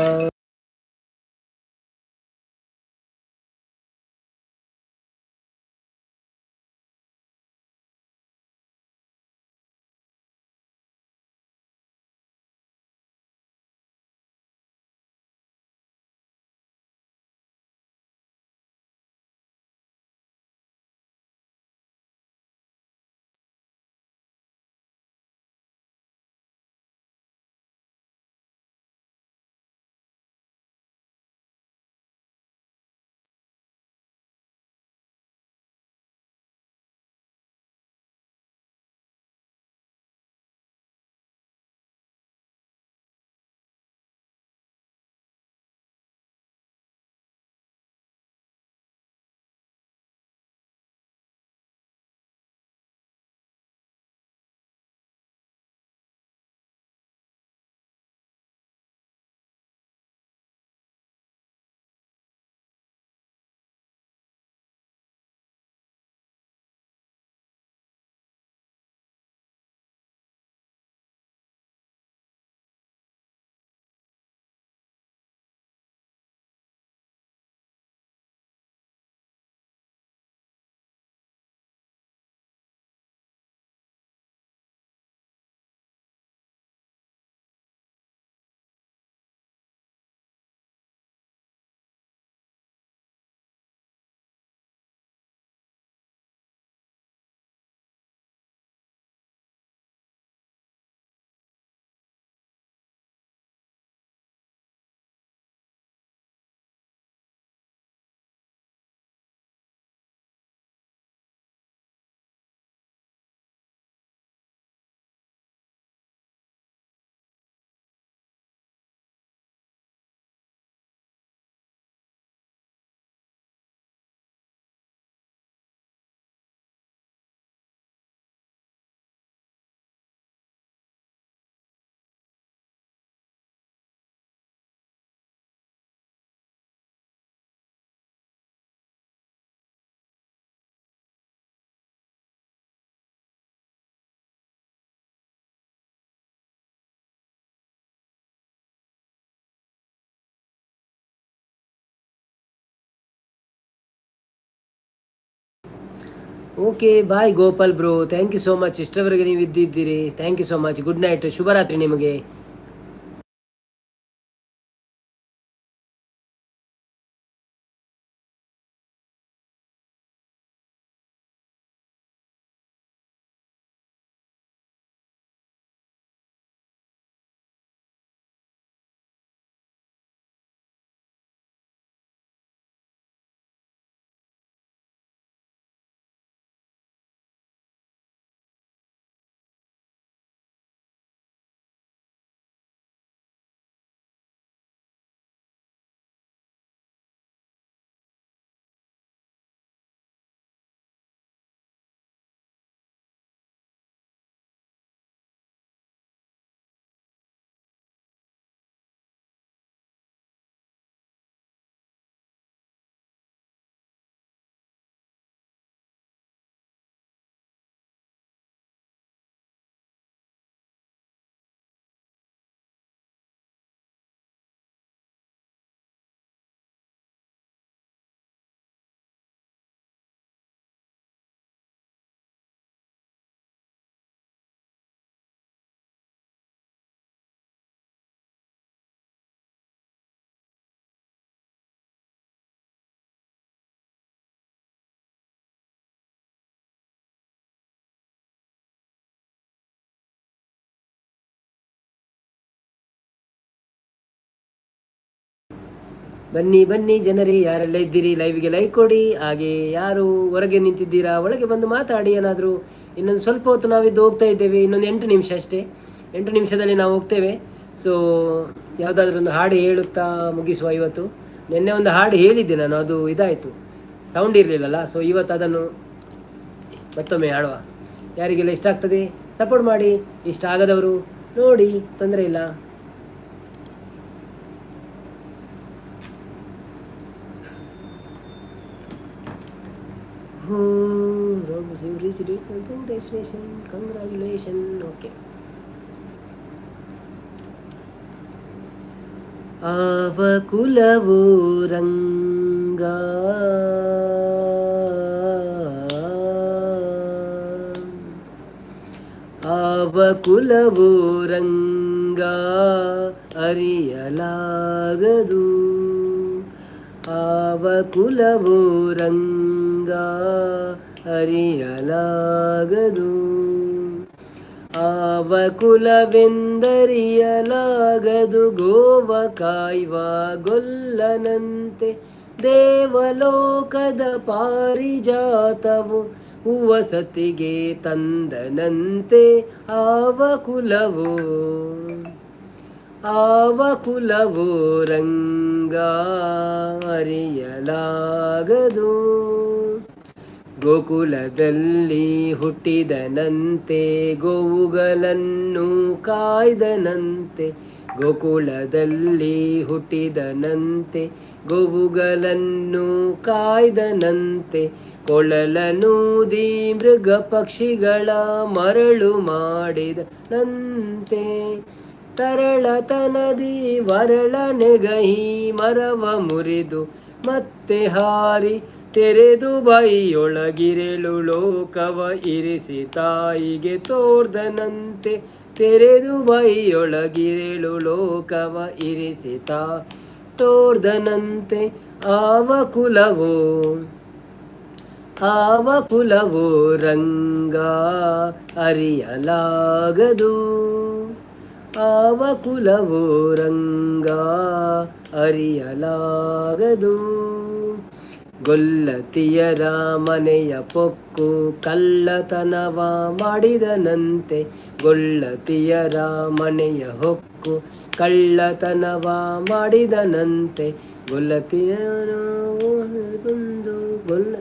Speaker 1: Okay, bye Gopal bro, thank you so much. ಇಷ್ಟರವರೆಗೆ ನೀವು ಇದ್ದಿದ್ದೀರಿ, thank you so much. Good night, ಶುಭರಾತ್ರಿ ನಿಮಗೆ. ಬನ್ನಿ ಬನ್ನಿ ಜನರೇ, ಯಾರೆಲ್ಲ ಇದ್ದೀರಿ ಲೈವ್ಗೆ ಲೈಕ್ ಕೊಡಿ. ಹಾಗೆ ಯಾರು ಹೊರಗೆ ನಿಂತಿದ್ದೀರಾ ಒಳಗೆ ಬಂದು ಮಾತಾಡಿ ಏನಾದರೂ. ಇನ್ನೊಂದು ಸ್ವಲ್ಪ ಹೊತ್ತು ನಾವಿದ್ದು ಹೋಗ್ತಾ ಇದ್ದೇವೆ, ಇನ್ನೊಂದು 8 ನಿಮಿಷ ಅಷ್ಟೇ. 8 ನಿಮಿಷದಲ್ಲಿ ನಾವು ಹೋಗ್ತೇವೆ. ಸೊ ಯಾವುದಾದ್ರೂ ಒಂದು ಹಾಡು ಹೇಳುತ್ತಾ ಮುಗಿಸುವ ಇವತ್ತು. ನಿನ್ನೆ ಒಂದು ಹಾಡು ಹೇಳಿದ್ದೆ ನಾನು, ಅದು ಇದಾಯಿತು, ಸೌಂಡ್ ಇರಲಿಲ್ಲಲ್ಲ. ಸೊ ಇವತ್ತು ಅದನ್ನು ಮತ್ತೊಮ್ಮೆ ಹಾಡುವ. ಯಾರಿಗೆಲ್ಲ ಇಷ್ಟ ಆಗ್ತದೆ ಸಪೋರ್ಟ್ ಮಾಡಿ, ಇಷ್ಟ ಆಗದವರು ನೋಡಿ, ತೊಂದರೆ ಇಲ್ಲ. Oh, Rob, you reached it, something destination. Congratulations. Okay. ಆವ ಕುಲವೋ ರಂಗ, ಆವ ಕುಲವೋ ರಂಗ ಅರಿಯಲಾಗದು, ಆವ ಕುಲವೋ ರಂಗ ಅರಿಯಲಾಗದು, ಆವ ಕುಲವೆಂದರಿಯಲಾಗದು ಗೋವ ಕಾಯ್ವ ಗೊಲ್ಲನಂತೆ, ದೇವಲೋಕದ ಪಾರಿಜಾತವು ಹೂವಸತಿಗೆ ತಂದನಂತೆ, ಆವ ಕುಲವೋ ಆವ ಕುಲವೋ ರಂಗ ಅರಿಯಲಾಗದು. ಗೋಕುಲದಲ್ಲಿ ಹುಟ್ಟಿದನಂತೆ ಗೋವುಗಳನ್ನು ಕಾಯ್ದನಂತೆ, ಗೋಕುಲದಲ್ಲಿ ಹುಟ್ಟಿದನಂತೆ ಗೋವುಗಳನ್ನು ಕಾಯ್ದನಂತೆ, ಕೊಳಲನೂದಿ ಮೃಗ ಪಕ್ಷಿಗಳ ಮರಳು ಮಾಡಿದನಂತೆ, ತರಳತನದಿ ವರಳ ನೆಗಹಿ ಮರವ ಮುರಿದು ಮತ್ತೆ ಹಾರಿ, ತೆರೆದು ಬಾಯಿಯೊಳಗಿರೆಳು ಲೋಕವ ಇರಿಸಿ ತಾಯಿಗೆ ತೋರ್ದನಂತೆ, ತೆರೆದು ಬಾಯಿಯೊಳಗಿರೆಳು ಲೋಕವ ಇರಿಸಿ ತಾ ತೋರ್ದನಂತೆ, ಆವ ಕುಲವೋ ಆವ ಕುಲವೋ ರಂಗ ಅರಿಯಲಾಗದು, ಆವ ಕುಲವೋ ರಂಗ ಅರಿಯಲಾಗದು. ಗೊಲ್ಲತಿಯರ ಮನೆಯ ಪೊಕ್ಕು ಕಳ್ಳತನವ ಮಾಡಿದನಂತೆ, ಗೊಲ್ಲತಿಯರ ಮನೆಯ ಹೊಕ್ಕು ಕಳ್ಳತನವ ಮಾಡಿದನಂತೆ, ಗೊಲ್ಲತಿಯರು ಬಂದು ಗೊಲ್ಲ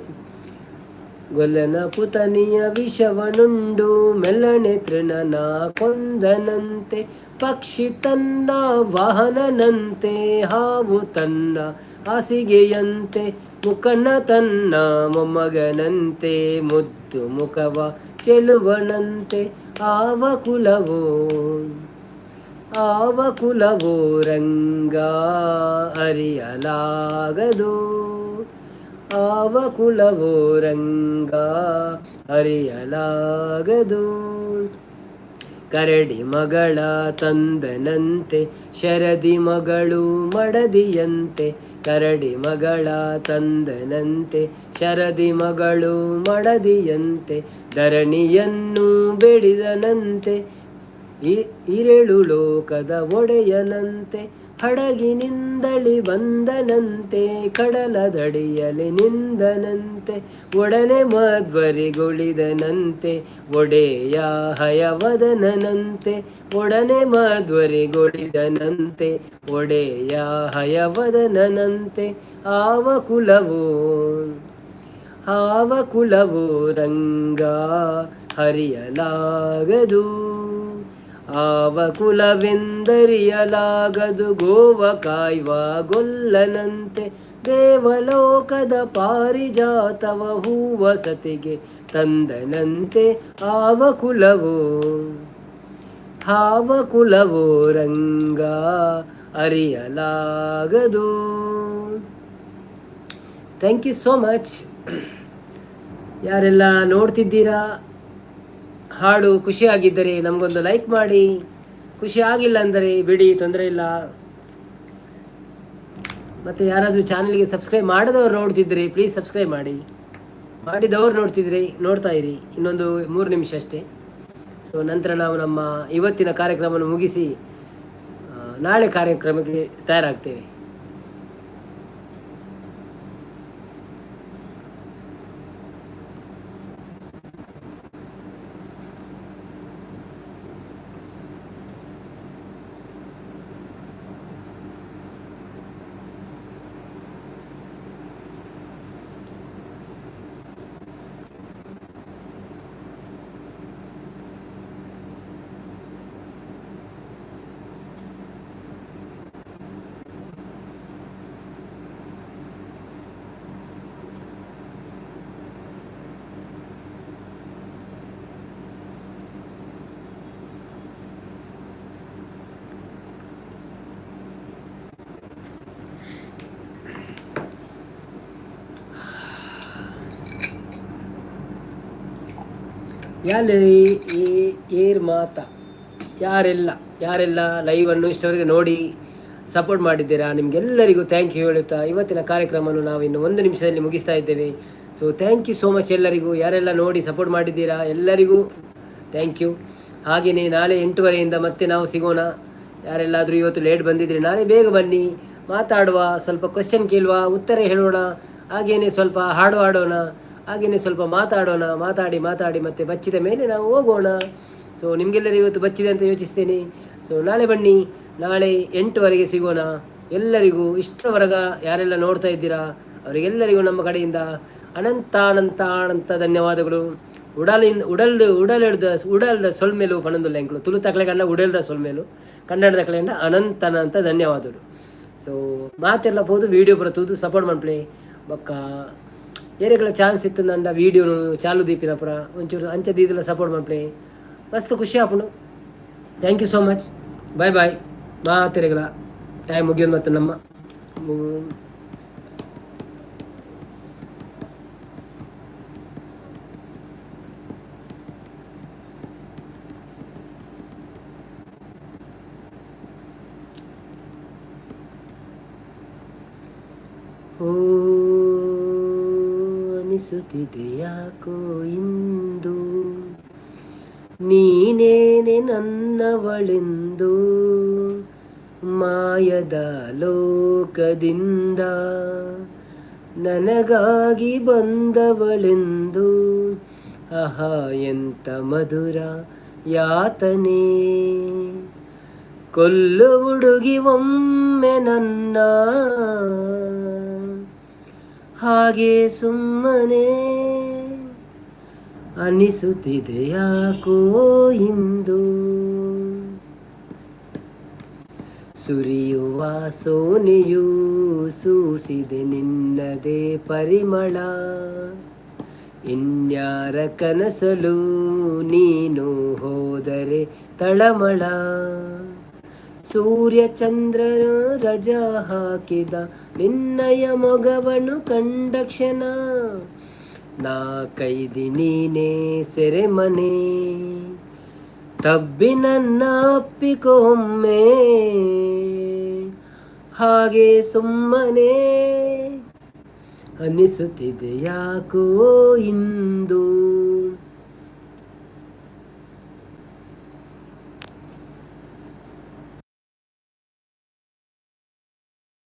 Speaker 1: ಗೊಲ್ಲನ ಪುತನಿಯ ವಿಷವನುಂಡು ಮೆಲ್ಲನೆ ತೃಣನ ಕೊಂದನಂತೆ, ಪಕ್ಷಿ ತನ್ನ ವಾಹನನಂತೆ ಹಾವು ತನ್ನ ಹಾಸಿಗೆಯಂತೆ, ಮುಖನ ತನ್ನ ಮೊಮ್ಮಗನಂತೆ ಮುದ್ದು ಮುಖವ ಚೆಲುವನಂತೆ, ಆವ ಕುಲವೋ ಆವ ಕುಲವೋ ರಂಗ ಅರಿಯಲಾಗದು, ಆವ ಕುಲವೋ ರಂಗ ಅರಿಯಲಾಗದು. ಕರಡಿ ಮಗಳ ತಂದನಂತೆ ಶರದಿ ಮಗಳು ಮಡದಿಯಂತೆ, ಕರಡಿ ಮಗಳ ತಂದನಂತೆ ಶರದಿ ಮಗಳು ಮಡದಿಯಂತೆ, ಧರಣಿಯನ್ನು ಬೆಡಿದನಂತೆ ಇರೆಳು ಲೋಕದ ಒಡೆಯನಂತೆ, ಹಡಗಿನಿಂದಳಿ ಬಂದನಂತೆ ಕಡಲದಡಿಯಲಿ ನಿಂದನಂತೆ, ಒಡನೆ ಮಧ್ವರಿಗೊಳಿದನಂತೆ ಒಡೆಯ ಹಯವದನಂತೆ, ಒಡನೆ ಮಧ್ವರಿಗೊಳಿದನಂತೆ ಒಡೆಯ ಹಯವದನಂತೆ, ಆವ ಕುಲವೋ ಆವ ಕುಲವೋ ರಂಗ ಹರಿಯಲಾಗದು, ಆವ ಕುಲವೆಂದರಿಯಲಾಗದು ಗೋವ ಕಾಯ್ವ ಗೊಲ್ಲನಂತೆ, ದೇವಲೋಕದ ಪಾರಿಜಾತವ ಹೂವ ಸತಿಗೆ ತಂದನಂತೆ, ಆವ ಕುಲವೋ ಆವ ಕುಲವೋ ರಂಗ ಅರಿಯಲಾಗದು. Thank you so much. ಯಾರೆಲ್ಲ ನೋಡ್ತಿದ್ದೀರಾ, ಹಾಡು ಖುಷಿಯಾಗಿದ್ದರೆ ನಮಗೊಂದು ಲೈಕ್ ಮಾಡಿ, ಖುಷಿ ಆಗಿಲ್ಲ ಅಂದರೆ ಬಿಡಿ, ತೊಂದರೆ ಇಲ್ಲ. ಮತ್ತು ಯಾರಾದರೂ ಚಾನಲ್ಗೆ ಸಬ್ಸ್ಕ್ರೈಬ್ ಮಾಡದವ್ರು ನೋಡ್ತಿದ್ದರೆ ಪ್ಲೀಸ್ ಸಬ್ಸ್ಕ್ರೈಬ್ ಮಾಡಿ, ಮಾಡಿದವರು ನೋಡ್ತಿದ್ರೆ ನೋಡ್ತಾ ಇರಿ. ಇನ್ನೊಂದು 3 ನಿಮಿಷ ಅಷ್ಟೇ. ಸೊ ನಂತರ ನಾವು ನಮ್ಮ ಇವತ್ತಿನ ಕಾರ್ಯಕ್ರಮವನ್ನು ಮುಗಿಸಿ ನಾಳೆ ಕಾರ್ಯಕ್ರಮಕ್ಕೆ ತಯಾರಾಗ್ತೇವೆ. ಯಾಲ್ ಏರ್ ಮಾತ ಯಾರೆಲ್ಲ ಯಾರೆಲ್ಲ ಲೈವನ್ನು ಇಷ್ಟವರೆಗೆ ನೋಡಿ ಸಪೋರ್ಟ್ ಮಾಡಿದ್ದೀರಾ, ನಿಮಗೆಲ್ಲರಿಗೂ thank you ಹೇಳುತ್ತಾ ಇವತ್ತಿನ ಕಾರ್ಯಕ್ರಮವನ್ನು ನಾವು ಇನ್ನು ಒಂದು ನಿಮಿಷದಲ್ಲಿ ಮುಗಿಸ್ತಾ ಇದ್ದೇವೆ. So thank you so much ಎಲ್ಲರಿಗೂ. ಯಾರೆಲ್ಲ ನೋಡಿ ಸಪೋರ್ಟ್ ಮಾಡಿದ್ದೀರಾ, ಎಲ್ಲರಿಗೂ thank you. ಹಾಗೆಯೇ ನಾಳೆ 8:30ಯಿಂದ ಮತ್ತೆ ನಾವು ಸಿಗೋಣ. ಯಾರೆಲ್ಲಾದರೂ ಇವತ್ತು ಲೇಟ್ ಬಂದಿದ್ದರೆ ನಾಳೆ ಬೇಗ ಬನ್ನಿ, ಮಾತಾಡುವ, ಸ್ವಲ್ಪ ಕ್ವಶನ್ ಕೇಳುವ, ಉತ್ತರ ಹೇಳೋಣ, ಹಾಗೆಯೇ ಸ್ವಲ್ಪ ಹಾಡು ಹಾಡೋಣ, ಹಾಗೆಯೇ ಸ್ವಲ್ಪ ಮಾತಾಡೋಣ. ಮಾತಾಡಿ ಮಾತಾಡಿ ಮತ್ತೆ ಬಚ್ಚಿದ ಮೇಲೆ ನಾವು ಹೋಗೋಣ. ಸೊ ನಿಮಗೆಲ್ಲರೂ ಇವತ್ತು ಬಚ್ಚಿದೆ ಅಂತ ಯೋಚಿಸ್ತೇನೆ. ಸೊ ನಾಳೆ ಬನ್ನಿ, ನಾಳೆ 8ವರೆಗೆ ಸಿಗೋಣ. ಎಲ್ಲರಿಗೂ, ಇಷ್ಟರವರೆಗ ಯಾರೆಲ್ಲ ನೋಡ್ತಾ ಇದ್ದೀರಾ, ಅವರಿಗೆಲ್ಲರಿಗೂ ನಮ್ಮ ಕಡೆಯಿಂದ ಅನಂತ ಅನಂತ ಅನಂತ ಧನ್ಯವಾದಗಳು. ಉಡಲಿಂದ ಉಡಲ್ದು ಉಡಲಿಡ್ದ ಉಡಲ್ದ ಸೊಲ್ಮೆಲು ಪಣಂದುಲ್ಲ ಎಂಕುಲು. ತುಳು ತಕ್ಲೆ ಕಂಡ ಉಡಲ್ದ ಸೊಲ್ಮೆಲು, ಕನ್ನಡದ ಕಡೆಯಿಂದ ಅನಂತ ಅನಂತ ಧನ್ಯವಾದಗಳು. ಸೊ ಮಾತೆಲ್ಲ ಪೋದು ವೀಡಿಯೋ ಪೂರ ತೂದು ಸಪೋರ್ಟ್ ಮನ್ಪುಲೆ. ಬೊಕ್ಕ ಏರೆಗಳ ಚಾನ್ಸ್ ಇತ್ತು ನಂಡ ವೀಡಿಯೋನು ಚಾಲು ದೀಪಿನ ಪುರ ಒಂಚೂರು ಅಂಚ ದೀದಲ ಸಪೋರ್ಟ್ ಮನ್ಪುಲೆ, ಮಸ್ತ್ ಖುಷಿ ಆಪುಂಡು. Thank you so much, bye bye ಮಾತೆರೆಗಳ. Time ಮುಗಿಯೋದು ಮತ್ತು ನಮ್ಮ ಓ ಅನಿಸುತ್ತಿದೆ ಯಾಕೋ ಇಂದು ನೀನೇನೆ ನನ್ನವಳೆಂದು, ಮಾಯದ ಲೋಕದಿಂದ ನನಗಾಗಿ ಬಂದವಳೆಂದು. ಆಹಾ, ಎಂತ ಮಧುರ ಯಾತನೆ, ಕೊಲ್ಲು ಹುಡುಗಿ ಒಮ್ಮೆ ನನ್ನ ಹಾಗೆ ಸುಮ್ಮನೆ, ಅನಿಸುತ್ತಿದೆ ಯಾಕೋ ಇಂದು. ಸುರಿಯುವ ಸೋನೆಯು ಸೂಸಿದೆ ನಿನ್ನದೇ ಪರಿಮಳ, ಇನ್ಯಾರ ಕನಸಲು ನೀನು ಹೋದರೆ ತಳಮಳ. ಸೂರ್ಯ ಚಂದ್ರನು ರಜಾ ಹಾಕಿದ ನಿನ್ನಯ ಮೊಗವನು ಕಂಡ ಕ್ಷಣ, ನಾ ಕೈದಿ ನೀನೇ ಸೆರೆಮನೆ, ತಬ್ಬಿ ನನ್ನ ಅಪ್ಪಿಕೊಮ್ಮೆ ಹಾಗೆ ಸುಮ್ಮನೆ, ಅನಿಸುತ್ತಿದೆ ಯಾಕೋ ಇಂದು.